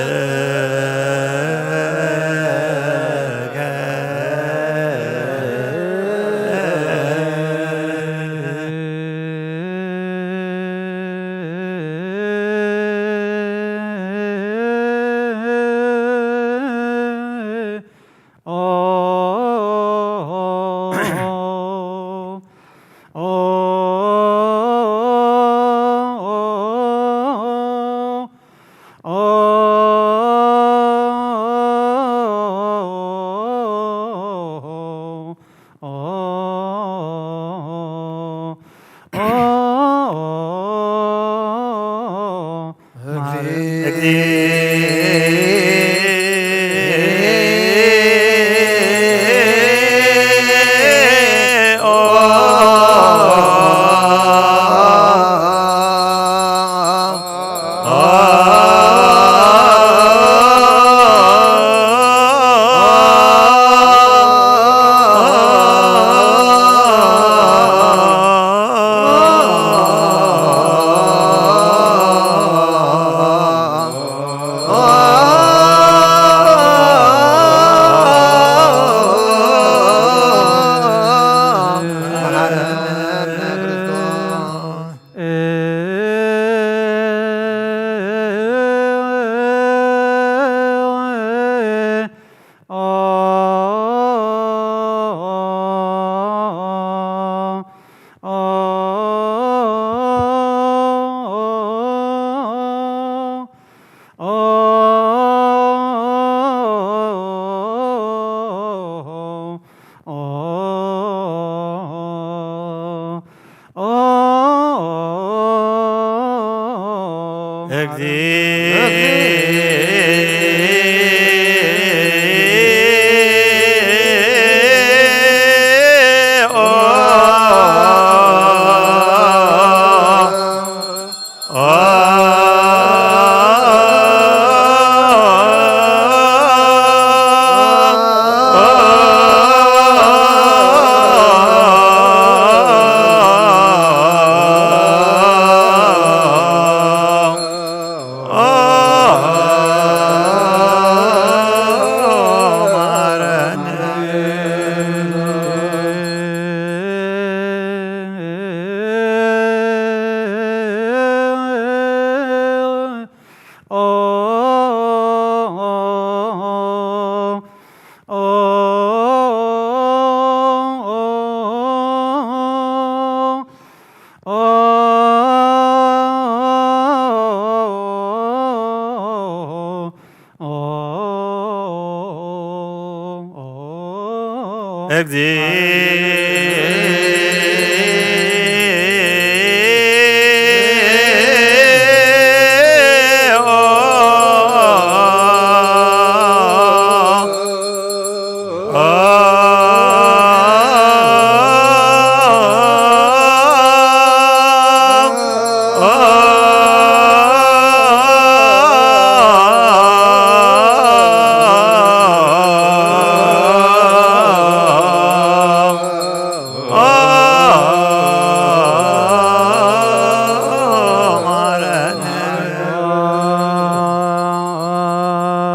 መሃረነ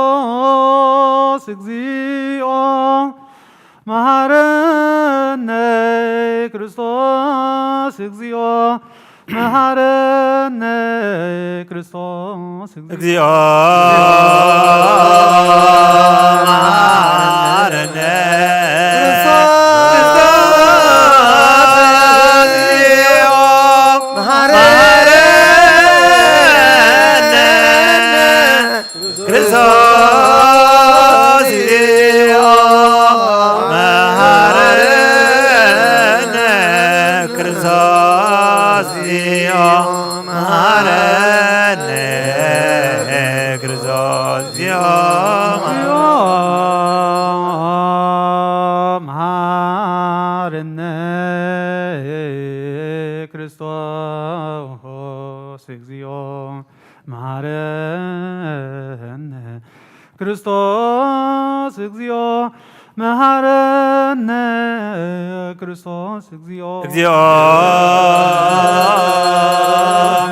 ክርስቶስ እግዚኦ፣ መሃረነ ክርስቶስ እግዚኦ፣ መሃረነ ክርስቶስ እግዚኦ፣ መሃረነ ክርስቶስ እግዚኦ፣ መሃረነ ክርስቶስ እግዚኦ፣ መሃረነ ክርስቶስ እግዚኦ፣ መሃረነ ክርስቶስ እግዚኦ፣ መሃረነ ክርስቶስ እግዚኦ፣ መሃረነ ክርስቶስ እግዚኦ፣ መሃረነ ክርስቶስ እግዚኦ። እግዚኦ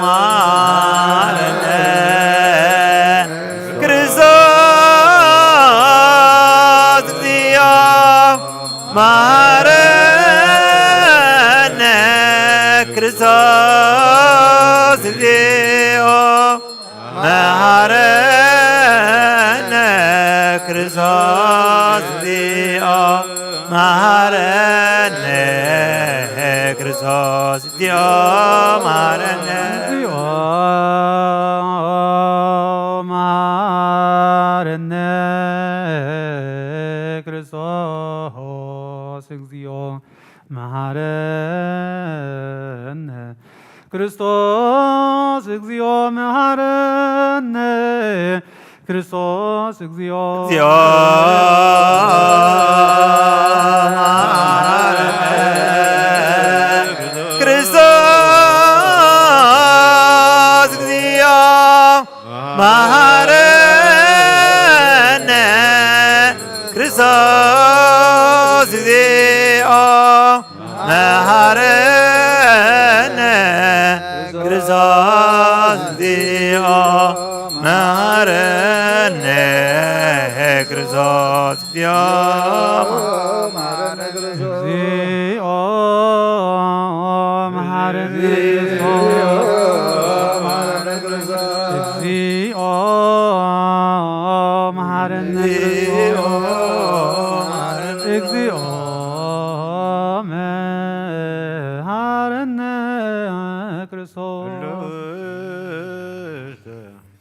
መሃረነ ክርስቶስ እግዚኦ፣ መሃረነ ክርስቶስ እግዚኦ፣ መሃረነ ክርስቶስ እግዚኦ፣ መሃረነ ክርስቶስ እግዚኦ፣ መሃረነ። እግዚኦ መሃረነ ክርስቶስ እግዚኦ፣ መሃረነ ክርስቶስ እግዚኦ መሃረነ ክርስቶስ እግዚኦ። እግዚኦ ክርስቶስ እግዚኦ መሃረነ ክርስቶስ እግዚኦ መሃረነ ክርስቶስ እግዚኦ መሃረነ ክርስቶስ እግዚኦ መሃረነ ክርስቶስ። እግዚኦ መሃረነ ክርስቶስ። እግዚኦ መሃረነ ክርስቶስ። እግዚኦ መሃረነ ክርስቶስ።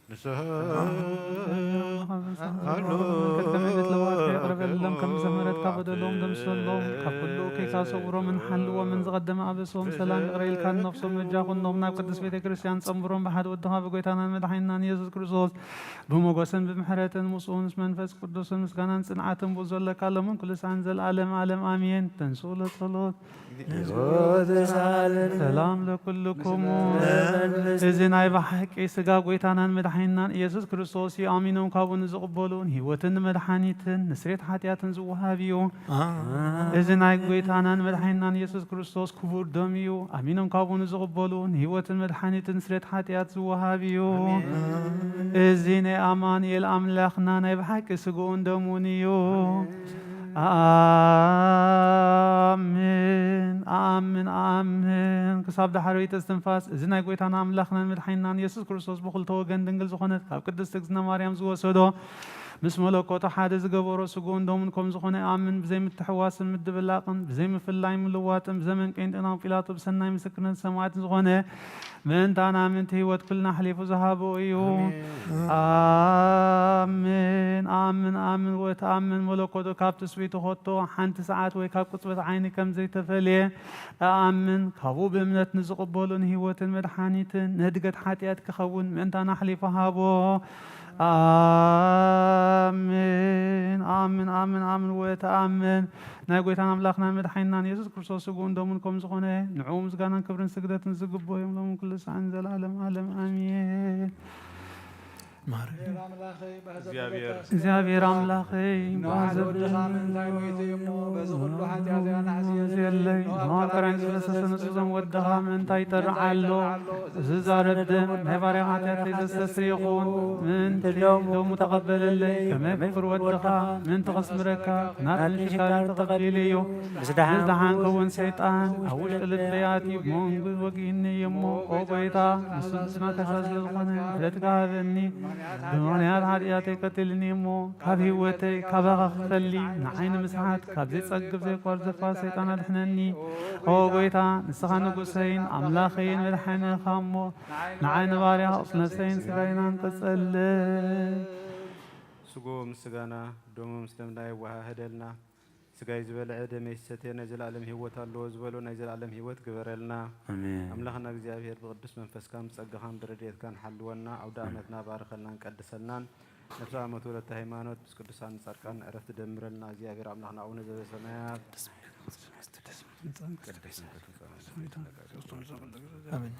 ንስሓ ኣሉ ከመይ ገትለዋት ከየቕርበሎም ከም ዝምህረት ካብ በደሎም ደምሰሎም ካብ ኩሉ ከይካ ሰውሮምን ሓልዎምን ዝቐደመ ኣበሶም ሰላም ይቕረ ኢልካ ነፍሶም መጃኹኖም ናብ ቅድስት ቤተ ክርስቲያን ጸንብሮም ብሓደ ወድኻ ብጎይታናን መድሓኒናን ኢየሱስ ክርስቶስ ብሞገስን ብምሕረትን ምስኡ ምስ መንፈስ ቅዱስን ምስጋናን ጽንዓትን ብኡ ዘለካ ሎምን ኩሉ ሰዓን ዘለዓለም ዓለም ኣሜን። ተንስኡ ለጸሎት። ሰላም ለኩልኩሙ። እዚ ናይ ብሓቂ ስጋ ጎይታናን መድሓኒናን ኢየሱስ ክርስቶስ እዩ። ኣሚኖም ካብኡ ንዝቕበሉ ንህይወትን ንመድሓኒትን ንስሬት ሓጢኣትን ዝወሃብ እዩ። እዚ ናይ ጎይታናን መድሓኒናን ኢየሱስ ክርስቶስ ክቡር ደም እዩ። ኣሚኖም ካብኡ ንዝቕበሉ ንህይወትን መድሓኒትን ንስሬት ሓጢኣት ዝወሃብ እዩ። እዚ ናይ ኣማኑኤል ኣምላኽና ናይ ብሓቂ ስግኡን ደሙን እዩ። ኣምን ኣምን ኣምን። ክሳብ ዳሕረይቲ እስትንፋስ እዚ ናይ ጎይታና ኣምላኽናን መድሓኒናን የሱስ ክርስቶስ ብኽልተ ወገን ድንግል ዝኾነት ካብ ቅድስት እግዝእትነ ማርያም ዝወሰዶ ምስ መለኮቱ ሓደ ዝገበሮ ስግኡን ደሙን ከም ዝኾነ ኣምን። ብዘይ ምትሕዋስን ምድብላቕን ብዘይ ምፍላይ ምልዋጥን ብዘመን ቄንጤናዊ ጲላጦ ብሰናይ ምስክርነት ሰማዕት ዝኾነ ምእንታና ምእንቲ ህይወት ኩልና ኣሕሊፉ ዝሃቦ እዩ። ኣሜን። ኣምን ኣምን ኣምን ወተኣምን መለኮቱ ካብ ትስብእቲ ኾቶ ሓንቲ ሰዓት ወይ ካብ ቅጽበት ዓይኒ ከም ዘይተፈልየ እኣምን። ካብኡ ብእምነት ንዝቕበሉ ንህይወትን መድሓኒትን ንህድገት ሓጢኣት ክኸውን ምእንታና ኣሕሊፉ ሃቦ። ኣሜን። ኣምን ኣምን ኣምን ወተኣምን ናይ ጎይታን ኣምላኽናን መድሓኒናን የሱስ ክርስቶስ ስግኡን ደሙን ከም ዝኾነ ንዕኡ ምስጋናን ክብርን ስግደትን ዝግብኦ እዮም ሎምን ኩሉ ሰዓን ዘለዓለም ዓለም ኣሜን። እግዚኣብሔር ኣምላኸይ እነሆ ሓደ ወድኻ ምእንታይ ሞይቱ እዩ እሞ በዚ ኩሉ ሓጢኣተይ ኣናሕዝየለይ። ኣናሕዝየለይ። እነሆ ኣብ ቀራንዮ ዝፈሰሰ ንጹህ ደም ወድኻ ምእንታይ ይጠርዕ ኣሎ። እዚ ዝዛረብ ደም ናይ ባርያኻ ሓጢኣተይ ዘስተስርይ ይኹን። ምእንቲ ደሙ ተቐበለለይ። ከመይ ክቡር ወድኻ ምእንቲ ከስምረካ ናትን ሽካርን ተቐቢሉ እዩ። ምስ ደሓንኩ እውን ሰይጣን ኣብ ውሽጢ ልበይ ኣትዩ መንጉስ ወጊኡኒ እዩ እሞ፣ ኦ ጐይታ፣ ንሱ ንስኻ ከሳሲ ስለ ዝኾነ ምሕረትካ ሃበኒ። ብምኽንያት ሓጢኣተይ ቀቲልኒ እሞ፣ ካብ ህይወተይ ካባኻ ክፈሊ ንዓይ ንምስሓት ካብ ዘይጸግብ ዘይቋርጽ ዘፋር ሰይጣን ኣድሕነኒ። ኦ ጐይታ፣ ንስኻ ንጉሰይን ኣምላኸይን መድሓኒኻ እሞ፣ ንዓይ ንባርያኻ ቁስል ነፍሰይን ስጋይን ኣንጽጸለይ። ስግኡ ምስ ስጋና፣ ደሙ ምስ ደምና የወሃህደልና። ስጋይ ዝበልዐ ደመይ ዝሰትየ ናይ ዘለኣለም ህይወት ኣለዎ ዝበሎ ናይ ዘለኣለም ህይወት ግበረልና። ኣሜን። ኣምላኽና እግዚኣብሔር ብቕዱስ መንፈስካን ብጸጋኻን ብረድኤትካን ሓልወና። ኣውደ ኣመትና ባርኸልናን ቀድሰልናን። ነፍሲ ዓመት ወለተ ሃይማኖት ምስ ቅዱሳን ጻድቃን ዕረፍቲ ደምረልና። እግዚኣብሔር ኣምላኽና ኣቡነ ዘበሰማያት ኣሜን።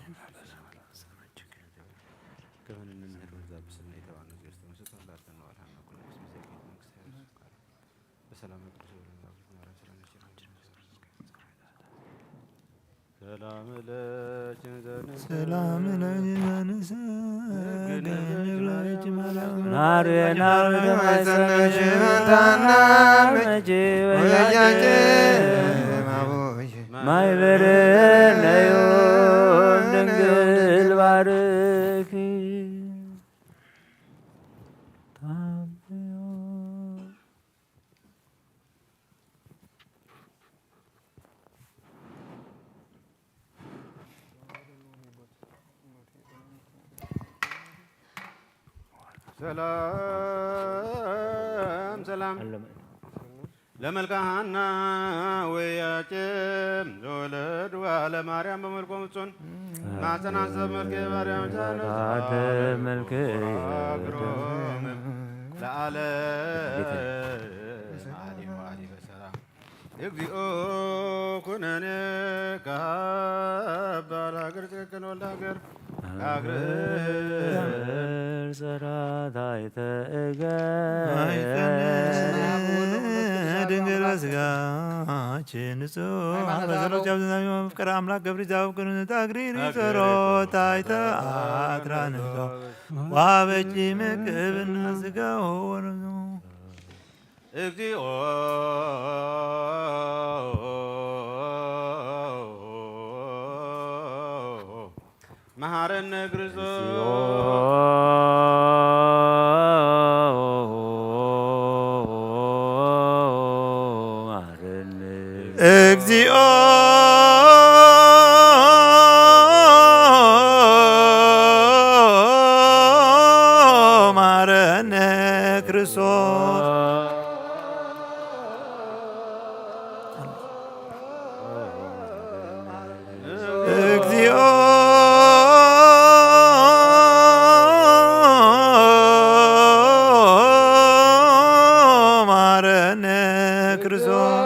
ከመ ንሕነኒ ንሕደግ በዛ ብስና ኢተባነ ዘርተ መሰት መላእክተ መዋልሃና ኩሉ በሰላም ለኪ ዘንስ ሰላም ለኪ ዘንስ ናርዌ ናርዌ ማይሰነሽ ታና መጂ ወያጀ ማይ በረነዩ ድንግል ባርኪ ታብዮ ሰላም ሰላም። ለመልካ ሃና ወያቄም ዘወለድዋ ለማርያም በመልኮም ፍጹም ማፀና ሰብ መልክ ማርያም ጃነ ዘወለድዋ ግሮም ለዓለም አሊ ወአሊ በሰላም። እግዚኦ ኩነኔ ካባል ሀገር ትክክል ወልድ ሀገር ሀገር ሰራታይተ እገ ድንግል በስጋችን ንጹሕ በዘሎት ያብዝናሚ መፍቀር አምላክ ገብሪ ዛብ ግንኙነት አግሪሪ ጸሎታይተ አትራንቶ ዋበጂ ምግብና ስጋ ሆኖ እግዚኦ መሐረነ ክርስቶስ። እግዚኦ መሐረነ ክርስቶስ። እግዚኦ መሐረነ ክርስቶስ።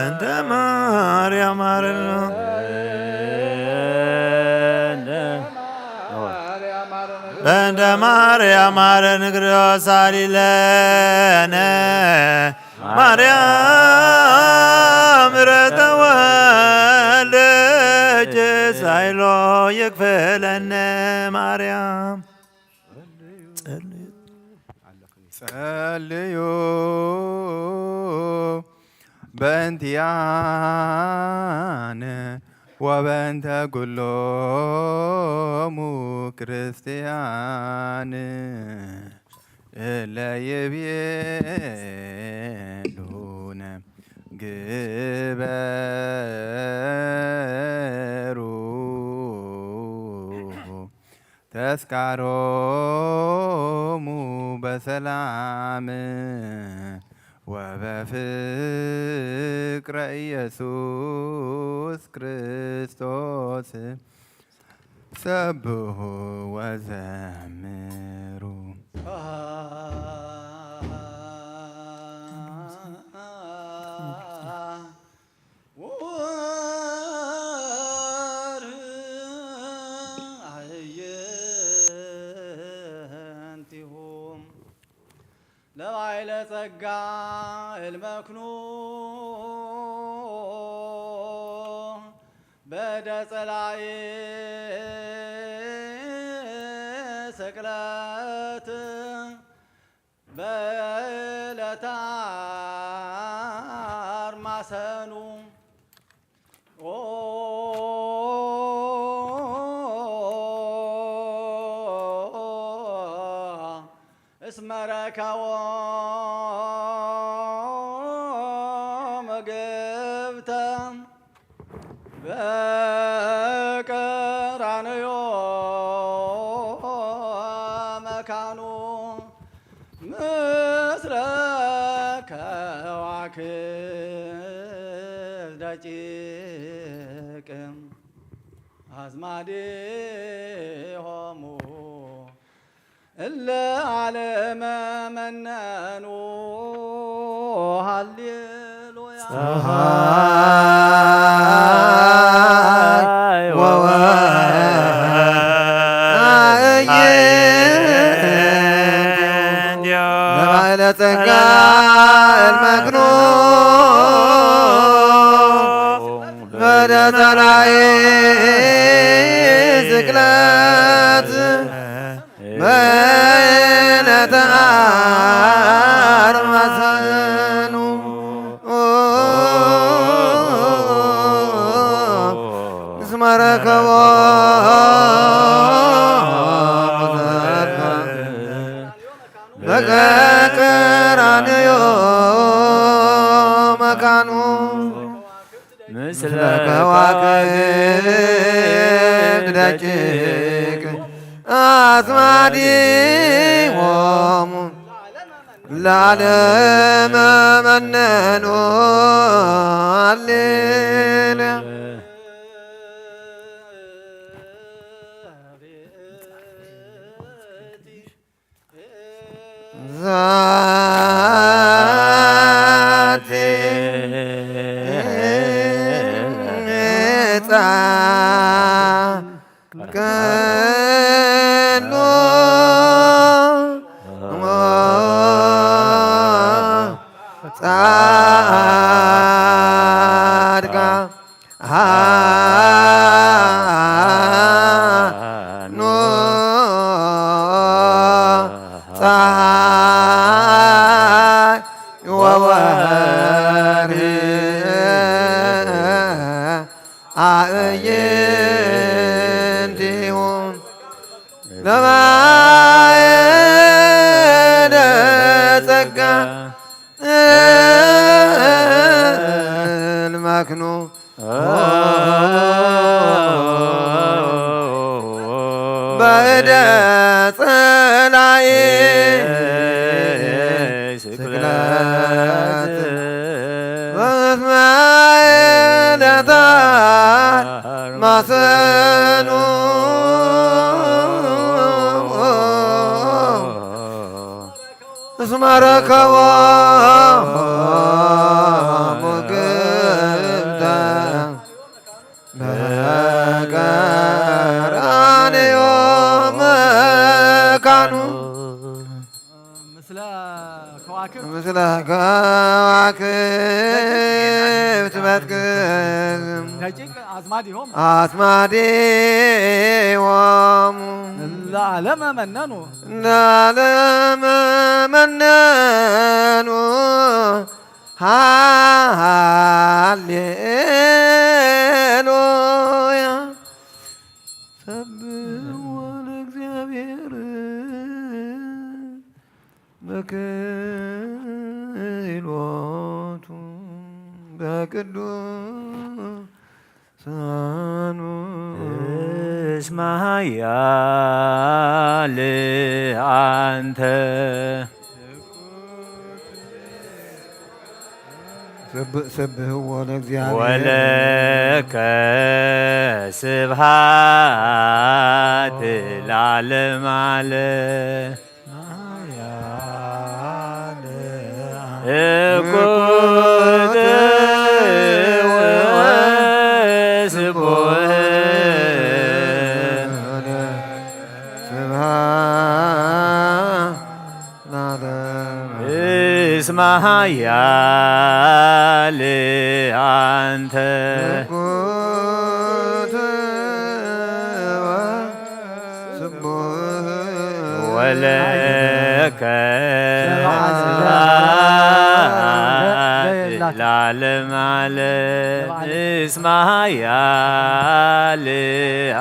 እንተ ማርያም ማረን። በእንተ ማርያም ማረን። እግረ ሳሊለነ ማርያም ረተወልደች ሳይሎ ይክፈለነ ማርያም። ጸልዩ። ጸልዩ በእንቲአነ ወበእንተ ኩሎሙ ክርስቲያን እለ ይቤሉነ ግበሩ ተስካሮሙ በሰላም ወበፍቅረ ኢየሱስ ክርስቶስ ሰብሑ ወዘምሩ። ወርአየንቲሁ ለባይለ ጸጋ እልመክኑ በደ ጸላኢ ስቅለት በዕለተ አርማሰኑ ኦ እስመ ረከቦ ምግብተ በቀራንዮ መካኑ ምስለ ከዋክብት ደቂቅ አዝማዴሆሙ እለ ዓለመ መነኑ። ሃሌሉያ። ፀሐይ ወወርህ አእይንቲሁ ለባዕለ ጸጋ እልመክኑ በደ ጸላኢ ስቅለት በዕለተ አርማሰኑ እስመ ረከቦ ቀራንዮ መካኑ ምስለ ከዋክብት ደቂቅ አዝማዲሆሙ ለዓለመ መነኑ። ሃሌሉያ። ዛቲ ዕፃ ቅኑ ጻድቃ ሃኑ ፀሐይ ወወርህ አእይንቲሁ ለማየደ ጸጋ እልመክኑ በእደ ጸላኢ ስቅለት በመስመ ዕለታ ማሰኑ እስመ ረከቦ ሙግብተ በቀራንዮ መካኑ። ምስለ ከዋክብት ምስለ ከዋክብት በትክል ደቂቅ አዝማዲሆም አዝማዲሆሙ ለዓለመ መነኑ ለዓለመ መነኑ። ሃሌሉያ። ሰብሕዎ ለእግዚአብሔር በክልኦቱ በቅዱሳኑ። እስመ ኃያል አንተ። ሰብ-፣ ሰብሕዎ ለእግዚአብሔር። ወለከ ስብሐት ለዓለመ ዓለም። እኩት ወስቡሕ ስብሐት ለዓለመ እስመ ኃያል አንተ። እኩት ወስቡሕ ወለከ ስብሐት ለዓለመ ዓለም። እስመ ኃያል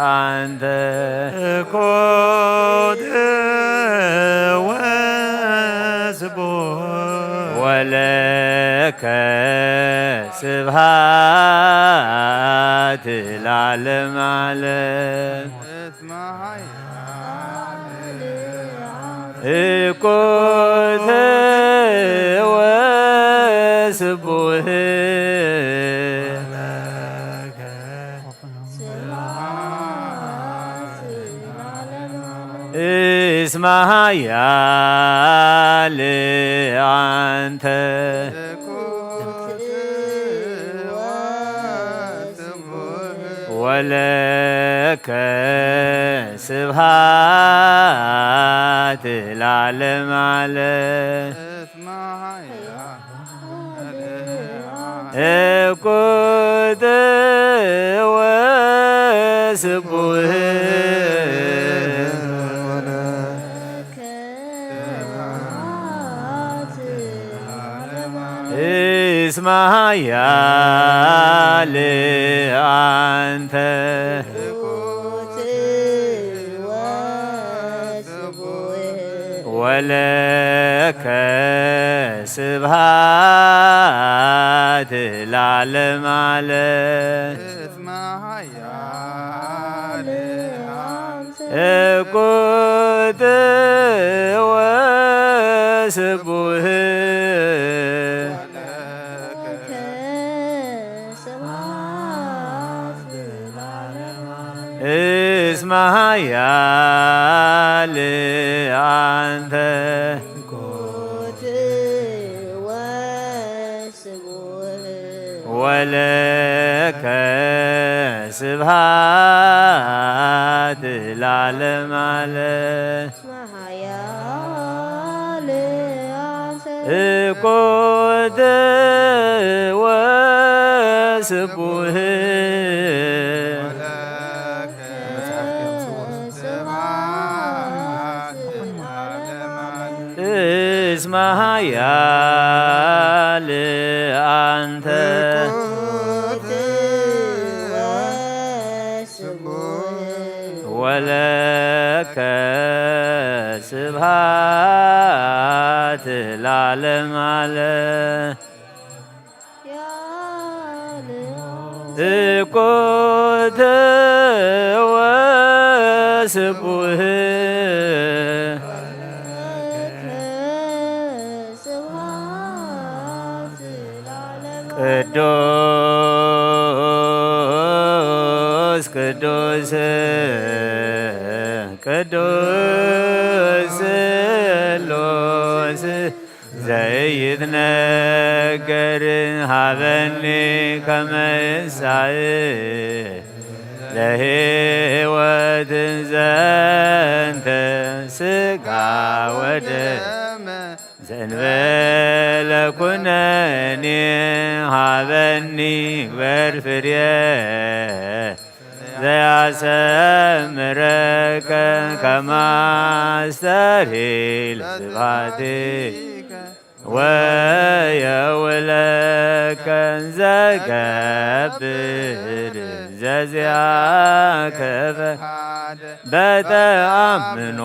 አንተ። እኩት ወስቡሕ ወለከ ስብሐት ለዓለመ ዓለም። እስመ ኃያል እኩት ወስቡሕ እስመ ኃያል አንተ። ወለከ ስብሐት ለዓለመ ዓለም። እኩት ወስቡሕ እስመ ኃያል አንተ። ወለከ ስብሐት ለዓለመ ዓለም። እስመ ኃያል እኩት ወስቡህ። እስመ ኃያል አንተ። ወለከ ስብሐት ለዓለመ ዓለም። እኮተ ወስቡህ። እስመ ኃያል አንተ። ወለከ ስብሐት ለዓለመ ዓለም። እኮተ ወስቡህ። ቅዱስ ቅዱስ ቅዱስ ስሉስ ዘይትነገር ሃበኒ ከመ ይሳይ ለሕይወት ዘንተ ሥጋ ወደም ዘእንበለ ኩነኔ ሃበኒ ግበር ፍሬ ዘያሰምረከ ከመ አስተርሂ ለስብሐቲከ ወየውለከ ዘገብር ዘዚአከ በተአምኖ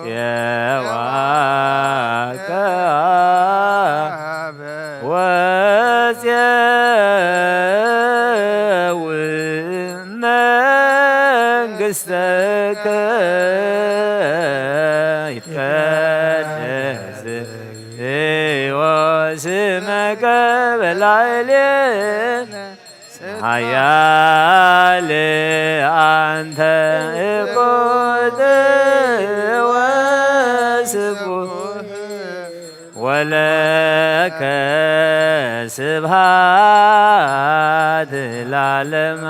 ጽዋ ከአብ ወፅየው መንግሥተከ ይትቀደስ ስምከ በላዕሌነ ኃያል አንተ እኮት ወስቡህ ወለከ ስብሐት ለዓለመ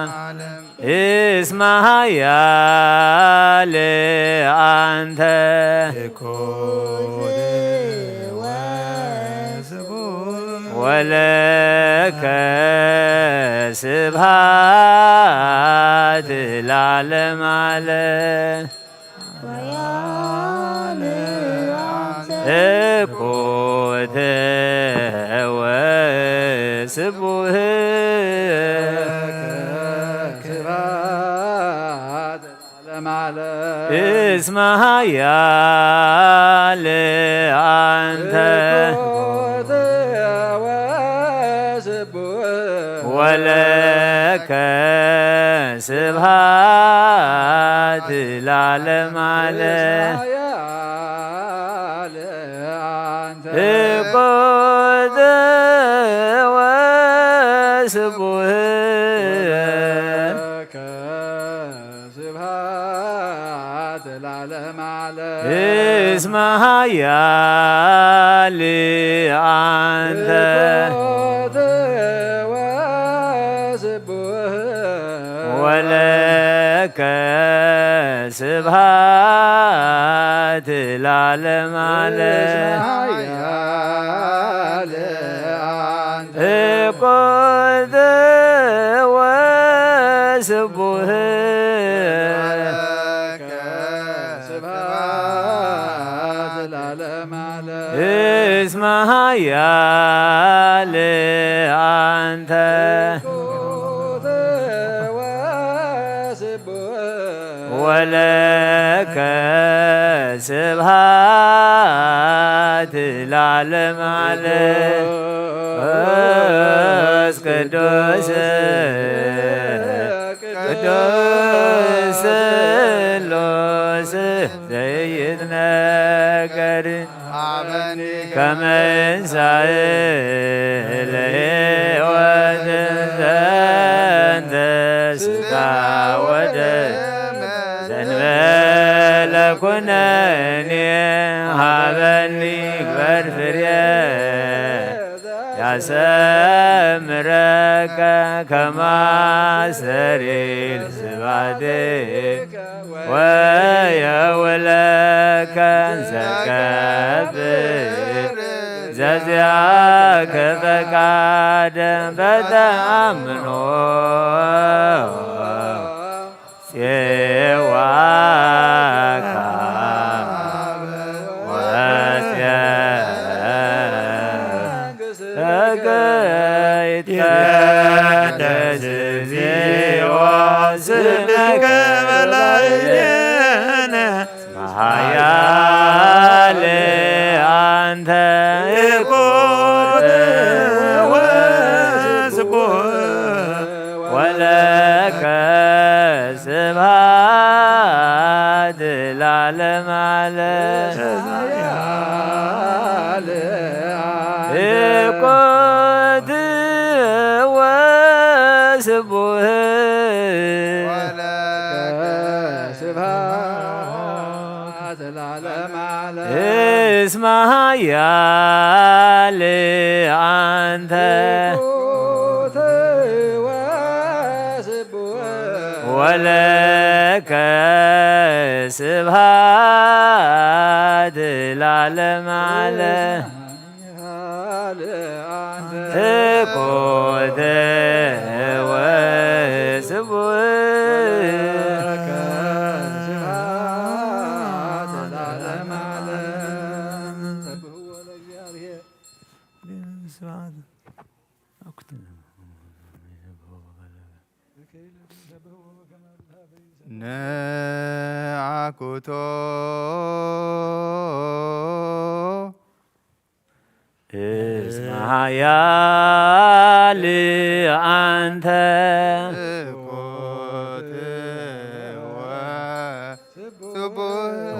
እስመ ኃያል አንተ ወለከ ስብሐት ለዓለመ ዓለም። እኩት ወስቡህ እስመ ኃያል አንተ ወለከ ስብሐት ለዓለመ ዓለም። እኮት ወስቡህ ስብሐት ለዓለመ ዓለም። እስመ ኃያል አንተ እኮት ወስቡህ ወለከ ስብሐት ለዓለመ ዓለም። እስመ ኃያል አንተ እኮት ወስቡህ ስብሐት ለዓለመ ዓለም። እስመ ኃያል አንተ እኮት ወስቡህ ወለከ ስብሐት ለዓለመ ዓለም። ቅዱስ ቅዱስ ስሉስ ዘይትነገር ሀበኒ ከመ እንሳእ ለሕይወት ዘንተ ስጋ ወደም ዘንበለ ኩነኔ ሀበኒ ግበር ፍሬ ያሰምረከ ከመ አስተርይ ለስብሐትከ ወየውለከ ዘገብር ዘዚአከ ፈቃደ በተአምኖ ጽዋከ ወጽየ ይትቀደስ እግዚኦ ስምከ በላዕሌነ ኃያል አንተ ይኩን ወስቡሕ ወለከ ስብሐት ለዓለመ ዓለም። ይኩን ወስቡሕ ወለከ ስብሐት ለዓለመ ዓለም። እስመ ኃያል አንተ ወስቡሕ ወለከ ስብሐት ለዓለመ ዓለም። ትኩት ወስቡሕ ነአኩቶ እስመ ኃያል አንተ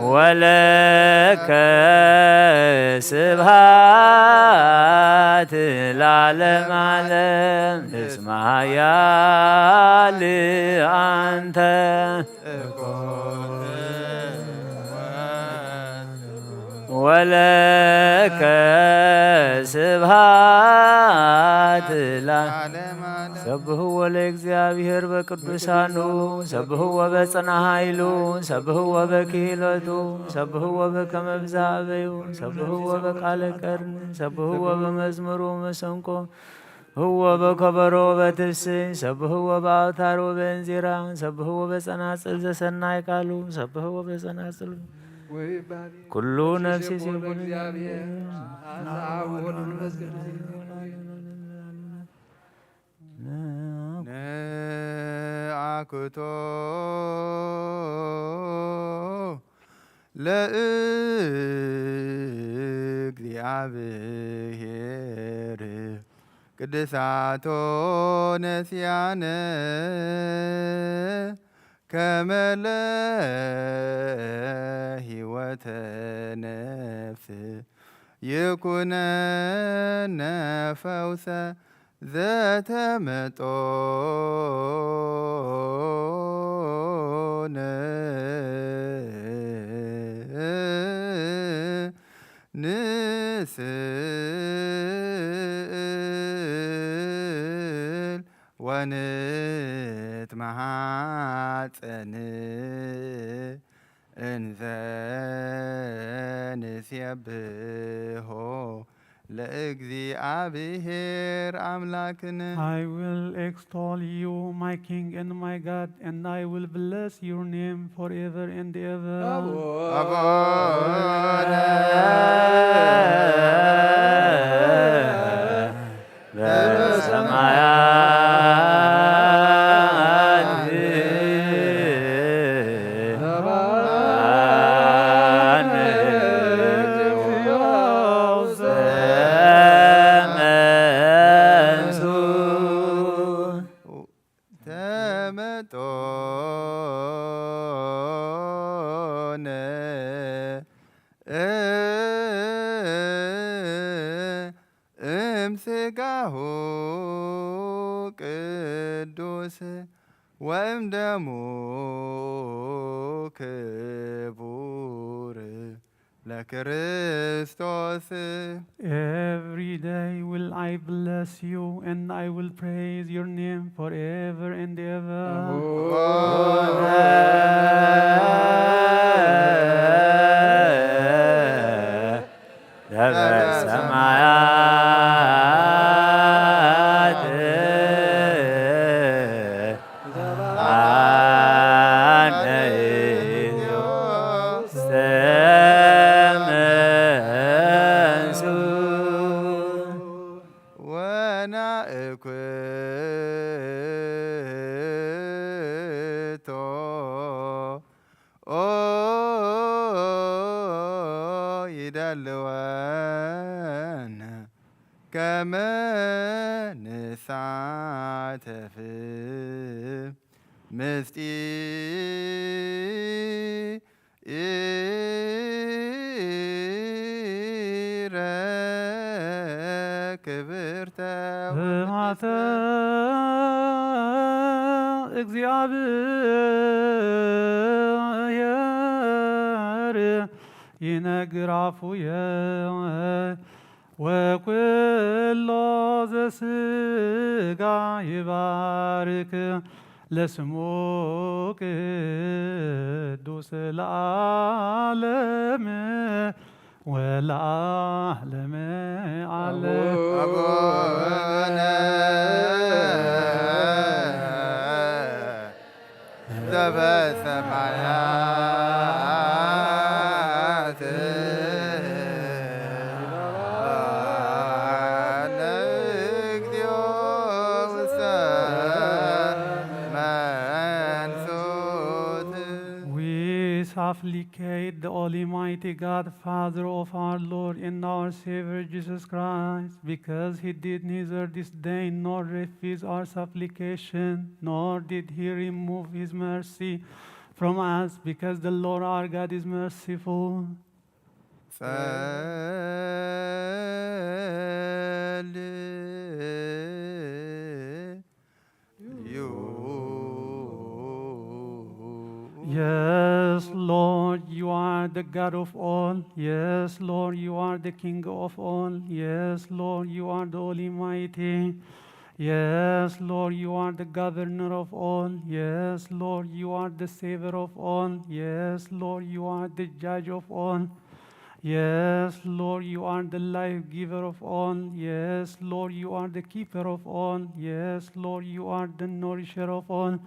ወለከ ስብሐት ለዓለመ ዓለም። እስመ ኃያል አንተ ወለከ ስብሐት ለዓለመ ዓለም። ሰብሕዎ ለእግዚአብሔር በቅዱሳኑ፣ ሰብሕዎ በጽና ኃይሉ፣ ሰብሕዎ በክህለቱ፣ ሰብሕዎ በከመ ብዝሃ አበዩ፣ ሰብሕዎ በቃለ ቀርን፣ ሰብሕዎ በመዝሙሩ መሰንቆ፣ ሰብሕዎ በከበሮ በትፍስሕት፣ ሰብሕዎ በአውታር ወበእንዚራ፣ ሰብሕዎ በጸናጽል ዘሰናይ ቃሉ፣ ሰብሕዎ በጸናጽል ኩሉ ነፍሲ ሲሆን ነአኩቶ ለእግዚአብሔር ቅድሳቶ ነሲያነ ከመ ለህይወተ ነፍስ ይኩነነ ፈውሰ ዘተመጦነ ንስእል ወንትመሃጸን እንዘ ንሴብሖ ለእግዚአብሔር አምላክነ። I will extol you, my King and my God, and I will bless your name forever and ever. አቡነ በሰማያት ተመጦነ እም ስጋሁ ቅዱስ ወእም ደሙ ክቡር ለክርስቶስ። Every day will I bless you and I will praise your name forever and ever. አቡነ ዘበሰማያት ዘበሰማያት ወናእኩቶ ኦ ይደልወነ ከመ ንሳተፍ ምስጢረ ክብርተ ስብሐተ እግዚአብሔር ይነግር አፉየ ወኩሎ ዘስጋ ይባርክ ለስሙ ቅዱስ ለዓለም ወለዓለመ ዓለም። አቡነ ዘበሰማያት እግዚኦ ውስተ መንሱት። We supplicate the Almighty God, Father of our Lord and our Savior Jesus Christ, because he did neither disdain nor refuse our supplication, nor did he remove his mercy from us, because the Lord our God is merciful. ጸልዩ። Yes, Lord, you are the God of all. Yes, Lord, you are the King of all. Yes, Lord, you are the Almighty. Yes, Lord, you are the governor of all. Yes, Lord, you are the savior of all. Yes, Lord, you are the judge of all. Yes, Lord, you are the life giver of all. Yes, Lord, you are the keeper of all. Yes, Lord, you are the nourisher of all.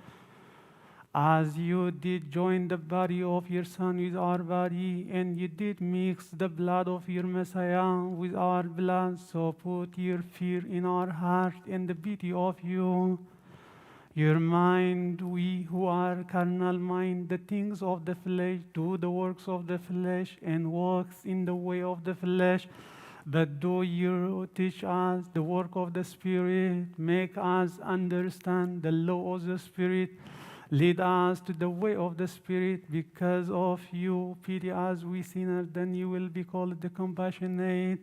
As you did join the body of your Son with our body, and you did mix the blood of your Messiah with our blood, so put your fear in our heart and the pity of you. Your mind, we who are carnal mind, the things of the flesh, do the works of the flesh, and walks in the way of the flesh. But do you teach us the work of the Spirit, make us understand the law of the Spirit, lead us to the way of the Spirit. Because of you, pity us, we sinners, then you will be called the compassionate.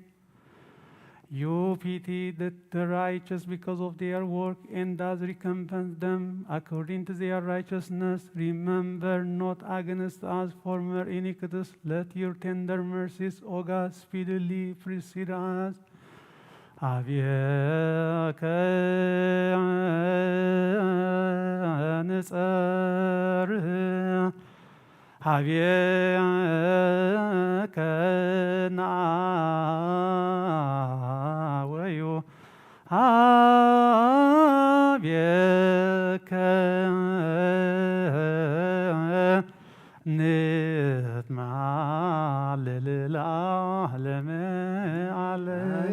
You pity the, the righteous because of their work, and does recompense them according to their righteousness. Remember not against us former iniquities. Let your tender mercies, O God, speedily precede us. አብየከ ንጸርህ ሀቤከ ነአወዩ ሀቤከ ንትማልል ለዓለመ ዓለም።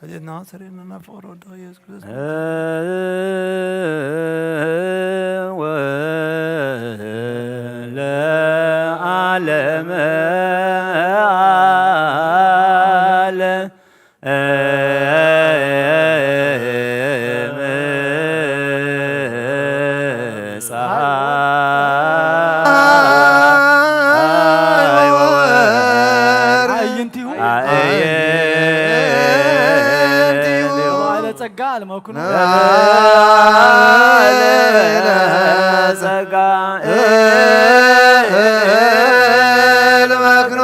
ኃጢአትና ስርየልና ፍቅር ወዶ ኢየሱስ ክርስቶስ። ወለዓለመ ዓለም። ጸጋ አልመክኑ። ጸጋ አልመክኑ።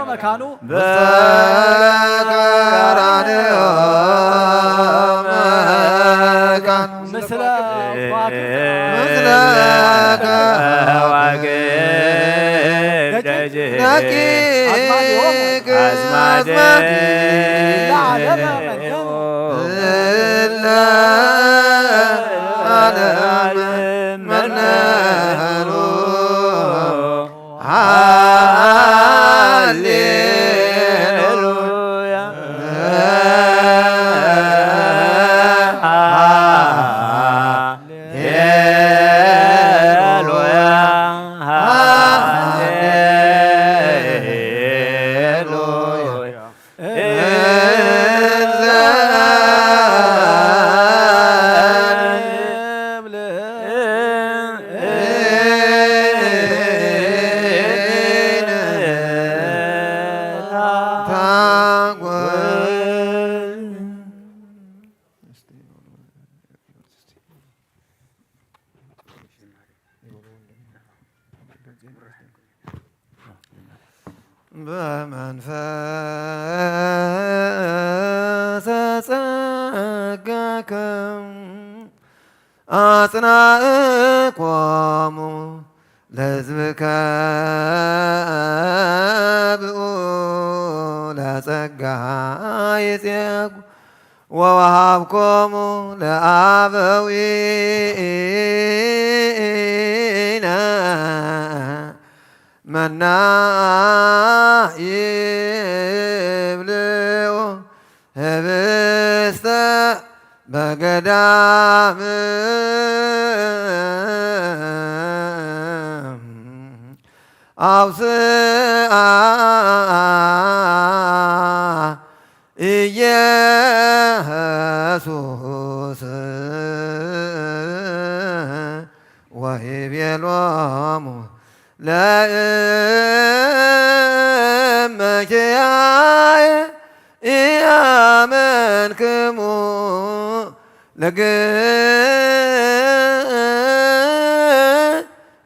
መካኑ በቀራንዮ መካን ምስለ ከዋክብት ምስለ ከዋክብት ደቂቅ አዝማዲሆሙ አዝማዲሆሙ ለዓለመ መነኑ። ለዓለመ መነኑ። ሃሌሉያ። ሃሌሉያ። ሃሌሉያ። በመንፈሰ ጸጋከ አጽናዕኮሙ ለሕዝብከ ብኡ ለጸጋ ይጼጉ ወወሃብኮሙ ለአበዊነ መና ይብልዑ ህብስተ በገዳም አውስአ ኢየሱስ ወይቤሎሙ ለእመኪያየ ኢአመንክሙ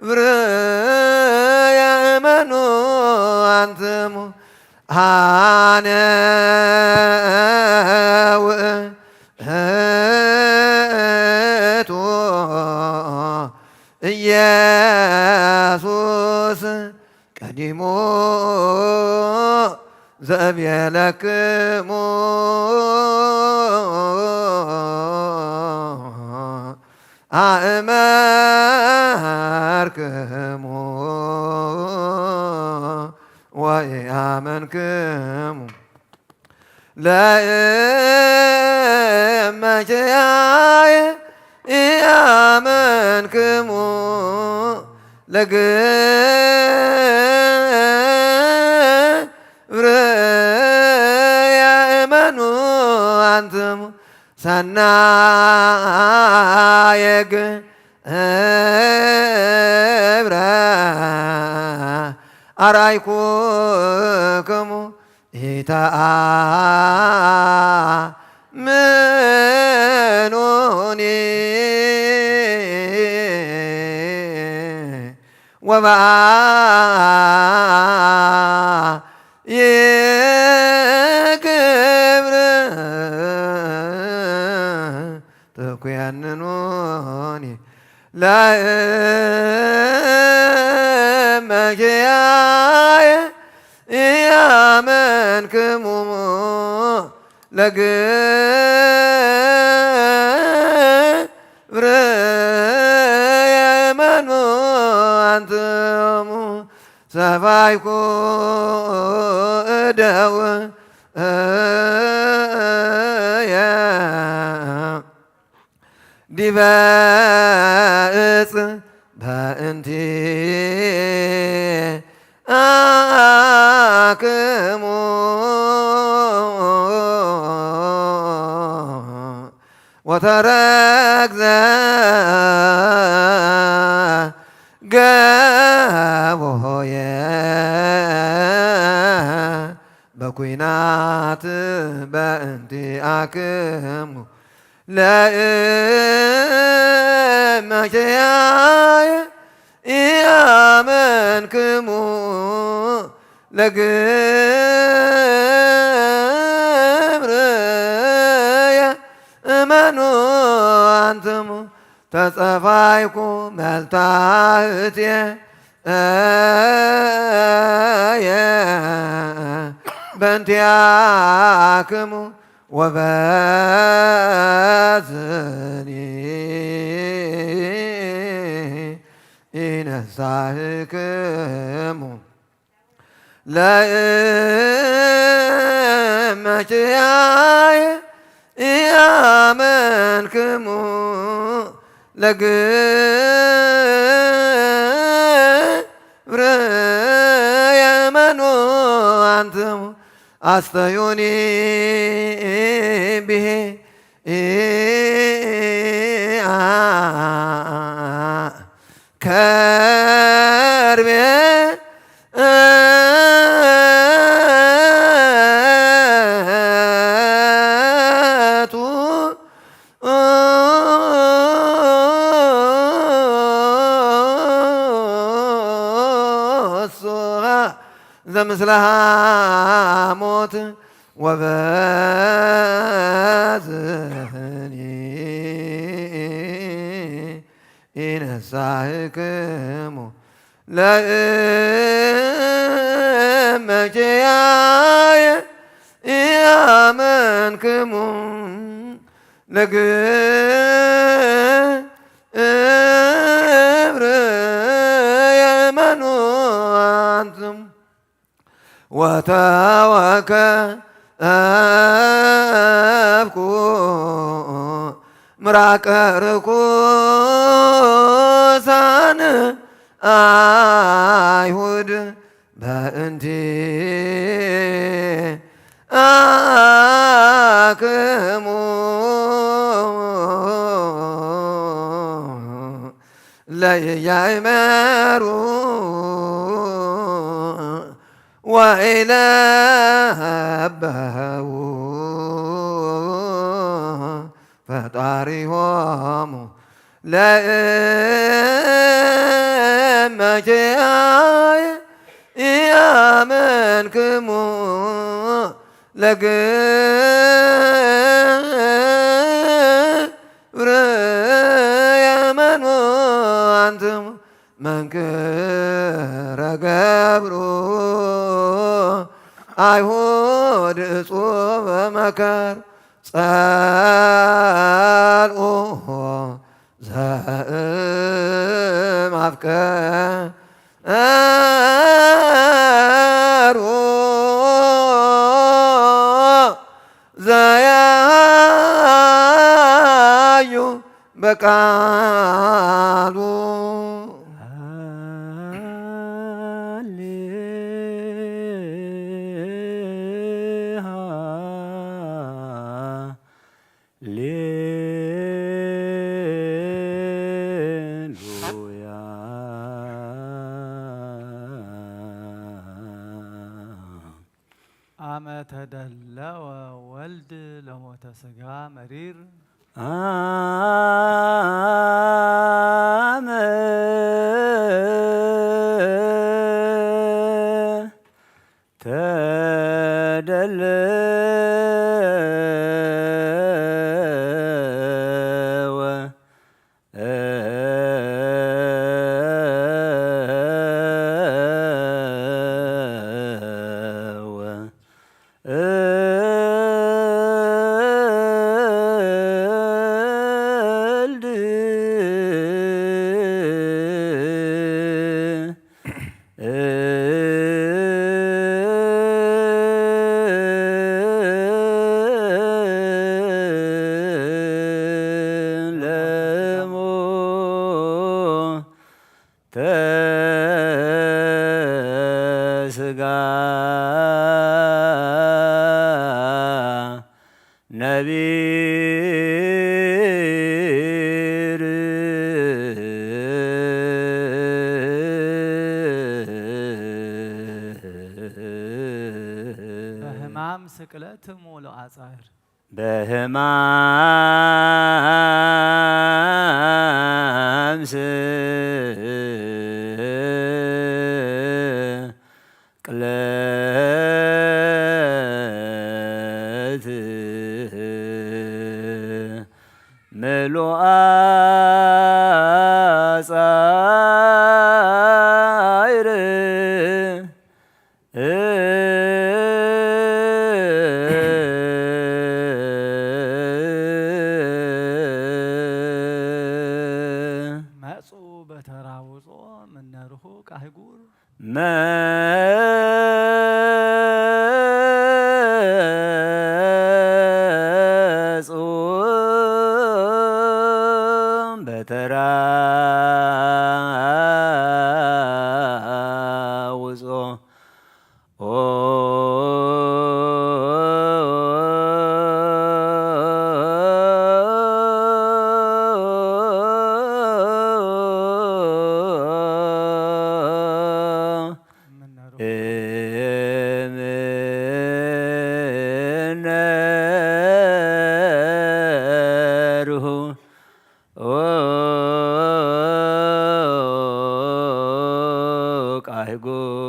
ለግብርየ እመኑ አንትሙ አነ ውእቱ ኢየሱስ ቀዲሙ ዘእብየለክሙ አእመርክሙ ወኢአመንክሙ ለእመኪያየ ኢአመንክሙ ለግብርየ እመኑ አንትሙ ታናየ ግብረ ኣርኣይኩክሙ ኢተኣምኑኒ ወበኣየ ግብር ትኩየንኑኒ ለእመኪያየ ኢያመንክሙ ለግብርየ መኑ ኣንትሙ ሰፋይኩ እደውየ ዲበ እጽ በእንቲአክሙ ወተረግዘ ገቦየ በኩናት በእንቲአክሙ ለእመኪያየ ኢያመንክሙ ለግብርየ እመኑ ኣንትሙ ተጸፋይኩ መልታህትየ እየ በእንቲአክሙ ወበዝኒ ኢነሳህክሙ ለእመኪያየ ኢያመንክሙ ለግብርየ መኑ ኣንትሙ ኣስተዩኒ ብሄ ከርቤ ዘምስለ ሐሞት ወበዝኒ ኢነሳህክሙ ለእመኪያየ ኢያመንክሙ ለግብርየ መኑ ኣንትሙ ወተወከፍኩ ምራቀ ርኩሳን ኣይሁድ በእንቲአክሙ ለኢያእመሩ ወኢለበዉ ፈጣሪሆሙ ለእመኪያየ ኢያመንክሙ ለግብርየ መኑ ኣንትሙ መንክረ ገብሩ ኣይሁድ እጹበ መከር ጸልኡ ዘእም ኣፍቀሩ ዘያዩ በቃሉ ተደለወ ወልድ ለሞተ ሥጋ መሪር። አመ ተደለወ ወልድ ለሞተ ሥጋ ነቢር። በሕማም ስቅለት ሙሉ ኣጻር። በሕማም ስቅለት ምሉኣ ጻይር። መጹ በተራውጾ ምነርሁ ቃህጉር። መጹ በተራውጾ እምነርሁ ቃህጉር።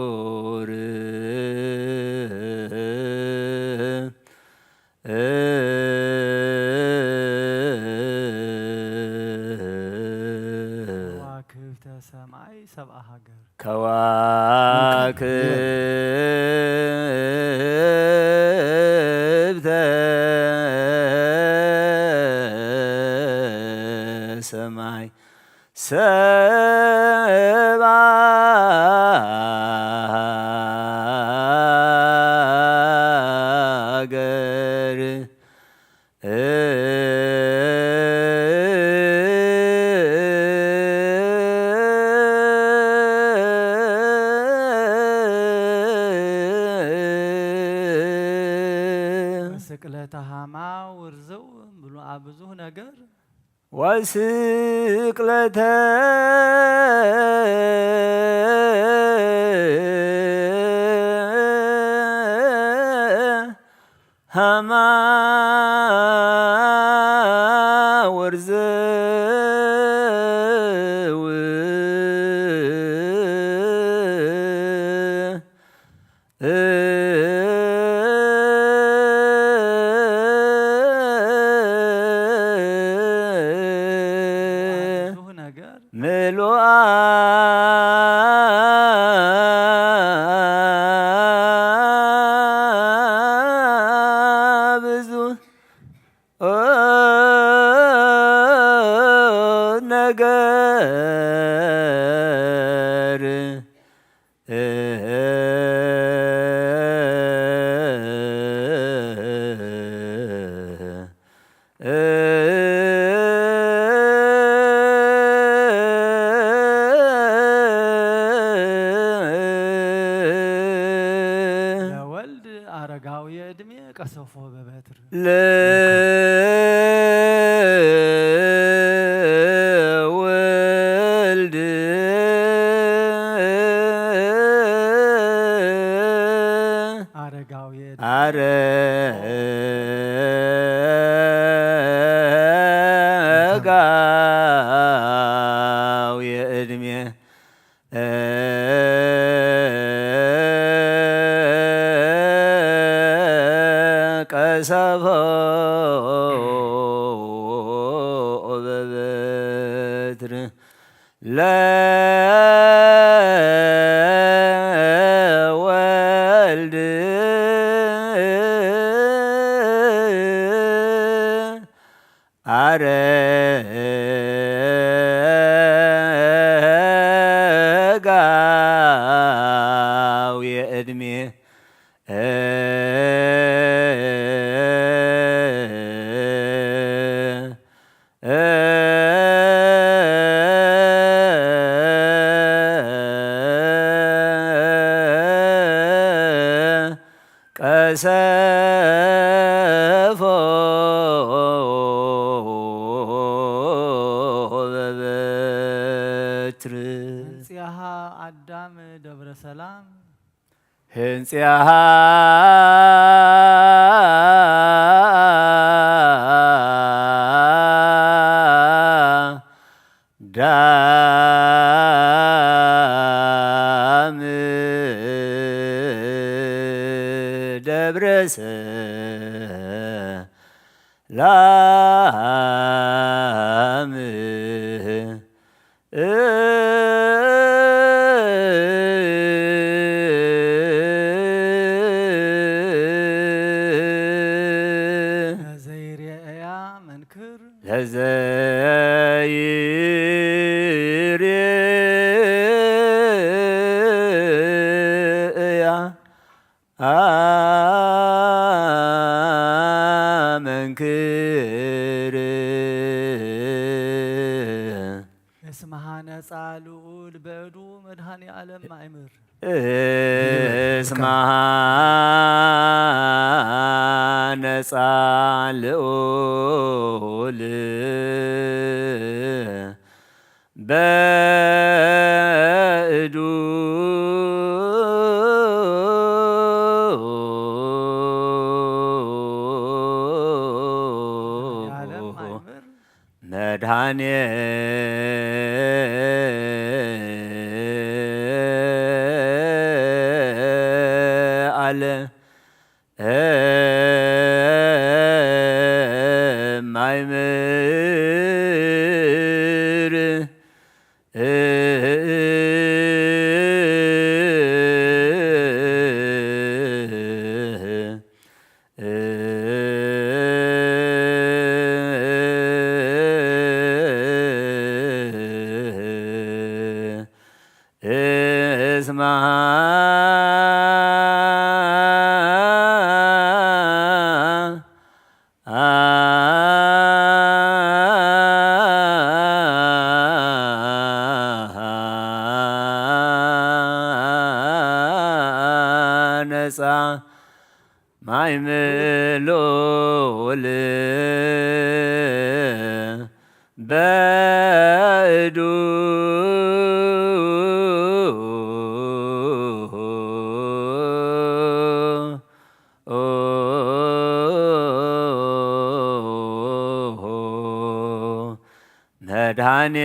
ከዋክብተ ሰማይ ሰብኣ ሃገር። ከዋክብተ ሰማይ ሰብኣ ሃገር። ስቅለተ ሃማ ውርዘው ብሎ ኣብ ብዙህ ነገር። ወስቅለተ ሃማ ወርዘው። ብዙህ ነገር። ምሉኣ ብዙ ነገር። ለወልድ አረጋዊ ዕድሜ ቀሰፎ በበትር። ለወልድ አረጋዊ ዕድሜ አረጋዊ ዕድሜ ቀሰፎ በበትር ለወልድ አረጋዊ ዕድሜ ቀሰፎ በበትር። ህንጽያሃ አዳም ደብረ ሰላም። ህንጽያሃ ዳም ደብረ ሰላም። ዘይሬእያ መንክር። ለዘይሬእያ መንክር። እስመሃ ነጻ ልዑል በእዱ መድኃኔ ዓለም ማእምር። እስመሃ ነጻ ልዑል በእዱ መድኃኔ ዓለም ማይምር። እስማ ነጻ ማይ ምሉል በእዱ መድኃኔ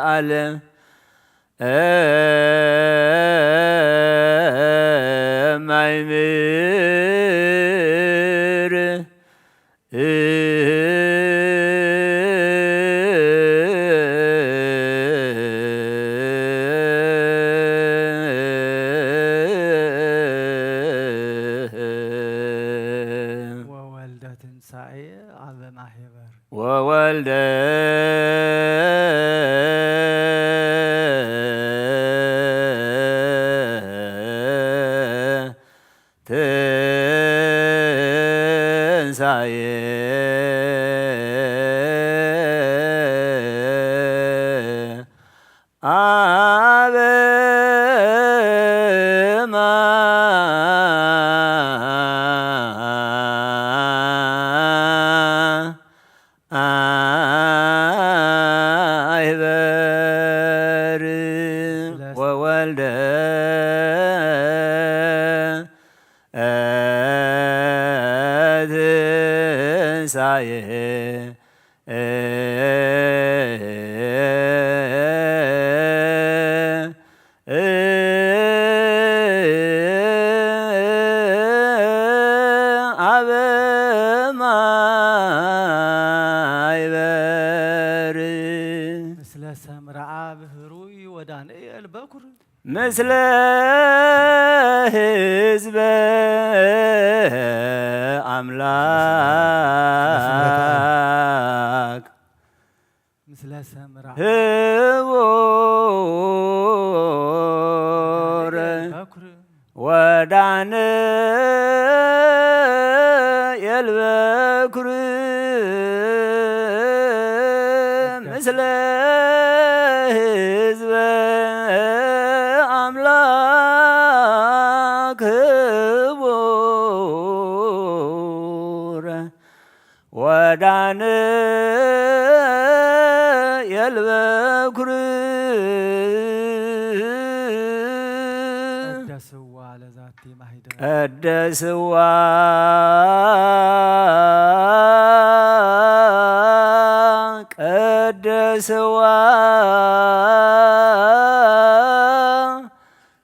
ዓለም ማይ ምር ወወልደ ትንሣኤ አበ ማሄበር። ወወልደ ትንሣኤ አበ ማይ ትንሳኤ ኣብ ማይ በሪ። ምስለ ሰምረኣብ ህሩይ ወዳንኤል በኩር። ምስለ ህዝበ ኣምላክ ምስለ ሰምራ ህቡር በኩር። ወዳንኤል በኩር። ምስለ ህዝበ ኣምላክ ህቡር። ወዳንኤል በኩር። ቀደስዋ ለዛቲ ማሂደር። ቀደስዋ፣ ቀደስዋ፣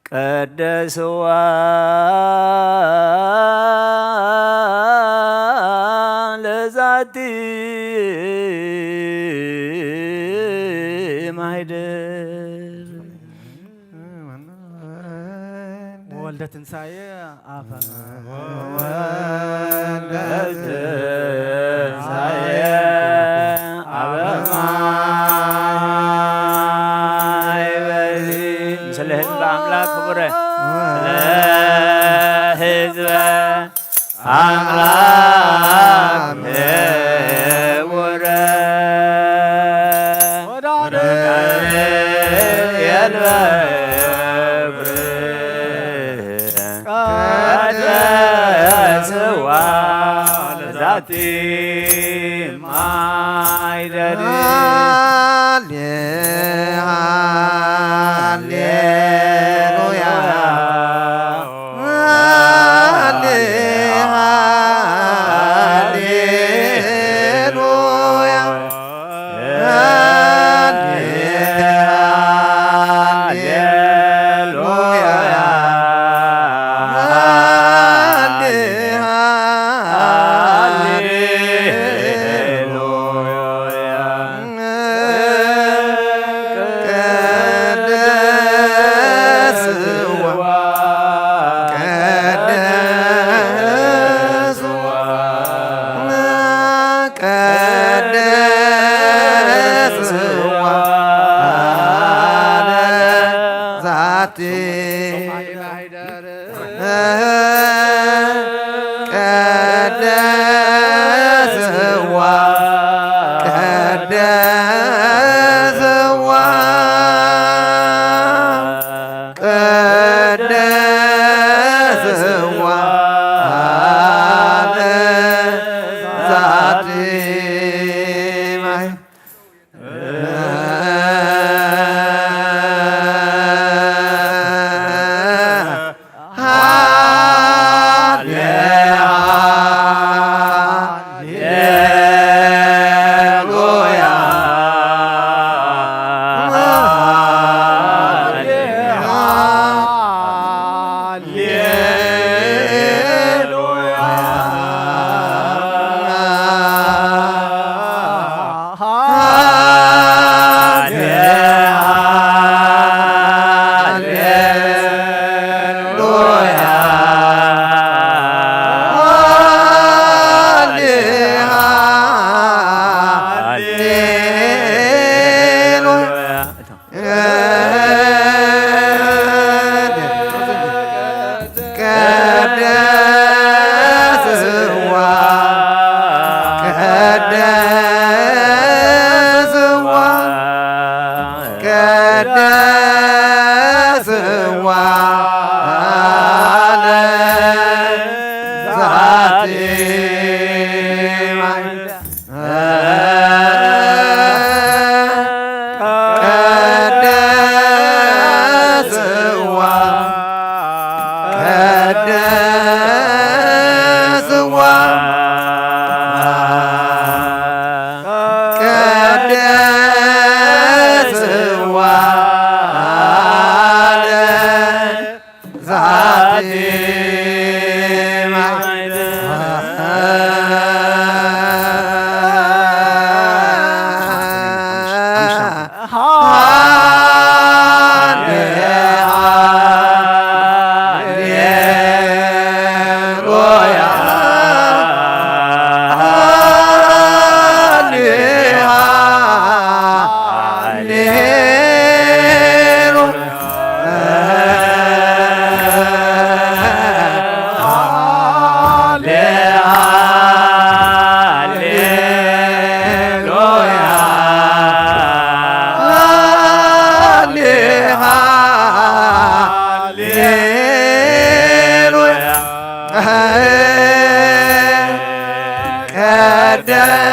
ቀደስዋ ለዛቲ ማሂደር። ወልደ ትንሳኤ አፈ ወልደ ትንሳኤ አበ ማይ በሪ። ምስለ ህዝበ አምላክ ክቡረ። ስለ ህዝበ አምላክ ክቡረ። ወዳንኤል በኩር። ቀደስዋ ለዛቲ ማይ ደሪ። ሃሌ-፣ ሃሌሉያ። ሃሌ-፣ ሃሌሉያ። ቀደስዋ ለዛቲ። ቀደስዋ፣ ቀደስዋ። ቀደስዋ ለዛቲ ማይ። ቀደስዋ፣ ቀደስዋ፣ ቀደስዋ ለዛቲ ማይ። ቀደስዋ፣ ቀደ-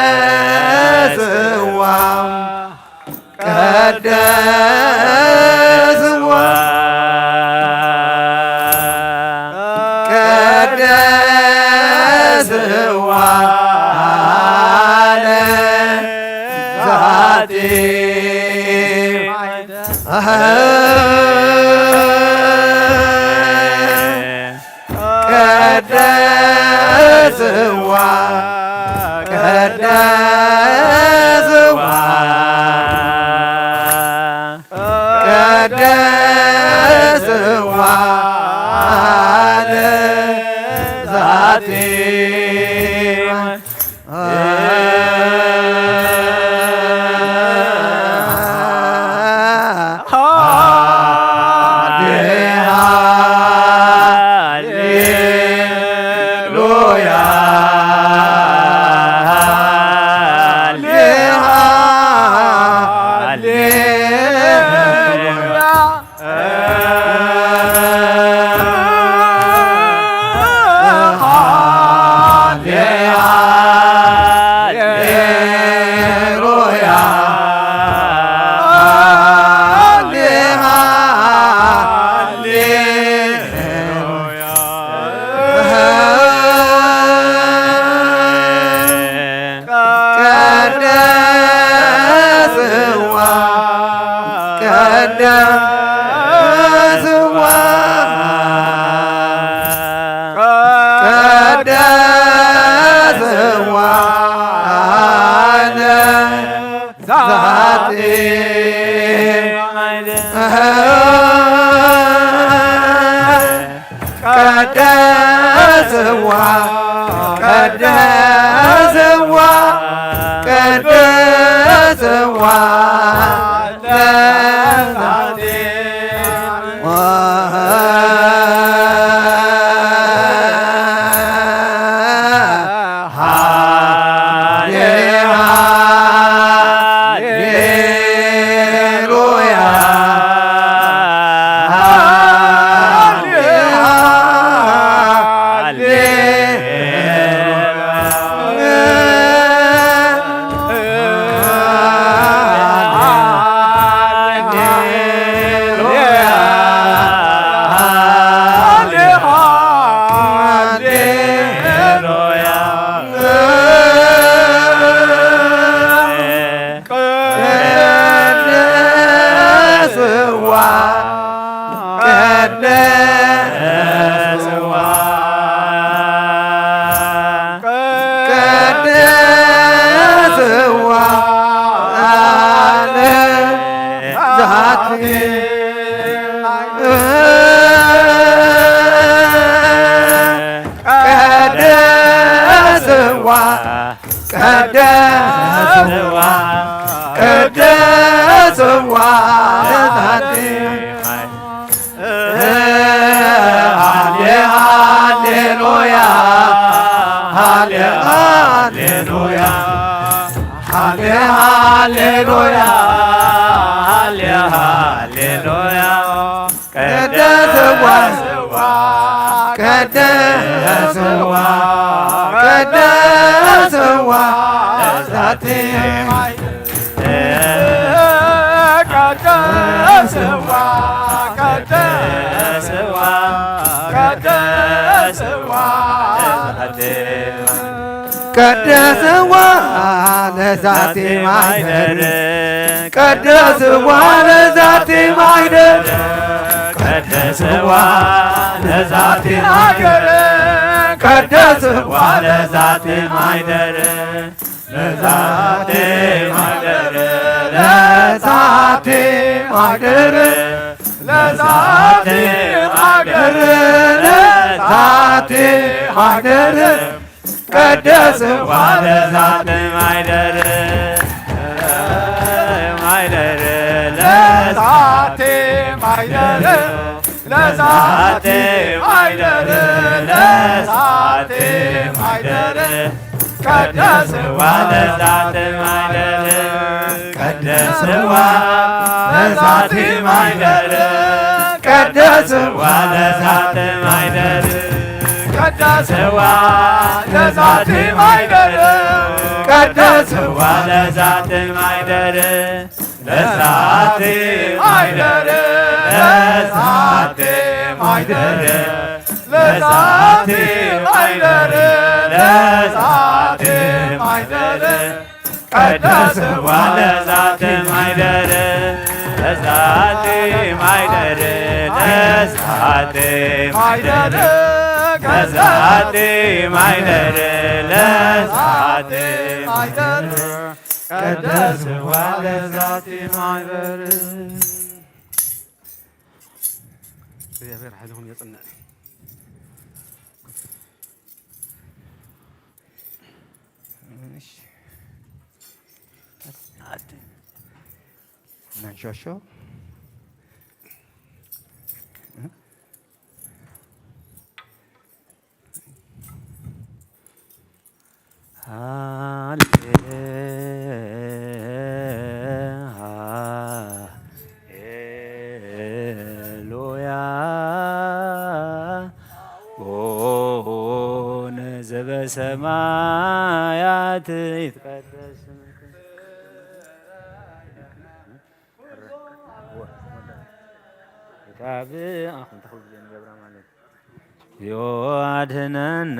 ቀደስዋ ቀደስዋ ቀደስዋ ለዛቲ ቀደስዋ ቀደስዋ ቀደስዋ ለዛቲ ቀደስዋ ቀደስዋ ቀደስዋ ለዛቲ ቀደስዋ ቀደስዋ ቀደስዋ ለዛቲ ቀደስዋ ቀደስዋ ቀደስዋ ለዛቲ ቀደስዋ ቀደስዋ ቀደስዋ ለዛቲ ሃሌ ሃሌሉያ ሃሌ ሃሌሉያ ሃሌ ሃሌሉያ ሃሌ ሃሌሉያ ቀደስዋ ቀደስዋ ቀደስዋ ዛቲ ቀደስዋ ቀደስዋ ቀደስዋ ዛቲ ቀደስዋ ለዛቲ ማይደር ቀደስዋ ለዛቲ ማይደር ቀደስዋ ለዛቲ ማይደር ቀደስዋ ለዛቲ ማይደር ለዛቲ ማይደር ለዛቲ ማይደር ለዛቲ ማይደር ለዛቲ ማይደር ቀደስዋ ለዛቲ ማይደር ማይደር ለዛቲ ማይደር ለዛቲ ማይደር ለዛቲ ማይደር ቀደስዋ ለዛቲ ማይደር ቀደስዋ ለዛቲ ማይደር ቀደስዋ ለዛቲ ማይደር ቅደስዋ ለዛቲ ማይደር፣ ቅደስዋ ለዛቲ ማይደር፣ ለዛቲ ማይደር፣ ለዛቲ ማይደር፣ ለዛቲ ማይደር፣ ለዛቲ ማይደር። ቀደስዋ ለዛቲ ማይደር፣ ለዛቲ ማይደር፣ ለዛቲ ማይደር፣ ለዛቲ ማይደር፣ ለዛቲ ማይደር፣ ቀደስዋ ለዛቲ ማይደር። እግዚኣብሔር ሓይልኹም የጽንዕ። እሺ። እናንሸዋሸው። ሃሌ-፣ ሃሌሉያ። ቡነ ዘበሰማያት ይትቀደስ ስምከ። ዮብ ኣድህነነ።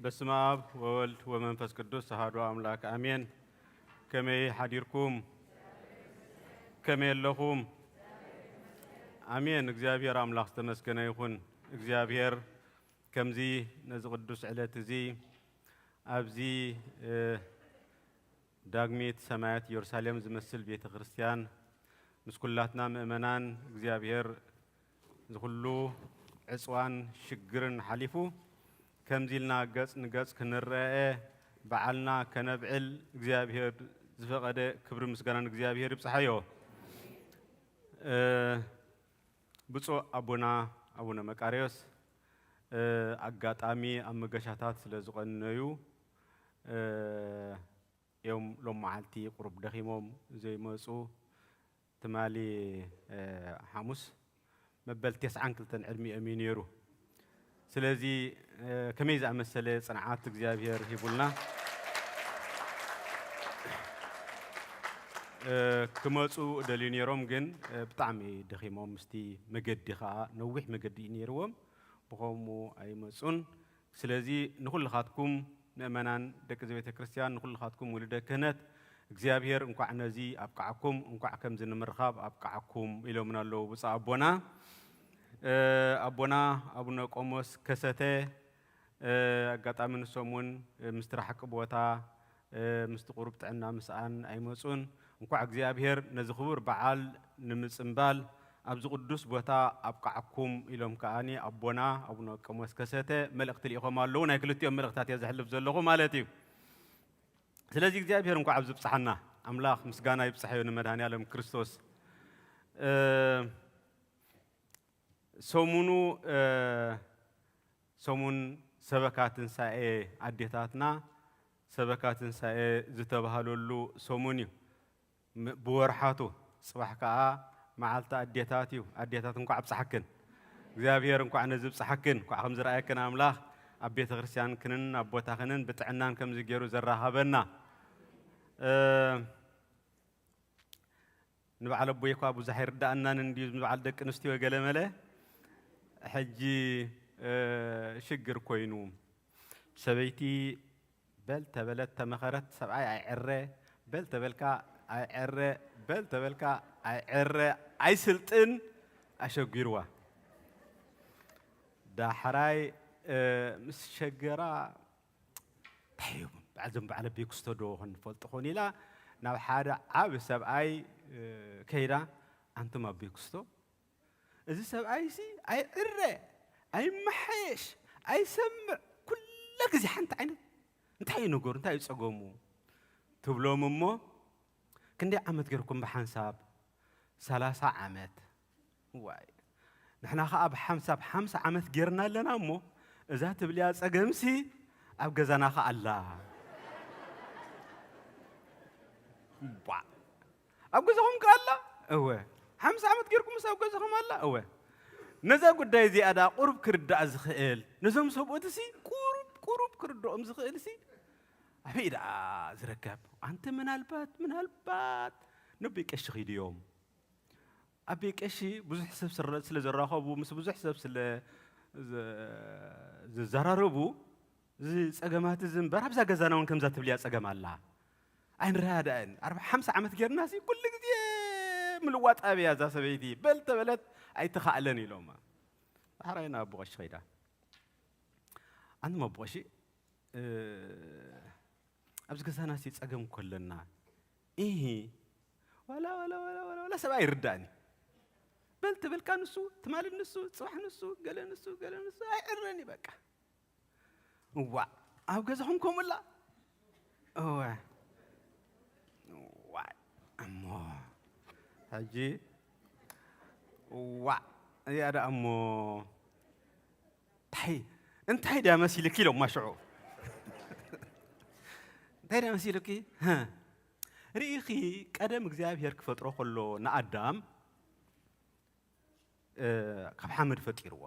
በስመ አብ ወወልድ ወመንፈስ ቅዱስ አሐዱ አምላክ አሜን። ከመይ ሓዲርኩም? ከመይ ኣለኹም? ኣሜን። እግዚኣብሔር ኣምላኽ ዝተመስገነ ይኹን። እግዚኣብሔር ከምዚ ነዚ ቅዱስ ዕለት እዚ ኣብዚ፣ እ፣ ዳግሚት ሰማያት ኢየሩሳሌም ዝመስል ቤተ ክርስቲያን ምስ ኩላትና ምእመናን እግዚኣብሔር እዚ ኩሉ ዕጽዋን ሽግርን ሓሊፉ ከምዚ ኢልና ገጽ ንገጽ ክንረኣየ በዓልና ከነብዕል እግዚኣብሔር ዝፈቐደ ክብሪ ምስጋና ንእግዚኣብሔር ይብጽሓዮ። እ፣ ብፁዕ ኣቦና ኣቡነ መቃርዮስ፣ እ፣ ኣጋጣሚ ኣብ መገሻታት ስለ ዝቐነዩ፣ እ፣ እዮም ሎም መዓልቲ ቁሩብ ደኺሞም ዘይመጹ። ትማሊ፣ እ፣ ሓሙስ መበል ተስዓን ክልተን ዕድሚኦም እዩ ነይሩ። ስለዚ፣ እ፣ ከመይ ዝኣመሰለ ጽንዓት እግዚኣብሔር ሂቡልና። እ፣ ክመጹ ደልዩ ነይሮም፣ ግን፣ እ፣ ብጣዕሚ ደኺሞም፣ ምስቲ መገዲ ኸኣ ነዊሕ መገዲ እዩ ነይርዎም፣ ብኸምኡ ኣይመጹን። ስለዚ ንኹልኻትኩም ምእመናን ደቂ እዚ ቤተ ክርስቲያን፣ ንኹልኻትኩም ውሉደ ክህነት፣ እግዚኣብሔር እንኳዕ ነዚ ኣብቅዓኩም፣ እንኳዕ ከምዚ ንምርኻብ ኣብቅዓኩም ኢሎምና ኣለዉ ብፁዕ ኣቦና። እ፣ ኣቦና ኣቡነ ቆሞስ ከሰተ፣ እ፣ ኣጋጣሚ ንሶም እውን፣ እ፣ ምስቲ ርሕቂ ቦታ፣ እ፣ ምስቲ ቁሩብ ጥዕና ምስኣን ኣይመጹን። እንኳዕ እግዚኣብሔር ነዚ ክቡር በዓል ንምጽምባል ኣብዚ ቅዱስ ቦታ ኣብቅዓኩም ኢሎም ከኣኒ ኣቦና ኣቡነ ቆሞስ ከሰተ መልእኽቲ ልኢኾም ኣለዉ። ናይ ክልቲኦም መልእኽታት እየ ዘሕልፍ ዘለኹ ማለት እዩ። ስለዚ እግዚኣብሔር እንኳዕ ኣብዚ ብጽሓና። ኣምላኽ ምስጋና ይብጽሓዮ ንመድኃኔ ዓለም ክርስቶስ። እ፣ ሰሙኑ፣ እ፣ ሰሙን ሰበካ ትንሳኤ ኣዴታትና፣ ሰበካ ትንሳኤ ዝተባህለሉ ሰሙን እዩ። ም-፣ ብወርሓቱ፣ ጽባሕ ከኣ መዓልቲ ኣዴታት እዩ። ኣዴታት እንኳዕ ኣብጽሓክን። እግዚኣብሔር እንኳዕ ነዚ ብጽሓክን። እንኳዕ ከም ዝረኣየክን ኣምላኽ ኣብ ቤተ ክርስቲያንክንን ኣብ ቦታኽንን ብጥዕናን ከምዚ ገይሩ ዘራኸበና። እ፣ ንበዓል ኣቦይ እኳ ብዙሕ ኣይርዳእናን እንድዩ፣ ንበዓል ደቂ ኣንስትዮ ገለመለ። ሕጂ፣ እ፣ ሽግር ኮይኑ፣ ሰበይቲ በል ተበለት ተመኸረት፣ ሰብኣይ ኣይዕረ፣ በል ተበልካ ኣይዕረ፣ በል ተበልካ ኣይዕረ፣ ኣይስልጥን፣ ኣሸጒርዋ። ዳሕራይ፣ እ፣ ምስ ሸገራ፣ እንታይ እዮም በዓል፣ እዞም በዓል ኣቤ ክስቶ ዶ ኾን ንፈልጦ ኾን ኢላ ናብ ሓደ ዓቢ ሰብኣይ፣ እ፣ ከይዳ፣ ኣንቱም ኣቤ ክስቶ፣ እዚ ሰብኣይሲ ኣይዕረ፣ ኣይመሓየሽ፣ ኣይሰምዕ፣ ኩለ ግዜ ሓንቲ ዓይነት፣ እንታይ እዩ ነገሩ፣ እንታይ እዩ ጸገሙ? ትብሎም እሞ፣ ክንደይ ዓመት ጌርኩም ብሓንሳብ? ሰላሳ ዓመት። ዋይ፣ ንሕና ኸኣ ብሓንሳብ ሓምሳ ዓመት ጌርና ኣለና እሞ፣ እዛ ትብልያ ጸገምሲ ኣብ ገዛና ኸኣ ኣላ። ቧዕ። ኣብ ገዛኹም ከ ኣላ? እወ። ሓምሳ ዓመት ጌርኩምስ ኣብ ገዛኹም ኣላ? እወ። ነዛ ጉዳይ እዚኣ ደኣ ቁሩብ ክርዳእ ዝኽእል፣ ነዞም ሰብኡትሲ ቁሩብ፣ ቁሩብ ክርድኦም ዝኽእልሲ ኣበይ ደኣ ዝርከብ? ኣንቲ ምናልባት፣ ምናልባት ነቦይ ቀሺ ኺዱ እዮም። ኣቦይ ቀሺ ብዙሕ ሰብ ስረ-፣ ስለ ዘራኸቡ፣ ምስ ብዙሕ ሰብ ስለ ዘ-፣ ዝዘራረቡ፣ እዚ ጸገማት እዚ እምበር፣ ኣብዛ ገዛና እውን ከምዛ ትብልያ ጸገም ኣላ። ኣይንረዳዳእን። ኣርባ ሓምሳ ዓመት ጌርናሲ፣ ኩሉ ግዜ ምልዋጥ ኣብያ እዛ ሰበይቲ። በል ተበለት ኣይተኻእለን ኢሎማ። ዳሕራይ ናብ ኣቦ ቀሺ ኸይዳ። ኣንቱም ኣቦ ቀሺ፣ እ፣ ኣብዚ ገዛናሲ ጸገም እኮ ኣለና። ኢሂ፣ ዋላ፣ ዋላ፣ ዋላ፣ ዋላ፣ ዋላ ሰብ ኣይርዳእን እዩ። በል ተበልካ ንሱ፣ ትማሊ ንሱ፣ ጽባሕ ንሱ፣ ገለ ንሱ፣ ገለ ንሱ፣ ኣይዕረን እዩ በቃ። እዋእ፣ ኣብ ገዛኹም ከምኡ ኣላ? እወ። እዋእ፣ እሞ፣ ሕጂ፣ እዋእ፣ እዚኣ ደኣ እሞ፣ እንታይ፣ እንታይ ድያ መሲልኪ ኢሎማ ሽዑ። እንታይ ድያ መሲልኪ? ሀ። ርኢኺ፣ ቀደም እግዚኣብሔር ክፈጥሮ ከሎ ንኣዳም፣ እ፣ ካብ ሓመድ ፈጢርዎ።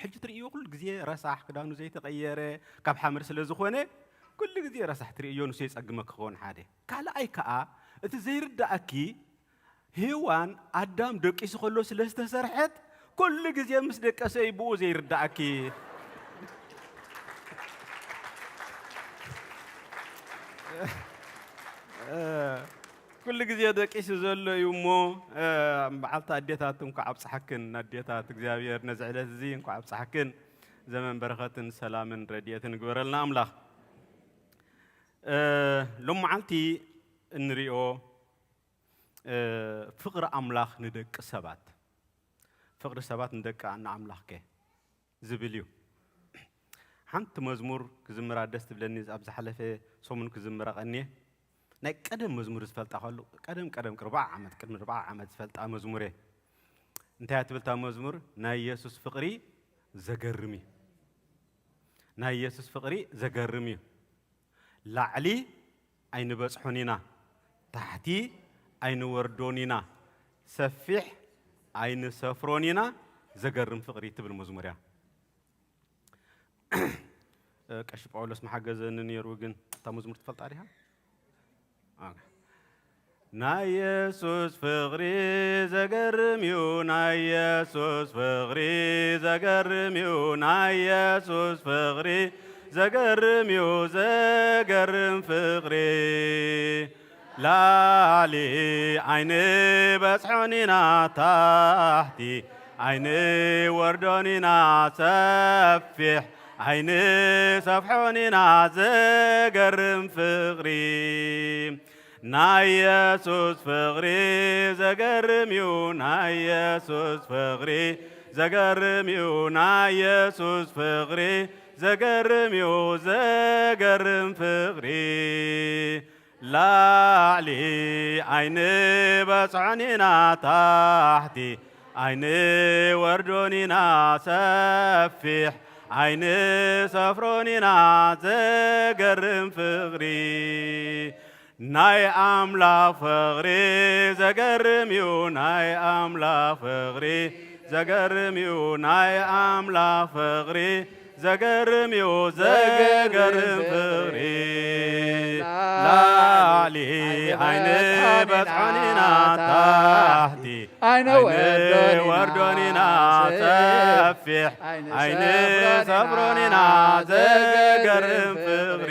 ሕጂ ትርእይዎ ኩሉ ግዜ ረሳሕ፣ ክዳኑ ዘይተቐየረ፣ ካብ ሓመድ ስለ ዝኾነ፣ ኩሉ ግዜ ረሳሕ ትርእይዮ፣ ንሱ የጸግመኪ ክኸውን ሓደ። ካልኣይ ከኣ፣ እቲ ዘይርዳእኪ፣ ሄዋን ኣዳም ደቂሱ ከሎ ስለ ዝተሰርሐት፣ ኩሉ ግዜ ምስ ደቀሰ እዩ ብኡ ዘይርዳእኪ። እ፣ ኩሉ ግዜ ደቂሱ ዘሎ እዩ እሞ፣ እ፣ በዓልቲ ኣዴታት እንኳዕ ኣብጽሓክን። ኣዴታት፣ እግዚኣብሔር ነዚ ዕለት እዚ እንኳዕ ኣብጽሓክን። ዘመን በረኸትን ሰላምን ረድኤትን ይግበረልና ኣምላኽ። እ፣ ሎም መዓልቲ እንሪኦ፣ እ፣ ፍቕሪ ኣምላኽ ንደቂ ሰባት፣ ፍቕሪ ሰባት ንደቂ ንኣምላኽከ ዝብል እዩ። ሓንቲ መዝሙር ክዝምራ ደስ ትብለኒ፣ ኣብ ዝሓለፈ ሰሙን ክዝምራ ቀንየ። ናይ ቀደም መዝሙር ዝፈልጣ ከሉ፣ ቀደም፣ ቀደም፣ ቅድሚ ኣርብዓ ዓመት፣ ቅድሚ ኣርብዓ ዓመት ዝፈልጣ መዝሙር እየ። እንታይ እያ ትብል እታ መዝሙር? ናይ የሱስ ፍቕሪ ዘገርም እዩ። ናይ የሱስ ፍቕሪ ዘገርም እዩ። ላዕሊ ኣይንበጽሖን ኢና፣ ታሕቲ ኣይንወርዶን ኢና፣ ሰፊሕ ኣይንሰፍሮን ኢና፣ ዘገርም ፍቕሪ ትብል መዝሙር እያ። እ፣ ቀሺ ጳውሎስ መሓገዘኒ ነይሩ፣ ግን እታ መዝሙር ትፈልጣ ዲኻ? ኦኬ። ናይ የሱስ ፍቕሪ ዘገርም እዩ፣ ናይ የሱስ ፍቕሪ ዘገርም እዩ፣ ናይ የሱስ ፍቕሪ ዘገርም እዩ፣ ዘገርም ፍቕሪ። ላዕሊ ኣይንበጽሖን ኢና፣ ታሕቲ ኣይንወርዶን ኢና፣ ሰፊሕ ኣይንሰፍሖን ኢና፣ ዘገርም ፍቕሪ። ናይ የሱስ ፍቕሪ ዘገርም እዩ፣ ናይ የሱስ ፍቕሪ ዘገርም እዩ፣ ናይ የሱስ ፍቕሪ ዘገርም እዩ፣ ዘገርም ፍቕሪ። ላዕሊ ኣይንበጽሖን ኢና፣ ታሕቲ ኣይንወርዶን ኢና፣ ሰፊሕ ኣይንሰፍሮን ኢና፣ ዘገርም ፍቕሪ። ናይ ኣምላኽ ፍቕሪ ዘገርም እዩ፣ ናይ ኣምላኽ ፍቕሪ ዘገርም እዩ፣ ናይ ኣምላኽ ፍቕሪ ዘገርም እዩ ዘገርም ፍቕሪ። ላዕሊ ኣይንበጽሖን ኢና ታሕቲ ኣይንወርዶን ኢና ሰፊሕ ኣይንሰፍሮን ኢና ዘገርም ፍቕሪ።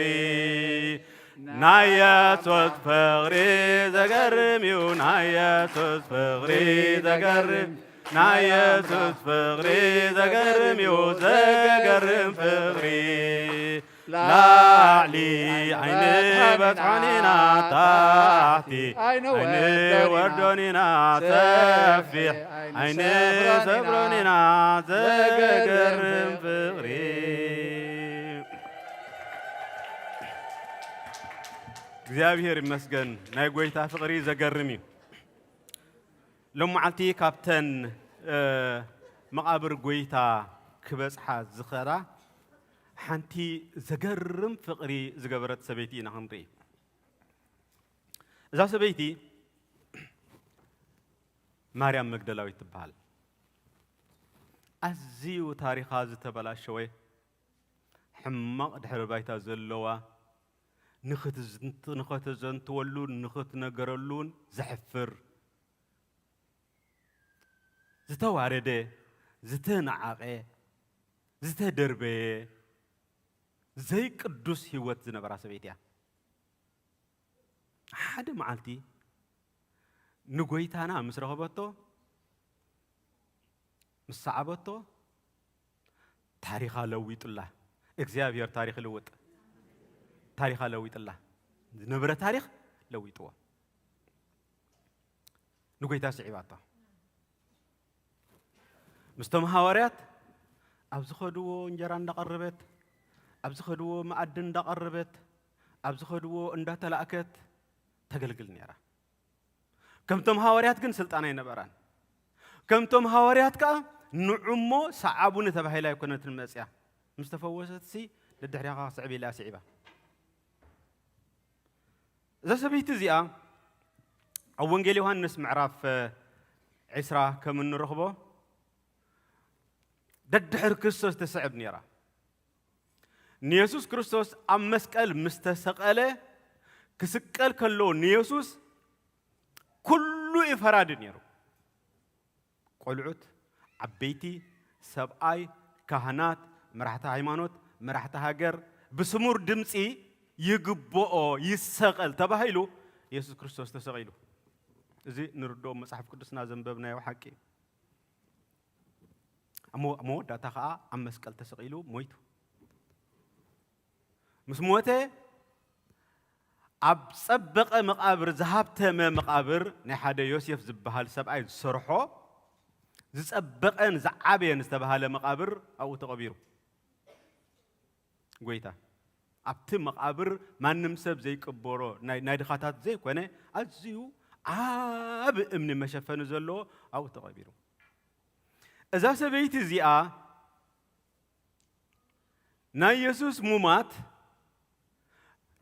ናይ የሱስ ፍቕሪ ዘገርም እዩ ናይ የሱስ ፍቕሪ ዘገርም ናይ የሱስ ፍቕሪ ዘገርም እዩ ዘገርም ፍቕሪ። ላዕሊ ኣይንበጽሖን ኢና ታሕቲ ኣይንወርዶን ኢና ሰፊሕ ኣይንሰፍሮን ኢና ዘገርም ፍቕሪ። እግዚኣብሔር ይመስገን። ናይ ጎይታ ፍቕሪ ዘገርም እዩ። ሎም መዓልቲ ካብተን መቓብር ጎይታ ክበጽሓ ዝኸዳ ሓንቲ ዘገርም ፍቕሪ ዝገበረት ሰበይቲ ኢና ክንርኢ። እዛ ሰበይቲ ማርያም መግደላዊት ትበሃል። ኣዝዩ ታሪኻ ዝተበላሸወ ሕማቕ ድሕሪ ባይታ ዘለዋ ንኸተዘንትወሉን ንኸትነገረሉን ዘሕፍር ዝተዋረደ ዝተናዓቐ ዝተደርበየ ዘይቅዱስ ህይወት ዝነበራ ሰበይቲ እያ። ሓደ መዓልቲ ንጎይታና ምስ ረኸበቶ ምስ ሰዓበቶ ታሪኻ ለዊጡላ። እግዚኣብሔር ታሪኽ ይልውጥ። ታሪኻ ለዊጥላ። ዝነበረ ታሪኽ ለዊጥዎ። ንጎይታ ስዒባቶ። ምስቶም ሃዋርያት ኣብ ዝኸድዎ እንጀራ እንዳቐረበት ኣብ ዝኸድዎ መኣዲ እንዳቐረበት ኣብ ዝኸድዎ እንዳተላእከት ተገልግል ነይራ። ከምቶም ሃዋርያት ግን ስልጣን ኣይነበራን። ከምቶም ሃዋርያት ከኣ ንዑሞ ሰዓቡኒ ተባሂላ ኣይኮነትን መጽያ። ምስ ተፈወሰትሲ ደድሕሪኻ ስዕብ ኢላ ስዒባ። እዛ ሰበይቲ እዚኣ ኣብ ወንጌል ዮሃንስ ምዕራፍ ዒስራ ከም እንረኽቦ ደድሕሪ ክርስቶስ ተስዕብ ነይራ። ንየሱስ ክርስቶስ ኣብ መስቀል ምስ ተሰቐለ ክስቀል ከሎ ንየሱስ ኩሉ እዩ ፈራዲ ነይሩ። ቆልዑት፣ ዓበይቲ፣ ሰብኣይ፣ ካህናት፣ መራሕቲ ሃይማኖት፣ መራሕቲ ሃገር ብስሙር ድምፂ ይግብኦ ይሰቐል ተባሂሉ የሱስ ክርስቶስ ተሰቒሉ። እዚ ንርድኦ መጽሓፍ ቅዱስና ዘንበብናዮ ሓቂ እዩ። ኣብ መወዳእታ ኸዓ ኣብ መስቀል ተሰቒሉ ሞይቱ። ምስ ሞተ ኣብ ጸበቐ መቓብር ዝሃብተመ መቓብር ናይ ሓደ ዮሴፍ ዝበሃል ሰብኣይ ዝሰርሖ ዝጸበቐን ዝዓበየን ዝተባሃለ መቓብር ኣብኡ ተቐቢሩ። ጎይታ ኣብቲ መቓብር ማንም ሰብ ዘይቅበሮ ናይ ናይ ድኻታት ዘይኮነ ኣዝዩ ዓቢ እምኒ መሸፈኒ ዘለዎ ኣብኡ ተቐቢሩ። እዛ ሰበይቲ እዚኣ ናይ የሱስ ሙማት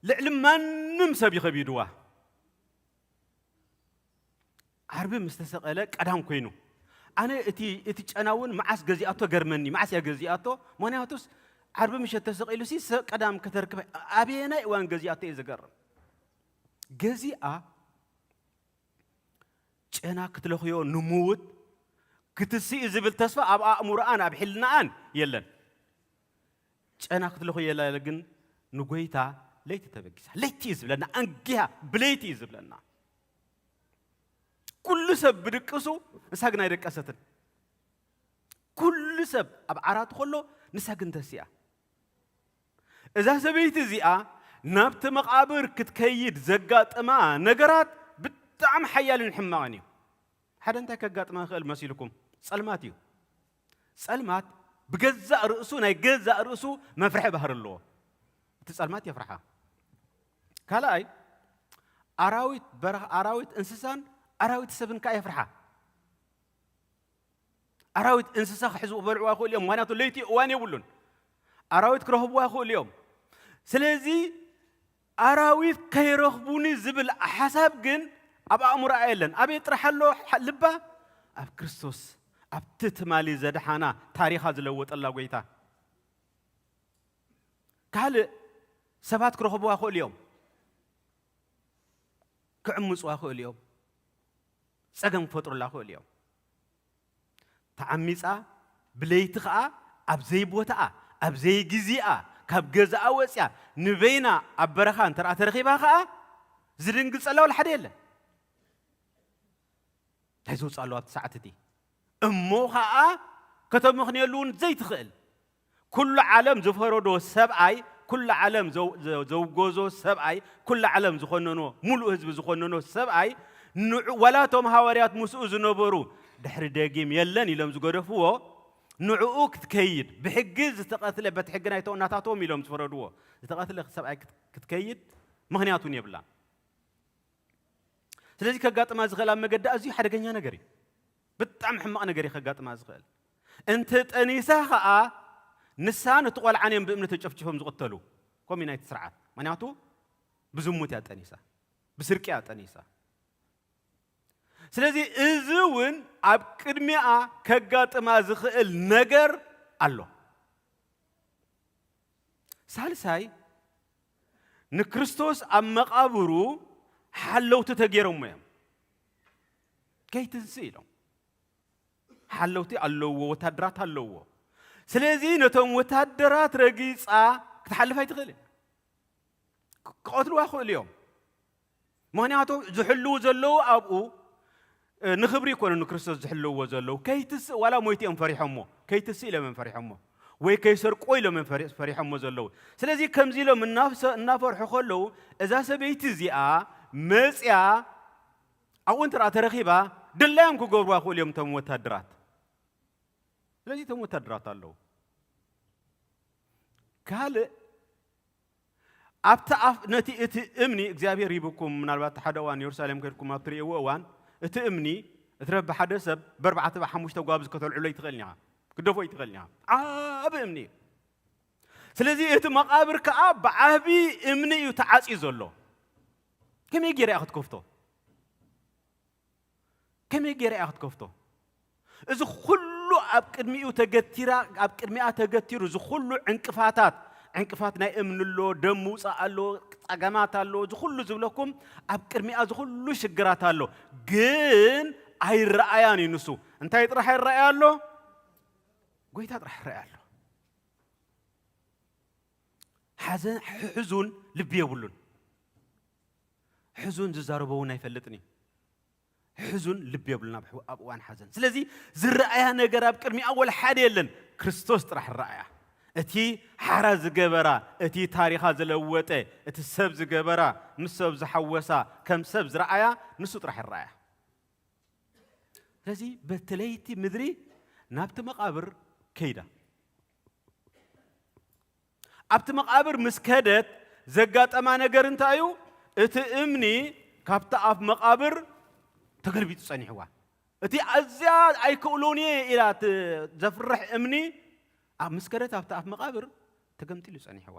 ልዕሊ ማንም ሰብ ይኸቢድዋ። ዓርቢ ምስ ተሰቐለ ቀዳም ኮይኑ ኣነ እቲ እቲ ጨና እውን መዓስ ገዚኣቶ ገርመኒ። መዓስ እያ ገዚኣቶ? ምኽንያቱስ ዓርቢ ምሸት ተሰቒሉ ሲ ቀዳም ከተርክበ ኣበየናይ እዋን ገዚኣቶ እዩ ዝገርም። ገዚኣ ጨና ክትለኽዮ ንምውት ክትስኢ ዝብል ተስፋ ኣብ ኣእምሮኣን ኣብ ሕልናኣን የለን። ጨና ክትለኽዮ የላ ግን ንጎይታ ለይቲ ተበጊሳ። ለይቲ እዩ ዝብለና፣ ኣንጊሃ ብለይቲ እዩ ዝብለና። ኩሉ ሰብ ብድቅሱ ንሳ ግን ኣይደቀሰትን። ኩሉ ሰብ ኣብ ዓራቱ ከሎ ንሳ ግን ተሲኣ። እዛ ሰበይቲ እዚኣ ናብቲ መቓብር ክትከይድ ዘጋጥማ ነገራት ብጣዕሚ ሓያልን ሕማቕን እዩ። ሓደ እንታይ ከጋጥማ ይኽእል መሲልኩም? ጸልማት እዩ። ጸልማት ብገዛእ ርእሱ ናይ ገዛእ ርእሱ መፍርሒ ባህሪ ኣለዎ። እቲ ጸልማት የፍርሓ። ካልኣይ ኣራዊት በረኻ ኣራዊት እንስሳን ኣራዊት ሰብን ከኣ የፍርሓ። ኣራዊት እንስሳ ክሕዝኡ ክበልዕዋ ይኽእሉ እዮም። ምኽንያቱ ለይቲ እዋን የብሉን። ኣራዊት ክረኽብዋ ይኽእሉ እዮም። ስለዚ ኣራዊት ከይረኽቡኒ ዝብል ሓሳብ ግን ኣብ ኣእምሮኣ የለን። ኣበይ ጥራሕ ኣሎ ልባ? ኣብ ክርስቶስ ኣብቲ ትማሊ ዘድሓና ታሪኻ ዝለወጠላ ጎይታ። ካልእ ሰባት ክረኽብዋ ክእሉ እዮም፣ ክዕምፅዋ ክእሉ እዮም፣ ፀገም ክፈጥሩላ ክእሉ እዮም። ተዓሚፃ ብለይቲ ኸዓ ኣብ ዘይቦታኣ ኣብ ዘይግዜኣ ካብ ገዛኣ ወፅያ ንበይና ኣብ በረኻ እንተ ተረኺባ ኸዓ ዝድንግፀላ ወላ ሓደ የለን። እንታይ ዘውፅእ ኣለዋ ኣብቲ ሰዓት እቲ እሞ ኸዓ ከተመኽንየሉ እውን ዘይትኽእል ኩሉ ዓለም ዝፈረዶ ሰብኣይ ኩሉ ዓለም ዘው- ዘ- ዘውገዞ ሰብኣይ ኩሉ ዓለም ዝኾነኖ ሙሉእ ህዝቢ ዝኾነኖ ሰብኣይ ንዑ ዋላ እቶም ሃዋርያት ምስኡ ዝነበሩ ድሕሪ ደጊም የለን ኢሎም ዝገደፍዎ ንዕኡ ክትከይድ ብሕጊ ዝተቐትለ በቲ ሕጊ ናይቶም እናታቶም ኢሎም ዝፈረድዎ ዝተቐትለ ሰብኣይ ክት- ክትከይድ ምኽንያት እውን የብላን። ስለዚ ከጋጥማ ዝኽእል ኣብ መገዲ ኣዝዩ ሓደገኛ ነገር እዩ። ብጣዕሚ ሕማቕ ነገር እዩ ከጋጥማ ዝኽእል። እንተ ጠኒሳ ኸዓ ንሳ ነቲ ቆልዓን እዮም ብእምኒ ተጨፍጭፎም ዝቕተሉ። ከምኡ ናይቲ ስርዓት ምክንያቱ ብዝሙት እያ ጠኒሳ፣ ብስርቂ እያ ጠኒሳ። ስለዚ እዚ እውን ኣብ ቅድሚኣ ከጋጥማ ዝኽእል ነገር ኣሎ። ሳልሳይ ንክርስቶስ ኣብ መቓብሩ ሓለውቲ ተገይሮሞ እዮም። ከይትንስእ ኢሎም ሓለውቲ ኣለውዎ፣ ወታደራት ኣለውዎ። ስለዚ ነቶም ወታደራት ረጊፃ ክትሓልፍ ኣይትኽእልን። ክቐትልዋ ክእሉ እዮም። ምኽንያቱ ዝሕልዉ ዘለዉ ኣብኡ ንኽብሪ ይኮኑ ንክርስቶስ ዝሕልውዎ ዘለዉ ከይትስእ ዋላ ሞይቲ እዮም ፈሪሖሞ ከይትስእ ኢሎም እዮም ፈሪሖሞ ወይ ከይሰርቆ ኢሎም እዮም ፈሪሖሞ ዘለዉ። ስለዚ ከምዚ ኢሎም እናፈርሑ ከለዉ እዛ ሰበይቲ እዚኣ መፅያ ኣብኡ እንተ ተረኺባ ድላዮም ክገብርዋ ክእሉ እዮም እቶም ወታደራት። ስለዚ እቶም ወታደራት ኣለዉ። ካልእ ኣብቲ ኣፍ ነቲ እቲ እምኒ እግዚኣብሔር ሂብኩም ምናልባት ሓደ እዋን የሩሳሌም ከድኩም ኣብ ትርእይዎ እዋን እቲ እምኒ እትረቢ ሓደ ሰብ በርባዕተ ብሓሙሽተ ጓብዝ ከተልዕሎ ይትኽእል ኒኻ ክደፎ ይትኽእል ኒኻ ዓብ እምኒ እዩ። ስለዚ እቲ መቓብር ከዓ ብዓቢ እምኒ እዩ ተዓፅዩ ዘሎ። ከመይ ገይራ እያ ክትከፍቶ? ከመይ ገይራ እያ ክትከፍቶ? እዚ ኩሉ ኣብ ቅድሚኡ ተገቲራ ኣብ ቅድሚኣ ተገቲሩ እዚ ኩሉ ዕንቅፋታት ዕንቅፋት ናይ እምኒ ኣሎ፣ ደም ምውፃእ ኣሎ፣ ፀገማት ኣሎ፣ እዚ ኩሉ ዝብለኩም ኣብ ቅድሚኣ እዚ ኩሉ ሽግራት ኣሎ። ግን ኣይረኣያን እዩ ንሱ። እንታይ ጥራሕ ይረኣያ ኣሎ? ጎይታ ጥራሕ ይረኣያ ኣሎ። ሓዘን ሕዙን ልቢ የብሉን። ሕዙን ዝዛረቦ እውን ኣይፈልጥን እዩ። ሕዙን ልቢ የብሉን ኣብ እዋን ሓዘን። ስለዚ ዝረኣያ ነገር ኣብ ቅድሚኣ ወላ ሓደ የለን። ክርስቶስ ጥራሕ ረኣያ። እቲ ሓራ ዝገበራ፣ እቲ ታሪኻ ዝለወጠ፣ እቲ ሰብ ዝገበራ፣ ምስ ሰብ ዝሓወሳ፣ ከም ሰብ ዝረኣያ ንሱ ጥራሕ ረኣያ። ስለዚ በቲ ለይቲ ምድሪ ናብቲ መቓብር ከይዳ። ኣብቲ መቓብር ምስ ከደት ዘጋጠማ ነገር እንታይ እዩ? እቲ እምኒ ካብቲ ኣፍ መቓብር ተገልቢጡ ጸኒሕዋ። እቲ ኣዝያ ኣይክእሎን እየ ኢላ እቲ ዘፍርሕ እምኒ ኣብ ምስ ከደት ኣብቲ ኣፍ መቓብር ተገምጢሉ ጸኒሕዋ።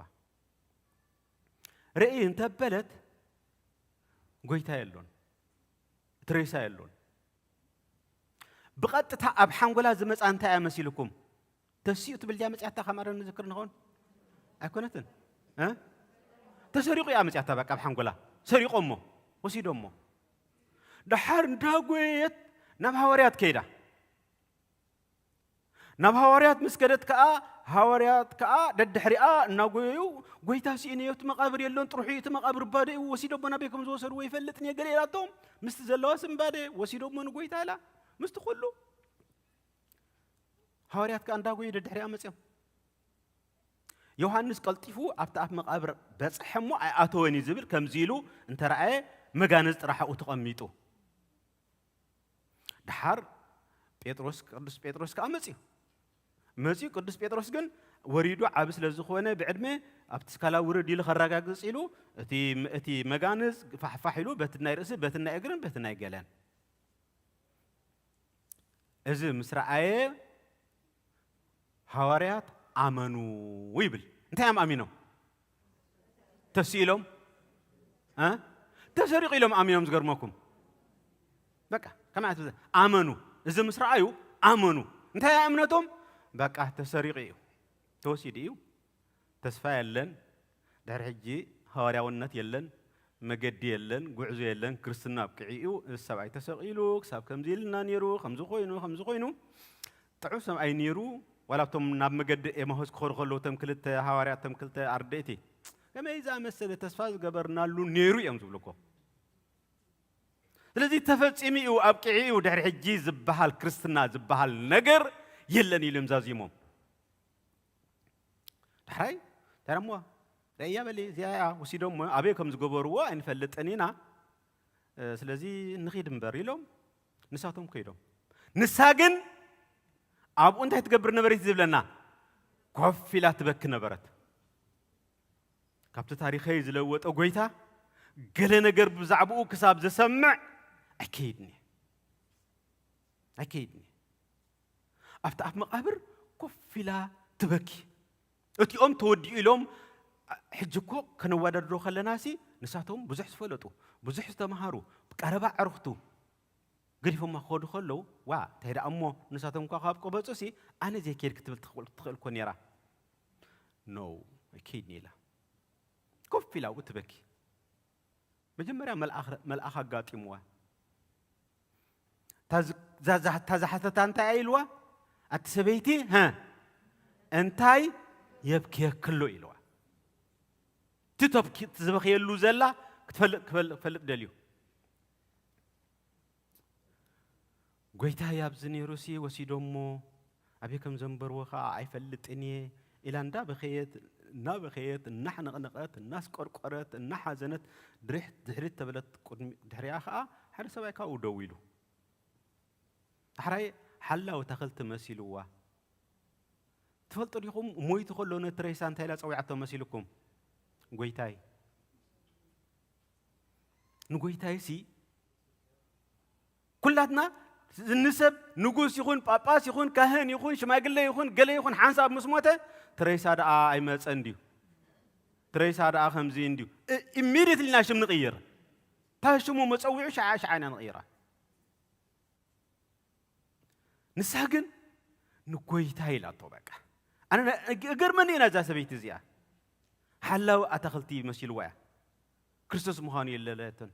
ርእይ እንተበለት ጎይታ የሎን፣ እቲ ሬሳ የሎን። ብቐጥታ ኣብ ሓንጎላ ዝመጻ እንታይ እያ መሲልኩም? ተሲኡ ትብል ድያ መጽያታ ካብ ማረም ንዝክር ንኸውን? ኣይኮነትን። እ? ተሰሪቑ እያ መጽያታ በቃ ኣብ ሓንጎላ። ሰሪቖሞ፣ ወሲዶሞ። ደሓር እንዳጎየት ናብ ሃዋርያት ከይዳ። ናብ ሃዋርያት ምስ ከደት ከኣ ሃዋርያት ከኣ ደድሕሪኣ እናጎየዩ ጎይታ ስኢነዮ እቲ መቓብር የሎን ጥርሑ እቲ መቓብር ባዶ እዩ ወሲዶሞ ናበይ ከም ዝወሰድዎ ይፈልጥን እየ ገለ ኢላቶም ምስቲ ዘለዋ ስንባደ ወሲዶሞ ንጎይታ ኢላ ምስቲ ኩሉ ሃዋርያት ከኣ እንዳጎዩ ደድሕሪኣ መፅዮም። ዮሃንስ ቀልጢፉ ኣብቲ ኣፍ መቓብር በፅሐ እሞ ኣይኣተወን እዩ ዝብል ከምዚ ኢሉ እንተረኣየ መጋነዝ ጥራሕኡ ተቐሚጡ። ደሓር ጴጥሮስ ቅዱስ ጴጥሮስ ከኣ መፅዩ መፅዩ ቅዱስ ጴጥሮስ ግን ወሪዱ ዓቢ ስለ ዝኾነ ብዕድመ ኣብቲ ስካላ ውርድ ኢሉ ከረጋግፅ ኢሉ እቲ መጋንዝ ፋሕፋሕ ኢሉ በቲ ናይ ርእሲ በቲ ናይ እግርን በቲ ናይ ገለን እዚ ምስ ረኣየ ሃዋርያት ኣመኑ ይብል። እንታይ እዮም ኣሚኖም? ተስኢሎም ተሰሪቑ ኢሎም ኣሚኖም ዝገርመኩም። በቃ ከማያት ኣመኑ። እዚ ምስ ረኣዩ ኣመኑ። እንታይ እምነቶም? በቃ ተሰሪቑ እዩ፣ ተወሲዱ እዩ፣ ተስፋ የለን፣ ድሕሪ ሕጂ ሃዋርያውነት የለን፣ መገዲ የለን፣ ጉዕዞ የለን፣ ክርስትና ኣብቅዒ እዩ። እዚ ሰብኣይ ተሰቒሉ ክሳብ ከምዚ ኢልና ነይሩ፣ ከምዚ ኮይኑ፣ ከምዚ ኮይኑ። ጥዑም ሰብኣይ ነይሩ። ዋላ ኣብቶም ናብ መገዲ ኤማሁስ ክኸዱ ከለዉ፣ እቶም ክልተ ሃዋርያት፣ እቶም ክልተ ኣርድእቲ፣ ከመይ ዝኣመሰለ ተስፋ ዝገበርናሉ ነይሩ እዮም ዝብሉ እኮ። ስለዚ ተፈጺሙ እዩ፣ ኣብቅዒ እዩ፣ ድሕሪ ሕጂ ዝበሃል ክርስትና ዝበሃል ነገር የለን ኢሎም ዛዚሞም። ዳሕራይ እንታይ ደሞ ረእያ በሊ፣ እዚኣ እያ፣ ወሲዶም ኣበይ ከም ዝገበርዎ ኣይንፈልጥን ኢና። እ፣ ስለዚ ንኺድ እምበር ኢሎም ንሳቶም ከይዶም። ንሳ ግን ኣብኡ እንታይ ትገብር ነበረት ዝብለና? ኮፍ ኢላ ትበኪ ነበረት። ካብቲ ታሪኸይ ዝለወጠ ጎይታ ገለ ነገር ብዛዕባኡ ክሳብ ዘሰምዕ ኣይከይድን እየ። ኣይከይድን እየ። ኣብቲ ኣፍ መቓብር ኮፍ ኢላ ትበኪ። እቲኦም ተወዲኡ ኢሎም፣ ሕጂ እኮ ከነወዳድሮ ከለና ሲ ንሳቶም ብዙሕ ዝፈለጡ፣ ብዙሕ ዝተምሃሩ፣ ቀረባ ኣዕሩኽቱ ገዲፎማ ክኸዱ ከለዉ፣ ዋ፣ እንታይ ደኣ እሞ ንሳቶም እኳ ካብ ቀበጹ ሲ ኣነ ዘይከይድ ክትብል ትኽእል፣ ትኽእል እኮ ነይራ። ኖ፣ ኣይከይድን ኢላ። ኮፍ ኢላ ኣብኡ ትበኪ። መጀመርያ መልኣኽ፣ መልኣኽ ኣጋጢምዋ። እታ ዝ-፣ እዛ፣ እዛ፣ እታ ዝሓተታ እንታይ እያ ኢልዋ? ኣቲ ሰበይቲ፣ "ሀ፣ እንታይ የብክየክሎ?" ኢልዋ። እቲ ተብኪ-፣ እቲ ዝበኽየሉ ዘላ ክትፈልጥ፣ ክፈል-፣ ክፈልጥ ደልዩ። "ጎይታይ ኣብዚ ነይሩሲ ወሲዶሞ፣ ኣበይ ከም ዘንበርዎ ኸኣ ኣይፈልጥን እየ" ኢላ እንዳበኸየት፣ እናበኸየት፣ እናሕነቕነቐት፣ እናስቆርቆረት፣ እናሓዘነት ድሪሕ-፣ ድሕሪት ተበለት። ቅድሚ-፣ ድሕሪኣ ኸኣ ሓደ ሰብኣይ ካብኡ ደው ኢሉ። ዳሕራይ ሓላው ኣታኽልቲ መሲልዋ። ትፈልጡ ዲኹም፣ ሞይቱ ከሎ ነቲ ሬሳ እንታይ ኢላ ጸዊዓቶ መሲልኩም? "ጎይታይ." ንጎይታይሲ ኩላትና ንሰብ ንጉስ ይኹን ጳጳስ ይኹን ካህን ይኹን ሽማግለ ይኹን ገለ ይኹን ሓንሳብ ምስ ሞተ፣ "ትሬሳ ደኣ ኣይመጸን ድዩ? ትሬሳ ደኣ ከምዚ እንድዩ?" እ-፣ ኢሚድየትሊ ናይ ሽም ንቕይር። እታ ሽሙ መጸዊዑ ሸዓ ሸዓ ኢና ንቕይራ። ንሳ ግን ንጎይታ ኢላቶ። በቃ ኣነ ና-፣ እግ-፣ እገርመኒ ኢና እዛ ሰበይቲ እዚኣ። ሓላዊ ኣታኽልቲ መሲልዋ እያ። ክርስቶስ ምዃኑ የለለትን።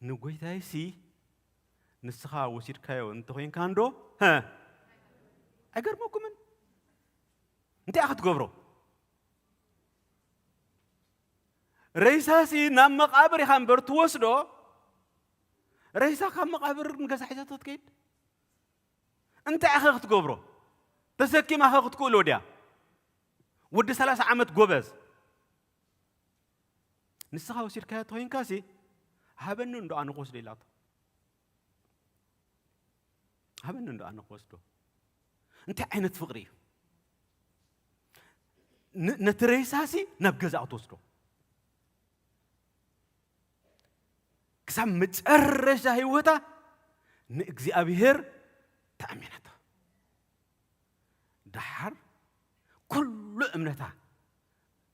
"ንጎይታይሲ ንስኻ ወሲድካዮ እንተኾይንካ እንዶ፣ ሀ፣ ኣይገርመኩምን? እንታይ ኢኻ ክትገብሮ? ሬሳሲ ናብ መቓብር ኢኻ እምበር ትወስዶ፣ ሬሳ ካብ መቓብር ንገዛ ሒዛቶ ትከይድ? እንታይ ኢኻ ክትገብሮ? ተሰኪማኸ ክትክእሎ ድያ? ወዲ ሰላሳ ዓመት ጎበዝ። ንስኻ ወሲድካዮ ተኾይንካሲ፣ ሃበኒ እንዶ ኣነ ክወስዶ" ኢላቶ። "ሃበኒ እንዶ ኣነ ክወስዶ።" እንታይ ዓይነት ፍቕሪ እዩ? ን-፣ ነቲ ሬሳሲ ናብ ገዛኣ ትወስዶ። ክሳብ መጨረሻ ህይወታ ንእግዚኣብሔር ተኣሚናቶ። ደሓር ኩሉ እምነታ፣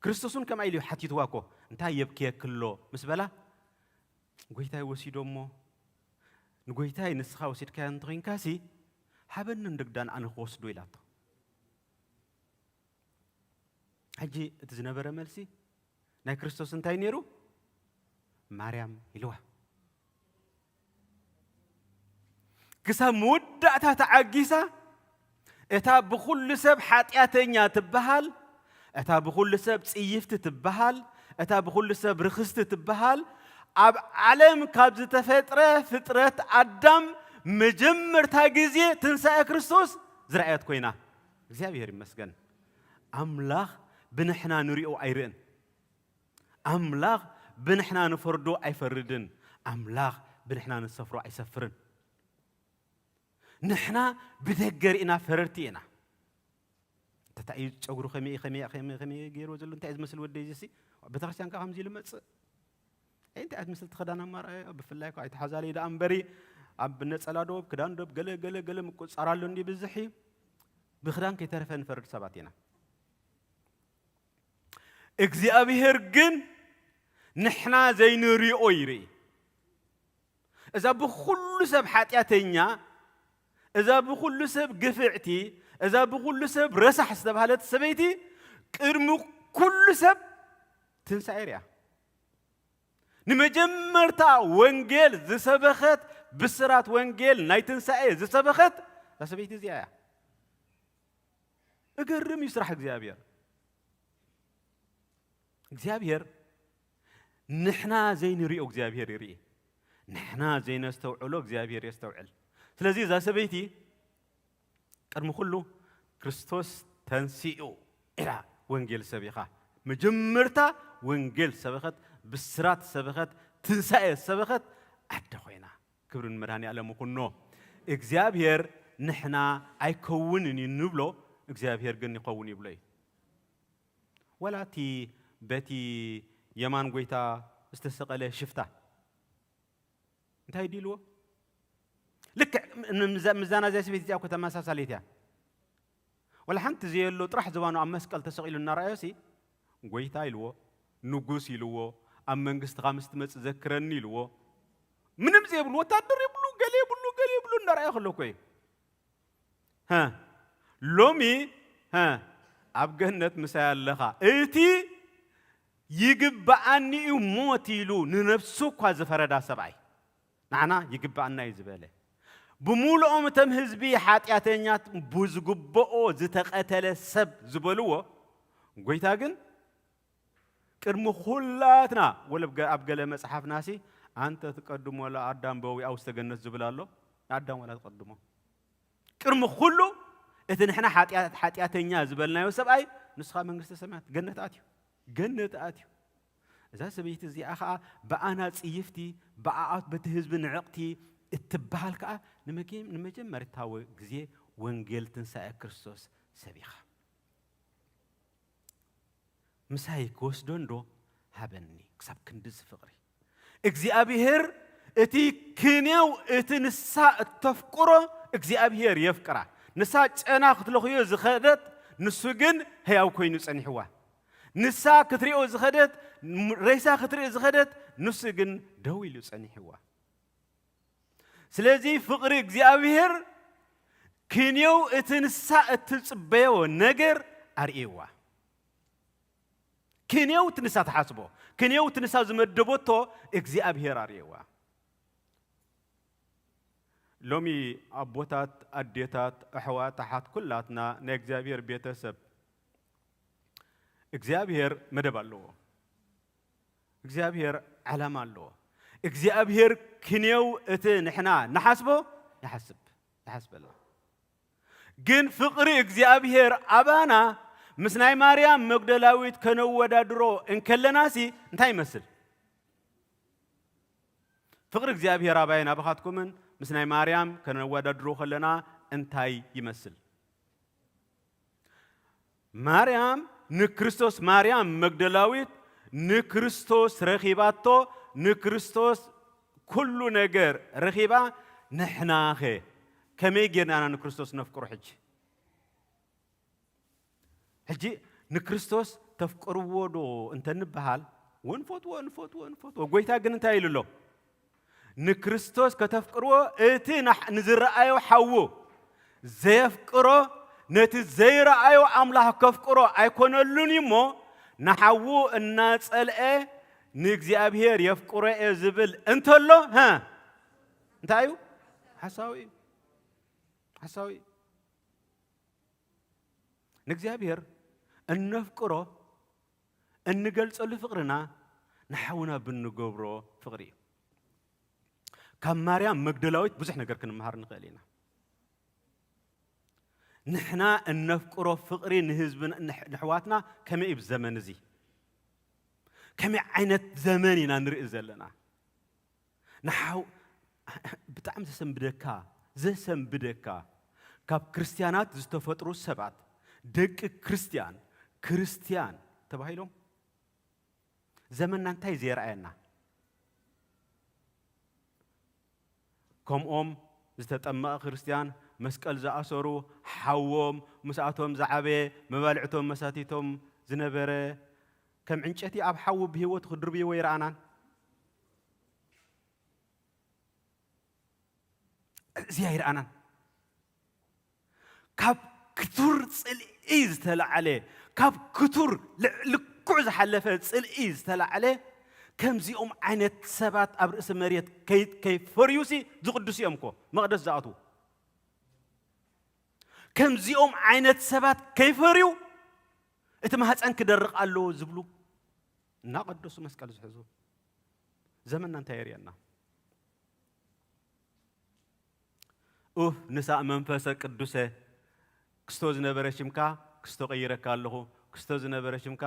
ክርስቶስ እውን ከምኣ ኢሉ ሓቲትዋ እኮ፣ "እንታይ የብክየኪ ኣሎ?" ምስ በላ፣ "ጎይታይ ወሲዶ እሞ፣ ንጎይታይ ንስኻ ወሲድካዮ እንተኾይንካሲ፣ ሃበኒ እንዶ ግዳን ኣነ ክወስዶ" ኢላቶ። ሕጂ እቲ ዝነበረ መልሲ ናይ ክርስቶስ እንታይ ነይሩ? "ማርያም" ኢልዋ። ክሳብ መወዳእታ ተዓጊሳ፣ እታ ብኹሉ ሰብ ሓጢኣተኛ ትበሃል፣ እታ ብኹሉ ሰብ ጽይፍቲ ትበሃል፣ እታ ብኹሉ ሰብ ርኽስቲ ትበሃል፣ ኣብ ዓለም ካብ ዝተፈጥረ ፍጥረት ኣዳም መጀመርታ ግዜ ትንሳኤ ክርስቶስ ዝረኣየት ኮይና። እግዚኣብሔር ይመስገን። ኣምላኽ ብንሕና ንሪኦ ኣይርእን። ኣምላኽ ብንሕና ንፈርዶ ኣይፈርድን። ኣምላኽ ብንሕና ንሰፍሮ ኣይሰፍርን። ንሕና ብደገ ርኢና ፈረድቲ ኢና። እንታይ እዩ ጨጉሩ ከመይ፣ ከመይ፣ ከመይ፣ ከመይ ገይርዎ ዘሎ? እንታይ እዩ ዝመስል ወደይ እዚሲ? ቤተክርስትያን ከ ከምዚ ኢሉ መጽእ? ኣይ፣ እንታይ እዩ ዝመስል እቲ ክዳን ኣማርኣዮ? ብፍላይ ከ ኣይተሓዛለይ ደኣ እምበሪ፣ ኣብ ነጸላ ዶ፣ ኣብ ክዳን ዶ፣ ገለ፣ ገለ፣ ገለ ምቁጽጻር ኣሎ እንዲ ብዝሕ እዩ። ብክዳን ከይተረፈ ንፈርድ ሰባት ኢና። እግዚኣብሔር ግን ንሕና ዘይንሪኦ ይርኢ። እዛ ብኹሉ ሰብ ሓጢኣተኛ፣ እዛ ብኹሉ ሰብ ግፍዕቲ፣ እዛ ብኹሉ ሰብ ረሳሕ ዝተባህለት ሰበይቲ ቅድሚ ኩሉ ሰብ ትንሳኤ ርያ። ንመጀመርታ ወንጌል ዝሰበኸት፣ ብስራት ወንጌል ናይ ትንሳኤ ዝሰበኸት እዛ ሰበይቲ እዚኣ እያ። እገርም እዩ ስራሕ እግዚኣብሔር። እግዚኣብሔር ንሕና ዘይንሪኦ እግዚኣብሔር ይርኢ፣ ንሕና ዘይነስተውዕሎ እግዚኣብሔር የስተውዕል። ስለዚ እዛ ሰበይቲ ቅድሚ ኩሉ ክርስቶስ ተንሲኡ ኢላ ወንጌል ሰቢኻ፣ መጀመርታ ወንጌል ሰበኸት፣ ብስራት ሰበኸት፣ ትንሳኤ ሰበኸት ኣደ ኮይና። ክብሪ ንመድኃኔ ዓለም ይኹኖ። እግዚኣብሔር ንሕና ኣይከውንን እዩ ንብሎ፣ እግዚኣብሔር ግን ይኸውን ይብሎ እዩ። ወላ እቲ በቲ የማን ጎይታ ዝተሰቐለ ሽፍታ እንታይ ድዩ ኢልዎ? ልክዕ ም-፣ ምዛ-፣ ምዛና እዚኣ ሰበይቲ እዚኣ እኮ ተመሳሳሊት እያ። ወላ ሓንቲ ዘየሎ ጥራሕ ዝባኑ ኣብ መስቀል ተሰቒሉ እናረኣዮሲ፣ ጎይታ ኢልዎ፣ ንጉስ ኢልዎ፣ ኣብ መንግስትኻ ምስ ትመጽእ ዘክረኒ ኢልዎ። ምንም ዘይብሉ፣ ወታደር የብሉ፣ ገለ የብሉ፣ ገለ የብሉ፣ እናረኣዮ ከሎ እኮ እዩ። ሀ፣ ሎሚ፣ ሀ፣ ኣብ ገነት ምሳይ ኣለኻ። እቲ ይግብኣኒ እዩ ሞት ኢሉ ንነፍሱ እኳ ዝፈረዳ ሰብኣይ፣ ንዓና ይግብኣና እዩ ዝበለ። ብምሉኦም እቶም ህዝቢ ሓጢኣተኛት ብዝግብኦ ዝተቐተለ ሰብ ዝበልዎ፣ ጎይታ ግን ቅድሚ ኩላትና፣ ወለ ኣብ ገ-፣ ኣብ ገለ መጽሓፍናሲ፣ "ኣንተ ትቀድሞ ለኣዳም በዊኣ ውስተ ገነት" ዝብል ኣሎ። ንኣዳም ዋላ ትቐድሞ። ቅድሚ ኩሉ እቲ ንሕና ሓጢኣት-፣ ሓጢኣተኛ ዝበልናዮ ሰብኣይ፣ ንሱ ኸኣ መንግስተ ሰማያት፣ ገነት ኣትዩ። ገነት ኣትዩ። እዛ ሰበይቲ እዚኣ ኸኣ ብኣና ጽይፍቲ፣ ብኣኣት በቲ ህዝቢ ንዕቕቲ እትበሃል ከኣ ንመጌ-፣ ንመጀመርታዊ ግዜ ወንጌል ትንሳኤ ክርስቶስ ሰቢኻ። ምሳይ ክወስዶ እንዶ ሃበኒ። ክሳብ ክንድዚ ፍቕሪ እግዚኣብሔር፣ እቲ ክንየው፣ እቲ ንሳ እተፍቅሮ እግዚኣብሔር የፍቅራ። ንሳ ጨና ክትለኽዮ ዝኸደት፣ ንሱ ግን ህያው ኮይኑ ጸኒሕዋ። ንሳ ክትሪኦ ዝኸደት፣ ም-፣ ሬሳ ክትርኢ ዝኸደት፣ ንሱ ግን ደው ኢሉ ጸኒሕዋ። ስለዚ ፍቕሪ እግዚኣብሔር ክንየው እቲ ንሳ እትጽበዮ ነገር ኣርእይዋ። ክንየው እቲ ንሳ ትሓስቦ፣ ክንየው እቲ ንሳ ዝመደበቶ እግዚኣብሔር ኣርእይዋ። ሎሚ ኣቦታት፣ ኣዴታት፣ ኣሕዋት፣ ኣሓት ኩላትና ናይ እግዚኣብሔር ቤተሰብ፣ እግዚኣብሔር መደብ ኣለዎ። እግዚኣብሔር ዓላማ ኣለዎ። እግዚኣብሔር ክንየው እቲ ንሕና ንሓስቦ ይሓስብ፣ ይሓስበልና። ግን ፍቕሪ እግዚኣብሔር ኣባና ምስ ናይ ማርያም መግደላዊት ከነወዳድሮ እንከለናሲ እንታይ ይመስል? ፍቕሪ እግዚኣብሔር ኣባይን ኣባኻትኩምን ምስ ናይ ማርያም ከነወዳድሮ ከለና እንታይ ይመስል? ማርያም ንክርስቶስ፣ ማርያም መግደላዊት ንክርስቶስ ረኺባቶ፣ ንክርስቶስ ኩሉ ነገር ረኺባ፣ ንሕናኸ ከመይ ጌርና ኢና ንክርስቶስ ነፍቅሮ ሕጂ? ሕጂ ንክርስቶስ ተፍቅርዎ ዶ እንተ ንበሃል፣ ወንፈትዎ፣ ንፈትዎ፣ ንፈትዎ። ጎይታ ግን እንታይ ኢሉ ኣሎ? ንክርስቶስ ከተፍቅርዎ፣ እቲ ናሕ-፣ ንዝረኣዮ ሓዉ ዘየፍቅሮ፣ ነቲ ዘይረኣዮ ኣምላኽ ከፍቅሮ ኣይኮነሉን እዩ እሞ፣ ንሓዉ እናጸልአ ንእግዚኣብሔር የፍቅሮ እየ ዝብል እንተሎ፣ ሀ፣ እንታይ እዩ? ሓሳዊ እዩ። ሓሳዊ እዩ። ንእግዚኣብሔር እነፍቅሮ፣ እንገልጸሉ ፍቕርና ንሓውና ብንገብሮ ፍቕሪ እዩ። ካብ ማርያም መግደላዊት ብዙሕ ነገር ክንመሃር ንኽእል ኢና። ንሕና እነፍቅሮ ፍቕሪ ንህዝብና፣ ንሕ-፣ ንሕዋትና ከመይ እዩ ብዘመን እዚ? ከመይ ዓይነት ዘመን ኢና ንርኢ ዘለና? ንሓው-፣ ብጣዕሚ ዘሰንብደካ፣ ዘሰንብደካ፣ ካብ ክርስትያናት ዝተፈጥሩ ሰባት፣ ደቂ ክርስትያን፣ ክርስትያን ተባሂሎም ዘመንና እንታይ ዘየርኣየና? ከምኦም ዝተጠመቐ ክርስትያን፣ መስቀል ዝኣሰሩ፣ ሓዎም ምስኣቶም ዝዓበየ፣ መባልዕቶም መሳቲቶም ዝነበረ፣ ከም ዕንጨቲ ኣብ ሓዊ ብህይወት ክድርብይዎ ይረኣናን። እዚ ኣይረኣናን። ካብ ክቱር ጽልኢ ዝተላዕለ፣ ካብ ክቱር ልዕሊ ብልክዑ ዝሓለፈ ጽልኢ ዝተላዕለ፣ ከምዚኦም ዓይነት ሰባት ኣብ ርእሲ መሬት ከይ-፣ ከይፈርዩሲ ዝቕድሱ እዮም እኮ መቕደስ ዝኣትዉ። ከምዚኦም ዓይነት ሰባት ከይፈርዩ እቲ ማህፀን ክደርቕ ኣለዎ ዝብሉ እናቐደሱ መስቀል ዝሕዙ ዘመንና እንታይ የርእየና? ኡፍ ንሳእ መንፈሰ ቅዱሰ ክስቶ ዝነበረ ሽምካ ክስቶ ቀይረካ ኣለኹ፣ ክስቶ ዝነበረ ሽምካ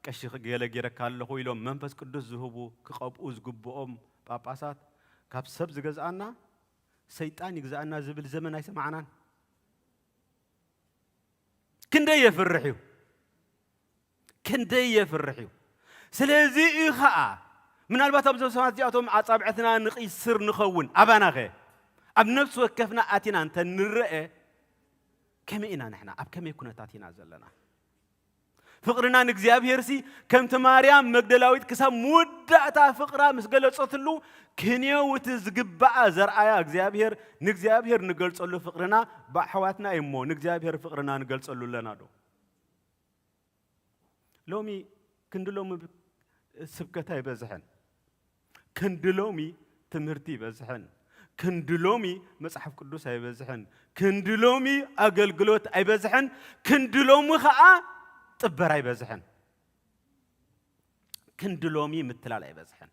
ቀሺ ገለ ገይረካ ኣለኹ ኢሎም መንፈስ ቅዱስ ዝህቡ ክቐብኡ ዝግብኦም ጳጳሳት ካብ ሰብ ዝገዝኣና ሰይጣን ይግዛኣና ዝብል ዘመን ኣይሰማዕናን። ክንደይ የፍርሕ እዩ፣ ክንደይ የፍርሕ እዩ። ስለዚ እዩ ኸዓ ምናልባት ኣብዞም ሰባት እዚኣቶም ኣጻብዕትና ንቕይስር ንኸውን። ኣባናኸ ኣብ ነፍሲ ወከፍና ኣቲና እንተ ንረአ ከመይ ኢና ንሕና? ኣብ ከመይ ኩነታት ኢና ዘለና? ፍቕርና ንእግዚኣብሔርሲ ከምቲ ማርያም መግደላዊት ክሳብ መወዳእታ ፍቕራ ምስ ገለጸትሉ ክንየው እቲ ዝግባኣ ዘርኣያ እግዚኣብሔር ንእግዚኣብሔር ንገልጸሉ ፍቕርና ብኣሕዋትና እዩ እሞ ንእግዚኣብሔር ፍቕርና ንገልጸሉ ኣለና ዶ? ሎሚ ክንዲ ሎሚ ስብከት ኣይበዝሐን። ክንዲ ሎሚ ትምህርቲ ይበዝሐን። ክንዲ ሎሚ መጽሓፍ ቅዱስ ኣይበዝሐን። ክንዲ ሎሚ ኣገልግሎት ኣይበዝሐን። ክንዲ ሎሚ ኸዓ ጥበር ኣይበዝሐን። ክንዲ ሎሚ ምትላል ኣይበዝሐን።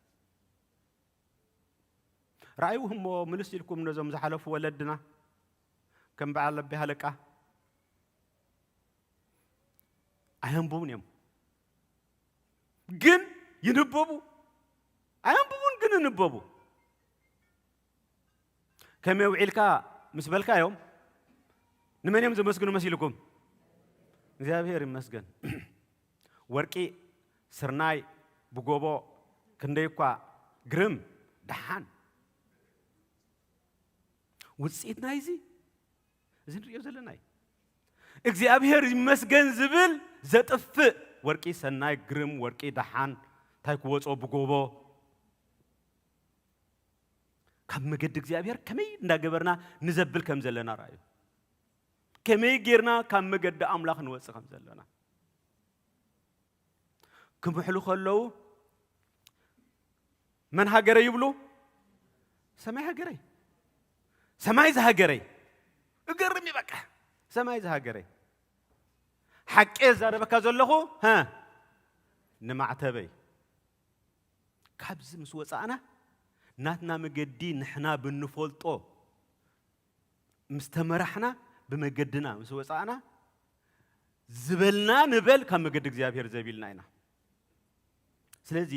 ረኣዩ እሞ ምልስ ኢልኩም ነዞም ዝሓለፉ ወለድና ከም በዓል ኣቢ ሃለቃ ኣየንብቡን እዮም፣ ግን ይንበቡ። ኣየንብቡን ግን ይንበቡ። ከመይ ውዒልካ ምስ በልካዮም ንመን እዮም ዘመስግኑ መሲልኩም? እግዚኣብሔር ይመስገን። ወርቂ፣ ስርናይ፣ ብጎቦ ክንደይ እኳ ግርም ደሓን ውፅኢት ናይዚ እዚ ንሪኦ ዘለና እዩ። እግዚኣብሔር ይመስገን ዝብል ዘጥፍእ ወርቂ ሰናይ ግርም ወርቂ ደሓን እንታይ ክወፅኦ ብጎቦ ካብ መገዲ እግዚኣብሔር ከመይ እንዳገበርና ንዘብል ከም ዘለና ረኣዩ። ከመይ ጌርና ካብ መገዲ ኣምላኽ ንወፅእ ከም ዘለና ክምሕሉ ከለዉ መን ሃገረይ ይብሉ? ሰማይ ሃገረይ፣ ሰማይ ዝሃገረይ። እገርም እዩ በቃ፣ ሰማይ ዝሃገረይ። ሓቂ የዛረበካ ዘለኹ ሀ ንማዕተበይ። ካብዚ ምስ ወፃእና ናትና መገዲ ንሕና ብንፈልጦ ምስ ተመራሕና ብመገድና ምስ ወፃእና ዝበልና ንበል ካብ መገዲ እግዚኣብሔር ዘቢልና ኢና። ስለዚ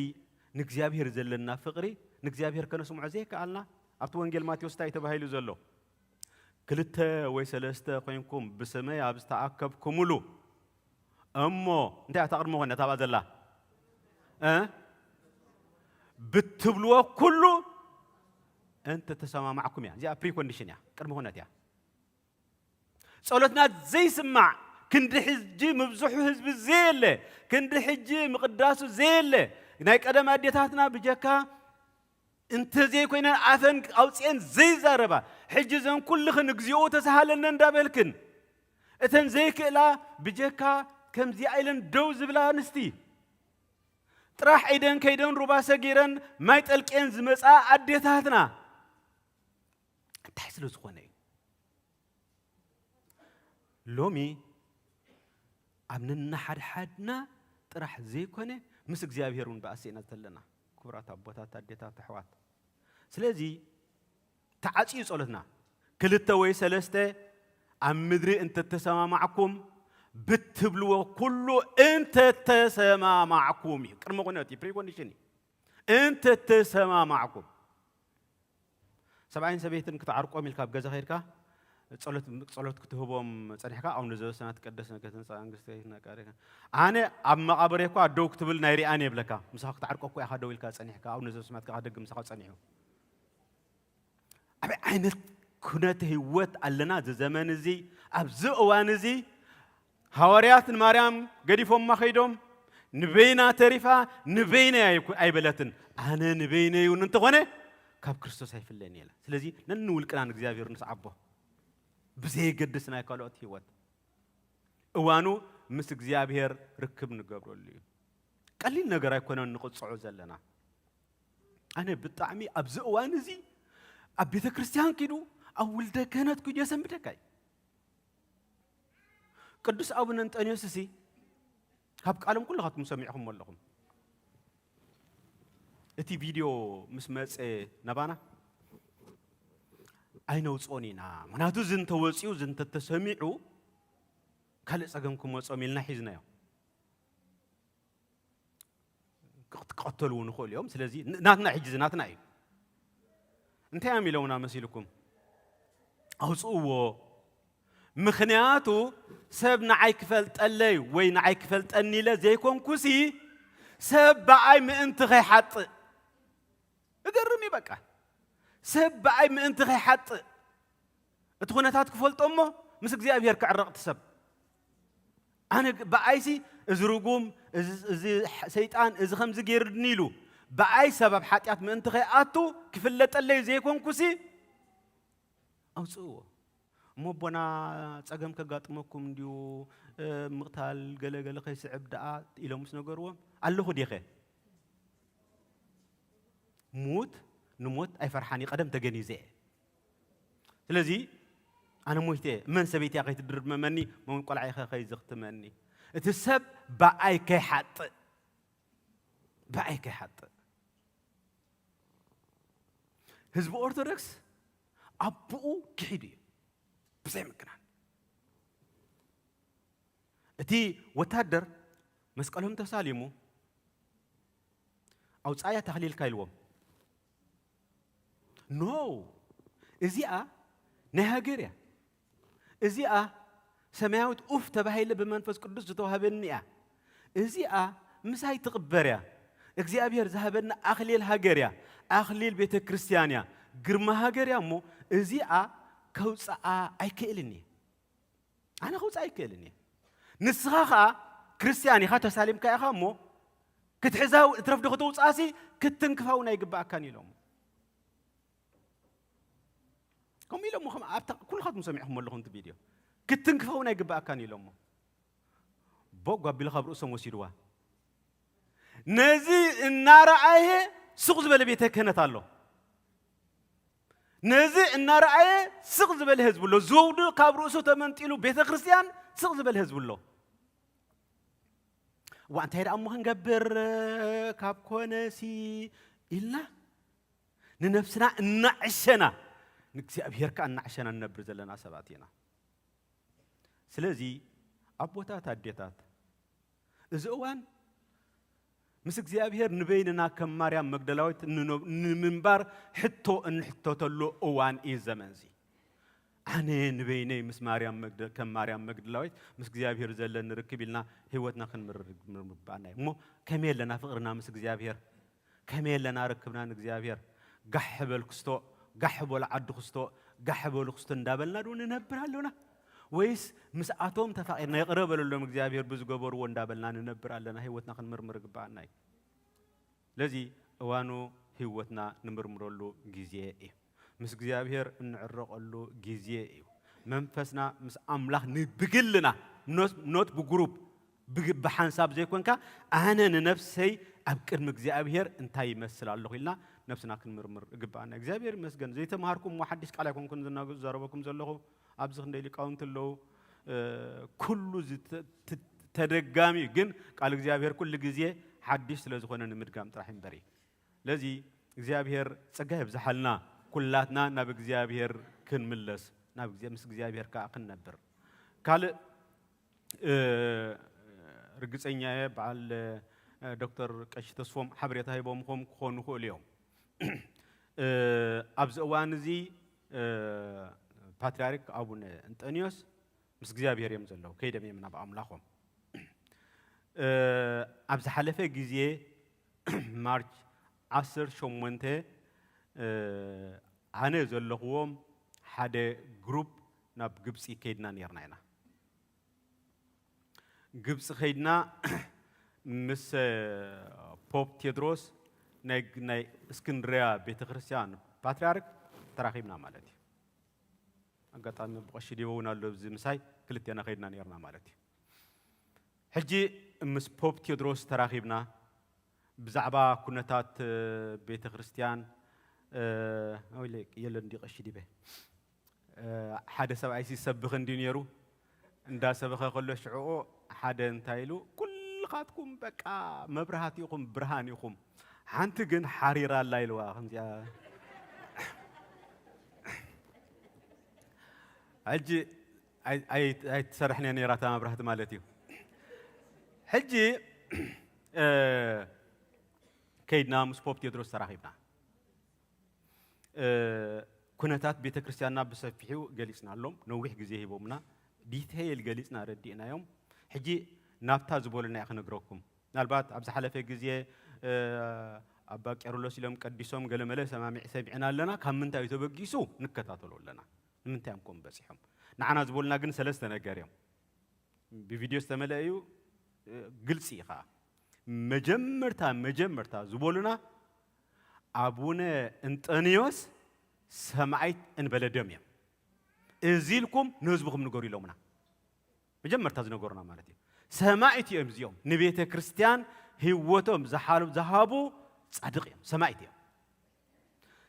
ንእግዚኣብሔር ዘለና ፍቕሪ ንእግዚኣብሔር ከነስምዖ ዘይከኣልና ኣብቲ ወንጌል ማቴዎስ እንታይ ተባሂሉ ዘሎ? ክልተ ወይ ሰለስተ ኮይንኩም ብስመይ ኣብ ዝተኣከብኩምሉ እሞ እንታይ እያ እታ ቅድሚ ኮነ ታብኣ ዘላ እ ብትብልዎ ኩሉ እንተተሰማማዕኩም እያ። እዚኣ ፕሪኮንዲሽን እያ፣ ቅድሚ ኩነት እያ። ጸሎትና ዘይስማዕ ክንዲ ሕጂ ምብዝሑ ህዝቢ ዘየለ ክንዲ ሕጂ ምቕዳሱ ዘየለ ናይ ቀደም ኣዴታትና ብጀካ እንተዘይኮይነን ኣፈን ኣውፅኤን ዘይዛረባ ሕጂ ዘን ኩልኽን እግዚኣብሔር ተሳሃለነ እንዳበልክን እተን ዘይክእላ ብጀካ ከምዚኣ ኢለን ደው ዝብላ ኣንስቲ ጥራሕ ኢደን ከይደን ሩባ ሰጊረን ማይ ጠልቄን ዝመፃ ኣዴታትና እንታይ ስለ ዝኾነ እዩ? ሎሚ ኣብ ነንሓድሓድና ጥራሕ ዘይኮነ ምስ እግዚኣብሔር እውን ብኣሰና ዘለና ክቡራት ኣቦታት ኣዴታት ኣሕዋት። ስለዚ ተዓፅዩ ጸሎትና ክልተ ወይ ሰለስተ ኣብ ምድሪ እንተተሰማማዕኩም ብትብልዎ ኩሉ እንተተሰማማዕኩም እዩ። ቅድመ ኩነት እዩ፣ ፕሪኮንዲሽን እዩ። እንተተሰማማዕኩም ሰብኣይን ሰበይትን ክትዓርቆም ኢልካ ኣብ ገዛ ከይድካ ጸሎት ጸሎት ክትህቦም ጸኒሕካ ኣቡነ ዘበሰማያት ይትቀደስ ስምከ ትምጻእ መንግስትከ ይኩን ፈቃድከ ኣነ ኣብ መቓብረይ እኳ ደው ክትብል ናይ ሪኣን የብለካ ምሳኻ ክትዓርቆ እኮ ኢኻ ደው ኢልካ ጸኒሕካ ኣቡነ ዘበሰማያት ከኣ ደግ ምሳኻ ጸኒሑ ኣበይ ዓይነት ኩነተ ህይወት ኣለና እዚ ዘመን እዚ ኣብዚ እዋን እዚ ሃዋርያት ንማርያም ገዲፎማ ከይዶም ንበይና ተሪፋ ንበይነይ ኣይኮ- ኣይበለትን ኣነ ንበይነይ እውን እንተኾነ ካብ ክርስቶስ ኣይፍለኒ ኢላ ስለዚ ነንውልቅና ንእግዚኣብሔር ንስዓቦ ብዘየገድስ ናይ ካልኦት ህይወት እዋኑ ምስ እግዚኣብሔር ርክብ ንገብረሉ እዩ ቀሊል ነገር ኣይኮነን ንቕጽዖ ዘለና። ኣነ ብጣዕሚ ኣብዚ እዋን እዚ ኣብ ቤተ ክርስቲያን ኪዱ፣ ኣብ ውልደ ክህነት ኪዱ የሰንብደካ እዩ። ቅዱስ ኣቡነ እንጠንዮስ እሲ ካብ ቃሎም ኩልኻትኩም ሰሚዕኹም ኣለኹም። እቲ ቪድዮ ምስ መጸ ናባና ኣይነውጽኦን ኢና። ምኽንያቱ እዚ እንተወጺኡ፣ እዚ እንተተሰሚዑ ካልእ ጸገም ክመጾም ኢልና ሒዝናዮ። ክቕ-፣ ክቐተሉ እውን ይኽእሉ እዮም። ስለዚ ን-፣ ናትና ሕጂ እዚ ናትና እዩ። እንታይ እዮም ኢሎምና መሲልኩም? ኣውጽእዎ። ምኽንያቱ ሰብ ንዓይ ክፈልጠለይ ወይ ንዓይ ክፈልጠኒ ኢለ ዘይኮንኩሲ፣ ሰብ ብኣይ ምእንቲ ከይሓጥእ። እገርም እዩ በቃ። ሰብ ብኣይ ምእንቲ ከይሓጥእ። እቲ ኩነታት ክፈልጦ እሞ ምስ እግዚኣብሔር ክዕረቕ እቲ ሰብ። ኣነ ግ-፣ ብኣይሲ እዚ ርጉም፣ እዚ፣ እዚ ሰይጣን፣ እዚ ከምዚ ገይርኒ ኢሉ ብኣይ ሰብ ኣብ ሓጢኣት ምእንቲ ከይኣቱ ክፍለጠለይ ዘይኮንኩሲ ኣውፅእዎ። እሞ ኣቦና ጸገም ከጋጥመኩም እንድዩ፣ እ፣ ምቕታል ገለ ገለ ከይስዕብ ደኣ ኢሎም ምስ ነገርዎም፣ ኣለኹ ዲኸ? ሙት ንሞት ኣይፈርሓን እየ፣ ቀደም ተገኒዘ እየ። ስለዚ ኣነ ሞይተ እየ፣ መን ሰበይትያ ከይትድርመመኒ፣ መን ቆልዓይኸ ከይዘኽትመኒ። እቲ ሰብ ብኣይ ከይሓጥእ፣ ብኣይ ከይሓጥእ። ህዝቢ ኦርቶዶክስ ኣቦኡ ክሒዱ እዩ፣ ብዘይ ምግናን። እቲ ወታደር መስቀሎም ተሳሊሙ፣ "ኣውጻእያ ታኽሊልካ" ኢልዎም። ኖ፣ እዚኣ ናይ ሃገር እያ። እዚኣ ሰማያዊት ኡፍ ተባሂለ ብመንፈስ ቅዱስ ዝተዋህበኒ እያ። እዚኣ ምሳይ ትቕበር እያ። እግዚኣብሔር ዝሃበኒ ኣኽሊል ሃገር እያ። ኣኽሊል ቤተ ክርስቲያን እያ። ግርማ ሃገር እያ እሞ እዚኣ ከውፅኣ ኣይክእልን እየ። ኣነ ከውፅኣ ኣይክእልን እየ። ንስኻ ኸኣ ክርስቲያን ኢኻ፣ ተሳሊምካ ኢኻ እሞ ክትሕዛ እትረፍ ዶ ከተውፅኣሲ ክትትንክፋ እውን ኣይግብኣካን ኢሎሞ። ከምኡ ኢሎሞ፣ ከም ኣብታ ኩልኻትኩም ሰሚዕኹም ኣለኹም እቲ ቪድዮ። ክትትንክፋ እውን ኣይግብኣካን ኢሎሞ። ቦግ ኣቢሉ ካብ ርእሶም ወሲድዋ። ነዚ እናረኣየ ስቕ ዝበለ ቤተ ክህነት ኣሎ። ነዚ እናረኣየ ስቕ ዝበለ ህዝቢ ኣሎ። ዘውዱ ካብ ርእሱ ተመንጢሉ ቤተ ክርስቲያን ስቕ ዝበለ ህዝቢ ኣሎ። እዋ እንታይ ደኣ እሞ ክንገብር ካብ ኮነሲ ኢልና ንነፍስና እናዕሸና ንእግዚኣብሔር ከኣ እናዕሸና ንነብር ዘለና ሰባት ኢና። ስለዚ ኣቦታት፣ ኣዴታት፣ እዚ እዋን ምስ እግዚኣብሔር ንበይንና ከም ማርያም መግደላዊት ንኖ-፣ ንምንባር ሕቶ እንሕተተሉ እዋን እዩ ዘመንዚ። ኣነ ንበይነይ ምስ ማርያም መግደ-፣ ከም ማርያም መግደላዊት ምስ እግዚኣብሔር ዘለኒ ርክብ ኢልና ህይወትና ክንምርር ምግባእና እዩ። እሞ ከመይ ኣለና ፍቕርና ምስ እግዚኣብሔር? ከመይ ኣለና ርክብና ንእግዚኣብሔር? ጋሕ በል ክስቶ፣ ጋሕ በሉ ዓዲ ክስቶ፣ ጋሕ በሉ ክስቶ እንዳበልና ዶ ንነብር ኣሎና? ወይስ ምስኣቶም ተፋቒርና ይቕረ በለሎም እግዚኣብሔር ብዝገበርዎ እንዳበልና ንነብር ኣለና? ህይወትና ክንምርምር ግባኣና እዩ። ስለዚ እዋኑ ህይወትና ንምርምረሉ ግዜ እዩ። ምስ እግዚኣብሔር እንዕረቐሉ ግዜ እዩ። መንፈስና ምስ ኣምላኽ ን-፣ ብግልና፣ ኖት፣ ኖት ብግሩፕ፣ ብግ-፣ ብሓንሳብ ዘይኮንካ፣ ኣነ ንነፍሰይ ኣብ ቅድሚ እግዚኣብሔር እንታይ ይመስል ኣለኹ ኢልና ነፍስና ክንምርምር እግባኣና። እግዚኣብሔር ይመስገን። ዘይተምሃርኩም እሞ ሓድሽ ቃል ኣይኮንኩን ዝናገ-፣ ዝዛረበኩም ዘለኹ። ኣብዚ ክንደይ ሊቃውንቲ ኣለዉ። እ፣ ኩሉ እዚ ተ-፣ ተ-፣ ተደጋሚ እዩ። ግን ቃል እግዚኣብሔር ኩሉ ግዜ ሓድሽ ስለ ዝኾነ ንምድጋም ጥራሕ እምበር እዩ። ስለዚ እግዚኣብሔር ጸጋ የብዝሓልና። ኩላትና ናብ እግዚኣብሔር ክንምለስ፣ ናብ እግዚኣብ-፣ ምስ እግዚኣብሔር ከኣ ክንነብር። ካልእ፣ እ፣ ርግጸኛ እየ በዓል፣ እ፣ ዶክተር ቀሺ ተስፎም ሓበሬታ ሂቦምኹም ክኾኑ ይኽእሉ እዮም። እ፣ ኣብዚ እዋን እዚ፣ እ፣ ፓትርያርክ ኣቡነ እንጠንዮስ ምስ እግዚኣብሔር እዮም ዘለዉ፣ ከይዶም እዮም ናብ ኣምላኾም። እ፣ ኣብ ዝሓለፈ ግዜ ማርች ዓሰርተ ሸሞንተ፣ እ፣ ኣነ ዘለኹዎም ሓደ ግሩፕ ናብ ግብጺ ከይድና ኔርና ኢና። ግብጺ ከይድና ምስ፣ እ፣ ፖፕ ቴድሮስ ናይ፣ ናይ እስክንድርያ ቤተክርስትያን ፓትርያርክ ተራኺብና ማለት እዩ። ኣጋጣሚ ብቐሺ ዲቦ እውን ኣሎ ኣብዚ ምሳይ፣ ክልቴና ከይድና ኔርና ማለት እዩ። ሕጂ ምስ ፖፕ ቴድሮስ ተራኺብና፣ ብዛዕባ ኩነታት ቤተ ክርስቲያን የለን ዲቐሺ ዲበ ሓደ ሰብኣይ ሲሰብኽ እንዲ ነይሩ። እንዳሰበኸ ከሎ ሽዕኡ ሓደ እንታይ ኢሉ፣ ኩልኻትኩም በቃ መብራህቲ ኢኹም፣ ብርሃን ኢኹም፣ ሓንቲ ግን ሓሪራ ኣላ ኢልዋ። ከምዚኣ ሕጂ ኣይትሰርሕን እያ ነይራ እታ መብራህቲ ማለት እዩ። ሕጂ ከይድና ምስ ፖፕ ቴድሮስ ተራኺብና። ኩነታት ቤተ ክርስቲያንና ብሰፊሑ ገሊጽናሎም፣ ነዊሕ ግዜ ሂቦምና፣ ዲቴይል ገሊጽና ረዲእናዮም። ሕጂ ናብታ ዝበሉና እየ ክነግረኩም። ምናልባት ኣብ ዝሓለፈ ግዜ ኣባ ቄርሎስ ኢሎም ቀዲሶም ገለመለ ሰማሚዕ ሰሚዕና ኣለና። ካብ ምንታይ እዩ ተበጊሱ ንከታተሎ ኣለና። ንምንታይ እዮም ከም በጺሖም ንዓና ዝበሉና ግን ሰለስተ ነገር እዮም። ብቪድዮ ዝተመልአ እዩ፣ ግልጺ እዩ ኸዓ። መጀመርታ መጀመርታ ዝበሉና ኣቡነ እንጠንዮስ ሰማዒት እንበለ ደም እዮም። እዚ ኢልኩም ንህዝብኹም ንገሩ ኢሎምና። መጀመርታ ዝነገሩና ማለት እዩ። ሰማዒት እዮም እዚኦም፣ ንቤተ ክርስቲያን ህይወቶም ዝሓሉ ዝሃቡ ጻድቕ እዮም፣ ሰማዒት እዮም።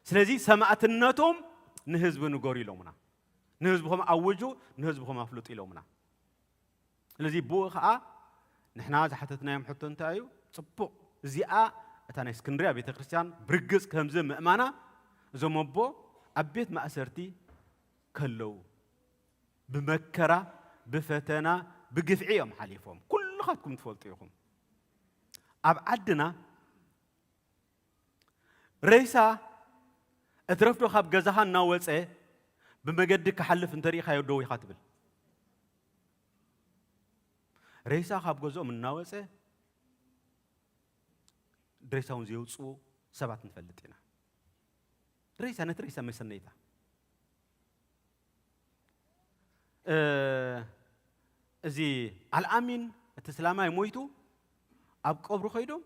ስለዚ ሰማዕትነቶም ንህዝቢ ንገሩ ኢሎምና። ንህዝብኹም ኣውጁ፣ ንህዝብኹም ኣፍልጡ ኢሎምና። ስለዚ ብኡ ኸዓ ንሕና ዝሓተትናዮም ሕቶ እንታይ እዩ? ጽቡቕ፣ እዚኣ እታ ናይ እስክንድርያ ቤተ ክርስቲያን ብርግጽ ከምዚ ምእማና፣ እዞም ኣቦ ኣብ ቤት ማእሰርቲ ከለዉ ብመከራ ብፈተና ብግፍዒ እዮም ሓሊፎም። ኩልኻትኩም ትፈልጡ ኢኹም። ኣብ ዓድና ሬሳ እትረፍዶ ካብ ገዛኻ እናወፀ ብመገዲ ክሓልፍ እንተሪኢኻዮ ደው ኢኻ ትብል። ሬሳ ካብ ገዝኦም እናወፀ ሬሳ እውን ዘየውፅኡ ሰባት ንፈልጥ ኢና። ሬሳ ነቲ ሬሳ መሰነይታ እዚ ኣልኣሚን እቲ ስላማይ ሞይቱ ኣብ ቀብሩ ከይዶም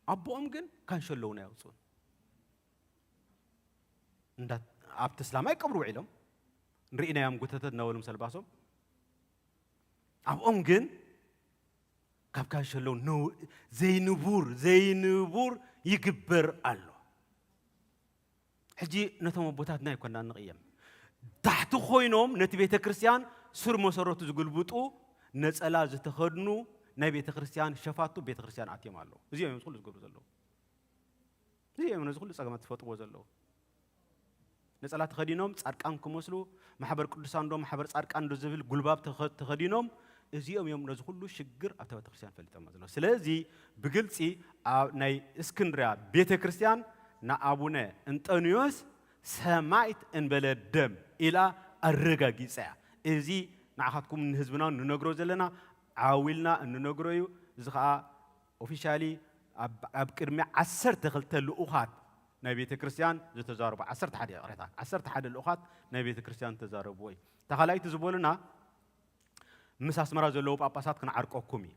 ኣቦኦም ግን ካንሸሎውን ኣየውፅኡን። ኣብቲ ስላማይ ቀብሩ ውዒሎም ንርኢናዮም ጉተተት እናበሉ ምስ ኣልባሶም ኣብኦም ግን ካብ ካንሸሎው ዘይንቡር ዘይንቡር ይግበር ኣሎ። ሕጂ ነቶም ኣቦታትና ኣይኮና ንቕየም። ታሕቲ ኮይኖም ነቲ ቤተ ክርስቲያን ስር መሰረቱ ዝግልብጡ ነጸላ ዝተኸድኑ ናይ ቤተ ክርስቲያን ሸፋቱ ቤተ ክርስቲያን ኣትዮም ኣለዉ። እዚኦም እዮም ዝኹሉ ዝገብሩ ዘለዉ። እዚኦም እዮም ነዚ ኩሉ ጸገማት ዝፈጥዎ ዘለዉ። ነጸላ ተኸዲኖም ጻድቃን ክመስሉ ማሕበር ቅዱሳን ዶ ማሕበር ጻድቃን ዶ ዝብል ጉልባብ ተኸ- ተኸዲኖም እዚኦም እዮም ነዚ ኩሉ ሽግር ኣብታ ቤተ ክርስቲያን ፈሊጦም ዘለዉ። ስለዚ ብግልጺ ኣብ ናይ እስክንድርያ ቤተ ክርስቲያን ንኣቡነ እንጠንዮስ ሰማይት እንበለ ደም ኢላ ኣረጋጊጻ እያ። እዚ ንዓኻትኩም ንህዝብና ንነግሮ ዘለና ዓው ኢልና እንነግሮ እዩ። እዚ ኸኣ ኦፊሻሊ ኣብ ቅድሚ ዓሰርተ ክልተ ልኡኻት ናይ ቤተ ክርስቲያን ዝተዛረቡ ዓሰርተ ሓደ ይቕሬታ ዓሰርተ ሓደ ልኡኻት ናይ ቤተ ክርስቲያን ዝተዛረብዎ እዩ። ተኻላይቲ ዝበሉና ምስ ኣስመራ ዘለዉ ጳጳሳት ክንዓርቀኩም እዩ።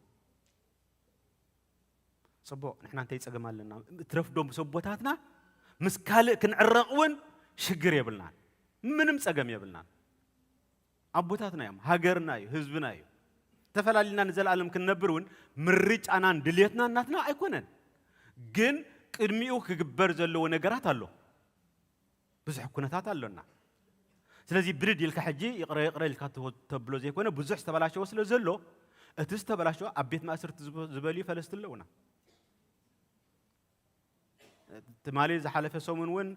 ጽቡቕ፣ ንሕና እንታይ ጸገም ኣለና? እትረፍዶም ሰቦታትና ምስ ካልእ ክንዕረቕ እውን ሽግር የብልናን፣ ምንም ጸገም የብልናን። ኣቦታትና እዮም፣ ሃገርና እዩ፣ ህዝብና እዩ። ተፈላሊና ንዘለኣለም ክንነብር እውን ምርጫናን ድልየትናን ናትና ኣይኮነን። ግን ቅድሚኡ ክግበር ዘለዎ ነገራት ኣሎ። ብዙሕ ኩነታት ኣሎና። ስለዚ ብድድ ኢልካ ሕጂ ይቕረ ይቕረ ኢልካ ተብሎ ዘይኮነ ብዙሕ ዝተበላሸወ ስለ ዘሎ እቲ ዝተበላሸወ ኣብ ቤት ማእሰርቲ ዝበልዩ ፈለስቲ ኣለውና። ትማሊ ዝሓለፈ ሰሙን እውን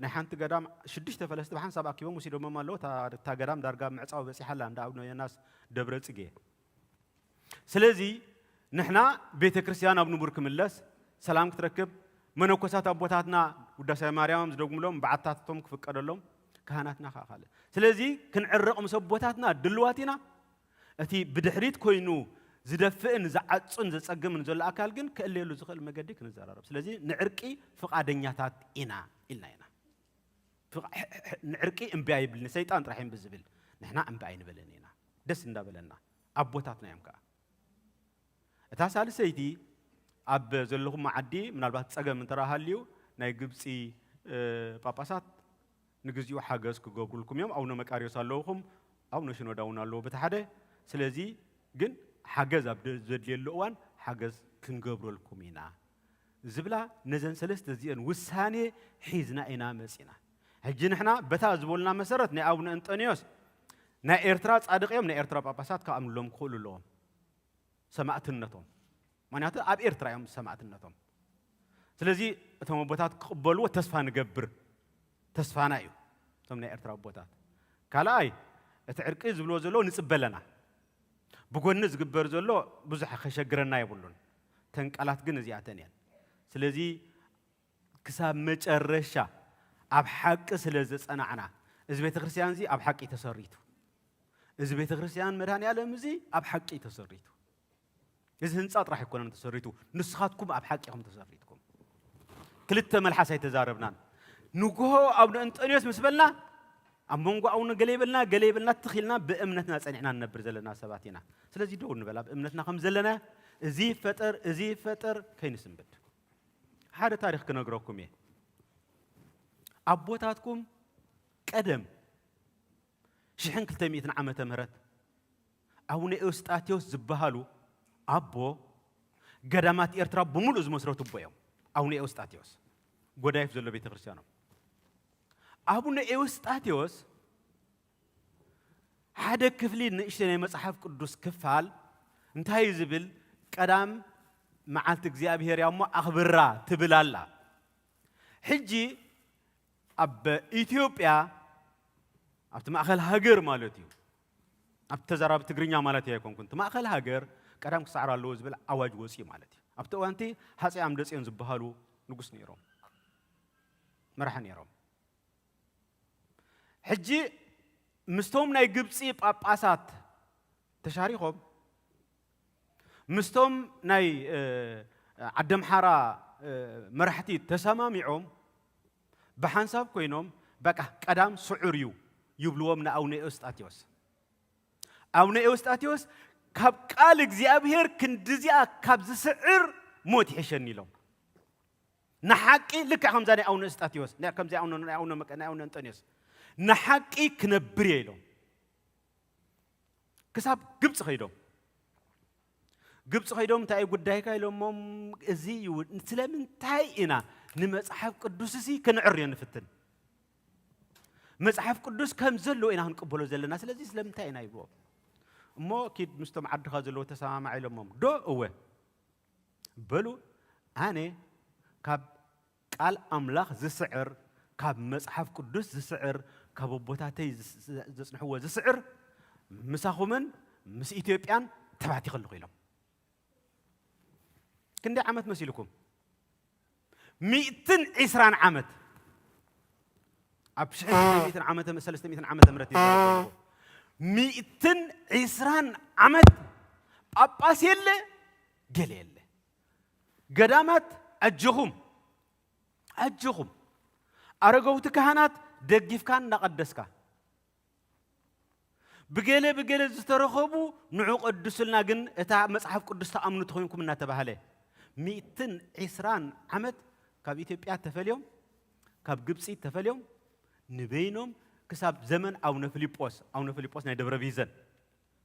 ናይ ሓንቲ ገዳም ሽዱሽተ ፈለስቲ ብሓንሳብ ኣኪቦም ወሲዶሞም ኣለዉ። እታ ገዳም ዳርጋ ምዕፃው በፂሓ ኣላ እንዳ ኣቡነ ዮናስ ደብረ ፅጌ። ስለዚ ንሕና ቤተ ክርስቲያን ኣብ ንቡር ክምለስ ሰላም ክትረክብ መነኮሳት ኣቦታትና ውዳሴ ማርያም ዝደግሙሎም በዓታቶም ክፍቀደሎም ካህናትና ከዓ ካልእ። ስለዚ ክንዕረቕ ምስ ኣቦታትና ድልዋት ኢና። እቲ ብድሕሪት ኮይኑ ዝደፍእን ዝዓጹን ዘጸግምን ዘሎ ኣካል ግን ክእለየሉ ዝኽእል መገዲ ክንዘራረብ። ስለዚ ንዕርቂ ፍቓደኛታት ኢና ኢልና ኢና። ንዕርቂ እምቢ ኣይብል ንሰይጣን ጥራሕ እምቢ ዝብል ንሕና እምቢ ኣይንበልን ኢና። ደስ እንዳበለና ኣቦታትና እዮም ከዓ። እታ ሳልሰይቲ ኣብ ዘለኹም ዓዲ ምናልባት ጸገም እንተረሃልዩ ናይ ግብፂ ጳጳሳት ንግዚኡ ሓገዝ ክገብሩልኩም እዮም። ኣቡነ መቃርዮስ ኣለውኹም፣ ኣቡነ ሽኖዳ እውን ኣለዎ በቲ ሓደ። ስለዚ ግን ሓገዝ ኣብ ዘድልየሉ እዋን ሓገዝ ክንገብረልኩም ኢና። ዝብላ፣ ነዘን ሰለስተ እዚአን ውሳኔ ሒዝና ኢና መጺና። ሕጂ ንሕና በታ ዝበሉና መሰረት ናይ ኣቡነ እንጠንዮስ ናይ ኤርትራ ጻድቕ እዮም፣ ናይ ኤርትራ ጳጳሳት ክኣምኑሎም ክኽእሉ ኣለዎም ሰማእትነቶም። ምኽንያቱ ኣብ ኤርትራ እዮም ሰማእትነቶም። ስለዚ እቶም ኣቦታት ክቕበልዎ ተስፋ ንገብር፣ ተስፋና እዩ። እቶም ናይ ኤርትራ ኣቦታት ካልኣይ እቲ ዕርቂ ዝብልዎ ዘለዉ ንጽበ ኣለና። ብጎኒ ዝግበር ዘሎ ብዙሕ ከሸግረና የብሉን። ተን ቃላት ግን እዚኣተን እየን። ስለዚ ክሳብ መጨረሻ ኣብ ሓቂ ስለ ዝጸናዕና፣ እዚ ቤተ ክርስቲያን እዚ ኣብ ሓቂ ተሰሪቱ፣ እዚ ቤተ ክርስቲያን መድኃኔ ዓለም እዚ ኣብ ሓቂ ተሰሪቱ፣ እዚ ህንጻ ጥራሕ ኣይኮነን ተሰሪቱ፣ ንስኻትኩም ኣብ ሓቂ ኢኹም ተሰሪትኩም። ክልተ መልሓስ ኣይተዛረብናን። ንግሆ ኣቡነ እንጠንዮስ ምስ በልና ኣብ መንጎ ኣቡነ ገለ ይበልና ገለ ይበልና ትኺልና ብእምነትና ጸኒዕና ንነብር ዘለና ሰባት ኢና። ስለዚ ደው ንበል ኣብ እምነትና ከም ዘለና፣ እዚ ይፈጠር እዚ ይፈጠር ከይንስንብድ። ሓደ ታሪኽ ክነግረኩም እየ። ኣቦታትኩም ቀደም ሽሕን ክልተ ሚእትን ዓመተ ምህረት ኣቡነ ኤውስጣቴዎስ ዝበሃሉ ኣቦ ገዳማት ኤርትራ ብምሉእ ዝመስረቱ ኣቦ እዮም። ኣቡነ ኤውስጣቴዎስ ጎዳይፍ ዘሎ ቤተ ክርስቲያኖም። ኣቡነ ኤውስጣቴዎስ ሓደ ክፍሊ ንእሽተይ ናይ መጽሓፍ ቅዱስ ክፋል እንታይ እዩ ዝብል? ቀዳም መዓልቲ እግዚኣብሔር እያ እሞ ኣኽብራ ትብል ኣላ። ሕጂ ኣብ ኢትዮጵያ ኣብቲ ማእኸል ሃገር ማለት እዩ። ኣብቲ ተዛራቢ ትግርኛ ማለት እየ ኣይኮንኩን። እቲ ማእኸል ሃገር ቀዳም ክሰዕር ኣለዎ ዝብል ኣዋጅ ወፂኡ ማለት እዩ። ኣብቲ እዋንቲ ሃፀይ ኣምደፅዮን ዝበሃሉ ንጉስ ነይሮም፣ መራሒ ነይሮም። ሕጂ ምስቶም ናይ ግብፂ ጳጳሳት ተሻሪኾም ምስቶም ናይ ዓዲ ኣምሓራ መራሕቲ ተሰማሚዖም ብሓንሳብ ኮይኖም በቃ ቀዳም ስዑር እዩ ይብልዎም ንኣቡነ ኤውስጣቴዎስ። ኣቡነ ኤውስጣቴዎስ ካብ ቃል እግዚኣብሔር ክንድዚኣ ካብ ዝስዕር ሞት ይሕሸኒ ኢሎም። ንሓቂ ልክዕ ከምዛ ናይ ኣቡነ ኤውስጣቴዎስ ናይ ከምዚ ኣቡነ ናይ ኣቡነ መቀ ናይ ኣቡነ እንጠንዮስ ንሓቂ ክነብር እየ ኢሎም። ክሳብ ግብፂ ኸይዶም ግብፂ ኸይዶም እንታይ ጉዳይካ ኢሎሞም። እዚ እዩ። ስለምንታይ ኢና ንመፅሓፍ ቅዱስ እዚ ክንዕርዮ ንፍትን? መፅሓፍ ቅዱስ ከም ዘለዎ ኢና ክንቅበሎ ዘለና። ስለዚ ስለምንታይ ኢና ይብልዎም። እሞ ኪድ ምስቶም ዓድኻ ዘለዎ ተሰማማዕ ኢሎሞም። ዶ እወ በሉ ኣነ ካብ ቃል ኣምላኽ ዝስዕር ካብ መጽሓፍ ቅዱስ ዝስዕር ካብ ኣቦታተይ ዘጽንሕዎ ዝስዕር ምሳኹምን ምስ ኢትዮጵያን ተባቲኸ ኣለኹ ኢሎም። ክንደይ ዓመት መሲልኩም? ሚእትን ዒስራን ዓመት ኣብ ሽሕን ዓመተ ሰለስተ ሚእትን ዓመተ ምህረት እዩ። ሚእትን ዒስራን ዓመት ጳጳስ የለ ገለ የለ። ገዳማት ኣጆኹም ኣጆኹም ኣረገውቲ ካህናት ደጊፍካ እናቐደስካ ብገለ ብገለ ዝተረኸቡ ንዑ ቀድሱልና ግን እታ መጽሓፍ ቅዱስ ተኣምኑ ተኾይንኩም እናተባህለ ሚእትን ዒስራን ዓመት ካብ ኢትዮጵያ ተፈልዮም ካብ ግብፂ ተፈልዮም ንበይኖም ክሳብ ዘመን ኣቡነ ፊልጶስ ኣቡነ ፊልጶስ ናይ ደብረ ቢዘን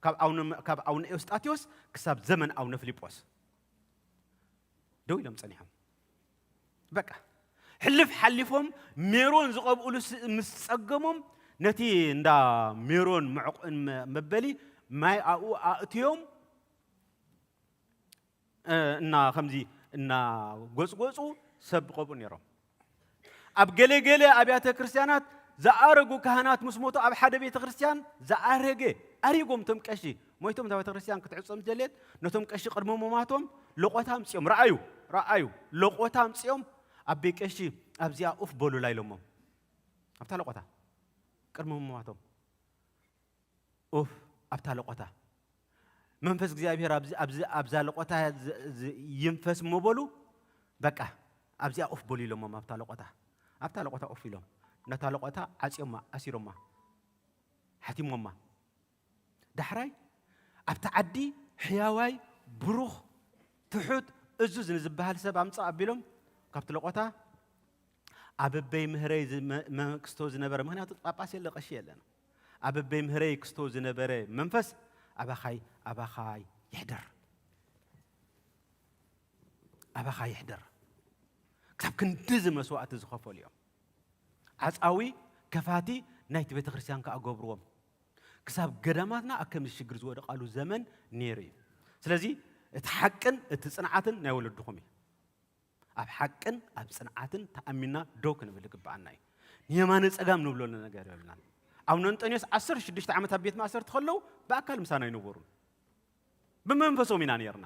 ካብ ኣቡነ ካብ ኣቡነ ኤውስጣቴዎስ ክሳብ ዘመን ኣቡነ ፊልጶስ ደው ኢሎም ጸኒሖም። በቃ ሕልፍ ሓሊፎም ሜሮን ዝቐብኡሉ ምስ ጸገሞም ነቲ እንዳ ሜሮን መዕቆን መበሊ ማይ ኣብኡ ኣእትዮም እና ከምዚ እና ጎጽጎጹ ሰብ ቀብኡ ነይሮም። ኣብ ገለ ገለ ኣብያተ ክርስቲያናት ዝኣረጉ ካህናት ምስ ሞቱ ኣብ ሓደ ቤተ ክርስቲያን ዝኣረገ ኣሪጎም እቶም ቀሺ ሞይቶም እታ ቤተ ክርስቲያን ክትዕጾም ዝደልየት ነቶም ቀሺ ቅድሚ ምማቶም ለቆታ ኣምጺኦም ረኣዩ ረኣዩ ለቆታ ኣምጺኦም ኣበይ ቀሺ ኣብዚኣ ኡፍ በሉላ ኢሎሞም ኣብታ ለቆታ ቅድሚ ምማቶም ኡፍ ኣብታ ለቆታ መንፈስ እግዚኣብሔር ኣብዚ ኣብዚ ኣብዛ ለቆታ ዝ- ዝ- ይንፈስ እሞ በሉ በቃ ኣብዚኣ ኡፍ በሉ ኢሎሞም ኣብታ ለቆታ ኣብታ ለቆታ ኡፍ ኢሎም ነታ ለቆታ ዓጽዮማ ኣሲሮማ ሓቲሞማ ዳሕራይ ኣብቲ ዓዲ ሕያዋይ ብሩኽ ትሑት እዙዝ ንዝበሃል ሰብ ኣምፅእ ኣቢሎም ካብቲ ለቆታ ኣበበይ ምህረይ ዝመ- መንግስቶ ዝነበረ ምክንያቱ ጳጳስ የለ ቀሺ የለን ኣበበይ ምህረይ ክስቶ ዝነበረ መንፈስ ኣባኻይ ኣባኻይ ይሕደር ኣባኻ ይሕደር ክሳብ ክንድዚ መስዋእቲ ዝኸፈሉ እዮም። ዓጻዊ ከፋቲ ናይቲ ቤተ ክርስቲያን ከኣ ገብርዎም። ክሳብ ገዳማትና ኣብ ከምዚ ሽግር ዝወደቓሉ ዘመን ነይሩ እዩ። ስለዚ እቲ ሓቅን እቲ ጽንዓትን ናይ ወለድኹም እዩ። ኣብ ሓቅን ኣብ ጽንዓትን ተኣሚንና ደው ክንብል ይግብኣና እዩ። ንየማነ ጸጋም ንብሎ ነገር የብልናን። ኣቡነ እንጠንዮስ ዓሰርተ ሽዱሽተ ዓመት ኣብ ቤት ማእሰርቲ ከለዉ ብኣካል ምሳና ኣይነበሩን። ብመንፈሶም ኢና ነርና።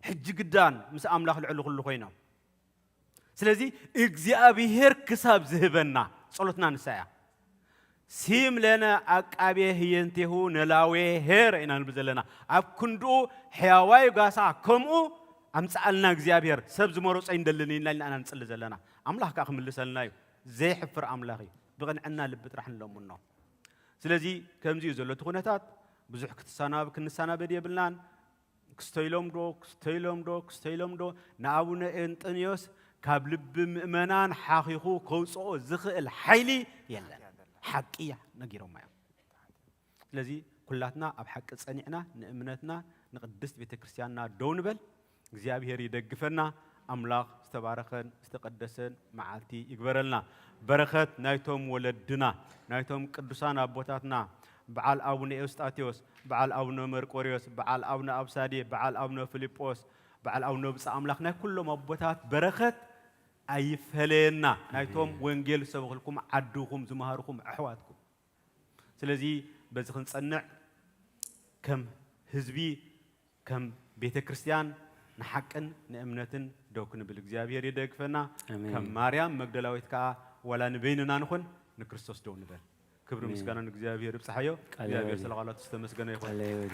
ሕጂ ግዳን ምስ ኣምላኽ ልዕሊ ኩሉ ኮይኖም። ስለዚ እግዚኣብሔር ክሳብ ዝህበና ጸሎትና ንሳ እያ። ሲም ለነ ኣቃቤ ህየንቴሁ ነላዌ ሄር ኢና ንብል ዘለና። ኣብ ክንድኡ ሕያዋይ ጋሳ ከምኡ ኣምጽኣልና እግዚኣብሔር፣ ሰብ ዝመረጾ ኣይንደልን ኢና ኢልና ኢና ንጽሊ ዘለና። ኣምላኽ ከኣ ክምልሰልና እዩ። ዘይሕፍር ኣምላኽ እዩ። ብቕንዕና ልቢ ጥራሕ ንለምኖ። ስለዚ ከምዚ እዩ ዘሎ እቲ ኩነታት። ብዙሕ ክትሰናብ-፣ ክንሰናበድ የብልናን። ክስተይሎም ዶ፣ ክስተይሎም ዶ፣ ክስተይሎም ዶ፣ ንኣቡነ እንጠንዮስ ካብ ልቢ ምእመናን ሓኺኹ ከውጽኦ ዝኽእል ሓይሊ የለን። ሓቂ እያ ነጊሮማ እዮም። ስለዚ ኩላትና ኣብ ሓቂ ጸኒዕና ንእምነትና ንቅድስት ቤተ ክርስቲያንና ደው ንበል። እግዚኣብሔር ይደግፈና። ኣምላኽ ዝተባረኸን ዝተቀደሰን መዓልቲ ይግበረልና። በረኸት ናይቶም ወለድና፣ ናይቶም ቅዱሳን ኣቦታትና፣ በዓል ኣቡነ ኤውስጣቴዎስ፣ በዓል ኣቡነ መርቆሪዎስ፣ በዓል ኣቡነ ኣብሳዴ፣ በዓል ኣቡነ ፊልጶስ፣ በዓል ኣቡነ ብፁዕ ኣምላኽ፣ ናይ ኩሎም ኣቦታት በረኸት ኣይፈለየና። ናይቶም ኣሜን። ወንጌል ዝሰበኽልኩም ዓድኹም ዝመሃርኹም ኣሕዋትኩም። ስለዚ በዚ ክንጸንዕ ከም ህዝቢ፣ ከም ቤተ ክርስቲያን ንሓቅን ንእምነትን ደው ክንብል እግዚኣብሔር ይደግፈና። ኣሜን። ከም ማርያም መግደላዊት ከኣ ዋላ ንበይንና ንኹን ንክርስቶስ ደው ንበል። ክብሪ ኣሜን። ምስጋና ንእግዚኣብሔር ይብጽሓዮ። ቃለ እግዚኣብሔር ሕይወት። ስለ ቃላቱ ዝተመስገነ ይኹን። ቃለ ሕይወት።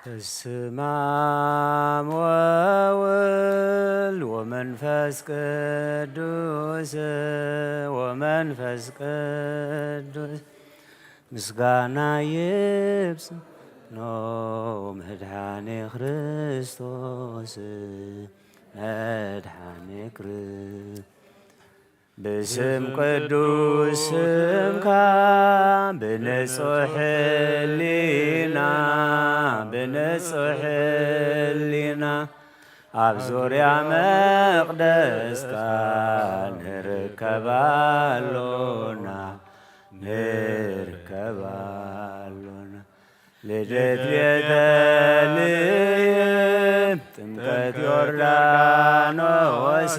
በስመ አብ ወወልድ ወመንፈስ ቅዱስ፣ ወመንፈስ ቅዱስ ምስጋና ይብጽ ኖ መድኃኔ ክርስቶስ፣ መድኃኔ ክርስ-፣ ብስም ቅዱስ ስምካ፣ ብንጹሕ ሕሊና፣ ብንጹሕ ሕሊና፣ ኣብ ዙርያ መቕደስካ ንርከብ ኣሎና፣ ንርከብ ኣሎና። ልደት ቤተልሔም፣ ጥምቀት ዮርዳኖስ፣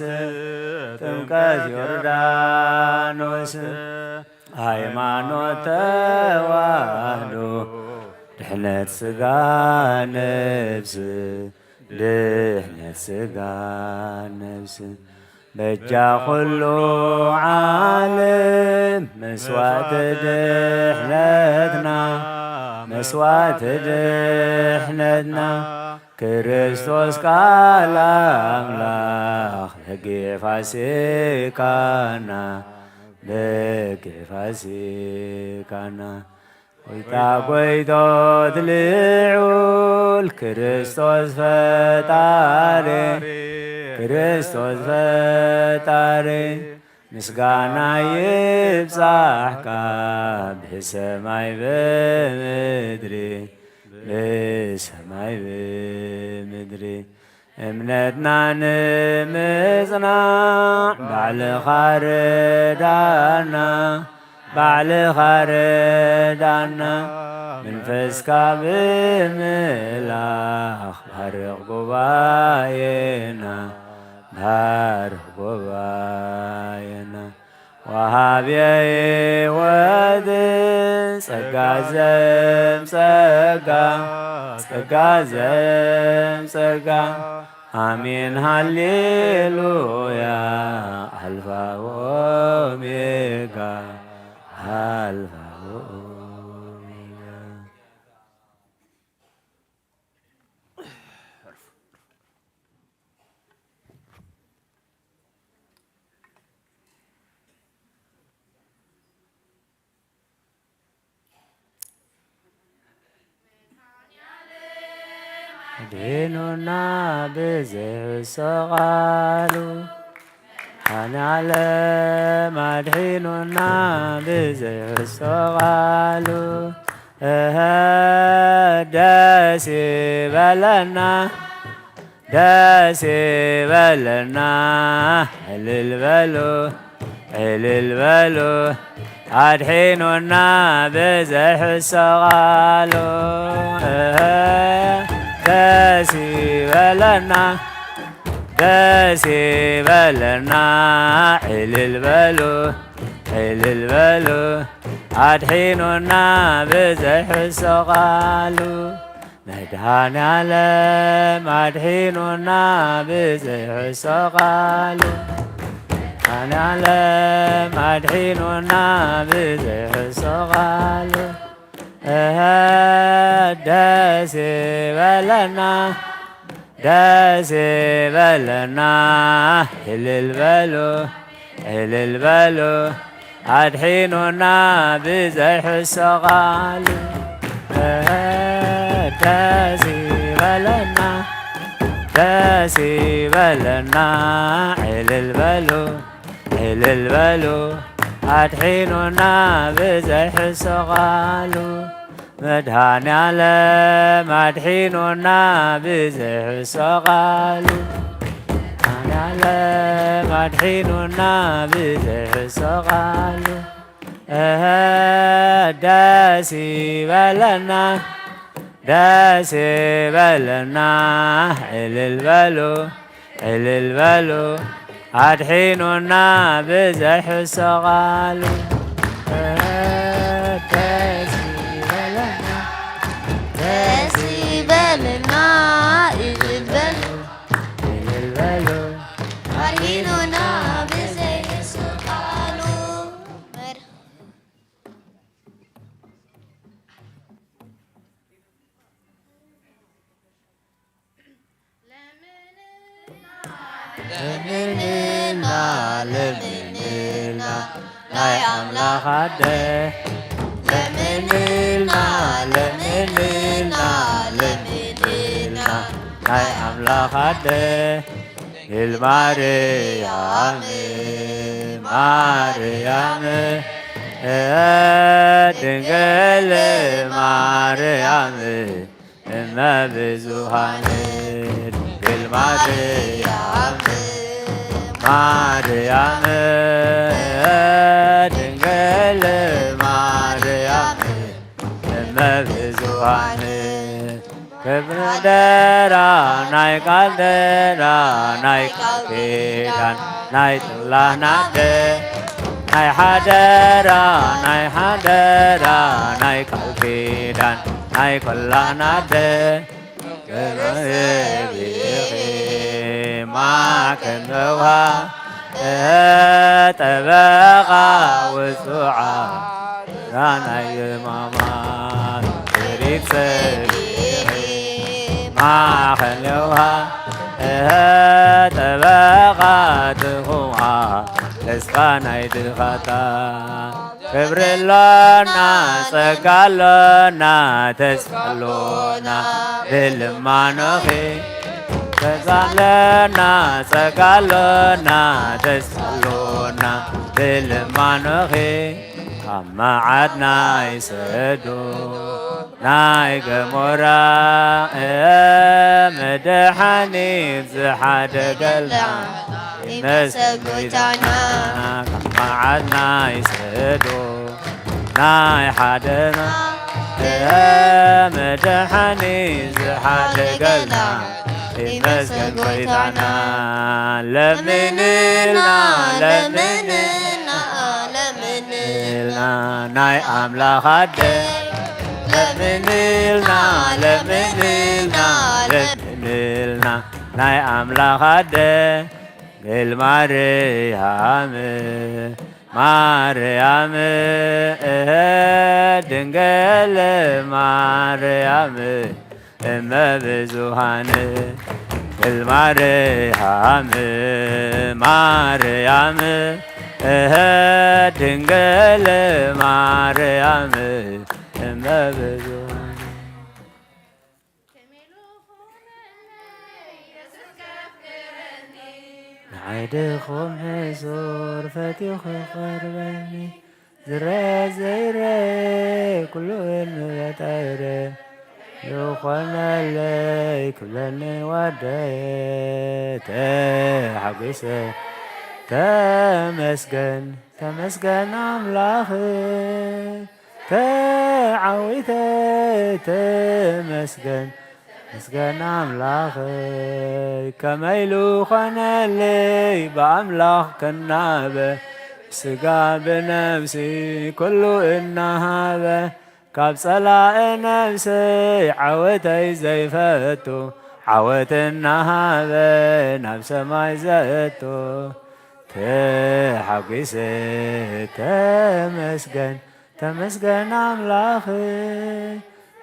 ጥምቀት ዮርዳኖስ፣ ሃይማኖት ተዋህዶ፣ ድሕነት ሥጋ ነፍስ፣ ድሕነት ሥጋ ነፍስ። በጃ ኩሉ ዓለም መስዋዕቲ ድሕነትና፣ መስዋዕቲ ድሕነትና፣ ክርስቶስ ቃል ኣምላኽ በጊዕ ፋሲካና፣ በጊዕ ፋሲካና። ጎይታ ጎይቶት ልዑል ክርስቶስ ፈጣሪ፣ ክርስቶስ ፈጣሪ፣ ምስጋና ይብጻሕካ ብሰማይ ብምድሪ፣ ብሰማይ ብምድሪ። እምነትና ንምጽናዕ ባዕልኻ ርዳና፣ ባዕልኻ ርዳና። መንፈስካ ብምልኣኽ ባርኽ ጉባኤና፣ ባርኽ ጉባኤና። ወሃብየ ሕይወት ጸጋ ዘም ጸጋ፣ ጸጋ ዘም ጸጋ። ኣሜን ሃሌሉያ፣ ኣልፋ ወኦሜጋ፣ ኣልፋ ወኦሜጋ። ኣድሒኑና ብዘይሕሶ ቃሉ፣ መድኃኔዓለም ኣድሒኑና ብዘይሕሶ ቃሉ፣ እህ ደስ ይበለና፣ ደስ ይበለና፣ እልል በሉ፣ እልል በሉ፣ ኣድሒኑና ብዘይሕሶ ቃሉ። እህ ደስ ይበለና፣ ደስ ይበለና፣ እልል በሉ፣ እልል በሉ፣ ኣድሒኑና ብዘይሕሶ ቃሉ። መድኃኔዓለም ኣድሒኑና ብዘይሕሶ ቃሉ። መድኃኔዓለም ኣድሒኑና ብዘይሕሶ ቃሉ። እህ ደስ ይበለና፣ ደስ ይበለና፣ እልል በሉ፣ እልል በሉ፣ ኣድሒኑና ብዘይሕሶ ቃሉ። እህ ደስ ይበለና፣ ደስ ይበለና፣ እልል በሉ፣ እልል በሉ፣ ኣድሒኑና ብዘይሕሶ ቃሉ። መድኃኔዓለም ኣድሒኑና ብዘይሕሶ ቃሉ። መድኃኔዓለም ኣድሒኑና ብዘይሕሶ ቃሉ። እህ ደስ ይበለና፣ ደስ ይበለና፣ እልል በሉ፣ እልል በሉ፣ ኣድሒኑና ብዘይሕሶ ቃሉ። እህ ደስ ይበለና፣ ደስ ይበለና፣ እልል በሉ፣ እልል በሉ፣ ኣድሒኑና ብዘይሕሶ ቃሉ። ለምንልና፣ ለምንልና፣ ናይ ኣምላኽ ኣደ። ለምንልና፣ ለምንልና፣ ለምንልና፣ ናይ ኣምላኽ ኣደ። ድንግል ማርያም፣ ማርያም፣ ድንግል ማርያም፣ እመ ብዙኃን፣ ድንግል ማርያም፣ ማርያም፣ ድንግል ማርያም፣ እመ ብዙኃን። ክብሪ ኣደራ ናይ ቃል ደራ ናይ ቃል ኪዳን ናይ ጽላህና ኣደ ናይ ሓደራ ናይ ሓደራ ናይ ቃል ኪዳን ናይ ቈላህና ኣደ። ክብሪ ብኢኺ ማዕከን መውሃ ጠበቓ ውጹዓ ራናይ ማማ ክብሪት ሰቢሒ ማዕኸን የውሃ ጠበቓ ትኹማ ተስፋ ናይ ድኻታ ክብሪ ኣሎና ጸጋ ኣሎና ተስፋ ኣሎና ብልማኖኺ ተስፋ ኣሎና ጸጋ ኣሎና ተስፋ ኣሎና ብልማኖኺ ካብ መዓት ናይ ሰዶም ናይ ገሞራ መድሓኒት ዝሓደገልና ይመስገን ጎይታና ካብ መዓት ናይ ሰዶም ናይ ሓደና መድሓኒ ዝሓደገልና ይመስገን ጎይታና። ለምንልና ለምንልና ለምንልና ናይ ኣምላኽ ኣደ ለምንልና ለምንልና ለምንልና ናይ ኣምላኽ ኣደ ድንግል ማርያም ማርያም እህ ድንግል ማርያም እመ ብዙኃን ድንግል ማርያም ማርያም እህ ድንግል ማርያም እመ ብዙኃን ንዓይ ድኹም ሕሱር ፈትዩ ክቐርበኒ ዝረ ዘይረ ኩሉ እንበጠረ ዝኾነለይ ክብለኒ ወደየ ተሓጒሰ ተመስገን ተመስገን ኣምላኽ ተዓዊተ ተመስገን ተመስገን ኣምላኽ ከመይ ኢሉ ኾነለይ ብኣምላኽ ከናበ ስጋ ብነብሲ ኩሉ እናሃበ ካብ ጸላኢ ነብሰይ ዓወተይ ዘይፈቱ ዓወት እናሃበ ናብ ሰማይ ዘእቱ ተሓጒሰ ተመስገን ተመስገን ኣምላኽ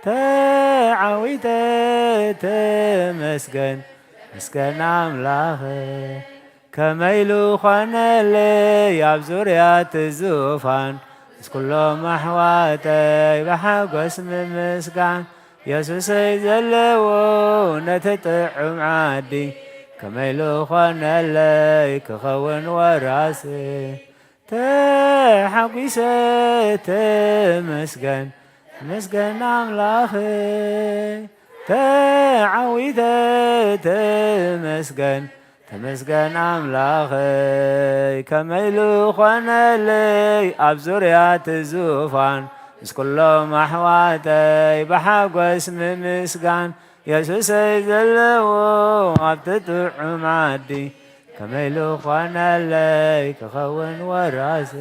ተዓዊተ ተመስገን ተመስገን ኣምላኽ ከመይ ኢሉ ኾነለይ ኣብ ዙርያ እቲ ዙፋን ምስ ኩሎም ኣሕዋተይ ብሓጎስ ምምስጋን የሱሰይ ዘለዎ ነቲ ጥዑም ዓዲ ከመይ ኢሉ ኾነለይ ክኸውን ወራሲ ተሓጒሰ ተመስገን ተመስገን ኣምላኽ ተዓዊተ ተመስገን ተመስገን ኣምላኸይ ከመይ ኢሉ ኾነለይ ኣብ ዙርያ እቲ ዙፋን ምስ ኩሎም ኣሕዋተይ ብሓጎስ ምምስጋን የሱሰይ ዘለዎ ኣብቲ ጥዑም ዓዲ ከመይ ኢሉ ኾነለይ ክኸውን ወራሲ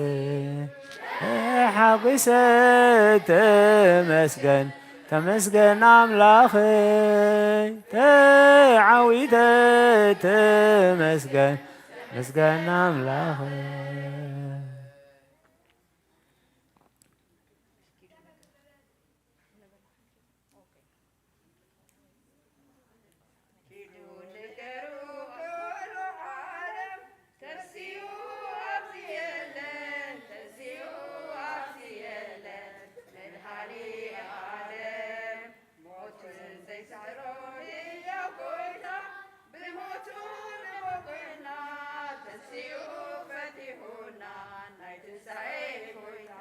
ተሓጒሰ ተመስገን ተመስገን ኣምላኸይ ተዓዊተ ተመስገን ተመስገን ኣምላኸይ ኪዱ ንገሩ ኩሉ ዓለም ተንሲኡ ኣብዚ የለን ተንሲኡ ኣብዚ የለን መድሓኒ ዓለም ሞትን ዘይስሕሮ ህያው ጎይታ ብሞቱ ንበቁዕና ተንሲኡ ፈቲሑና ናይ ትንሳኤ ጎይታ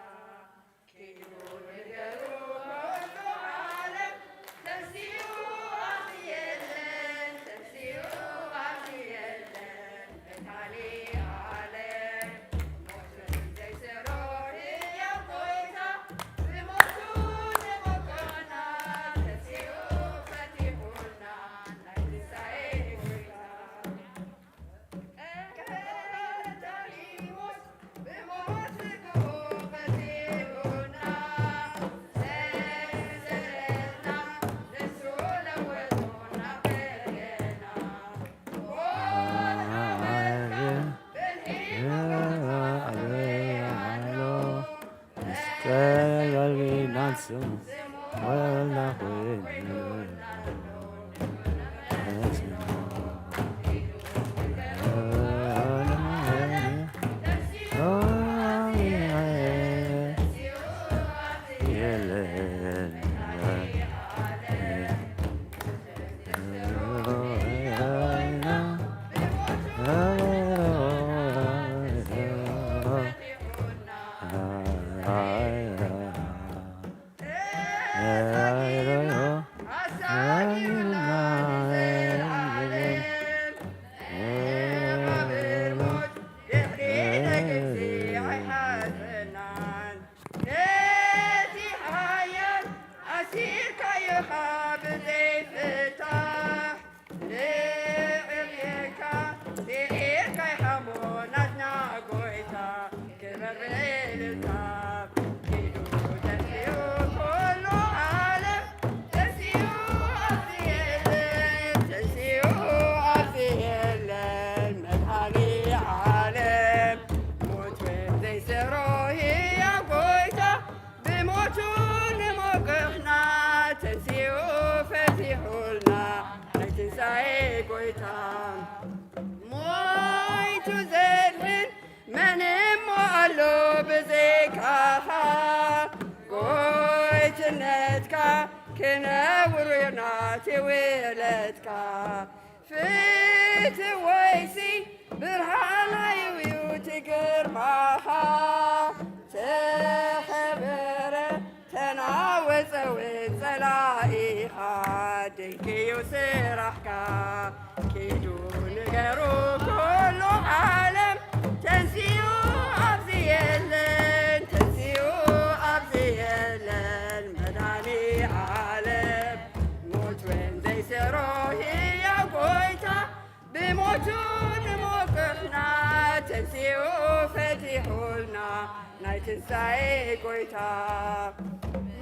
ናይ ትንሳኤ ጎይታ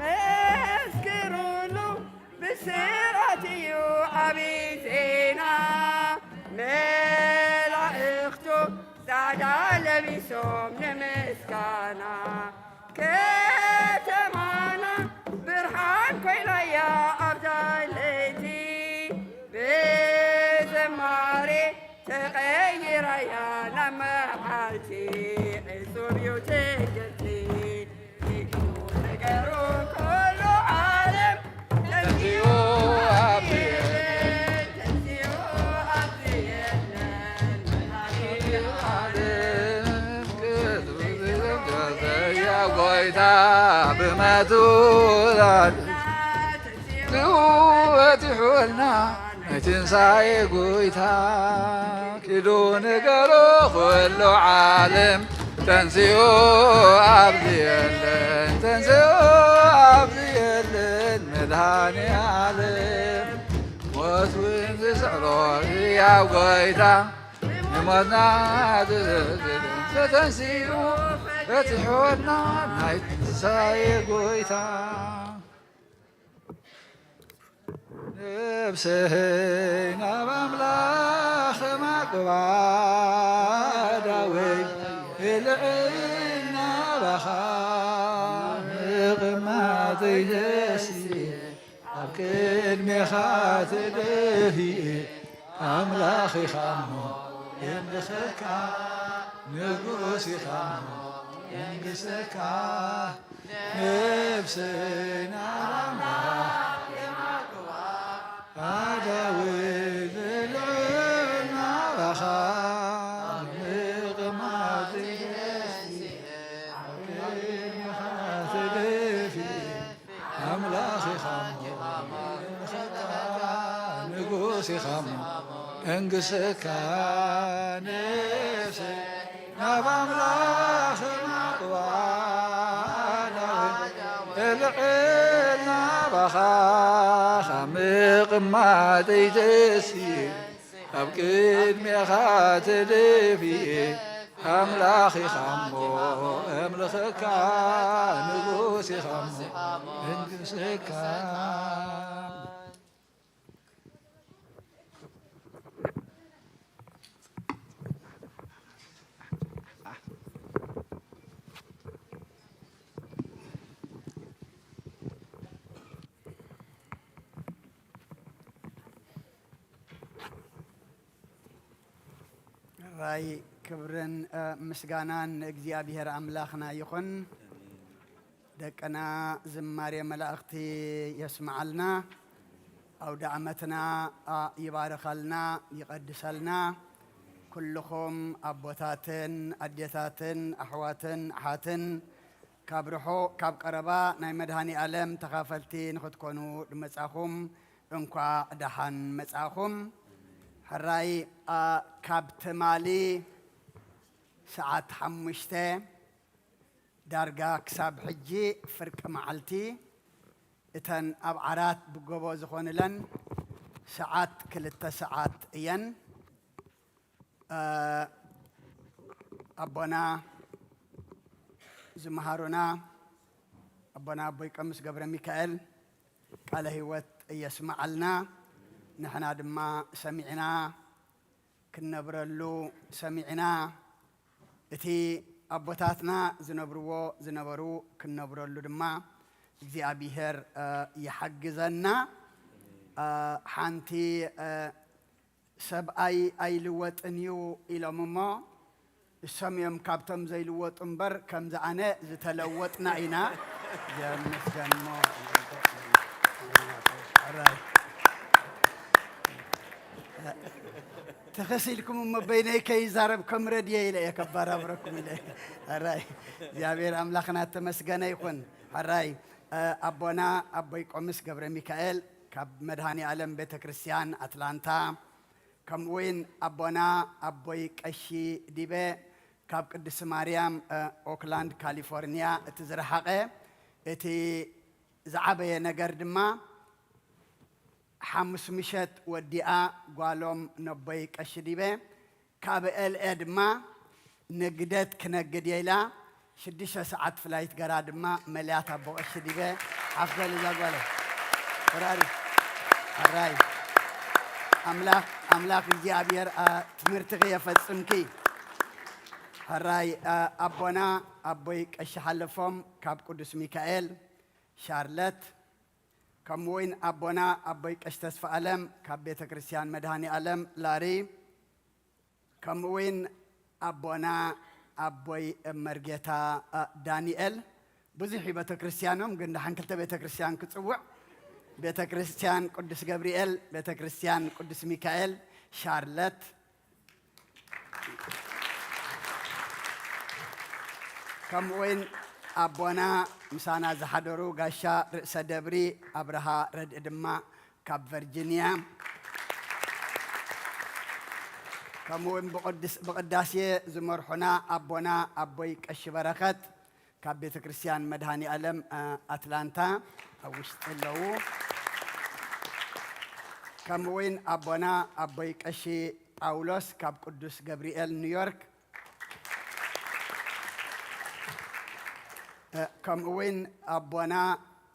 መስክሩሉ ብስራት እዩ ዓቢ ዜና። መላእኽቱ ጻዕዳ ለቢሶም ንምስጋና ከተማና ብርሃን ኮይናያ ኣብዛ ለይቲ ብዝማሬ ተቐይራያ ናብ መዓልቲ ዕጹብ እዩ ትግርቲ። ንገሩ ኩሉ ዓለም ተንሲኡ ኣብየለ፣ ተንሲኡ ኣብየለ፣ መድኃኔ ዓለም። ያ ጎይታ ብመቱ ትወት ይሑልና ናይ ትንሳኤ ጎይታ ኪዱ ንገሮ ኩሉ ዓለም ተንሲኡ ኣብዚ የለን፣ ተንሲኡ ኣብዚ የለን መድኃኔ ዓለም። ሞት እውን ዝስዕሮ ሕያው ጎይታ ንሞትና ተተንሲኡ በጺሑና ናይ ትንሳኤ ጎይታ። ነፍሰይ ናብ ኣምላኽ ማቅባ ዳዊት ይልዕል ናባኻ ምቕማጠይ ደስ ኣብ ቅድሜኻ ተደፊኤ ኣምላኽ ኢኻ እሞ የምልኸካ ንጉስ ኢኻ እሞ የንግሰካ ነፍሰይ ናባኻ ኣዳዊ ልዕል ናባኻ ምቕማጥ ኣብ ቅድሜኻ ተደፊ ኣምላኽ ኢኻ እሞ ንጉስ ኢኻ እሞ እንግሰካ ነፍሰይ ናብ ኣምላኽ ማቅባ ዳዊት እልዕል ናባኻ ካብ ምቕማጠይ ተስየ ኣብ ቅድሜኻ ተደፊኤ ኣምላኽ ኢኻ እሞ እምልኸካ ንጉስ ኢኻ እሞ እንግሰካ። ራይ ክብርን ምስጋናን ንእግዚኣብሔር ኣምላኽና ይኹን። ደቅና ዝማሬ መላእኽቲ የስምዓልና፣ ኣውደ ዓመትና ይባርኸልና ይቐድሰልና። ኩልኹም ኣቦታትን ኣዴታትን ኣሕዋትን ኣሓትን ካብ ርሑቕ ካብ ቀረባ ናይ መድኃኔ ዓለም ተኻፈልቲ ንኽትኮኑ ድመጻኹም እንኳዕ ደሓን መጻኹም። ሕራይ ካብ ትማሊ ሰዓት ሓሙሽተ ዳርጋ ክሳብ ሕጂ ፍርቂ መዓልቲ እተን ኣብ ዓራት ብጎቦ ዝኾንለን ሰዓት ክልተ ሰዓት እየን። ኣቦና ዝመሃሩና ኣቦና ኣቦይ ቀምስ ገብረ ሚካኤል ቃለ ህይወት እየስምዓልና። ንሕና ድማ ሰሚዕና ክንነብረሉ ሰሚዕና፣ እቲ ኣቦታትና ዝነብርዎ ዝነበሩ ክንነብረሉ ድማ እግዚኣብሔር ይሓግዘና። ሓንቲ ሰብኣይ ኣይልወጥን እዩ ኢሎም እሞ እሶም እዮም ካብቶም ዘይልወጡ እምበር ከምዚ ኣነ ዝተለወጥና ኢና። የመስገን እሞ ሕራይ ትኽስ ኢልኩም እሞ በይነይ ከይዛረብ ከም ረድየ ኢለ እየ ከባራብረኩም ኢለ። ሕራይ እግዚኣብሔር ኣምላኽና ተመስገነ ይኹን። ሕራይ ኣቦና ኣቦይ ቆምስ ገብረ ሚካኤል ካብ መድኃኔ ዓለም ቤተ ክርስቲያን ኣትላንታ ከምኡውን ኣቦና ኣቦይ ቀሺ ዲበ ካብ ቅድስቲ ማርያም ኦክላንድ ካሊፎርኒያ እቲ ዝረሓቐ እቲ ዝዓበየ ነገር ድማ ሓሙስ ምሸት ወዲኣ ጓሎም ነቦይ ቀሺ ዲበ ካብ ኤልኤ ድማ ንግደት ክነግድ እየ ኢላ ሽዱሽተ ሰዓት ፍላይት ገራ ድማ መሊያት ኣቦ ቀሺ ዲበ ሓፍ በል እዛ ጓለ። በራሪ። ኣራይ። ኣምላኽ፣ ኣምላኽ እግዚኣብሔር፣ ኣ፣ ትምህርትኺ የፈጽምኪ። ሕራይ፣ ኣ፣ ኣቦና ኣቦይ ቀሺ ሓለፎም ካብ ቅዱስ ሚካኤል ሻርለት፣ ከምኡ እውን ኣቦና ኣቦይ ቀሺ ተስፋ ኣለም ካብ ቤተ ክርስቲያን መድኃኔ ዓለም ላሪ፣ ከምኡ እውን ኣቦና ኣቦይ መርጌታ፣ ኣ፣ ዳንኤል። ብዙሕ እዩ ቤተ ክርስቲያኖም፣ ግን ደሓን ክልተ ቤተ ክርስቲያን ክጽውዕ፣ ቤተ ክርስቲያን ቅዱስ ገብርኤል፣ ቤተ ክርስቲያን ቅዱስ ሚካኤል ሻርለት፣ ከምኡ እውን ኣቦና ምሳና ዝሓደሩ ጋሻ ርእሰ ደብሪ ኣብርሃ ረድኢ ድማ ካብ ቨርጂንያ፣ ከምኡ እውን ብቅድስ-፣ ብቅዳሴ ዝመርሑና ኣቦና ኣቦይ ቀሺ በረኸት ካብ ቤተ ክርስቲያን መድኃኔ ዓለም፣ አ፣ ኣትላንታ ኣብ ውሽጢ ኣለዉ። ከምኡ እውን ኣቦና ኣቦይ ቀሺ ጳውሎስ ካብ ቅዱስ ገብርኤል ኒውዮርክ፣ እ፣ ከምኡ እውን ኣቦና፣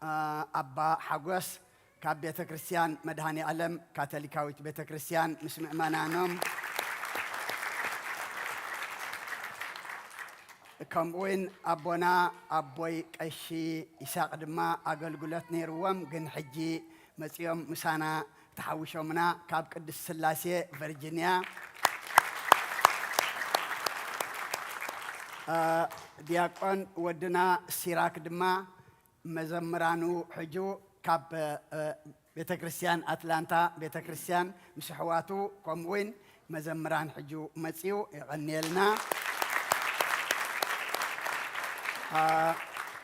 እ፣ ኣባ ሓጎስ ካብ ቤተ ክርስቲያን መድኃኔ ዓለም ካቶሊካዊት ቤተ ክርስቲያን ምስ ምእመናኖም፣ ከምኡ እውን ኣቦና ኣቦይ ቀሺ ይስሐቅ ድማ ኣገልግሎት ነይርዎም፣ ግን ሕጂ መጺኦም ምሳና ተሓዊሾምና ካብ ቅድስት ስላሴ ቨርጂንያ። እ፣ ዲያቆን ወድና ሲራክ ድማ መዘምራኑ ሕጁ ካብ፣ እ፣ ቤተ ክርስቲያን ኣትላንታ ቤተ ክርስቲያን ምስ ኣሕዋቱ ከምኡ እውን መዘምራን ሕጁ መጺኡ የቐንየልና። እ፣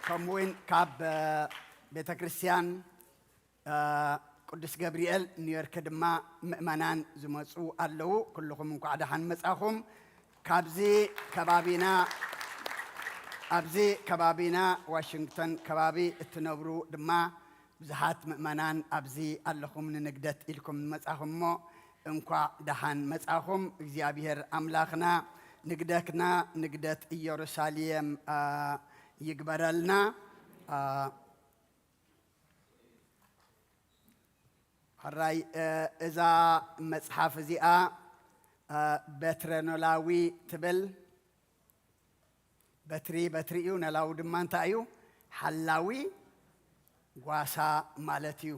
ከምኡ እውን ካብ፣ እ፣ ቤተ ክርስቲያን እ፣ ቅዱስ ገብርኤል ኒውዮርክ ድማ ምእመናን ዝመጹ ኣለዉ። ኩልኹም እንኳዕ ደሓን መጻኹም። ካብዚ ከባቢና፣ ኣብዚ ከባቢና ዋሽንግተን ከባቢ እትነብሩ ድማ ብዙሓት ምእመናን ኣብዚ ኣለኹም፣ ንንግደት ኢልኩም መጻኹም እሞ እንኳዕ ደሓን መጻኹም። እግዚኣብሔር ኣምላኽና ንግደትና ንግደት ኢየሩሳሌም፣ እ፣ ይግበረልና። እ፣ ሕራይ፣ እ፣ እዛ መጽሓፍ እዚኣ፣ እ፣ በትረ ኖላዊ ትብል። በትሪ በትሪ እዩ፣ ኖላዊ ድማ እንታይ እዩ? ሓላዊ ጓሳ ማለት እዩ።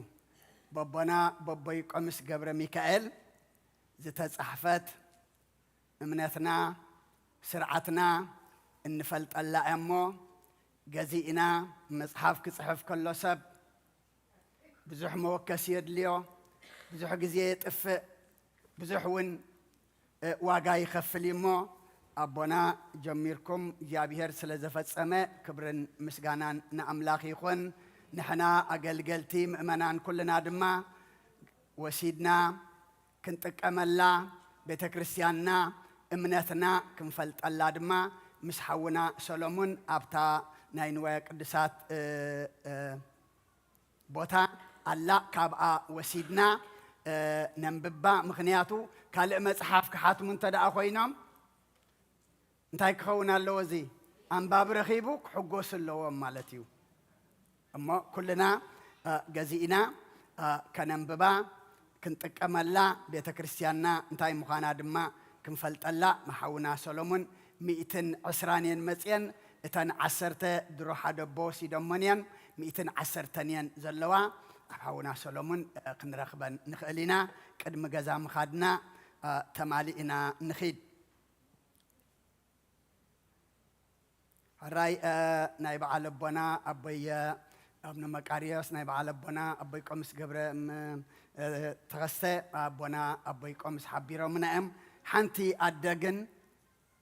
በቦና በቦይ ቆምስ ገብረ ሚካኤል ዝተጻሕፈት እምነትና፣ ስርዓትና እንፈልጠላ እያ እሞ፣ ገዚእና መጽሓፍ ክጽሕፍ ከሎ ሰብ ብዙሕ መወከሲ የድልዮ፣ ብዙሕ ግዜ የጥፍእ፣ ብዙሕ እውን፣ እ፣ ዋጋ ይኸፍል እዩ እሞ፣ ኣቦና ጀሚርኩም እግዚኣብሔር ስለ ዘፈጸመ ክብርን ምስጋናን ንኣምላኽ ይኹን። ንሕና ኣገልገልቲ ምእመናን ኩልና ድማ ወሲድና ክንጥቀመላ፣ ቤተ ክርስቲያንና እምነትና ክንፈልጠላ ድማ ምስ ሓውና ሰሎሙን ኣብታ ናይ ንዋየ ቅዱሳት፣ እ፣ እ፣ ቦታ ኣላ፣ ካብኣ ወሲድና፣ እ፣ ነንብባ። ምኽንያቱ ካልእ መጽሓፍ ክሓትሙ እንተ ደኣ ኮይኖም እንታይ ክኸውን ኣለዎ? እዚ ኣንባቢ ረኺቡ ክሕጎስ ኣለዎም ማለት እዩ። እሞ ኩልና፣ እ፣ ገዚእና፣ እ፣ ከነንብባ፣ ክንጥቀመላ፣ ቤተ ክርስቲያንና እንታይ ምዃና ድማ ክንፈልጠላ። መሓውና ሰሎሙን ሚእትን ዕስራን እየን መጽየን፣ እተን ዓሰርተ ድሮ ሓደ ኣቦ ወሲዶሞን እየን፣ ሚእትን ዓሰርተን እየን ዘለዋ። ኣብ ሓውና ሰሎሙን፣ እ፣ ክንረኽበን ንኽእል ኢና። ቅድሚ ገዛ ምኻድና፣ እ፣ ተማሊእና ንኺድ። ሕራይ፣ እ፣ ናይ በዓል ኣቦና ኣቦይ፣ እ፣ ኣብነ መቃርዮስ፣ ናይ በዓል ኣቦና ኣቦይ ቆምስ ገብረ፣ ም-፣ እ፣ ተኸስተ፣ ኣቦና ኣቦይ ቆምስ ሓቢሮምና እዮም። ሓንቲ ኣደ ግን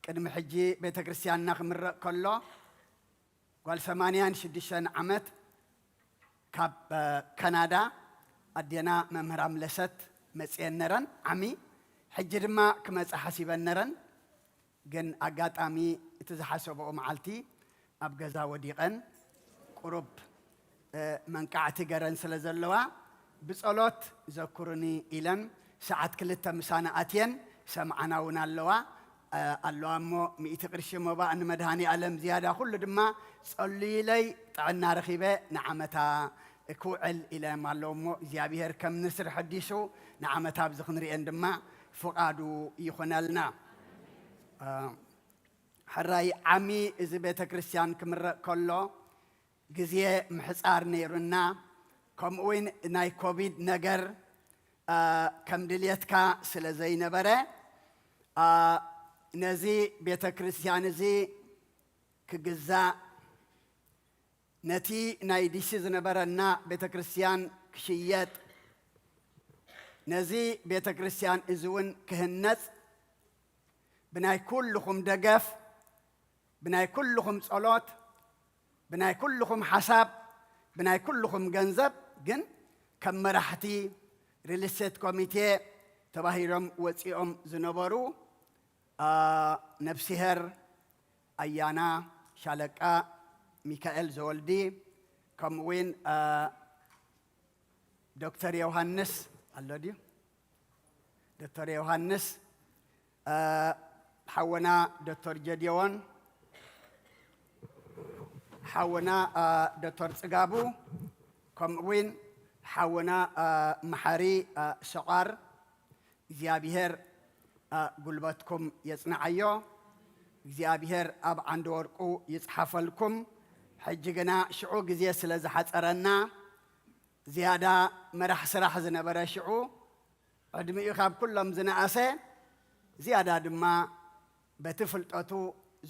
ቅድሚ ሕጂ ቤተ ክርስቲያንና ክምረቕ ከሎ፣ ጓል ሰማንያን ሽዱሽተን ዓመት ካብ፣ እ፣ ካናዳ ኣዴና መምህር ኣምለሰት መጽየን ነረን፣ ዓሚ። ሕጂ ድማ ክመጻ ሓሲበን ነረን፣ ግን ኣጋጣሚ እቲ ዝሓሰብኦ መዓልቲ ኣብ ገዛ ወዲቐን፣ ቁሩብ፣ እ፣ መንቃዕቲ ገረን ስለ ዘለዋ፣ ብጸሎት ዘኩሩኒ ኢለን ሰዓት ክልተ ምሳና ኣትየን፣ ሰምዓና እውን ኣለዋ። ኣ-፣ ኣለዋ እሞ፣ ሚእቲ ቅርሺ መባእ ንመድሃኔ ኣለም ዝያዳ ኩሉ ድማ ጸልዩለይ ጥዕና ረኺበ ንዓመታ ክውዕል ኢለ እሞ ኣለዉ እሞ፣ እግዚኣብሔር ከም ንስር ሐዲሱ ንዓመታ ኣብዚ ክንርእየን ድማ ፍቓዱ ይኹነልና። ኣ፣ ሕራይ ዓሚ እዚ ቤተ ክርስቲያን ክምረቕ ከሎ ግዜ ምሕጻር ነይሩና፣ ከምኡ እውን ናይ ኮቪድ ነገር፣ ኣ፣ ከም ድልየትካ ስለ ዘይነበረ፣ ኣ፣ ነዚ ቤተ ክርስቲያን እዚ ክግዛእ፣ ነቲ ናይ ዲሲ ዝነበረና ቤተ ክርስቲያን ክሽየጥ፣ ነዚ ቤተ ክርስቲያን እዚ እውን ክህነጽ፣ ብናይ ኩልኹም ደገፍ፣ ብናይ ኩልኹም ጸሎት፣ ብናይ ኩልኹም ሓሳብ፣ ብናይ ኩልኹም ገንዘብ፣ ግን ከም መራሕቲ ሪል ስቴት ኮሚቴ ተባሂሎም ወጺኦም ዝነበሩ፣ ኣ፣ ነፍስሄር ኣያና፣ ሻለቃ ሚካኤል ዘወልዲ፣ ከምኡ እውን፣ ኣ፣ ዶክተር ዮሃንስ ኣሎ ድዩ? ዶክተር ዮሃንስ፣ እ፣ ሓወና ዶክተር ጀድዮን፣ ሓወና፣ እ፣ ዶክተር ጽጋቡ፣ ከምኡ እውን ሓወና፣ እ፣ መሓሪ፣ እ፣ ሰቋር፣ እግዚኣብሔር፣ እ፣ ጉልበትኩም የጽንዓዮ። እግዚኣብሔር ኣብ ዓንዲ ወርቁ ይጽሓፈልኩም። ሕጂ ግና ሽዑ ግዜ ስለ ዝሓጸረና፣ ዝያዳ መራሕ ስራሕ ዝነበረ ሽዑ፣ ዕድሚኡ ካብ ኩሎም ዝነኣሰ፣ ዝያዳ ድማ በቲ ፍልጠቱ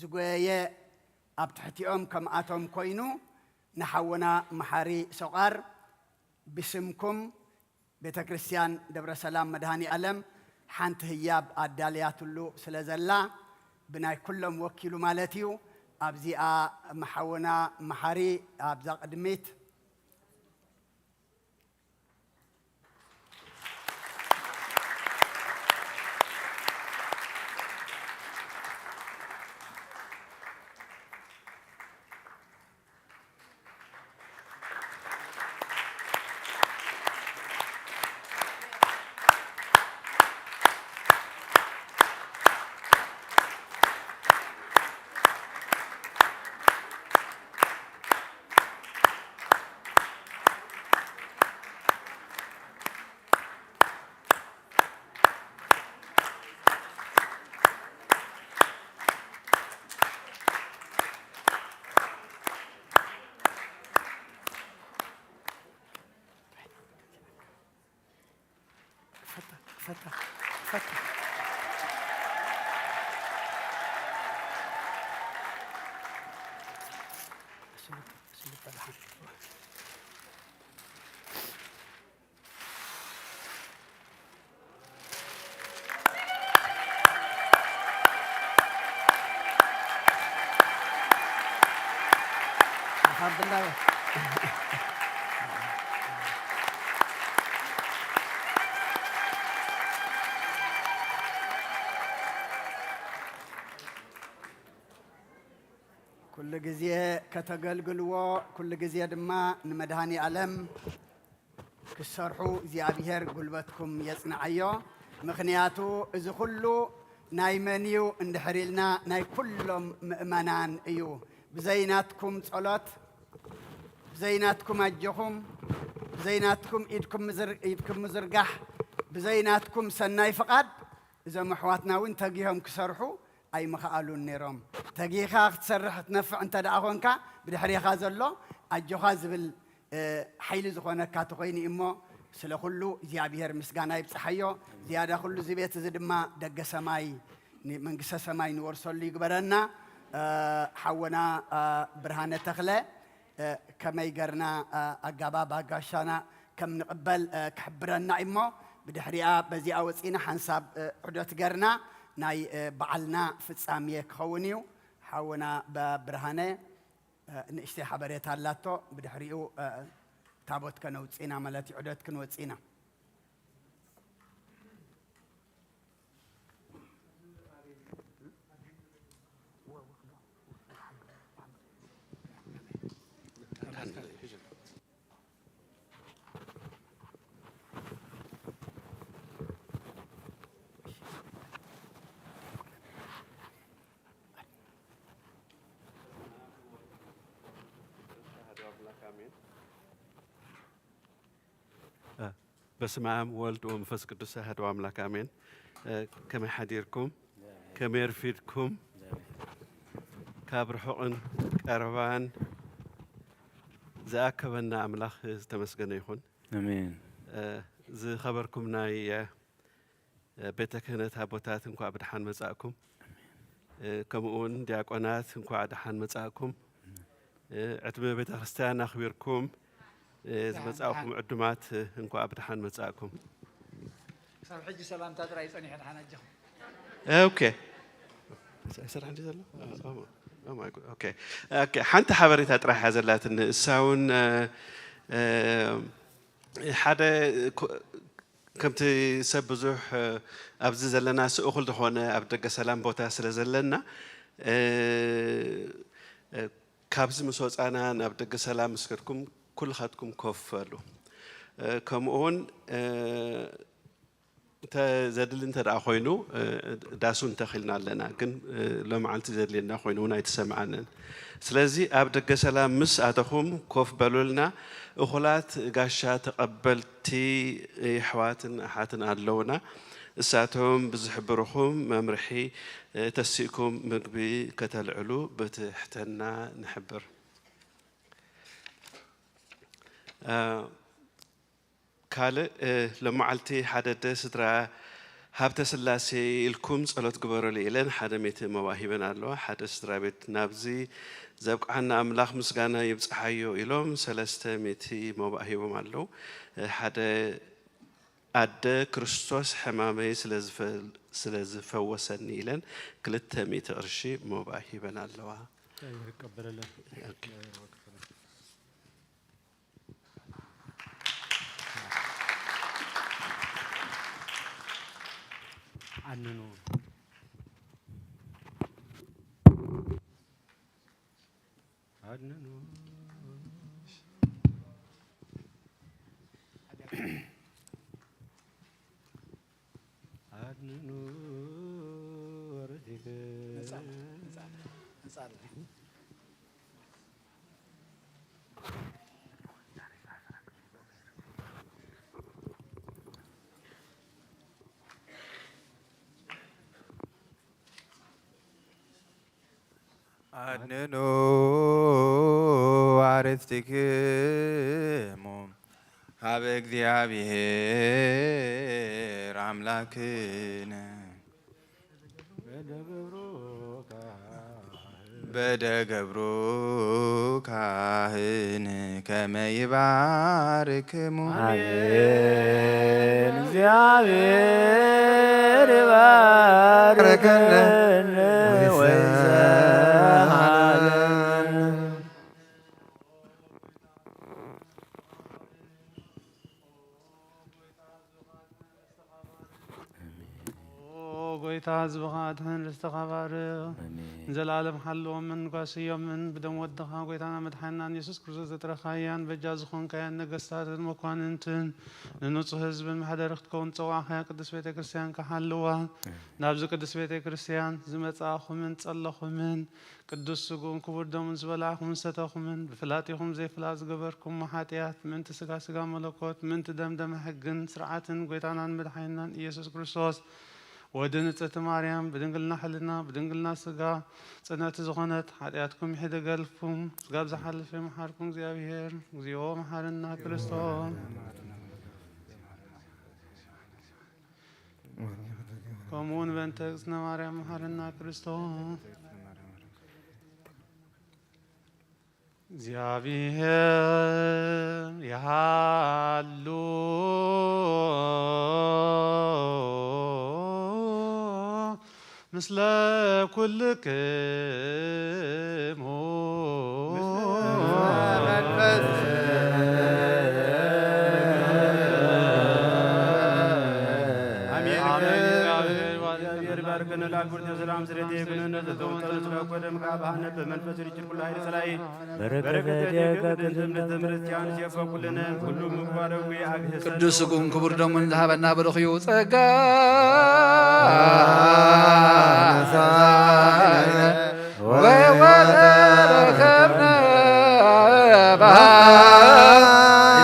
ዝጎየየ፣ ኣብ ትሕቲኦም ከምኣቶም ኮይኑ፣ ንሓውና መሓሪ ሰቋር ብስምኩም ቤተ ክርስቲያን ደብረ ሰላም መድኃኔ ዓለም ሓንቲ ህያብ ኣዳልያትሉ ስለ ዘላ፣ ብናይ ኩሎም ወኪሉ ማለት እዩ። ኣብዚኣ መሓውና መሓሪ ኣብዛ ቅድሚት ፈታ፣ ፈታ፣ ፈታ። ኩሉ ግዜ ከተገልግልዎ፣ ኩሉ ግዜ ድማ ንመድኃኔ ዓለም ክትሰርሑ እግዚኣብሔር ጉልበትኩም የጽንዓዮ። ምኽንያቱ እዚ ኩሉ ናይ መን እዩ እንድሕር ኢልና ናይ ኩሎም ምእመናን እዩ። ብዘይ ናትኩም ጸሎት፣ ብዘይ ናትኩም ኣጆኹም፣ ብዘይ ናትኩም ኢድኩም ምዝር-፣ ኢድኩም ምዝርጋሕ፣ ብዘይ ናትኩም ሰናይ ፍቓድ እዞም ኣሕዋትና እውን ተጊሆም ክሰርሑ ኣይምኸኣሉን ነይሮም። ተጊኻ ክትሰርሕ ክትነፍዕ እንተ ደኣ ኾንካ፣ ብድሕሬኻ ዘሎ ኣጆኻ ዝብል፣ እ፣ ሓይሊ ዝኾነካ ተኾይኑ እዩ እሞ፣ ስለ ኩሉ እግዚኣብሔር ምስጋና ይብጽሓዮ። ዝያዳ ኩሉ እዚ ቤት እዚ ድማ ደገ ሰማይ፣ ንመንግስተ ሰማይ ንወርሰሉ ይግበረና። እ፣ ሓወና፣ እ፣ ብርሃነ ተኽለ፣ እ፣ ከመይ ገርና፣ እ፣ ኣጋባብ ኣጋሻና ከም ንቕበል፣ እ፣ ክሕብረና እሞ፣ ብድሕሪኣ በዚኣ ወጺና ሓንሳብ፣ እ፣ ዑደት ገርና ናይ፣ እ፣ በዓልና ፍጻሜ ክኸውን እዩ። ሓውና ብ-፣ ብርሃነ፣ እ፣ ንእሽተይ ሓበሬታ ኣላቶ። ብድሕሪኡ፣ እ፣ ታቦት ከነውጽእና ማለት እዩ፣ ዑደት ክንወጽእና። በስመ አብ ወልድ ወመንፈስ ቅዱስ አሐዱ አምላክ አሜን። ከመይ ሓዲርኩም? ከመይ ኣርፊድኩም? ካብ ርሑቕን ቀረባን ዝኣከበና ኣምላኽ ዝተመስገነ ይኹን። ኣሜን። ዝኸበርኩም ናይ ቤተ ክህነት ኣቦታት እንኳዕ ብደሓን መጻእኩም። ከምኡ እውን ዲያቆናት እንኳዕ ደሓን መጻእኩም። ዕድመ ቤተ ክርስቲያን ኣኽቢርኩም ዝመጻእኩም ዕዱማት እንኳዕ ብደሓን መጻእኩም። ክሳብ ሕጂ ሰላምታ ጥራይ ጸኒሑ፣ ደሓን ኣጆኹም። ኦኬ። ይሰርሕ እንዲ ዘሎ? ኦ፣ ኦ፣ ኦ ማይ ጎድ። ኦኬ። ኦኬ፣ ሓንቲ ሓበሬታ ጥራሕ እያ ዘላትኒ። እሳ እውን፣ እ፣ እ፣ ሓደ ኮ-፣ ከምቲ ሰብ ብዙሕ፣ እ፣ ኣብዚ ዘለና ስእኹል ዝኾነ ኣብ ደገ ሰላም ቦታ ስለ ዘለና፣ እ፣ እ፣ ካብዚ ምስ ወጻና ናብ ደገ ሰላም ምስ ከድኩም ኩልኻትኩም ኮፍ በሉ። እ፣ ከምኡ እውን፣ እ፣ እንተ ዘድሊ እንተ ደኣ ኮይኑ፣ እ፣ ዳሱ እንተኺልና ኣለና፣ ግን፣ እ፣ ሎመዓልቲ ዘድልየና ኮይኑ እውን ኣይተሰምዓንን። ስለዚ ኣብ ደገ ሰላም ምስ ኣተኹም ኮፍ በሉልና። እኹላት ጋሻ ተቐበልቲ የሕዋትን ኣሓትን ኣለውና። እሳቶም ብዝሕብርኹም መምርሒ፣ እ፣ ተሲእኩም ምግቢ ከተልዕሉ ብትሕትና ንሕብር። እ፣ ካልእ፣ እ፣ ሎመዓልቲ ሓደ ኣደ ስድራ ሃብተ ስላሴ ኢልኩም ጸሎት ግበረሉ ኢለን ሓደ ሜትእ መባእ ሂበን ኣለዋ። ሓደ ስድራ ቤት ናብዚ ዘብቅዓና ኣምላኽ ምስጋና ይብጽሓዮ ኢሎም ሰለስተ ሜትእ መባእ ሂቦም ኣለዉ። እ፣ ሓደ ኣደ ክርስቶስ ሕማመይ ስለ ዝፈ-፣ ስለ ዝፈወሰኒ ኢለን ክልተ ሚእቲ ቅርሺ መባእ ሂበን ኣለዋ። እግዚኣብሔር ይቀበለለን። ኦኬ። ዓንኑ። ዓንኑ። ዓንኑ ወረዲከ። ነጻ፣ ነጻ፣ ነጻ። ዓንኑ አርትቲክሙ ሀበ እግዚአብሔር አምላክነ። በደ ገብሩ ካህን ከመ ይባርክሙ። አሜን። እግዚአብሔር ይባርከነ ወይዘሃለን። ኦ ጎይታ፣ ህዝብኻ ኣድሕን፣ ርስትኻ ባርኽ። ኣሜን። ንዘለኣለም ሓልዎምን ጓስዮምን ብደም ወድኻ ጎይታና መድሓኒናን የሱስ ክርስቶስ ዘጥረኻያን በጃ ዝኾንካያን ነገስታትን መኳንንትን ንንጹህ ህዝብን መሕደሪ ክትከውን ዝጸዋዕኻያ ቅድስት ቤተ ክርስቲያን ክሓልዋ። ኣሜን። ናብዚ ቅድስት ቤተ ክርስቲያን ዝመጻእኹምን ጸለኹምን ቅዱስ ስግኡን ክቡር ደሙን ዝበላዕኹምን ዝሰተኹምን፣ ብፍላጥ ይኹን ዘይፍላጥ ዝገበርኩሞ ሓጢኣት፣ ምእንቲ ስጋ ስጋ መለኮት፣ ምእንቲ ደም ደመ ሕግን ስርዓትን ጎይታናን መድሓኒናን ኢየሱስ ክርስቶስ፣ ወዲ ንጽህቲ ማርያም፣ ብድንግልና ሕልና፣ ብድንግልና ስጋ፣ ጽንዕቲ ዝኾነት ሓጢኣትኩም ይሕደገልኩም። ስጋብ ዝሓልፍ ይምሓርኩም እግዚኣብሔር። እግዚኦ መሓረና ክርስቶስ። ከምኡውን በእንተ እግዝእትነ ማርያም መሓረና ክርስቶስ። እግዚኣብሔር ይሃሉ ምስለ ኩልክሙ። አሜን። አሜን። እግዚአብሔር ይባርክን። ለአክብርት የሰላም ስሬት ይብንን ለተወጠኑ ስለ ኮደም ጋባህነ በመንፈስ ርጅት ኩሉ ኃይል ጸላይ በረከተ በረከተ ዲከ ዲከ በእንተ እምነት ትምህርት ያን ሲያፈቁልን ሁሉ ምግባረዊ አግህሰ ቅዱስ ስጉን ክቡር ደሙን ዝሃበና ብሩኽ እዩ። ጸጋ ወወተረከብነ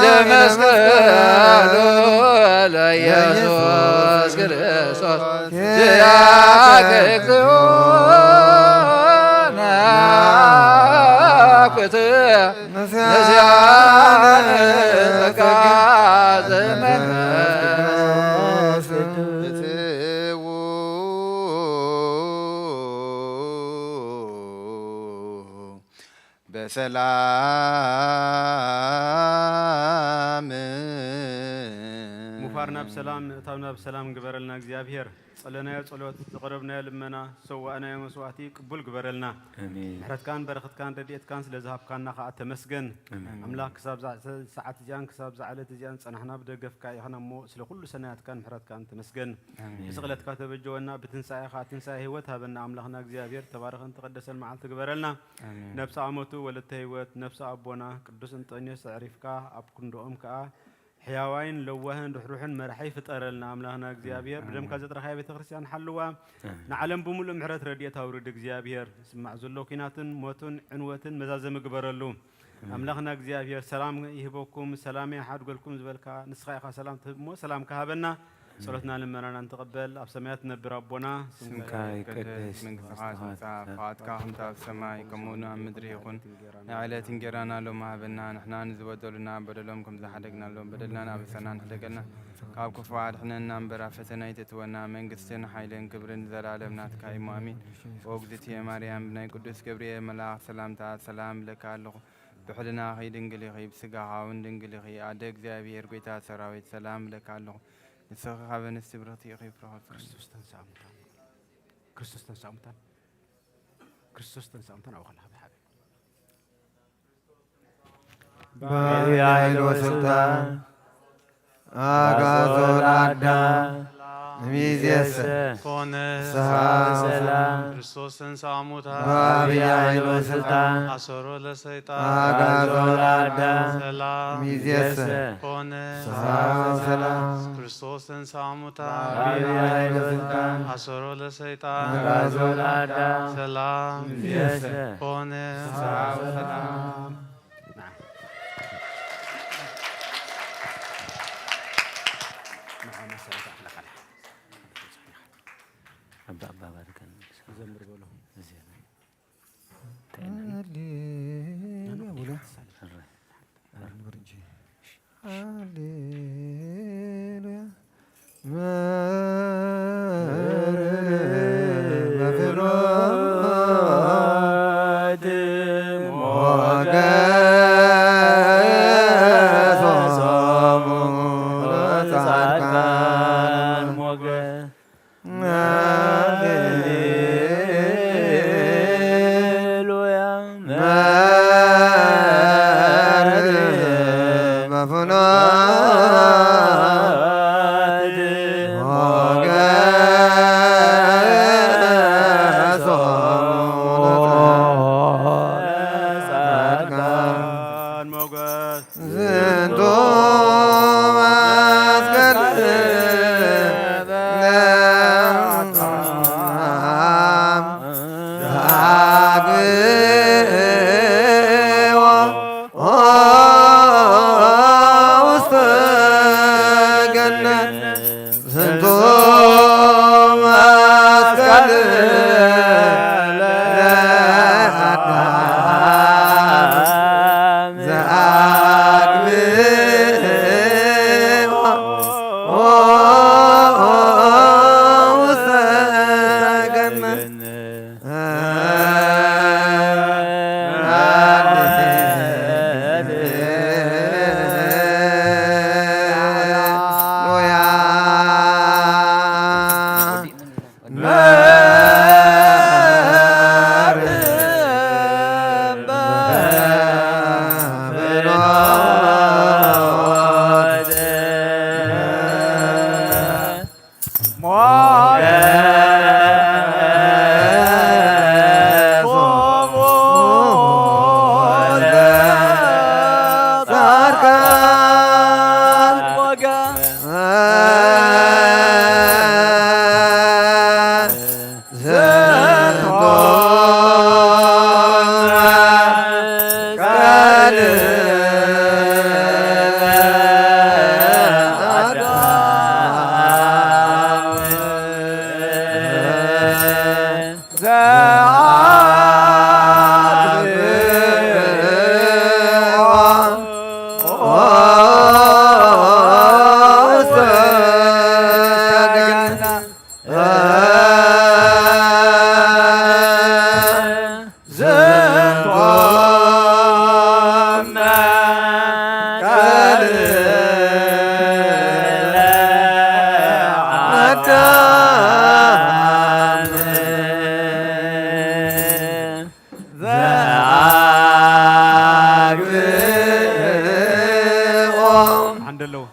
ለመስቀሉ ለኢየሱስ ክርስቶስ ዚአከ እግዚኦ ናኩት ነዚያን ጸጋ ዘመንፈስ ቅዱስ። በሰላም። ሙፋርና ብሰላም፣ ምእታውና ብሰላም ግበረልና እግዚኣብሔር። ጸለናዮ ጸሎት፣ ዘቕረብናዮ ልመና፣ ዝሰዋእናዮ መስዋዕቲ ቅቡል ግበረልና። ኣሜን። ምሕረትካን በረኸትካን ረድኤትካን ስለ ዝሃብካና ከኣ ተመስገን። ኣሜን። ኣምላኽ ክሳብ እዛ ሰዓት እዚኣን ክሳብ እዛ ዕለት እዚኣን ዝጸናሕና ብደገፍካ ኢኻና እሞ፣ ስለ ኩሉ ሰናያትካን ምሕረትካን ተመስገን። ኣሜን። ብስቕለትካ ተበጀወና፣ ብትንሳኤኻ ትንሳኤ ህይወት ሃበና። ኣምላኽና እግዚኣብሔር፣ ተባረኸን ተቐደሰን መዓልቲ ግበረልና። ኣሜን። ነብሲ ኣመቱ ወለተ ህይወት፣ ነብሲ ኣቦና ቅዱስ እንጠንዮስ ኣዕሪፍካ፣ ኣብ ክንድኦም ከኣ ሕያዋይን ለዋህን ርሕሩሕን መራሒ ፍጠረልና። ኣምላኽና እግዚኣብሔር፣ ኣሜን። ብደምካ ዘጥረኻያ ቤተ ክርስቲያን ሓልዋ፣ ኣሜን። ንዓለም ብምሉእ ምሕረት ረድኤት ኣውርድ እግዚኣብሔር። ዝስማዕ ዘሎ ኲናትን ሞትን ዕንወትን መዛዘሚ ግበረሉ። ኣሜን። ኣምላኽና እግዚኣብሔር፣ ሰላም ይህበኩም፣ ሰላም ይሓድገልኩም ዝበልካ ንስኻ ኢኻ ሰላም ትህብ እሞ፣ ሰላምካ ሃበና። ጸሎትና ልመናና ንተቐበል። ኣብ ሰማያት ትነብር ኣቦና፣ ስምካ ይቀደስ፣ መንግስትኻ ትምጻእ፣ ፍቓድካ ከምቲ ኣብ ሰማይ፣ ከምኡ እውን ኣብ ምድሪ ይኹን። ናይ ዕለት እንጀራና ሎም ሃበና፣ ንሕና ንዝበደሉና በደሎም ከም ዝሓደግናሎም በደልና ንኣበሰና ንሕደገልና፣ ካብ ክፉ ኣድሕነና እምበር ኣብ ፈተና ኣይተእትወና፣ መንግስትን ሓይልን ክብርን ንዘለኣለም ናትካ እዩ፣ ኣሜን። ኦ እግዝእትየ ማርያም፣ ብናይ ቅዱስ ገብርኤል መልኣኽ ሰላምታ ሰላም እብለካ ኣለኹ። ብሕልናኺ ድንግል ኢኺ፣ ብስጋኻ እውን ድንግል ኢኺ። ኣደ እግዚኣብሔር፣ ጐይታ ሰራዊት፣ ሰላም እብለካ ኣለኹ። ንስኺ ካብ ኣንስቲ ብርኽቲ ኢኺ፣ ፍረ ከርሥኺ ክርስቶስ ተንሥአ እሙታን፣ ክርስቶስ ተንሥአ እሙታን፣ ክርስቶስ ተንሥአ እሙታን፣ ኣብኡ ከለኻ ብሓበ። በአብይ ኃይል ወስልጣን አግዓዞ ለአዳም እምይእዜሰ ኮነ ፍስሐ ሰላም። ክርስቶስ ተንሥአ እሙታን በአብይ ኃይል ወስልጣን አሰሮ ለሰይጣን አግዓዞ ለአዳም ሰላም እምይእዜሰ ኮነ ፍስሐ ሰላም። ክርስቶስ ተንሥአ እሙታን በአብይ ኃይል ወስልጣን አሰሮ ለሰይጣን አግዓዞ ለአዳም ሰላም እምይእዜሰ ኮነ ፍስሐ ሰላም። ሃሌሉያ። ዘአግብኦ። አንድ አለው።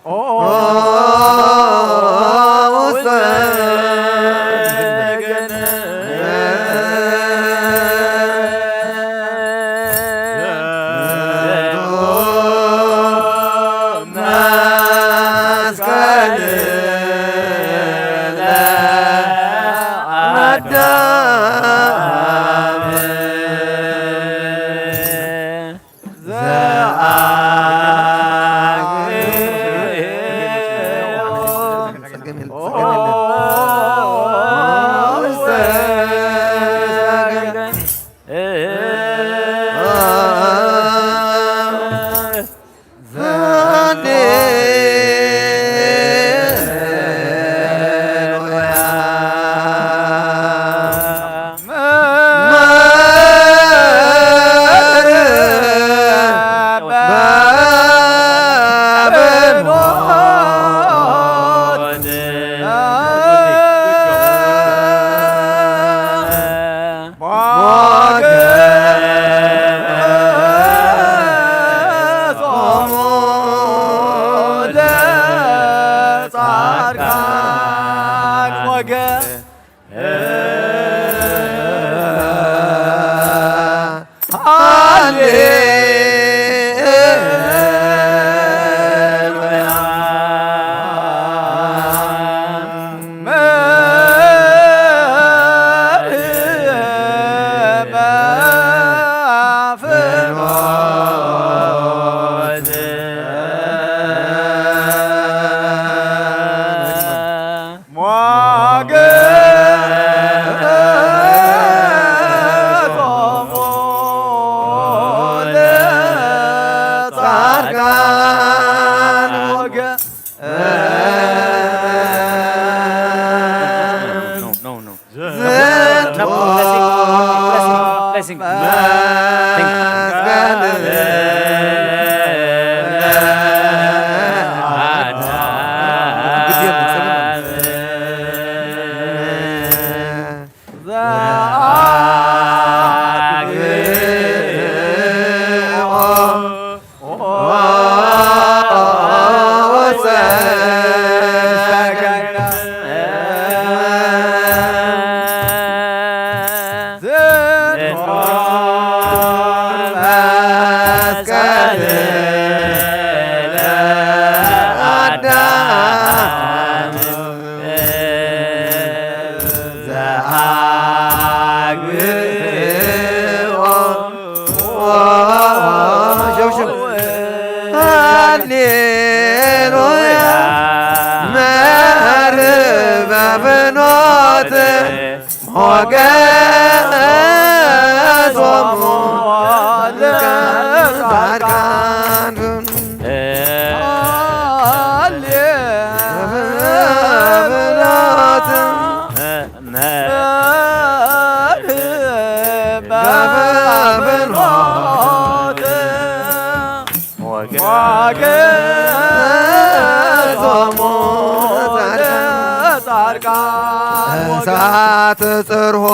እሳት ጽርሆ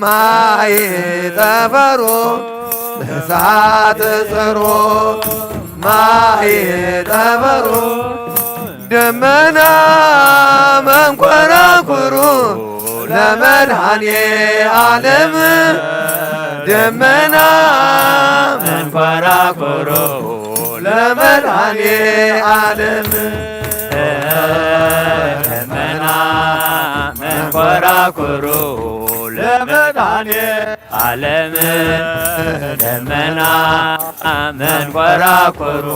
ማይ ጠፈሩ፣ እሳት ጽርሆ ማይ ጠፈሩ፣ ደመና መንኮራኩሩ ለመድኃኔ ዓለም፣ ደመና መንኮራኩሩ ለመድኃኔ ዓለም፣ ደመና መንኮራኩሩ ለመድኃኔ ዓለም ደመና መንኮራኩሩ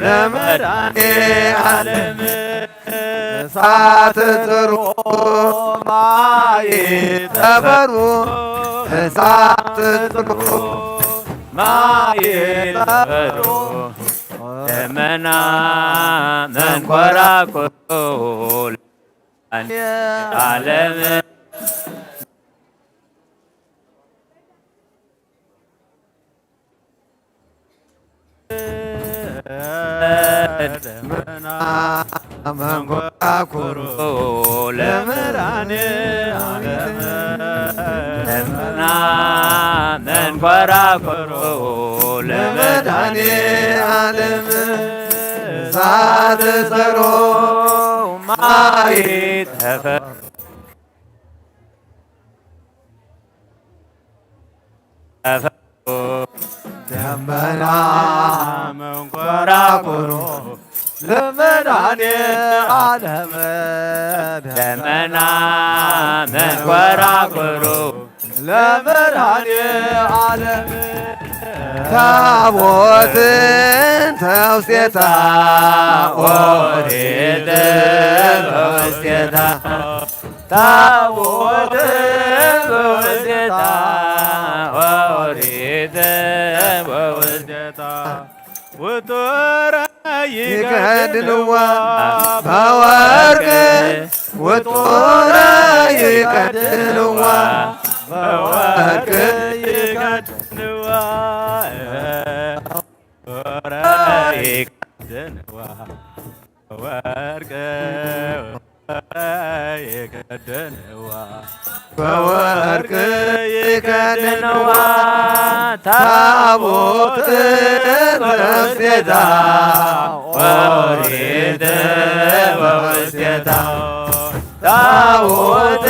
ለመድኃኔ ዓለም እሳት ጽሩ ማይ ጠፈሩ እሳት ጽሩ ማይ ጠፈሩ ደመና መንኮራኩሩ ዓለም ደመና መንኮራኩሩ ለመድኃኔ ዓለም ደመና መንኮራኩሩ ለመድኃኔ ዓለም እሳት ጸሮ ማይ ተፈ ደመና መንኮራኩሩ ለመድኃኔ ዓለም ደመና መንኮራኩሩ ለመድኃኔ ዓለም ታቦትን ተውስቴታ ኦሪት በውስቴታ ታቦት በውስቴታ ኦሪት በውስቴታ ውጡረ ይከድንዋ በወርቅ ውጡረ ይከድንዋ በወርቅ ይከድንዋ ውጡረ ይከድንዋ በወርቅ ይከድንዋ በወርቅ ይከድንዋ ታቦት በውስቴታ ኦሪት በውስቴታ ታቦት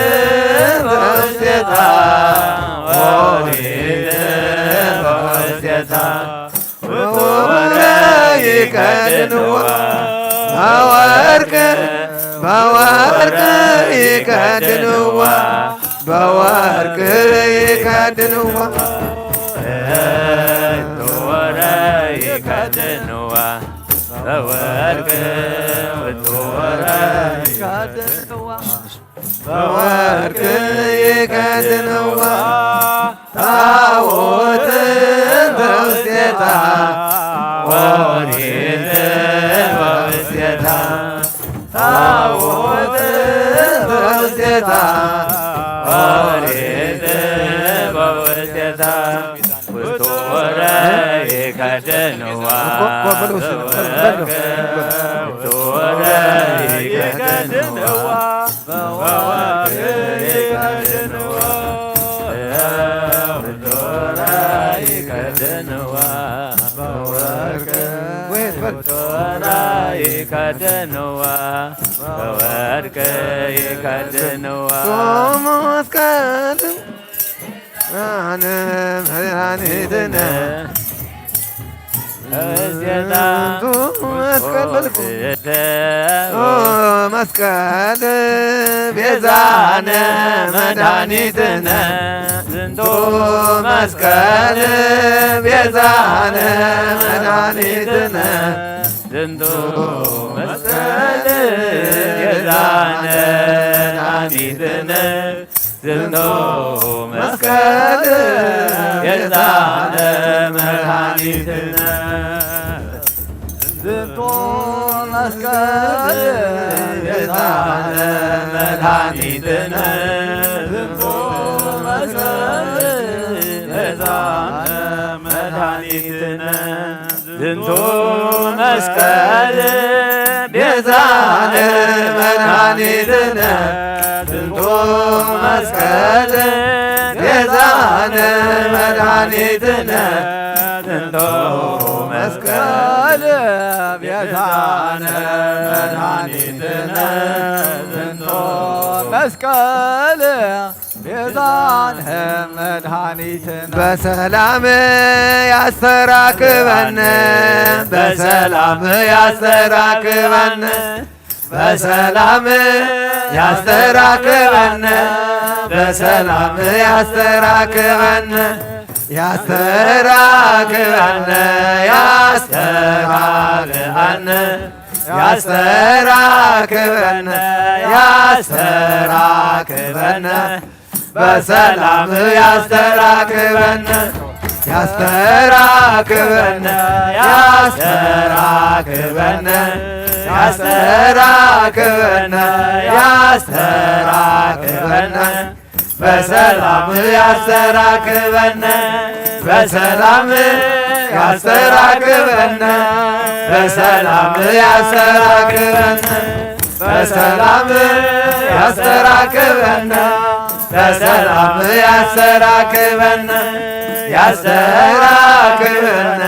በውስቴታ ኦሪት በውስቴታ ውጡረ ይከድንዋ በወርቅ በወርቅ ይከድንዋ በወርቅ ይከድንዋ ውጡረ ይከድንዋ በወርቅ ውጡረ ይከድንዋ በወርቅ ይከድንዋ ታቦት በውስቴታ ኦሪት በውስቴታ ታቦት በውስቴታ ኦሪት በውስቴታ ውጡረ ይከድንዋ በወርቅ ውጡረ ይከድንዋ በወርቅ ይከድንዋ ውጡረ ይከድንዋ በወርቅ ውጡረ ይከድንዋ በወርቅ ይከድንዋ መስቀል አነ መድኃኒትነ እዜታ መስቀል በልኩ። መስቀል ቤዛነ መድኃኒትነ ዝንቱ መስቀል ቤዛነ መድኃኒትነ ዝንቱ መስቀል ቤዛነ መድኃኒትነ ዝንቱ መስቀል ቤዛነ መድኃኒትነ ዝንቱ መስቀል ቤዛነ መድኃኒትነ ዝንቱ መስቀል ቤዛነ መድኃኒትነ ዝንቱ መስቀል ቤዛነ መድኃኒትነ ዝንቱ መስቀል ቤዛነ መድኃኒትነ ዝንቱ መስቀል ቤዛነ መድኃኒትነ ዝንቱ መስቀል ቤዛነ መድኃኒትነ በሰላም ያስተራክበን በሰላም ያስተራክበን በሰላም ያስተራክበን፣ በሰላም ያስተራክበን፣ ያስተራክበን፣ ያስተራክበን፣ ያስተራክበን፣ ያስተራክበን። በሰላም ያስተራክበን፣ ያስተራክበን፣ ያስተራክበን፣ ያስተራክበን፣ ያስተራክበን። በሰላም ያስተራክበን፣ በሰላም ያስተራክበን፣ በሰላም ያስተራክበን፣ በሰላም ያስተራክበን። በሰላም ያስተራክበን፣ ያስተራክበን፣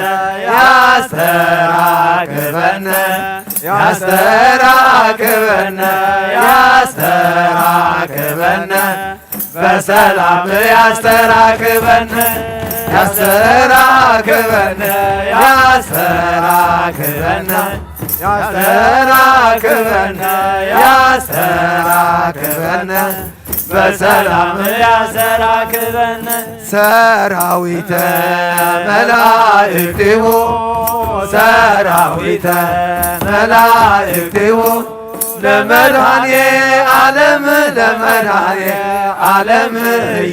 ያስተራክበን፣ ያስተራክበን፣ ያስተራክበን። በሰላም ያስተራክበን፣ ያስተራክበን፣ ያስተራክበን፣ ያስተራክበን፣ ያስተራክበን። በሰላም ያስተራክበን። ሰራዊተ መላእክቲሁ፣ ሰራዊተ መላእክቲሁ፣ ለመድኃኔ ዓለም፣ ለመድኃኔ ዓለም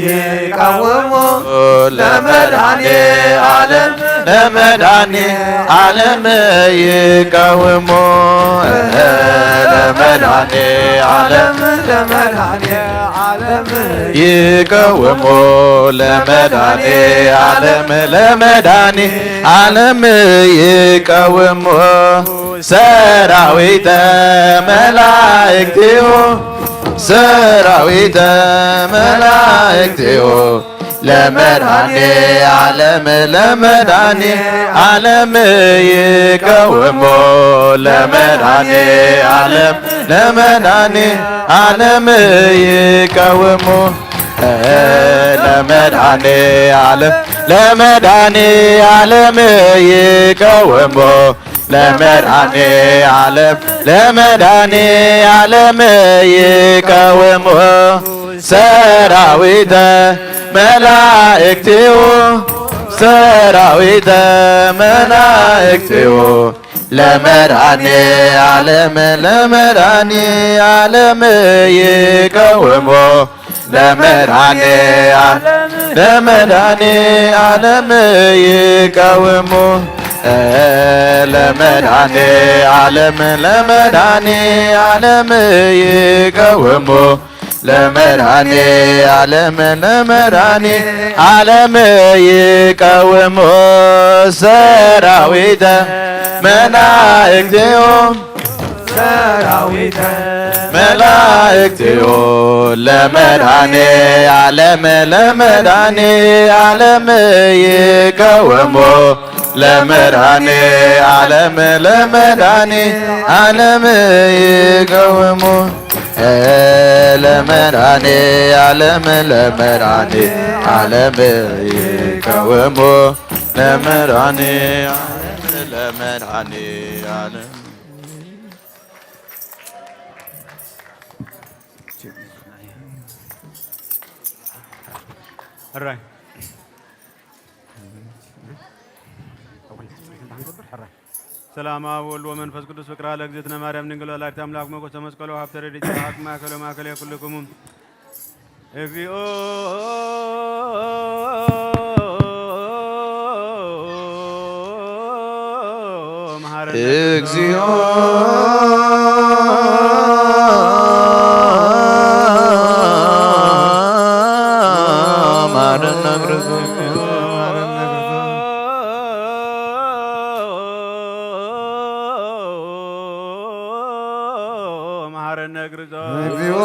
ይቀውሙ፣ ለመድኃኔ ዓለም፣ ለመድኃኔ ዓለም ይቀውሙ፣ ለመድኃኔ ዓለም፣ ለመድኃኔ ዓለም ይቀውሙ፣ ለመድኃኔ ዓለም፣ ለመድኃኔ ዓለም ይቀውሙ። ሰራዊተ መላእክቲሁ፣ ሰራዊተ መላእክቲሁ፣ ለመድኃኔ ዓለም፣ ለመድኃኔ ዓለም ይቀውሙ፣ ለመድኃኔ ዓለም፣ ለመድኃኔ ዓለም ይቀውሙ፣ ለመድኃኔ ዓለም፣ ለመድኃኔ ዓለም ይቀውሙ፣ ለመድኃኔ ዓለም፣ ለመድኃኔ ዓለም ይቀውሙ፣ ሰራዊተ መላእክቲሁ፣ ሰራዊተ መላእክቲሁ፣ ለመድኃኔ ዓለም፣ ለመድኃኔ ዓለም ይቀውሙ፣ ለመድኃኔ ዓለም፣ ለመድኃኔ ዓለም ይቀውሙ፣ ለመድኃኔ ዓለም፣ ለመድኃኔ ዓለም ይቀውሙ፣ ለመድኃኔ ዓለም፣ ለመድኃኔ ዓለም ይቀውሙ፣ ሰራዊተ መላእክቲሁ፣ ሰራዊተ መላእክቲሁ፣ ለመድኃኔ ዓለም፣ ለመድኃኔ ዓለም ይቀውሙ፣ ለመድኃኔ ዓለም፣ ለመድኃኔ ዓለም ይቀውሙ፣ ለመድኃኔ ዓለም፣ ለመድኃኔ ዓለም ይቀውሙ፣ ለመድኃኔ ዓለም፣ ለመድኃኔ ዓለም። ሰላም አብ ወልድ ወመንፈስ ቅዱስ ፍቅር አለ እግዝእትነ ማርያም ድንግል ወላዲተ አምላክ ሞገሰ መስቀሉ ሀብተ ረድኤት ይስሐቅ ማእከለ ማእከለ ኩልክሙ እግዚኦ መሐረነ እግዚኦ መሐረነ ክርስቶስ መሐረነ ክርስቶስ እግዚኦ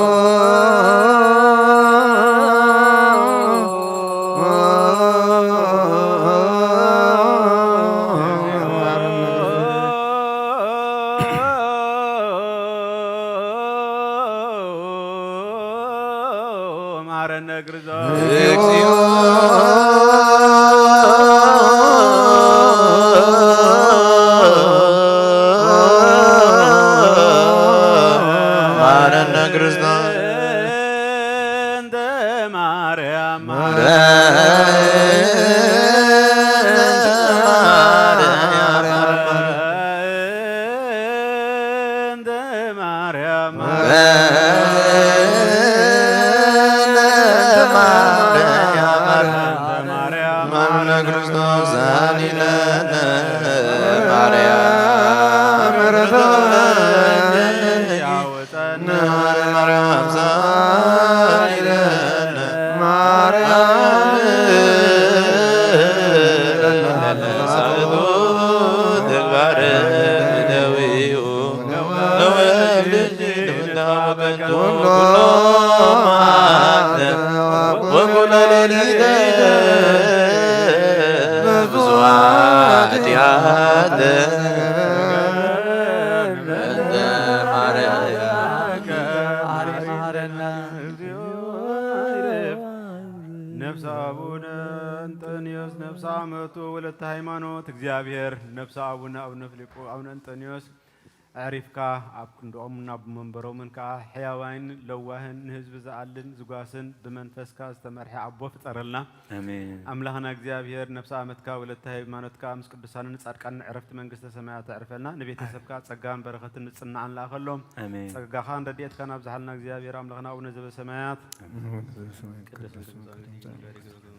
መሐረነ ክርስቶስ እግዚኦ ማርያም ርቶኝ ያውፀን፣ ማርያም ሳይለን፣ ማርያም ሳቱ ተግባር ደዊኡ ወልድ ኩሎ መዓልተ ወኩሎ ሌሊተ ብዙኃት ኃጢአተ በእንተ ማርያም ነፍሰ አቡነ እንጠንዮስ ነፍሰ አመቱ ወለተ ሃይማኖት እግዚአብሔር ነፍሰ አቡነ አቡነ ፍሊጶ አቡነ እንጠንዮስ ኣዕሪፍካ ኣብ ክንድኦምን ኣብ መንበሮምን ከኣ ሕያዋይን ለዋህን ንህዝቢ ዝኣልን ዝጓስን ብመንፈስካ ዝተመርሐ ኣቦ ፍጠረልና። ኣሜን። ኣምላኽና እግዚኣብሔር ነፍሲ ኣመትካ ወለተ ሃይማኖትካ ምስ ቅዱሳንን ጻድቃንን ዕረፍቲ መንግስተ ሰማያት ኣዕርፈልና። ንቤተሰብካ ጸጋን በረኸትን ንጽናዕን ለኣኸሎም። ኣሜን። ጸጋኻን ረድኤትካን ኣብዝሓልና እግዚኣብሔር ኣምላኽና ኣቡነ ዘበሰማያት። ኣቡነ ዘበሰማያት ቅዱስ ይትምጻእ መንግስትካ።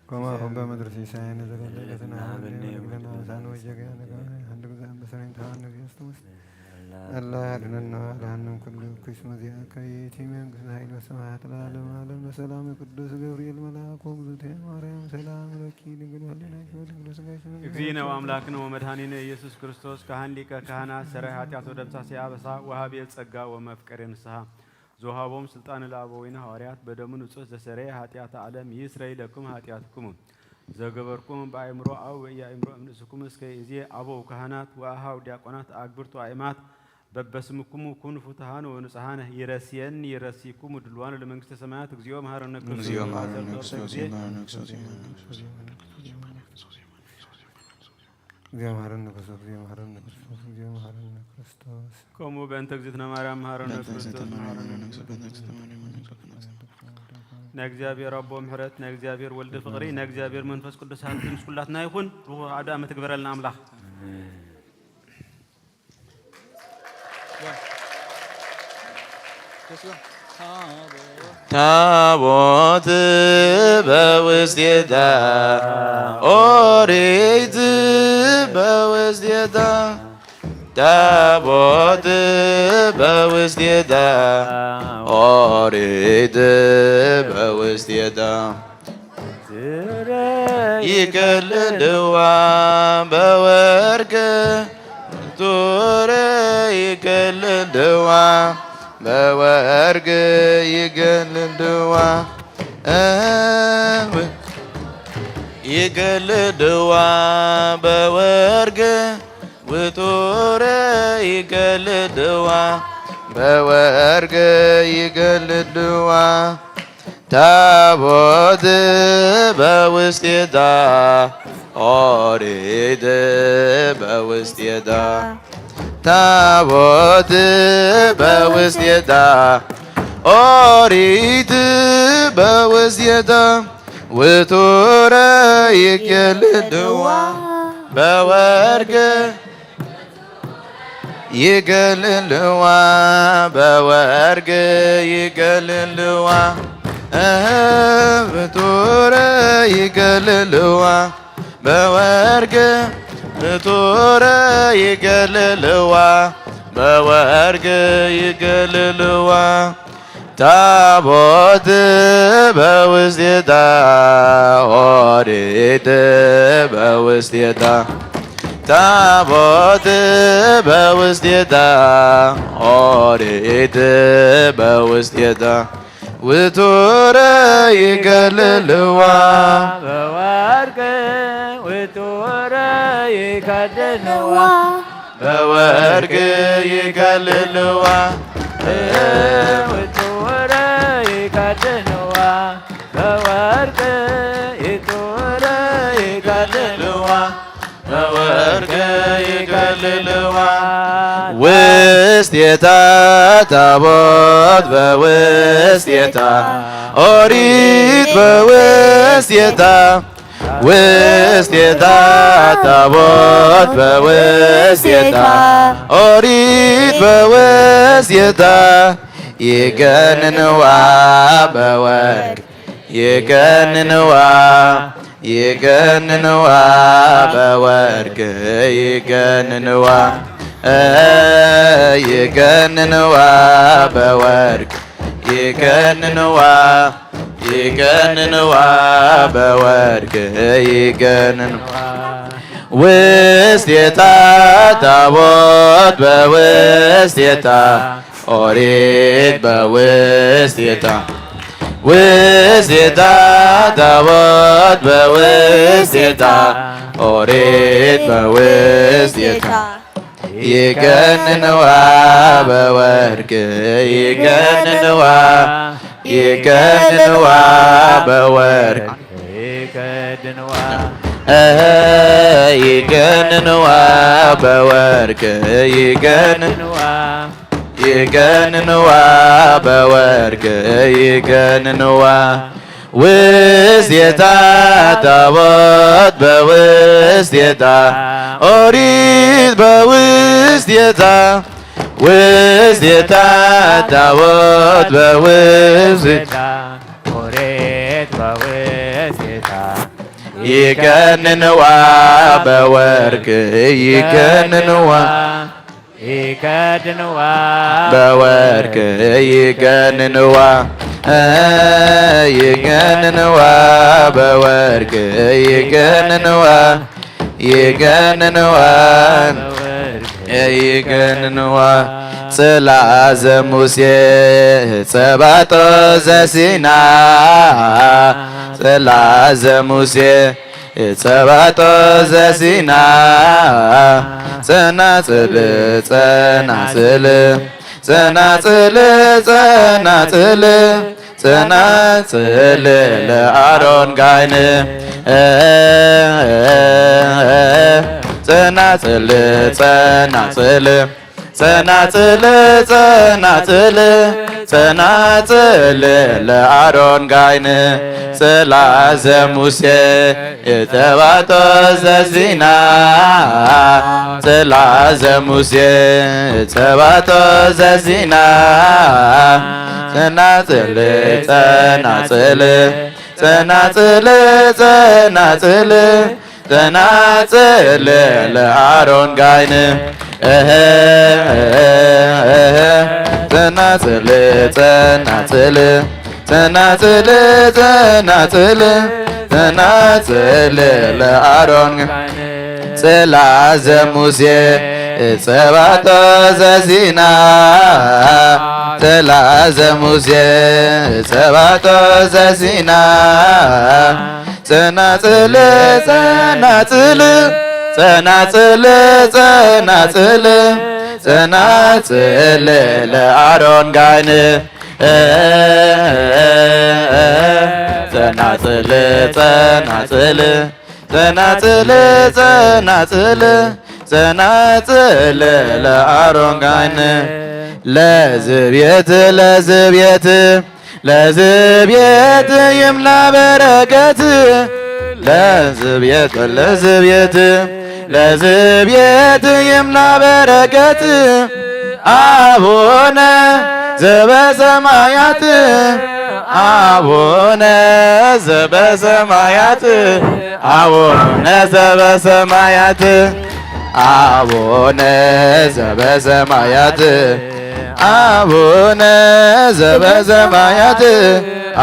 ከማሁ በምድር ሲሳየነ ዘለለ ዕለትነ ሀበነ ዮም ወህብ ለነ አበሳነ ወጌጋየነ ከማሁ ንሕነኒ። ሀድግ ዘአንበሰነ ይምትሐነ እግዚኦ ውስተ ውስጥ። አላ አድነነ ወአድኃነ እምኩሉ እኩይ እስመ ዚአከ ይእቲ መንግስት ኃይል ወስብሐት ለዓለመ ዓለም። በሰላም ቅዱስ ገብርኤል መልአክ ወግዝእትየ ማርያም ሰላም ለኪ ድንግል በህሊናኪ ወድንግል በስጋኪ። እግዚእነ ወአምላክነ ወመድኃኒነ ኢየሱስ ክርስቶስ ካህን ሊቀ ካህናት ሠራይ ኃጢአት ወደምሳሴ አበሳ ወሀቤ ጸጋ ወመፍቀሬ ንስሐ። ዘውሃቦም ስልጣን ለአበዊነ ሐዋርያት በደሙ ንጹሕ ዘሰረየ ኃጢአተ ዓለም ይስረይ ለክሙ ኃጢአትክሙ። ዘገበርኩም በአእምሮ አው በኢአእምሮ እምንእስኩም እስከ ይእዜ አበው ካህናት ወአሃው ዲያቆናት አግብርቱ አእማት በበስምኩሙ ኩኑ ፍቱሃን ወንጹሃን ይረስየን ይረስይኩም ድልዋን ለመንግስተ ሰማያት እግዚኦ መሐረነ ክርስቶስ። እግዚኦ መሐረነ ክርስቶስ። እግዚኦ መሐረነ ክርስቶስ፣ እግዚኦ መሐረነ ክርስቶስ፣ እግዚኦ መሐረነ ክርስቶስ። ከምኡ በእንተ እግዝእትነ ማርያም መሐረነ በእንተ ክርስቶስ፣ እግዝእትነ ማርያም መሐረነ መሐረነ ክርስቶስ። ናይ እግዚኣብሔር ኣቦ ምሕረት፣ ናይ እግዚኣብሔር ወልድ ፍቕሪ፣ ናይ እግዚኣብሔር መንፈስ ቅዱስ ሃብቲ ምስ ኩላትና ይኹን። ርሁቕ ኣውደ ዓመት ይግበረልና ኣምላኽ። ታቦት በውስቴታ ኦሪት በውስቴታ ታቦት በውስቴታ ኦሪት በውስቴታ ይከልልዋ በወርቅ ቱረ ይከልልዋ በወርቅ ይከልልዋ እብ ይከልልዋ በወርቅ ውቱረ ይከልልዋ በወርቅ ይከልልዋ ታቦት በውስቴታ ኦሪት በውስቴታ ታቦት በውስቴታ ኦሪት በውስቴታ ውቱረ ይከልልዋ በወርቅ ይከልልዋ በወርቅ ይከልልዋ እህ ብቱረ ይከልልዋ በወርቅ ብቱረ ይከልልዋ በወርቅ ይከልልዋ ታቦት በውስቴታ ኦሪት በውስቴታ ታቦት በውስቴታ ኦሪት በውስቴታ ውቱረ ይከልልዋ በወርቅ ውቱረ ይከልልዋ በወርቅ ይከልልዋ ውቱረ ይከልልዋ በወርቅ ይቱረ ይከልልዋ በወርቅ ይከልልዋ ውስቴታ ታቦት በውስቴታ ኦሪት በውስቴታ ውስቴታ ታቦት በውስቴታ ኦሪት በውስቴታ ይከንንዋ በወርቅ ይከንንዋ ይገንንዋ በወርቅ ይገንንዋ፣ ይገንንዋ በወርቅ ይገንንዋ፣ ይገንንዋ በወርቅ ይገንንዋ። ውስቴታ ታቦት በውስቴታ ኦሪት በውስቴታ፣ ውስቴታ ታቦት በውስቴታ ኦሪት በውስቴታ፣ ይገንንዋ በወርቅ ይገንንዋ፣ ይገንንዋ በወርቅ ይገንንዋ፣ እህ፣ ይገንንዋ በወርቅ ይገንንዋ፣ ይገንንዋ በወርቅ ይገንንዋ። ውስቴታ ታቦት በውስቴታ ኦሪት በውስቴታ፣ ውስቴታ ታቦት በውስቴታ ኦሪት በውስቴታ፣ ይገንንዋ በወርቅ ይገንንዋ፣ ይገንንዋ በወርቅ ይገንንዋ፣ ይገንንዋ በወርቅ ይገንንዋ፣ ይገንንዋ ይገንንዋ። ጽላዘ ሙሴ ጸባጦ ዘሲና፣ ጽላዘ ሙሴ ጸባጦ ዘሲና፣ ጸናጽል ጸናጽል ጸናጽል ጸናጽል ጸናጽል ለአሮን ጋይን፣ ጸናጽል ጸናጽል ጸናጽል ጸናጽል ጸናጽል ለአሮን ጋይን፣ ጽላዘ ሙሴ ጸባጦ ዘሲና፣ ጽላዘ ሙሴ ጸባጦ ዘሲና፣ ጸናጽል ጸናጽል ጸናጽል ጸናጽል ጸናጽል ለአሮን ጋይን፣ እህ፣ እህ፣ ጸናጽል ጸናጽል ጸናጽል ጸናጽል ጸናጽል ለአሮን፣ ጽላዘ ሙሴ ጸባጦ ዘሲና፣ ጽላዘ ሙሴ ጸባጦ ዘሲና፣ ጸናጽል ጸናጽል ጸናጽል ጸናጽል ጸናጽል ለአሮን ጋይን፣ ጸናጽል ጸናጽል ጸናጽል ጸናጽል ጸናጽል ለአሮን ጋይን፣ ለዝቤት ለዝቤት ለዝቤት ይምላ በረከት፣ ለዝቤት ለዝቤት ለዝቤት ይምላ በረከት፣ አቡነ ዘበሰማያት፣ አቡነ ዘበሰማያት፣ አቡነ ዘበሰማያት፣ አቡነ ዘበሰማያት፣ አቡነ ዘበሰማያት፣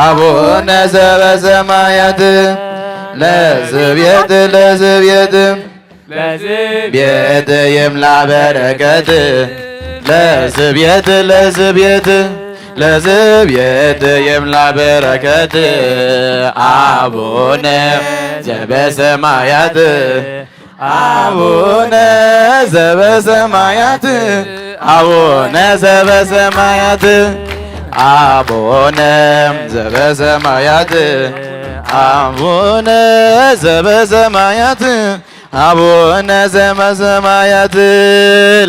አቡነ ዘበሰማያት፣ ለዝቤት ለዝቤት ለዝቤት ይምላ በረከት፣ ለዝቤት ለዝቤት ለዝቤት ይምላ በረከት፣ አቡነ ዘበሰማያት፣ አቡነ ዘበሰማያት፣ አቡነ ዘበሰማያት፣ አቡነ ዘበሰማያት፣ አቡነ ዘበሰማያት፣ አቡነ ዘበሰማያት፣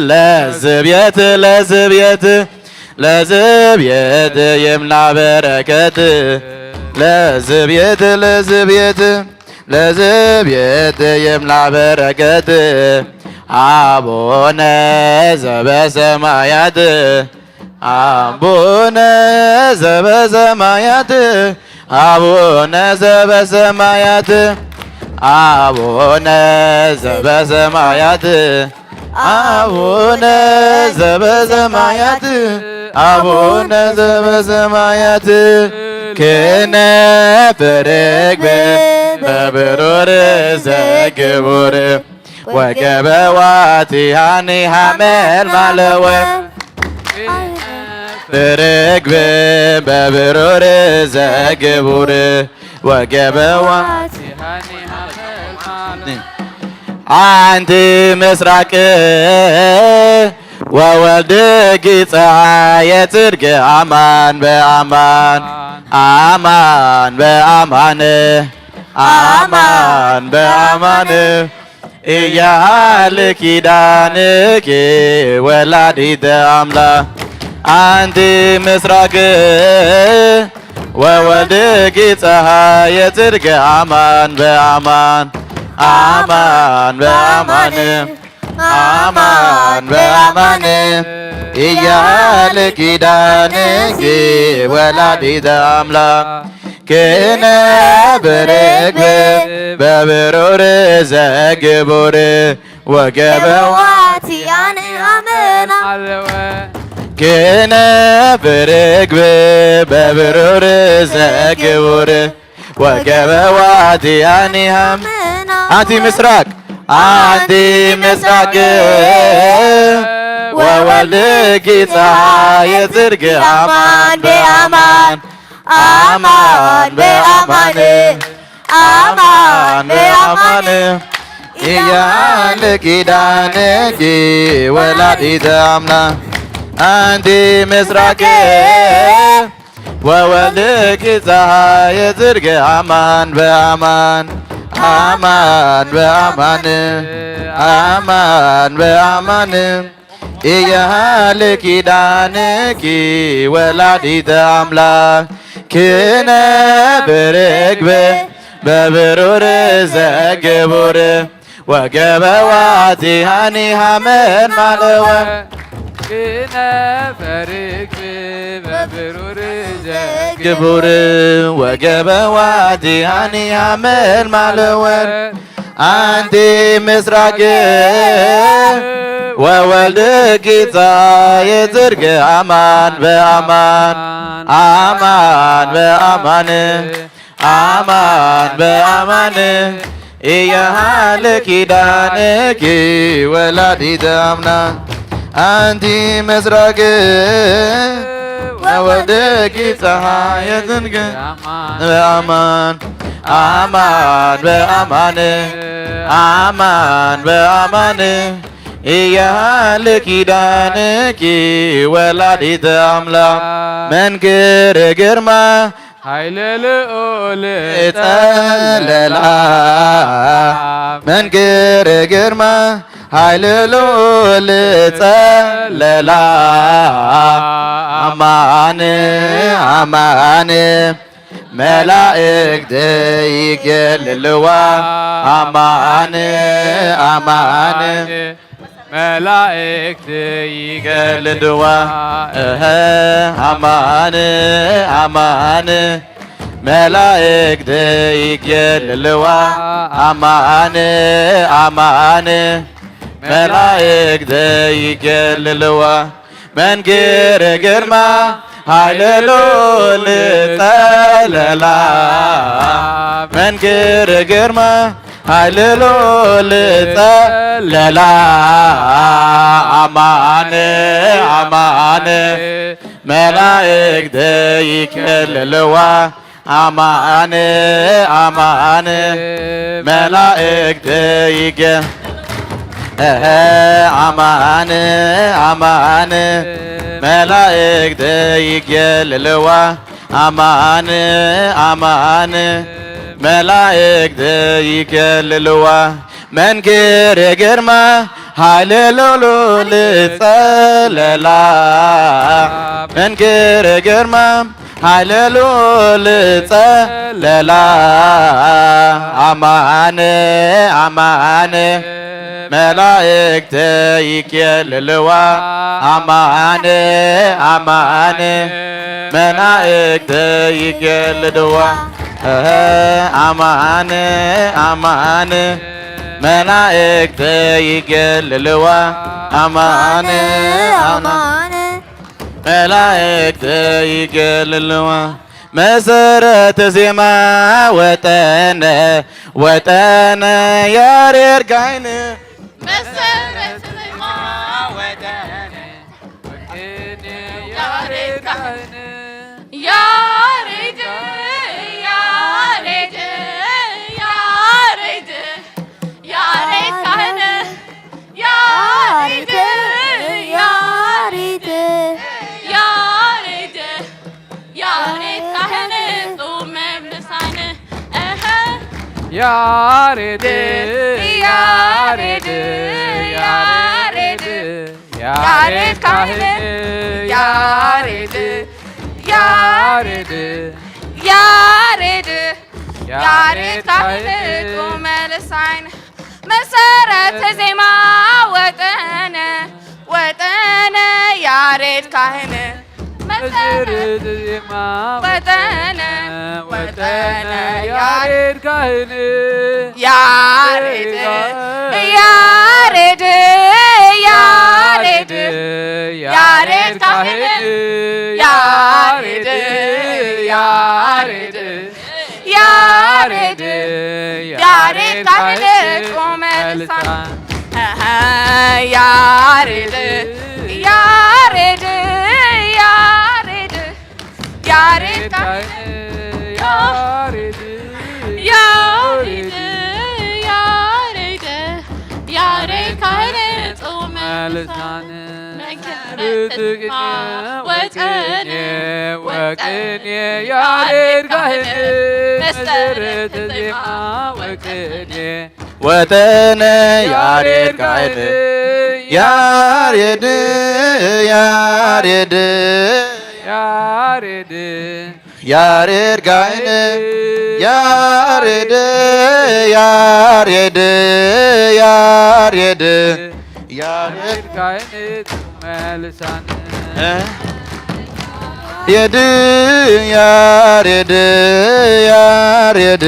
ለዝቤት ለዝቤት ለዝቤት ይምላ በረከት፣ ለዝቤት ለዝቤት ለዝቤት ይምላ በረከት፣ አቡነ ዘበሰማያት፣ አቡነ ዘበሰማያት፣ አቡነ ዘበሰማያት፣ አቡነ ዘበሰማያት፣ አቡነ ዘበሰማያት፣ አቡነ ዘበሰማያት፣ ክነፍ ርግብ በብሩር ዘግቡር ወገበዋቲሃኒ ሐመልማለወ ርግብ በብሩር ዘግቡር ወገበዋ አንቲ ምስራቅ ወወልድኪ ፀሐየ ጽድቅ አማን በአማን አማን በአማን አማን በአማን እያል ኪዳንኪ ወላዲተ አምላክ አንቲ ምስራቅ ወወልድኪ ፀሐየ ጽድቅ አማን በአማን አማን በአማን አማን በአማን እያል ኪዳንኪ ወላዲተ አምላክ ክነፍ ርግብ በብሩር ዘግቡር ወገበዋ ወቲያኒ አመና ክነፍ ርግብ በብሩር ዘግቡር ወገበዋቲያኒ ሐመልማለወ አንቲ ምስራቅ አንቲ ምስራቅ ወወልድኪ ፀሐየ ጽድቅ አማን በአማን አማን በአማን አማን በአማን እያል ኪዳንኪ ወላዲተ አምላክ አንቲ ምስራቅ ወወልድኪ ፀሐየ ጽድቅ አማን በአማን አማን በአማን አማን በአማን እያል ኪዳንኪ ወላዲተ አምላክ ክነፍ ርግብ በብሩር ዘግቡር ወገበዋቲሃኒ ሐመልማለወ ክነፍ ርግብ በብሩር ዘግቡር ወገበዋቲሃኒ ሐመልማለወ አንቲ ምስራቅ ወወልድኪ ፀሐየ ጽድቅ አማን በአማን አማን በአማን አማን በአማን እያል ኪዳንኪ ወላዲተ አምላክ አንቲ ምስራቅ ወወልድኪ ፀሐየ ጽድቅ በአማን አማን በአማን አማን በአማን እያል ኪዳንኪ ወላዲተ አምላክ መንክር ግርማ ኃይለ ልዑል ጸለላ መንክር ግርማ ኃይለ ልዑል ጸለላ አማን አማን መላእክት ይገለልዋ አማን አማን መላእክት ይገለልዋ እህ አማን አማን መላእክት ይገለልዋ አማን አማን መላእክት ይገለልዋ መንክር ግርማ ኃይለ ልዑል ጸለላ መንክር ግርማ ኃይለ ልዑል ጸለላ አማን አማን መላእክት ይከልልዋ አማን አማን መላእክት ይገ እህ አማን አማን መላእክት ይገለልዋ አማን አማን መላእክት ይገለልዋ መንክር ግርማ ኃይለ ልዑል ጸለላ መንክር ግርማ ኃይለ ልዑል ጸለላ አማን አማን መላእክት ይኬልልዋ አማን አማን መላእክት ይኬልልዋ ኣማን ኣማን መላእክት ይገልልዋ ኣማን ኣማን መላእክት ይገልልዋ መሰረት ዜማ ወጠነ ወጠነ ያሬድ ካህን መሰረት ዜማ ወጠነ ወጠነ ያሬድ ካህን ያሬድ ያሬድ ያሬድ ያሬድ ካህን ያሬድ ያሬድ ያሬድ ያሬድ ካህን ጡመ ምሳን እህ ያሬድ ያሬድ ያሬድ ያሬድ ካህን ያሬድ ያሬድ ያሬድ ያሬድ ካህን ጡመ ልሳን መሰረት ዜማ ወጠነ ወጠነ ያሬድ ካህን መሰረት ዜማ ወጠነ ወጠነ ያሬድ ካህን ያሬድ ያሬድ ያሬድ ያሬድ ካህን ያሬድ ያሬድ ያሬድ ያሬድ ካህን ቁመ ልሳን ያሬድ ያሬድ ያሬድ ያሬድ ካህን ያሬድ ያሬድ ያሬድ ካህን ጡመ ልሳን መሰረት ዜማ ወጠነ ወጠነ ያሬድ ካህን መሰረት ዜማ ወጠነ ወጠነ ያሬድ ካህን ያሬድ ያሬድ ያሬድ ያሬድ ካህን ያሬድ ያሬድ ያሬድ ያሬድ ካህን ጡመ ልሳን ያሬድ ያሬድ ያሬድ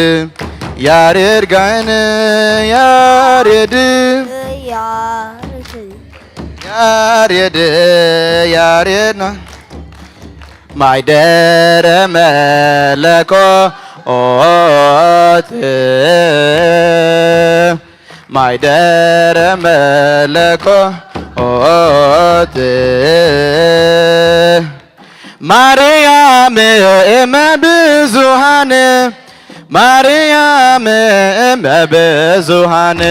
ያሬድ ካህን ያሬድ ያሬድ ያሬድ ና ማይደረ መለኮት ማይደረ መለኮት ማርያም እመ ብዙሃን ማርያም እመ ብዙሃን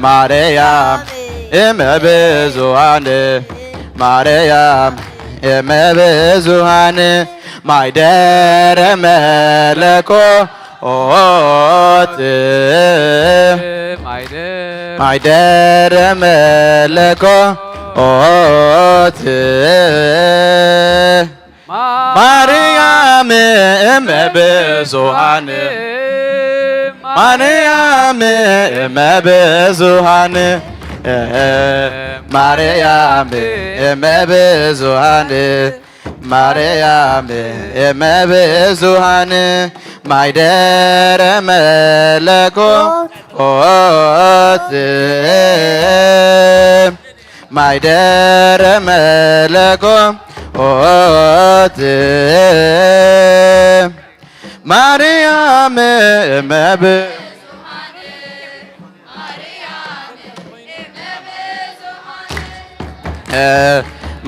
ማርያም እመ ብዙሃን ማርያም እመ ብዙሃን ማይደረ መለኮት ማይደረ መለኮት ማርያም እመ ብዙሃን ማርያም እመ ብዙሃን ማርያም እመ ብዙሃን ማርያም እመ ብዙሃን ማይደረ መለኮት ማይደረ መለኮት ማርያም እመብ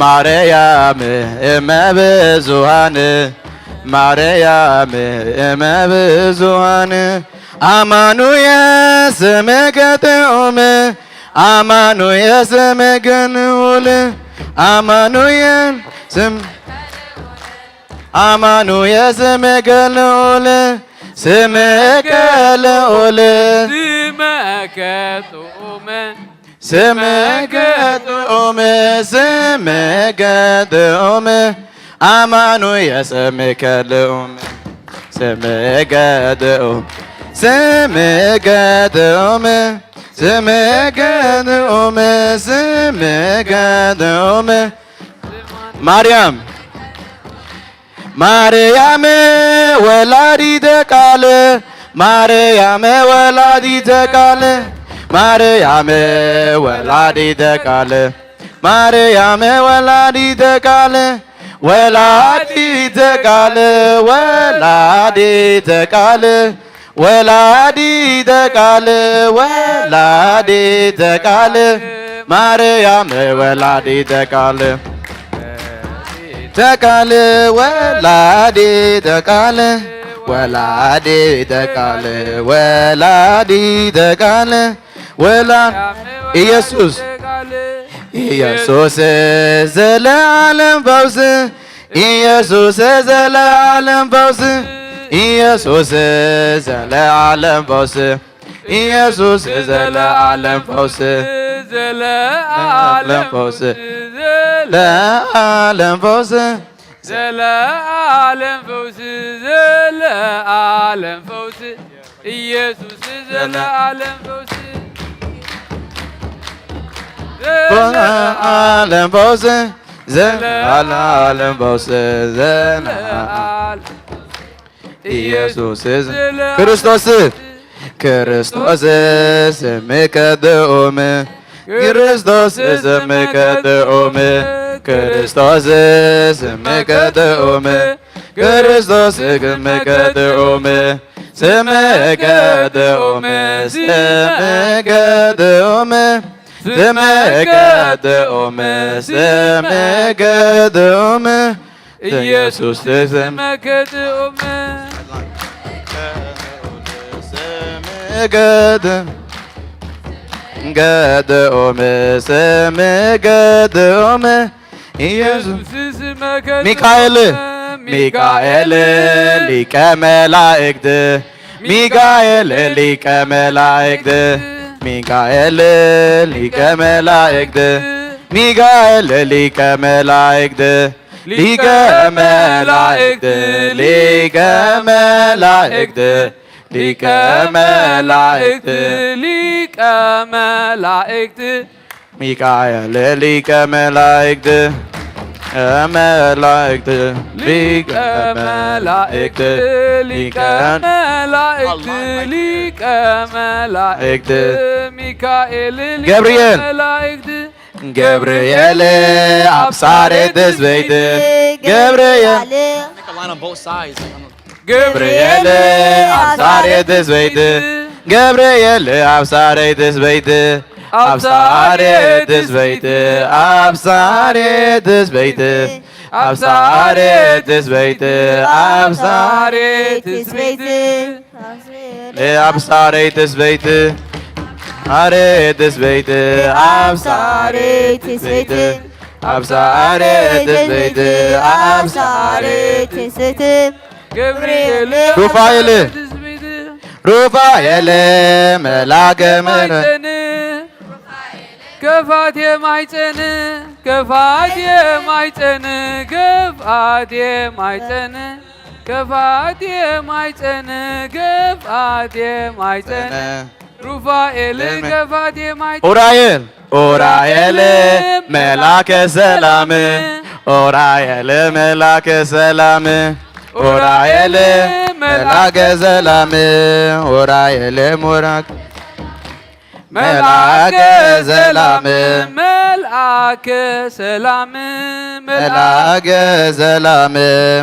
ማርያም እመብዙሃን ማርያም እመብዙሃን አማኑኤል ስምከ ጥዑም አማኑኤል ስምከ ልዑል አማኑኤል ስም አማኑኤል ስምከ ልዑል ስምከ ልዑል ስምከ ጥዑም ስምከ ጥዑም ስምከ ጥዑም አማኑኤል ስምከ ልዑል ስምከ ጥዑም ስምከ ጥዑም ስምከ ጥዑም ስምከ ጥዑም ማርያም ማርያም ወላዲተ ቃል፣ ማርያም ወላዲተ ቃል፣ ማርያም ወላዲተ ቃል፣ ማርያም ወላዲተ ቃል፣ ወላዲተ ቃል፣ ወላዲተ ቃል፣ ወላዲተ ቃል፣ ወላዲተ ቃል፣ ማርያም ወላዲተ ቃል፣ ተቃል፣ ወላዲተ ቃል፣ ወላዲተ ቃል፣ ወላዲተ ቃል፣ ወላ-፣ ኢየሱስ፣ ኢየሱስ ዘለዓለም ፈውስ፣ ኢየሱስ ዘለዓለም ፈውስ፣ ኢየሱስ ዘለዓለም ፈውስ፣ ኢየሱስ ዘለዓለም ፈውስ፣ ዘለዓለም ፈውስ፣ ዘለዓለም ፈውስ፣ ዘለዓለም ፈውስ፣ ዘለዓለም ፈውስ፣ ኢየሱስ ዘለዓለም ፈውስ፣ ዘለዓለም ፈውስ፣ ዘለዓለም ፈውስ፣ ዘለዓለም ኢየሱስ እዝ-፣ ክርስቶስ፣ ክርስቶስ ስምከ ጥዑም፣ ክርስቶስ ስምከ ጥዑም፣ ክርስቶስ ስምከ ጥዑም፣ ክርስቶስ ስምከ ጥዑም፣ ስምከ ጥዑም፣ ስምከ ጥዑም፣ ስምከ ጥዑም፣ ስምከ ጥዑም፣ ኢየሱስ ስምከ ጥዑም፣ ስምከ ጥዑም፣ ስምከ ጥዑም፣ ኢየሱስ ኢየሱስ ስምከ ሚካኤል፣ ጥዑም፣ ሚካኤል ሊቀ መላእክት፣ ሚካኤል ሊቀ መላእክት፣ ሚካኤል ሊቀ መላእክት፣ ሚካኤል ሊቀ መላእክት፣ ሊቀ መላእክት፣ ሊቀ መላእክት፣ ሊቀ መላእክት፣ ሊቀ መላእክት፣ ሚካኤል ሊቀ መላእክት፣ መላእክት፣ ሊቀ መላእክት፣ ሊቀ መላእክት፣ ሊቀ መላእክት፣ ሚካኤል ሊቀ ገብርኤል። መላእክት፣ ገብርኤል ኣብ ሳሬ ትስበይቲ፣ ገብርኤል ገብርኤል ኣብ ሳሬ ትስበይቲ፣ ገብርኤል ኣብ ሳሬ ትስበይቲ፣ ኣብ ሳሬ ትስበይቲ፣ ኣብ ሳሬ ትስበይቲ፣ ኣብ ሳሬ ትስበይቲ፣ ኣብ ሳሬ ትስበይቲ፣ ኣብ ሳሬ ትስበይቲ፣ ሳሬ ትስበይቲ፣ ኣብ ሳሬ ትስበይቲ፣ ኣብ ሳሬ ትስበይቲ፣ ኣብ ሳሬ ትስበይቲ፣ ገብርኤል ሩፋኤል ትስብእቲ፣ ሩፋኤል መላከ ምሕረት፣ ማይፀን፣ ከፋት የማይፀን፣ ከፋት የማይፀን፣ ከፋት የማይፀን፣ ከፋት የማይፀን፣ ከፋት የማይፀን፣ ሩፋኤል ለመ-፣ ከፋት የማይፀን፣ ኡራኤል ኡራኤል መላከ ሰላም፣ ኡራኤል መላከ ሰላም፣ ኡራኤል መላከ ሰላም፣ ኡራኤል ሙራክ መላከ ሰላም፣ መልአከ ሰላም፣ መልአከ ሰላም፣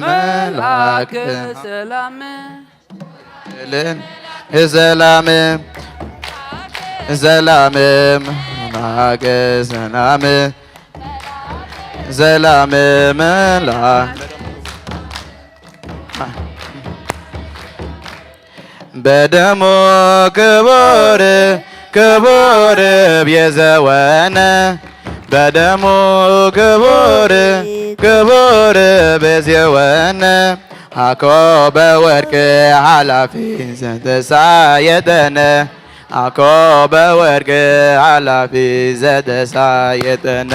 መልአከ ሰላም። ሰላም፣ ሰላም፣ ሰላም፣ መላ-፣ በደሙ ክቡር፣ ክቡር ቤዘወነ፣ በደሙ ክቡር፣ ክቡር ቤዘወነ፣ አኮ በወርቅ ኃላፊ ዘተሳየጠነ፣ አኮ በወርቅ ኃላፊ ዘተሳየጠነ፣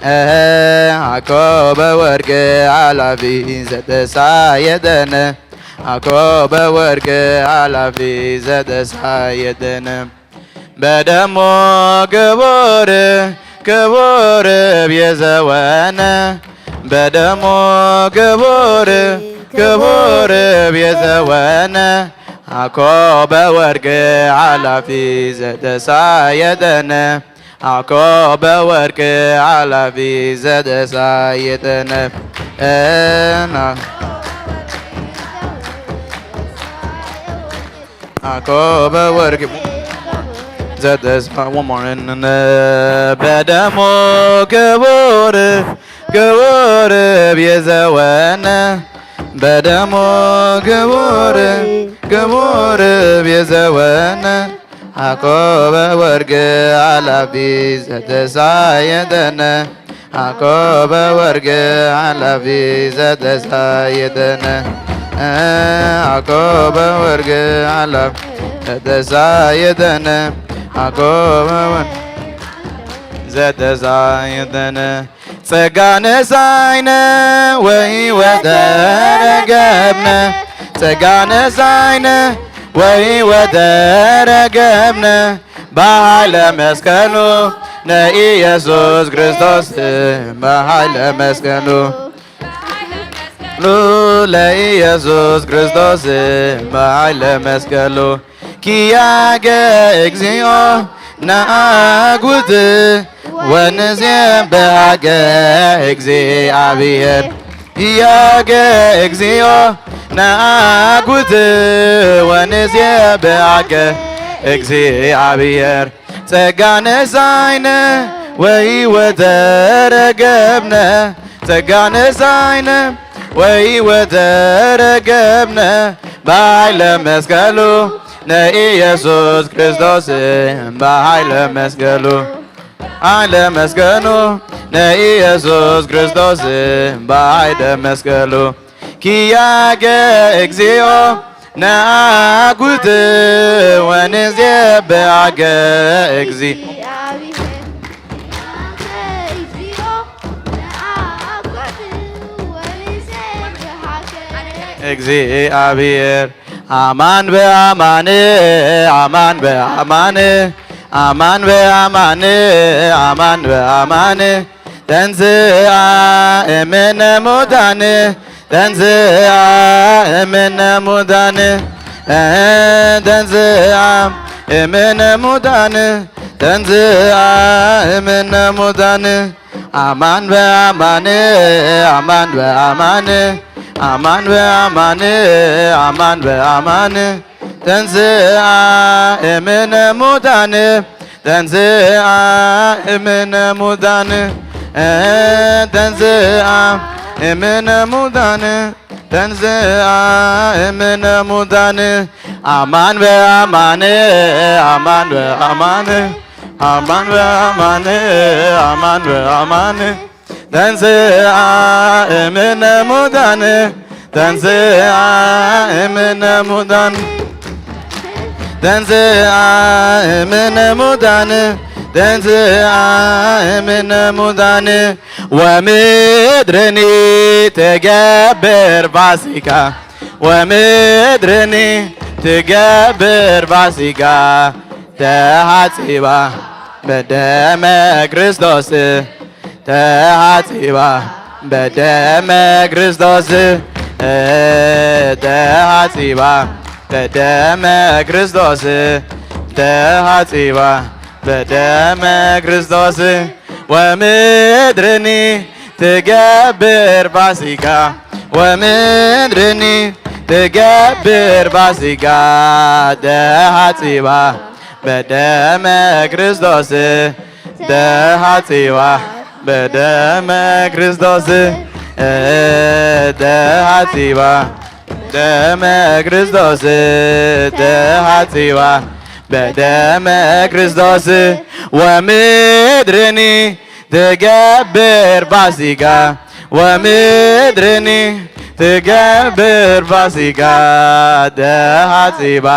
እህ፣ አኮ በወርቅ ኃላፊ ዘተሳየጠነ፣ አኮ በወርቅ ኃላፊ ዘተሳየጠነ፣ በደሙ ክቡር፣ ክቡር ቤዘወነ፣ በደሙ ክቡር ክቡር ቤዘወነ አኮ በወርቅ አላፊ ዘተሳየጠነ አኮ በወርቅ አላፊ ዘተሳየጠነ እና አኮ በወርቅ ዘተስፋ ወሞንን በደሙ ክቡር ክቡር ቤዘወነ በደሙ ክቡር ክቡር ቤዘወነ አኮ በወርቅ አላፊ ዘተሳየጠነ አኮ በወርቅ አላፊ ዘተሳየጠነ አኮ በወርቅ አላፊ ዘተሳየጠነ አኮ በወርቅ ዘተሳየጠነ ጸጋ ነሳይነ ወሕይወተ ረገብነ ጸጋ ነሳይነ ወሕይወተ ረገብነ በኃይለ መስቀሉ ለኢየሱስ ክርስቶስ በኃይለ መስቀሉ ለኢየሱስ ክርስቶስ በኃይለ መስቀሉ ኪያገ እግዚኦ ነአጉት ወንሴብሐከ እግዚአብሔር ኪያገ እግዚኦ ነአጉት ወንሴብሐከ እግዚአብሔር ጸጋ ነሳይነ ወሕይወተ ረገብነ ጸጋ ነሳይነ ወሕይወተ ረገብነ በኃይለ መስቀሉ ለኢየሱስ ክርስቶስ በኃይለ መስቀሉ ኃይለ መስቀሉ ለኢየሱስ ክርስቶስ በኃይለ መስቀሉ ኪያገ እግዚኦ ነአጉት ወንሴብሐከ እግዚ እግዚአብሔር አማን በአማን አማን በአማን አማን በአማን አማን በአማን ተንሥአ እምነ ሙታን ተንሥአ እምነ ሙታን ተንሥአ እምነ ሙታን ተንሥአ እምነ ሙታን አማን በአማን አማን በአማን አማን በአማን አማን በአማን ተንሥአ እምነ ሙታን ተንሥአ እምነ ሙታን ተንሥአ እምነ ሙታን ተንሥአ እምነ ሙታን አማን በአማን አማን በአማን አማን በአማን አማን በአማን ተንሥአ እምነ ሙታን ተንሥአ እምነ ሙታን ተንሥአ እምነ ሙታን ተንሥአ እምነ ሙታን ወምድርኒ ትገብር ፋሲካ ወምድርኒ ትገብር ፋሲካ ተሐጺባ በደመ ክርስቶስ ተሐጺባ በደመ ክርስቶስ ተሐጺባ በደመ ክርስቶስ ተሐጺባ በደመ ክርስቶስ ወምድርኒ ትገብር ፋሲካ ወምድርኒ ትገብር ፋሲካ ተሐጺባ በደመ ክርስቶስ ተሐጺባ በደመ ክርስቶስ ተሐጺባ ደመ ክርስቶስ ተሐጺባ በደመ ክርስቶስ ወምድርኒ ትገብር ፋሲካ ወምድርኒ ትገብር ፋሲካ ተሐጺባ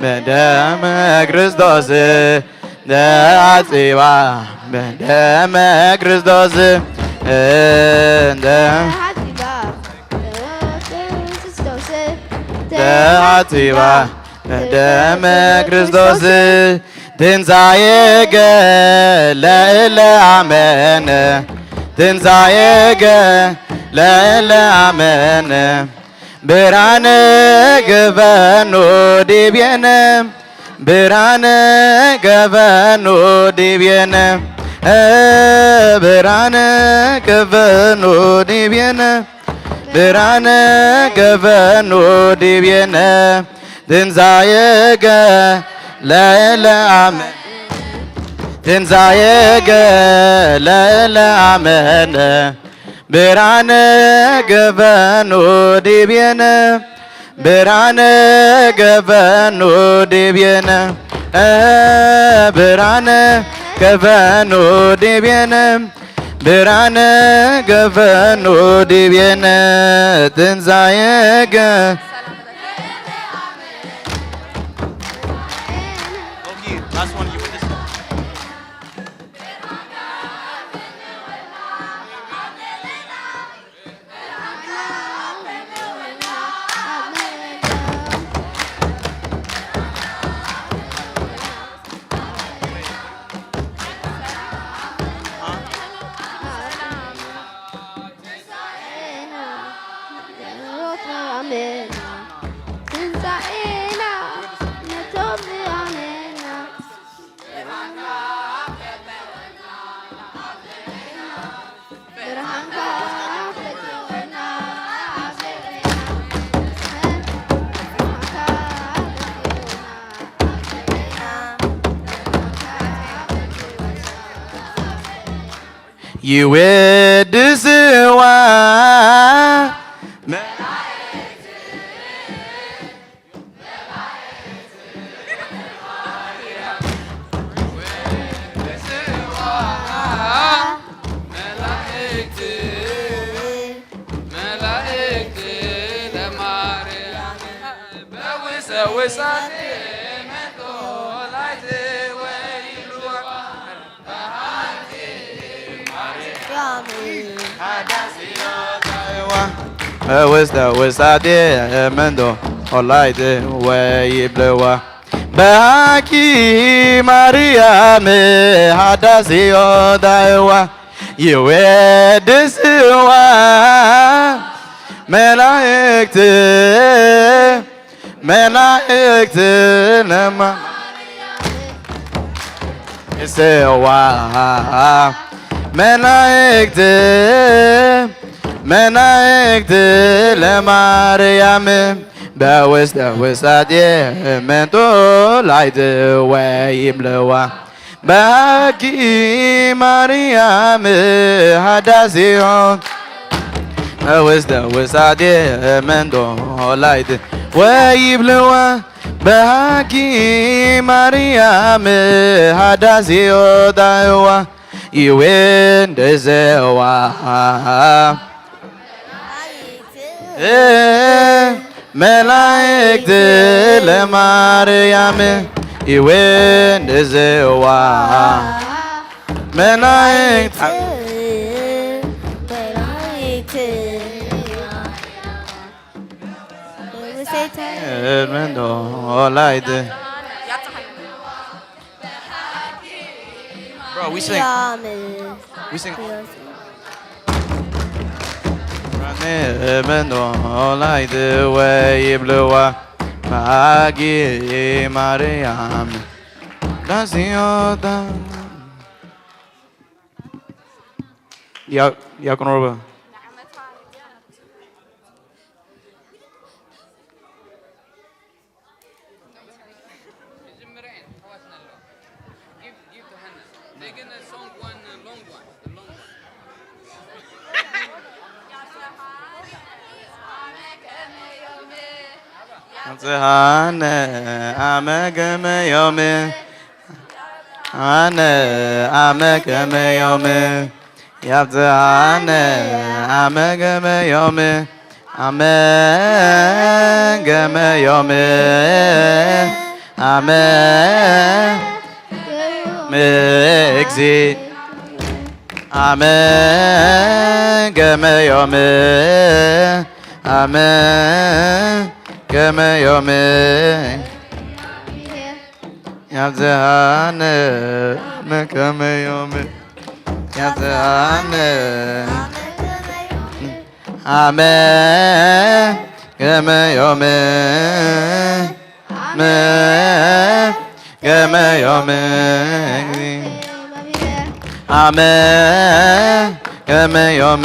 በደመ ክርስቶስ ተሐጺባ በደመ ክርስቶስ እንተ ተሐጺባ በክርስቶስ ተሐጺባ በደመ ክርስቶስ ትንሣኤከ ለእለ አመነ ትንሳኤከ ለእለ ኣመነ። ብርሃነ ገበኑ ዲቤነ፣ ብርሃነ ገበኑ ዲቤነ፣ ብርሃነ ገበኑ ዲቤነ፣ ብርሃነ ገበኑ ዲቤነ። ትንሳኤከ ለእለ ኣመነ፣ ትንሳኤከ ለእለ ኣመነ። ብርሃነ ገበኑ ዲቤነ፣ ብርሃነ ገበኑ ዲቤነ፣ ብርሃነ ገበኑ ዲቤነ፣ ብርሃነ ገበኑ ዲቤነ። ትንሳኤከ ይወድስዋ መላእክት ለማርያም በውሰውሳት መጦላይት ወይልዋ። ውስተ ውሳቴ መንዶ ኦላይት ወይብልዋ። በሃኪ ማርያም ሃዳስዮ ዳእዋ ይወድስዋ መላእክት መላእክት ለማ ስዋ መላእክት መላእክት ለማርያም በውስተ ውሳጤ መንጦላይት ወይብልዋ። በሃኪ ማርያም ሃዳስዮ ውስተ ውሳጤ መንጦላይት ወይብልዋ። በሃኪ ማርያም ሃዳስዮ ዳእዋ ይዌን ደዘዋ መላእክት ለማርያም ይዌን ደዘዋ መላእክት መላእክት መንዶ ኦላይት Bro, we sing. We sing. ራኔ መንዶ ኦላይት ወይብልዋ ማጊ ማርያም ዳስዮታ ያቅኖርበ ኣብጽሓነ ኣመ ከመ ዮም ኣነ ኣመ ከመ ዮም ያብጽሓነ ኣመ ከመ ዮም ኣመ ከመ ዮም ኣመ ዮም እግዚእ ኣመ ከመ ዮም ኣመ ከመ ዮም ያብጽሓነ ኣመ ከመ ዮም ያጽኣነ። ኣመ ከመ ዮም። ኣመ ከመ ዮም። ኣመ ከመ ዮም።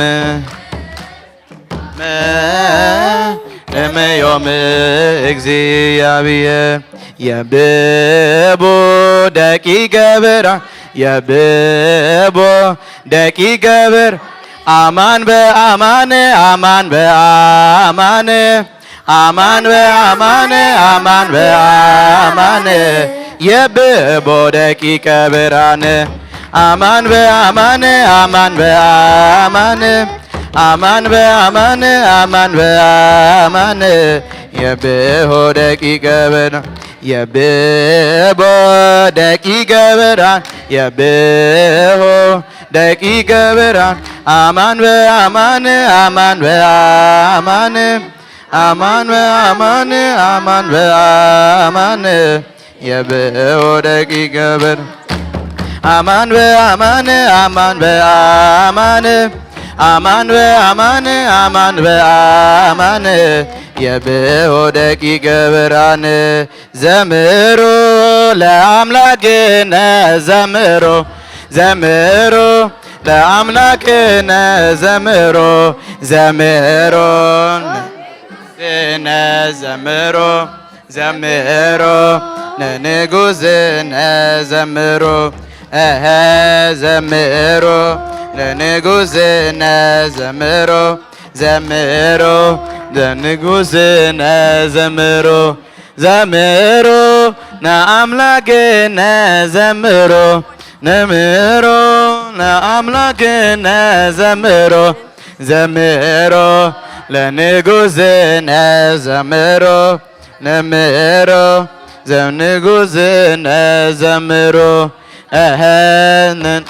መ-፣ መ-፣ ዮም እግዚኣብሔር። የብቦ ደቂቀ ብርሃን፣ የብቦ ደቂቀ ብርሃን። አማን በአማን፣ አማን በአማን፣ አማን በአማን፣ አማን በአማን። የብቦ ደቂቀ ብርሃን። አማን በአማን፣ አማን በአማን፣ አማን በአማን፣ አማን በአማን። የብሆ ደቂቀ ብርሃን፣ የብቦ ደቂቀ ብርሃን፣ የብሆ ደቂቀ ብርሃን። አማን በአማን፣ አማን በአማን፣ አማን በአማን፣ አማን በአማን። የብሆ ደቂቀ ብርሃን። አማን በአማን፣ አማን በአማን፣ አማን በአማን፣ አማን በአማን። የብሆ ደቂቀ ብርሃን። ዘምሩ ለአምላክነ፣ ዘምሩ፣ ዘምሩ ለአምላክነ፣ ዘምሩ፣ ዘምሩ ለንጉስነ፣ ዘምሩ፣ ዘምሩ ለንጉስነ፣ ዘምሩ፣ እሀ፣ ዘምሩ ለንጉስነ፣ ዘምሩ፣ ዘምሩ ለንጉስነ፣ ዘምሩ፣ ዘምሩ ነአምላክነ፣ ዘምሩ፣ ነምሩ ነአምላክነ፣ ዘምሩ፣ ዘምሩ ለንጉስነ፣ ዘምሩ፣ ነምሩ ዘንጉስነ፣ ዘምሩ፣ እሀ፣ ነ-፣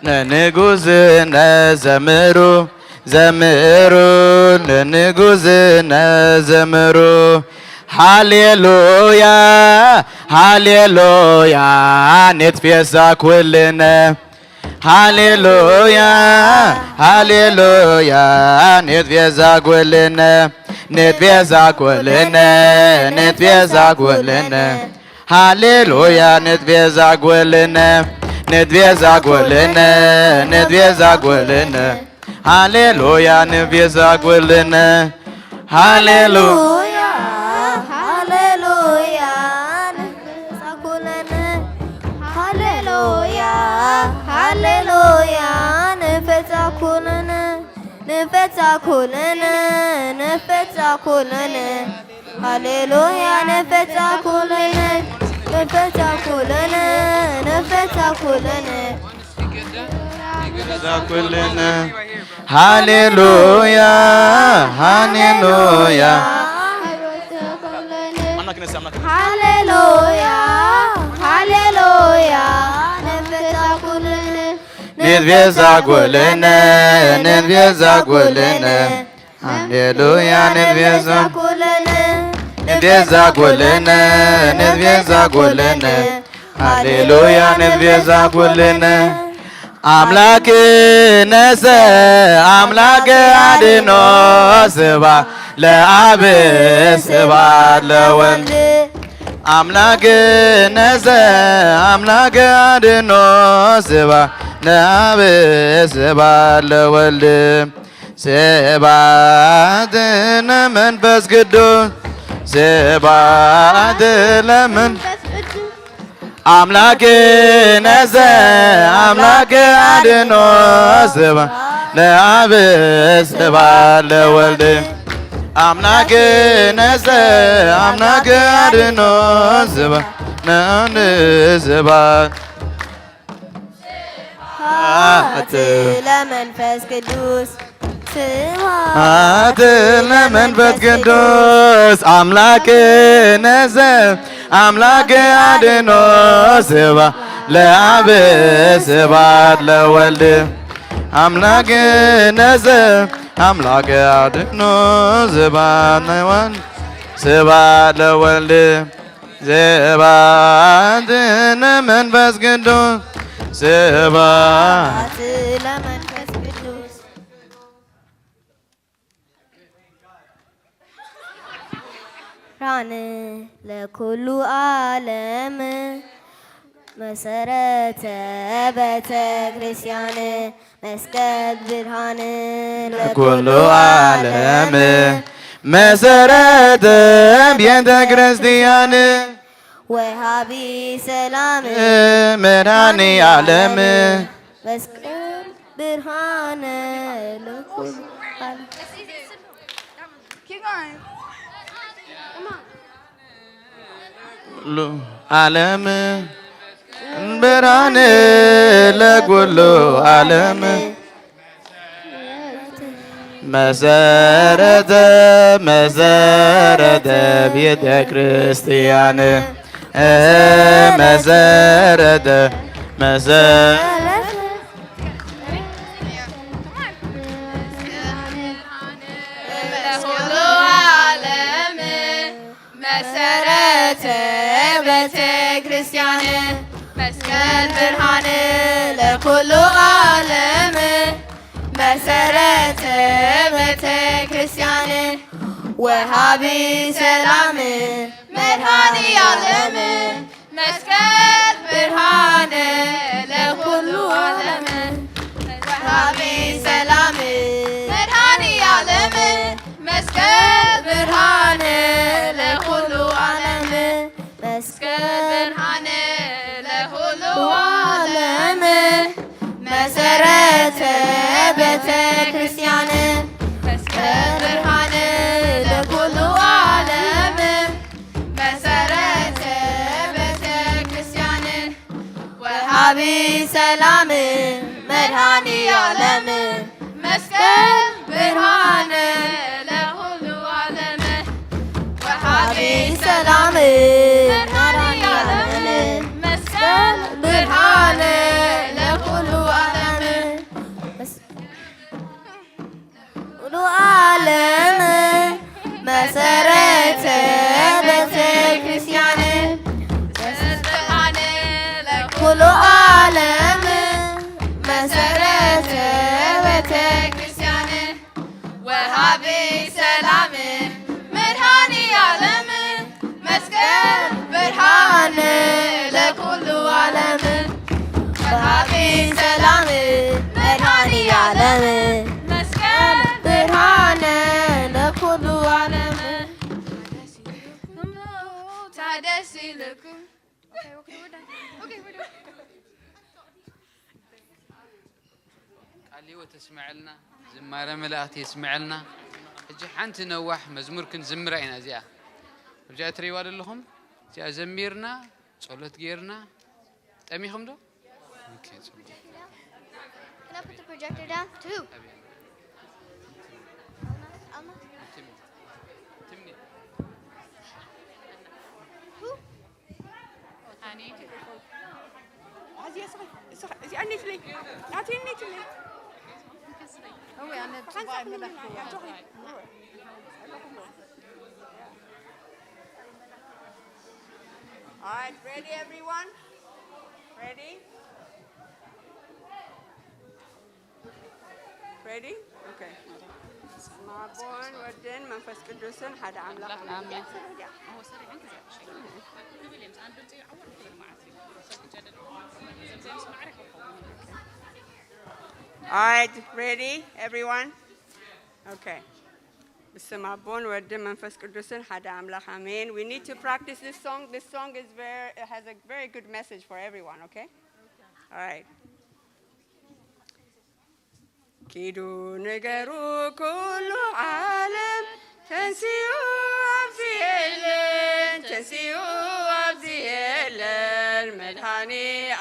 ነንጉስነ፣ ዘምሩ፣ ዘምሩ ለንጉስነ፣ ዘምሩ። ሃሌሉያ፣ ሃሌሉያ፣ ንትፌሳ ኩልነ። ሃሌሉያ፣ ሃሌሉያ፣ ንትፌሳ ኩልነ፣ ንትፌሳ ኩልነ፣ ንትፌሳ ኩልነ። ሃሌሉያ፣ ንትፌሳ ኩልነ፣ ንትፌሳ ኩልነ፣ ንትፌሳ ኩልነ። ሃሌሉያ፣ ንትፌሳ ኩልነ። ሃሌሉ-፣ ሃሌሉያ፣ ሃሌሉያ፣ ንትፌሳ ኩልነ። ሃሌሉያ፣ ሃሌሉያ፣ ንትፌሳ ኩልነ፣ ንትፌሳ ኩልነ፣ ንትፌሳ ኩልነ። ሃሌሉያ፣ ንትፌሳ ኩልነ፣ ንትፌሳ ኩልነ፣ ንትፌሳ ኩልነ። ንትፌሳ ኩልነ። ሃሌሉያ፣ ሃሌሉያ። ሃሌሉያ፣ ሃሌሉያ፣ ንትፌሳ ኩልነ፣ ንትፌሳ ኩልነ፣ ንትፌሳ ኩልነ። ሃሌሉያ፣ ንትፌሳ ኩልነ፣ ንትፌሳ ኩልነ፣ ንትፌሳ ኩልነ። ሃሌሉያ፣ ንትፌሳ ኩልነ። አምላክነሰ አምላክ አድኖ፣ ስብሐት ለአብ ስብሐት ለወልድ። አምላክነሰ አምላክ አድኖ፣ ስብሐት ለአብ ስብሐት ለወልድ። ስብሐት ለመንፈስ ቅዱስ፣ ስብሐት ለመንፈስ ቅዱስ። አምላክነሰ አምላክ አድኖ፣ ስብሐት ለአብ ስብሐት ለወልድ። አምላክነሰ አምላክ አድኖ፣ ስብሐት ለአብ ስብሐት። ስብሐት ለመንፈስ ቅዱስ፣ ስብሐት ለመንፈስ ቅዱስ። አምላክነሰ አምላክ አድኖ፣ ስብሐት ለአብ ስብሐት ለወልድ። አምላክነሰ አምላክ አድኖ፣ ስብሐት ለወልድ፣ ስብሐት ለወልድ። ስብሐት ለመንፈስ ቅዱስ፣ ስብሐት ለመንፈስ ቅዱስ። ብርሃን ለኩሉ ዓለም መሰረተ ቤተ ክርስቲያን መስቀል ብርሃን ለኩሉ ዓለም መሰረተ ቤተ ክርስቲያን ወሃቢ ሰላም መድኃኔ ዓለም መስቀል ብርሃን ለኩሉ ዓለም። ኩሉ ዓለም ብርሃን ለኩሉ ዓለም መሰረተ መሰረተ ቤተ ክርስቲያን መሰረተ መሰረተ ለኩሉ ዓለም መሰረተ ቤተ ክርስቲያን መስቀል ብርሃን ለኩሉ ዓለም መሰረተ ቤተ ክርስቲያን ወሃቢ ሰላም መድኃኔ ዓለም መስቀል ብርሃን ለኩሉ ዓለም ወሃቢ ሰላም መድኃኔ ዓለም መስቀል ብርሃን ለኩሉ ዓለም መስቀል ብርሃን ለኩሉ ዓለም መሰረተ ቤተ ክርስቲያን መስቀል ብርሃን ለኩሉ ዓለም መሰረተ ቤተ ክርስቲያን ወሃቢ ሰላም መድኃኔ ዓለም መስቀል ብርሃን ለኩሉ ዓለም ወሃቢ ሰላም መድኃኔ ዓለም መስቀል ብርሃን ለኩሉ ዓለም ኩሉ ዓለም መሰረተ ቤተ ክርስቲያን መስቀል ብርሃን ለኩሉ ዓለም መሰረተ ቤተ ክርስቲያን ወሃቢ ሰላም መድኃኔ ዓለም መስቀል ብርሃን ለኩሉ ዓለም ወሃቢ ሰላም መድኃኔ ዓለም መስቀል ብርሃን ለኩሉ ዓለም ታደስ ይልኩም። ቃል ህይወት የስምዐልና፣ ዝማረ መላእክት የስምዐልና። ሕጂ ሓንቲ ነዋሕ መዝሙር ክንዝምራ ኢና። እዚኣ ኣብዚኣ ትርእይዋ ዘለኹም፣ እዚኣ ዘሚርና ጸሎት ጌርና። ጠሚኹም ዶ? ኦኬ፣ ጽቡቕ። Can I put the projector down? Two. Alma? Alma? ትምኒ። ትምኒ። Who? እዚኣ ነይትለይ፣ ናተይ ነይትለይ። All right, ready, everyone? Ready? Ready? Okay. ስም ኣቦን ወድን መንፈስ ቅዱስን ሓደ ኣምላኽ ኣሜን። All right, ready, everyone? Okay. ብስም ኣቦን ወድን መንፈስ ቅዱስን ሓደ ኣምላኽ ኣሜን። We need to practice this song. This song is very, it has a very good message for everyone, okay? All right. ኪዱ ንገሩ ኩሉ ዓለም ተንሲኡ ኣብዚ የለን፣ ተንሲኡ ኣብዚ የለን መድኃኔ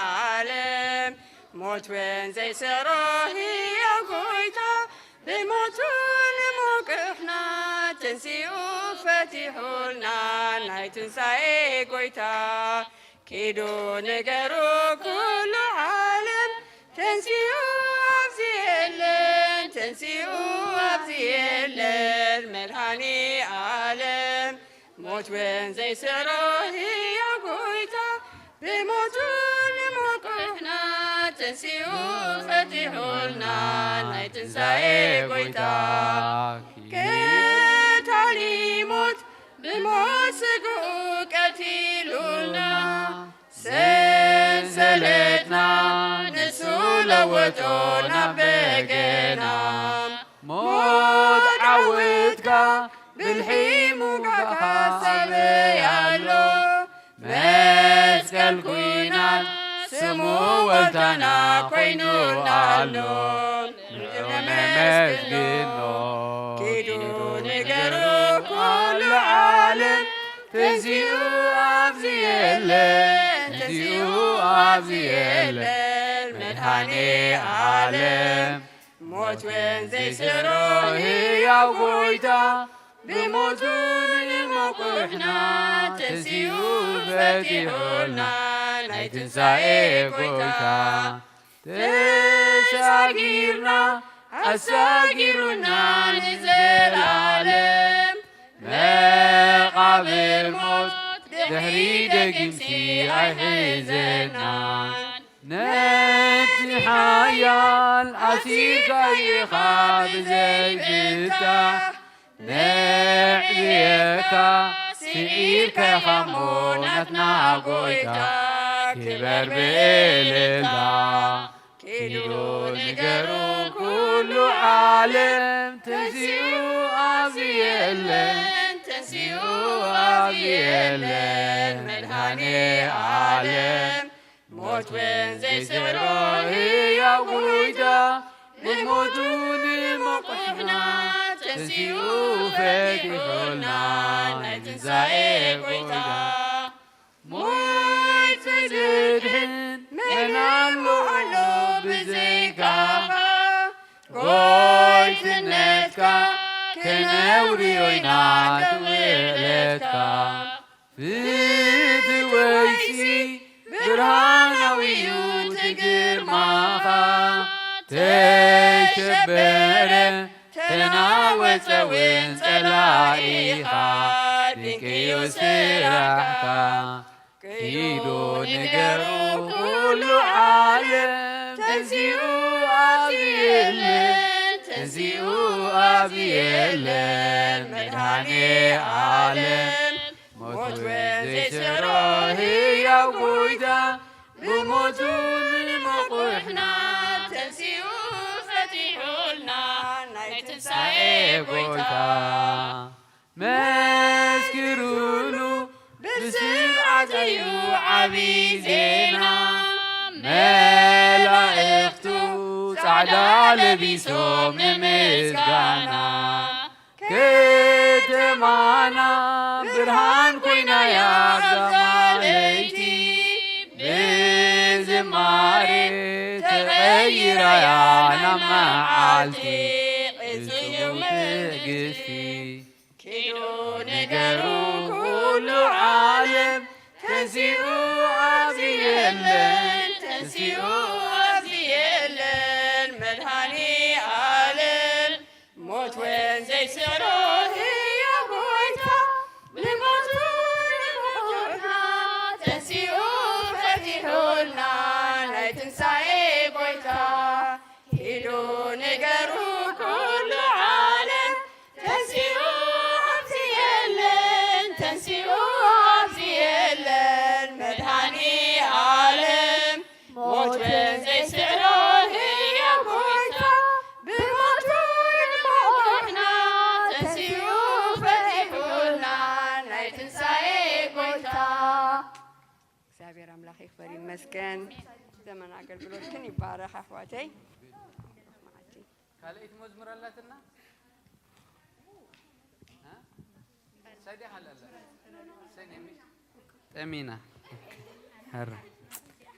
ዓለም። ሞት እውን ዘይስዕሮ ሕያው ጎይታ ብሞቱ ንሞቅሕና ተንሲኡ ፈቲሑልና ናይ ትንሳኤ ጎይታ። ኪዱ ንገሩ ኩሉ ዓለም ተንሲኡ ኣብዚ የለን፣ ተንሲኡ ኣብዚ የለን መድኃኔ ዓለም። ሞት እውን ዘይስዕሮ ሕያው ጎይታ ብሞቱ ንሞቅሕና ተንሲኡ ፈቲሑልና ናይ ትንሳኤ ጎይታ። ክታሊ ሞት ብሞት ስግኡ ቀቲሉልና። ሰንሰለትና ንሱ ለወጦ ናብ በገና። ሞት ዓወትካ ብልሒ ሙጋኻ ሳበይ ኣሎ። መስቀል ኲናት ስሙ ዋልታና ኮይኑና ኣሎ። ነመስግኖ። ኪዱ ንገሩ ኩሉ ዓለም ተንሲኡ ኣብዚ የለን፣ ተንሲኡ ኣብዚ የለን መድኃኔ ዓለም። ሞት እውን ዘይስዕሮ ህያው ጎይታ፣ ብሞቱ ንመቑሕና ተንሲኡ ፈቲሑልና ናይ ትንሳኤ ጎይታ። ተሻጊርና ኣሻጊሩና ንዘለዓለም፣ መቓብር ሞት ድሕሪ ደጊምሲ ኣይሕዘናን። ነቲ ሓያል ኣሲርካ ኢኻ ብዘይ ፍታሕ፣ ነዕብየካ ስዒርካ ኢኻ እሞ ናትና ጎይታ፣ ክበር ብእልልታ። ኪዱ ንገሩ ኩሉ ዓለም፣ ተንሲኡ ኣብዚ የለን፣ ተንሲኡ ኣብዚ የለን መድኃኔ ዓለም። ሞት እውን ዘይስዕሮ ህያው ጎይታ፣ ብሞቱ ንመቑሕና ተንሲኡ ፈቲሑልና ናይ ትንሳኤ ጎይታ። ሞት ዘድሕን መን ኣሎ ኣሎ ብዘይካኻ፣ ጎይትነትካ ክነውርዮ ኢና ንውዕለትካ። ፍትወይሲ ብርሃናዊ እዩ እቲ ግርማኻ። ተሸበረ ተናወጸ እውን ጸላኢኻ፣ ድንቂ እዩ ስራሕካ። ኪዱ ንገሩ ኩሉ ዓለም፣ ተንሲኡ ኣብዚ የለን፣ ተንሲኡ ኣብዚ የለን መድኃኔ ዓለም። ሞት እውን ዘይስዕሮ ህያው ጎይታ፣ ብሞቱ ንመቑሕና ተንሲኡ ፈቲሑልና ናይ ትንሳኤ ጎይታ። መስክሩሉ ብስብዓት እዩ ዓቢ ዜና፣ መላእኽቱ ጻዕዳ ለቢሶም ንምስጋና። ከተማና ብርሃን ኮይናያ ኣብዛ ለይቲ፣ ብዝማሬ ተቐይራያ ናብ መዓልቲ፣ ቅጹይ እዩ ትዕግስቲ። ኪዱ ንገሩ ኩሉ ዓለም፣ ተንሲኡ ኣብዚ የለን፣ ተንሲኡ ኣብዚ የለን መድኃኔ ዓለም። ሞት እውን ዘይስዕሮ ህያው ጎይታ፣ ብሞቱ ንመቑሕና ተንሲኡ ፈቲሑልና ናይ ትንሳኤ ጎይታ። ኪዱ ንገሩ ኩሉ ዓለም፣ ተንሲኡ ኣብዚ የለን፣ ተንሲኡ ኣብዚ የለን መድኃኔ ዓለም። ሞት እውን ዘይስዕሮ ህያው ጎይታ፣ ብሞቱ ንመቑሕና ተንሲኡ ፈቲሑልና ናይ ትንሳኤ ጎይታ። እግዚኣብሔር ኣምላኽ ይኽበር ይመስገን። ዘመን ኣገልግሎትክን ይባረኽ ኣሕዋተይ። ካልኣይቲ መዝሙር ኣላትና? እ? ሳይ ዲያ ካልእ ኣላ? ሳይ ነይ ሚስ? ጠሚና። ኦኬ። ሀረ።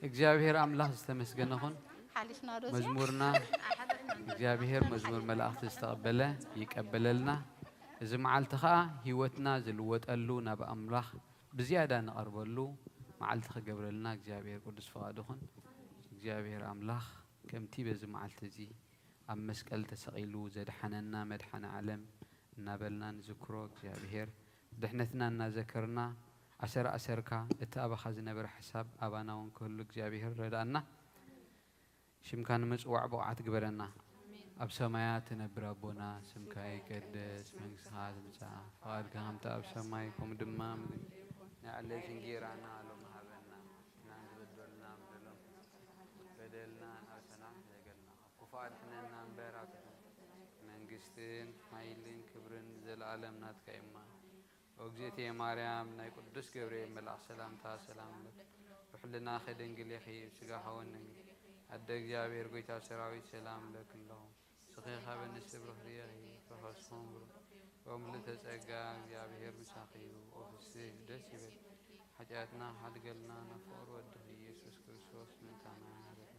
እግዚኣብሔር ኣምላኽ ዝተመስገነ ይኹን። ሓሊፍና ዶ እዚኣ? መዝሙርና እግዚኣብሔር መዝሙር መላእኽቲ ዝተቐበለ ይቀበለልና። እዚ መዓልቲ ኸኣ ህይወትና ዝልወጠሉ፣ ናብ ኣምላኽ ብዝያዳ ንቐርበሉ መዓልቲ ክገብረልና እግዚኣብሔር ቅዱስ ፍቓዱ ይኹን። እግዚኣብሔር ኣምላኽ ከምቲ በዚ መዓልቲ እዚ ኣብ መስቀል ተሰቒሉ ዘድሓነና መድሓኒ ዓለም እናበልና ንዝክሮ እግዚኣብሔር፣ ድሕነትና እናዘከርና፣ ኣሰር ኣሰርካ እቲ ኣባኻ ዝነበረ ሓሳብ ኣባና እውን ክህሉ እግዚኣብሔር ረድኣና። ሽምካ ንምጽዋዕ ብቑዓት ግበረና። ኣብ ሰማያት ትነብር ኣቦና፣ ስምካ ይቀደስ፣ መንግስትኻ ትምጻእ፣ ፍቓድካ ከምቲ ኣብ ሰማይ ከምኡ ድማ ኣብ ምድሪ። ናይ ዕለትን ጌራና ሎሚ ሃበና፣ ንሕና ዝበደሉና በደሎም፣ በደልና ናብ ሰላም ይገለና፣ ካብ ክፉእ ኣድሕነና እምበር፣ ኣብ መንግስትን ሓይልን ክብርን ዘለኣለም ናትካ እዩማ። ኦ እግዝእትየ ማርያም፣ ናይ ቅዱስ ገብርኤል መልኣኽ ሰላምታ ሰላም እብለኪ። ብሕልናኺ ድንግል ኢኺ፣ ብስጋኺ እውን ድንግል። ኣደ እግዚኣብሔር፣ ጎይታ ሰራዊት፣ ሰላም እብለኪ ኣለኹ። ንስኺ ካብ ኣንስቲ ብሩኽቲ ኢኺ፣ ፍረ ከርስኺ እውን ብሩኽ። ኦ ምልዕተ ጸጋ፣ እግዚኣብሔር ምሳኺ እዩ። ኦ ፍስህ፣ ደስ ይበል። ሓጢኣትና ሓድገልና፣ ናብ ፍቕሪ ወድኺ ኢየሱስ ክርስቶስ ምእንታና ይማረና።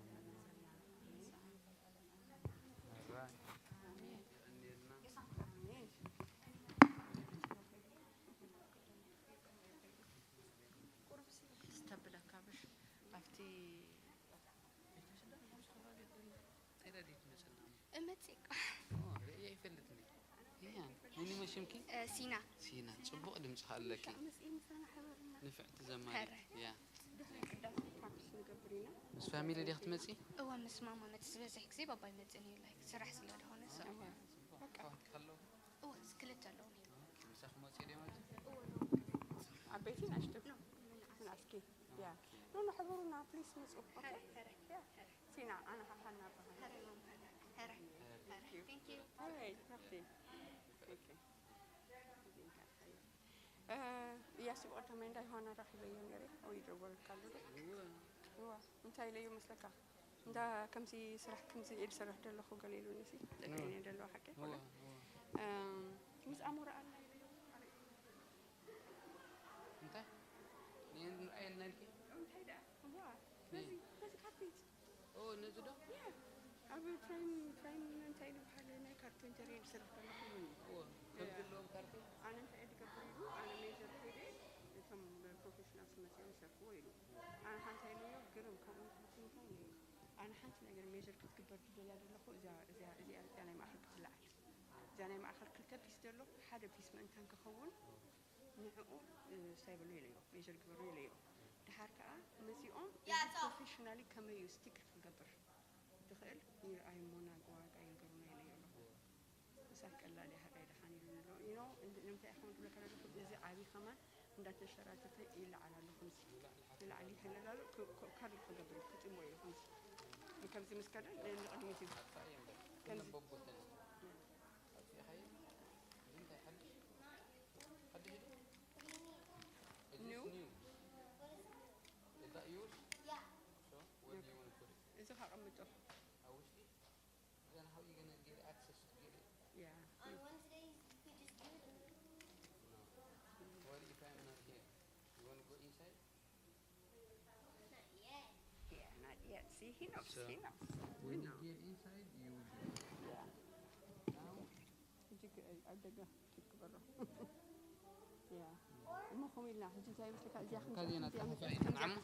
ኣሜን። ቁሩብ ስተብለካ ብሽ ኣብቲ እመጽእ እኮ። ኦ፣ ርእየ ይፈልጥኒ። ይሄ፣ መን ይመስልኪ? እ፣ ሲና። ሲና፣ ጽቡቕ ድምጺ ኣለኪ። ምሳና ሓበርና። ንፍዕቲ ዘማሪት። ሀረ። ያ። ድሕሪ ቅዳሴ ፕራክቲስ ንገብር ኢና። ምስ ፋሚሊ ዲያ ክትመጺ? እወ፣ ምስ ማማ መጽእ ዝበዝሕ ግዜ ባባ ይመጽእኒ እዩ፣ ላይክ፣ ስራሕ ስለ ዝኾነ፣ ሶ። እወ። በቃ። ኣሕዋትኪ ኣለዉ? እወ፣ ክልተ ኣለዉኒ። ኦኬ፣ ምሳኺ መጺኡ ድዮም ኣብዚ? እወ፣ ኣለዉ። ዓበይቲ ንኣሽቱ? ኖ፣ ንኣሽቱ። ንኣሽቱ። ያ። ኖ፣ ኖ፣ ሕበሩና፣ ፕሊስ፣ ምጹ። ኦኬ? ሀረ፣ ሀረ፣ ያ። ሀረ። ሲና፣ ኣነ ሃሃና በሃል። ሀረ፣ ሀረ፣ ሀረ። Thank you። ኦኬ። እ፣ እያሱ ብቐዳማይ እንዳ ዮሃና ራኺበዮ ነይረ። ወይ ይደወለካ ኣሎ ዶ? እወ። እወ። እንታይ ኢለዮ መስለካ? እንዳ ከምዚ ስራሕ ከምዚ ኢል ሰርሕ ደለኹ ገለ ኢሉኒ ሲ። እወ። ደቂነ ደለዋ ሓቂ እወ፣ ኮነ። እወ። እም፣ ምስ ኣሞራ ኣላ ኢለዮ። እንታይ? ንየን ንርኣየልና ኢልኪ? እንታይ ደኣ? እዋ፣ ነይ። በዚ፣ በዚ ካርፔት። ኦ፣ ነዚ ዶ? ያ፣ ኣብ ፕራይም፣ ፕራይም እንታይ ዝበሃል ናይ ካርፔንተሪ ዝሰርሕ ዘለኹ እውን እዩ። እዎ፣ ከምዚ ያ። ኣለዎም ካርፔት? ኣነ እንታይ እየ ዝገብር ኢሉ፣ ኣነ ሜጀር ኮይደ፣ እቶም ፕሮፌሽናልስ መፅኦም ይሰርሕዎ ኢሉ። ኣነ ሓንቲ ኢለዮ፣ ግርም፣ ከምኡ ኢልኩም እንታይ ኢለዮ? ኣነ ሓንቲ ነገር ሜጀር ክትግበር ዝደልያ ዘለኹ፣ እዛ፣ እዚኣ፣ እዚኣ፣ እዚኣ ናይ ማእኸል ክትለዓል። እዚኣ ናይ ማእኸል ክልተ ፒስ ዘሎ፣ ሓደ ፒስ ምእንታን ክኸውን፣ ንዕኡ፣ እ፣ ስታይ በሎ ኢለዮ፣ ሜጀር ግበሮ ኢለዮ። ደሓር ከኣ መጺኦም፣ እዚ ፕሮፌሽናሊ ከመይ እዩ ስቲክል ክገብር ዝኽእል፣ ንርኣይ እሞ ናግዋ እንታይ ይንገሩና ኢለዮ ኣለኹ። ምሳሕ ቀላል እያ፣ ሃዳይ ደሓን ኢሉኒ ኣሎ። You know፣ እንድ-፣ ንምንታይ ኢኹም ትብለካ ዘለኹ፣ እዚ ዓቢ ከማን እንዳተሸራተተ ይለዓል ኣሎ፣ ከምዚ ንላዕሊ ይሕለል ኣሎ፣ ክ-፣ ክ-፣ ካርል ክገብር እዩ፣ ክጥሞ እዩ፣ ከምዚ። ንከምዚ ምስ ከደ ን-፣ ንቕድሚት እዩ። ከምዚ። New? Is that yours? Yeah. So, where do you want to put it? እዚ ካቐምጦ። ኣብ ውሽጢ? Then how you gonna get access to get it? Yeah. On Wednesdays, we just do it. No. What if I'm not here? You wanna go inside? Not yet. Yeah, not yet. See, he knows, So, he knows. When you get inside, you will do it. Yeah. Now, ሕጂ ክ-፣ ኣብ ደገ ኪድ ክበሮ። ያ። እሞ ከምኡ ኢልና፣ ሕጂ እንታይ ይመስለካ? እዚኣ ከም እዚኣ እዚኣ እዚኣ ተኸፊኣ እዚኣ ኢልና።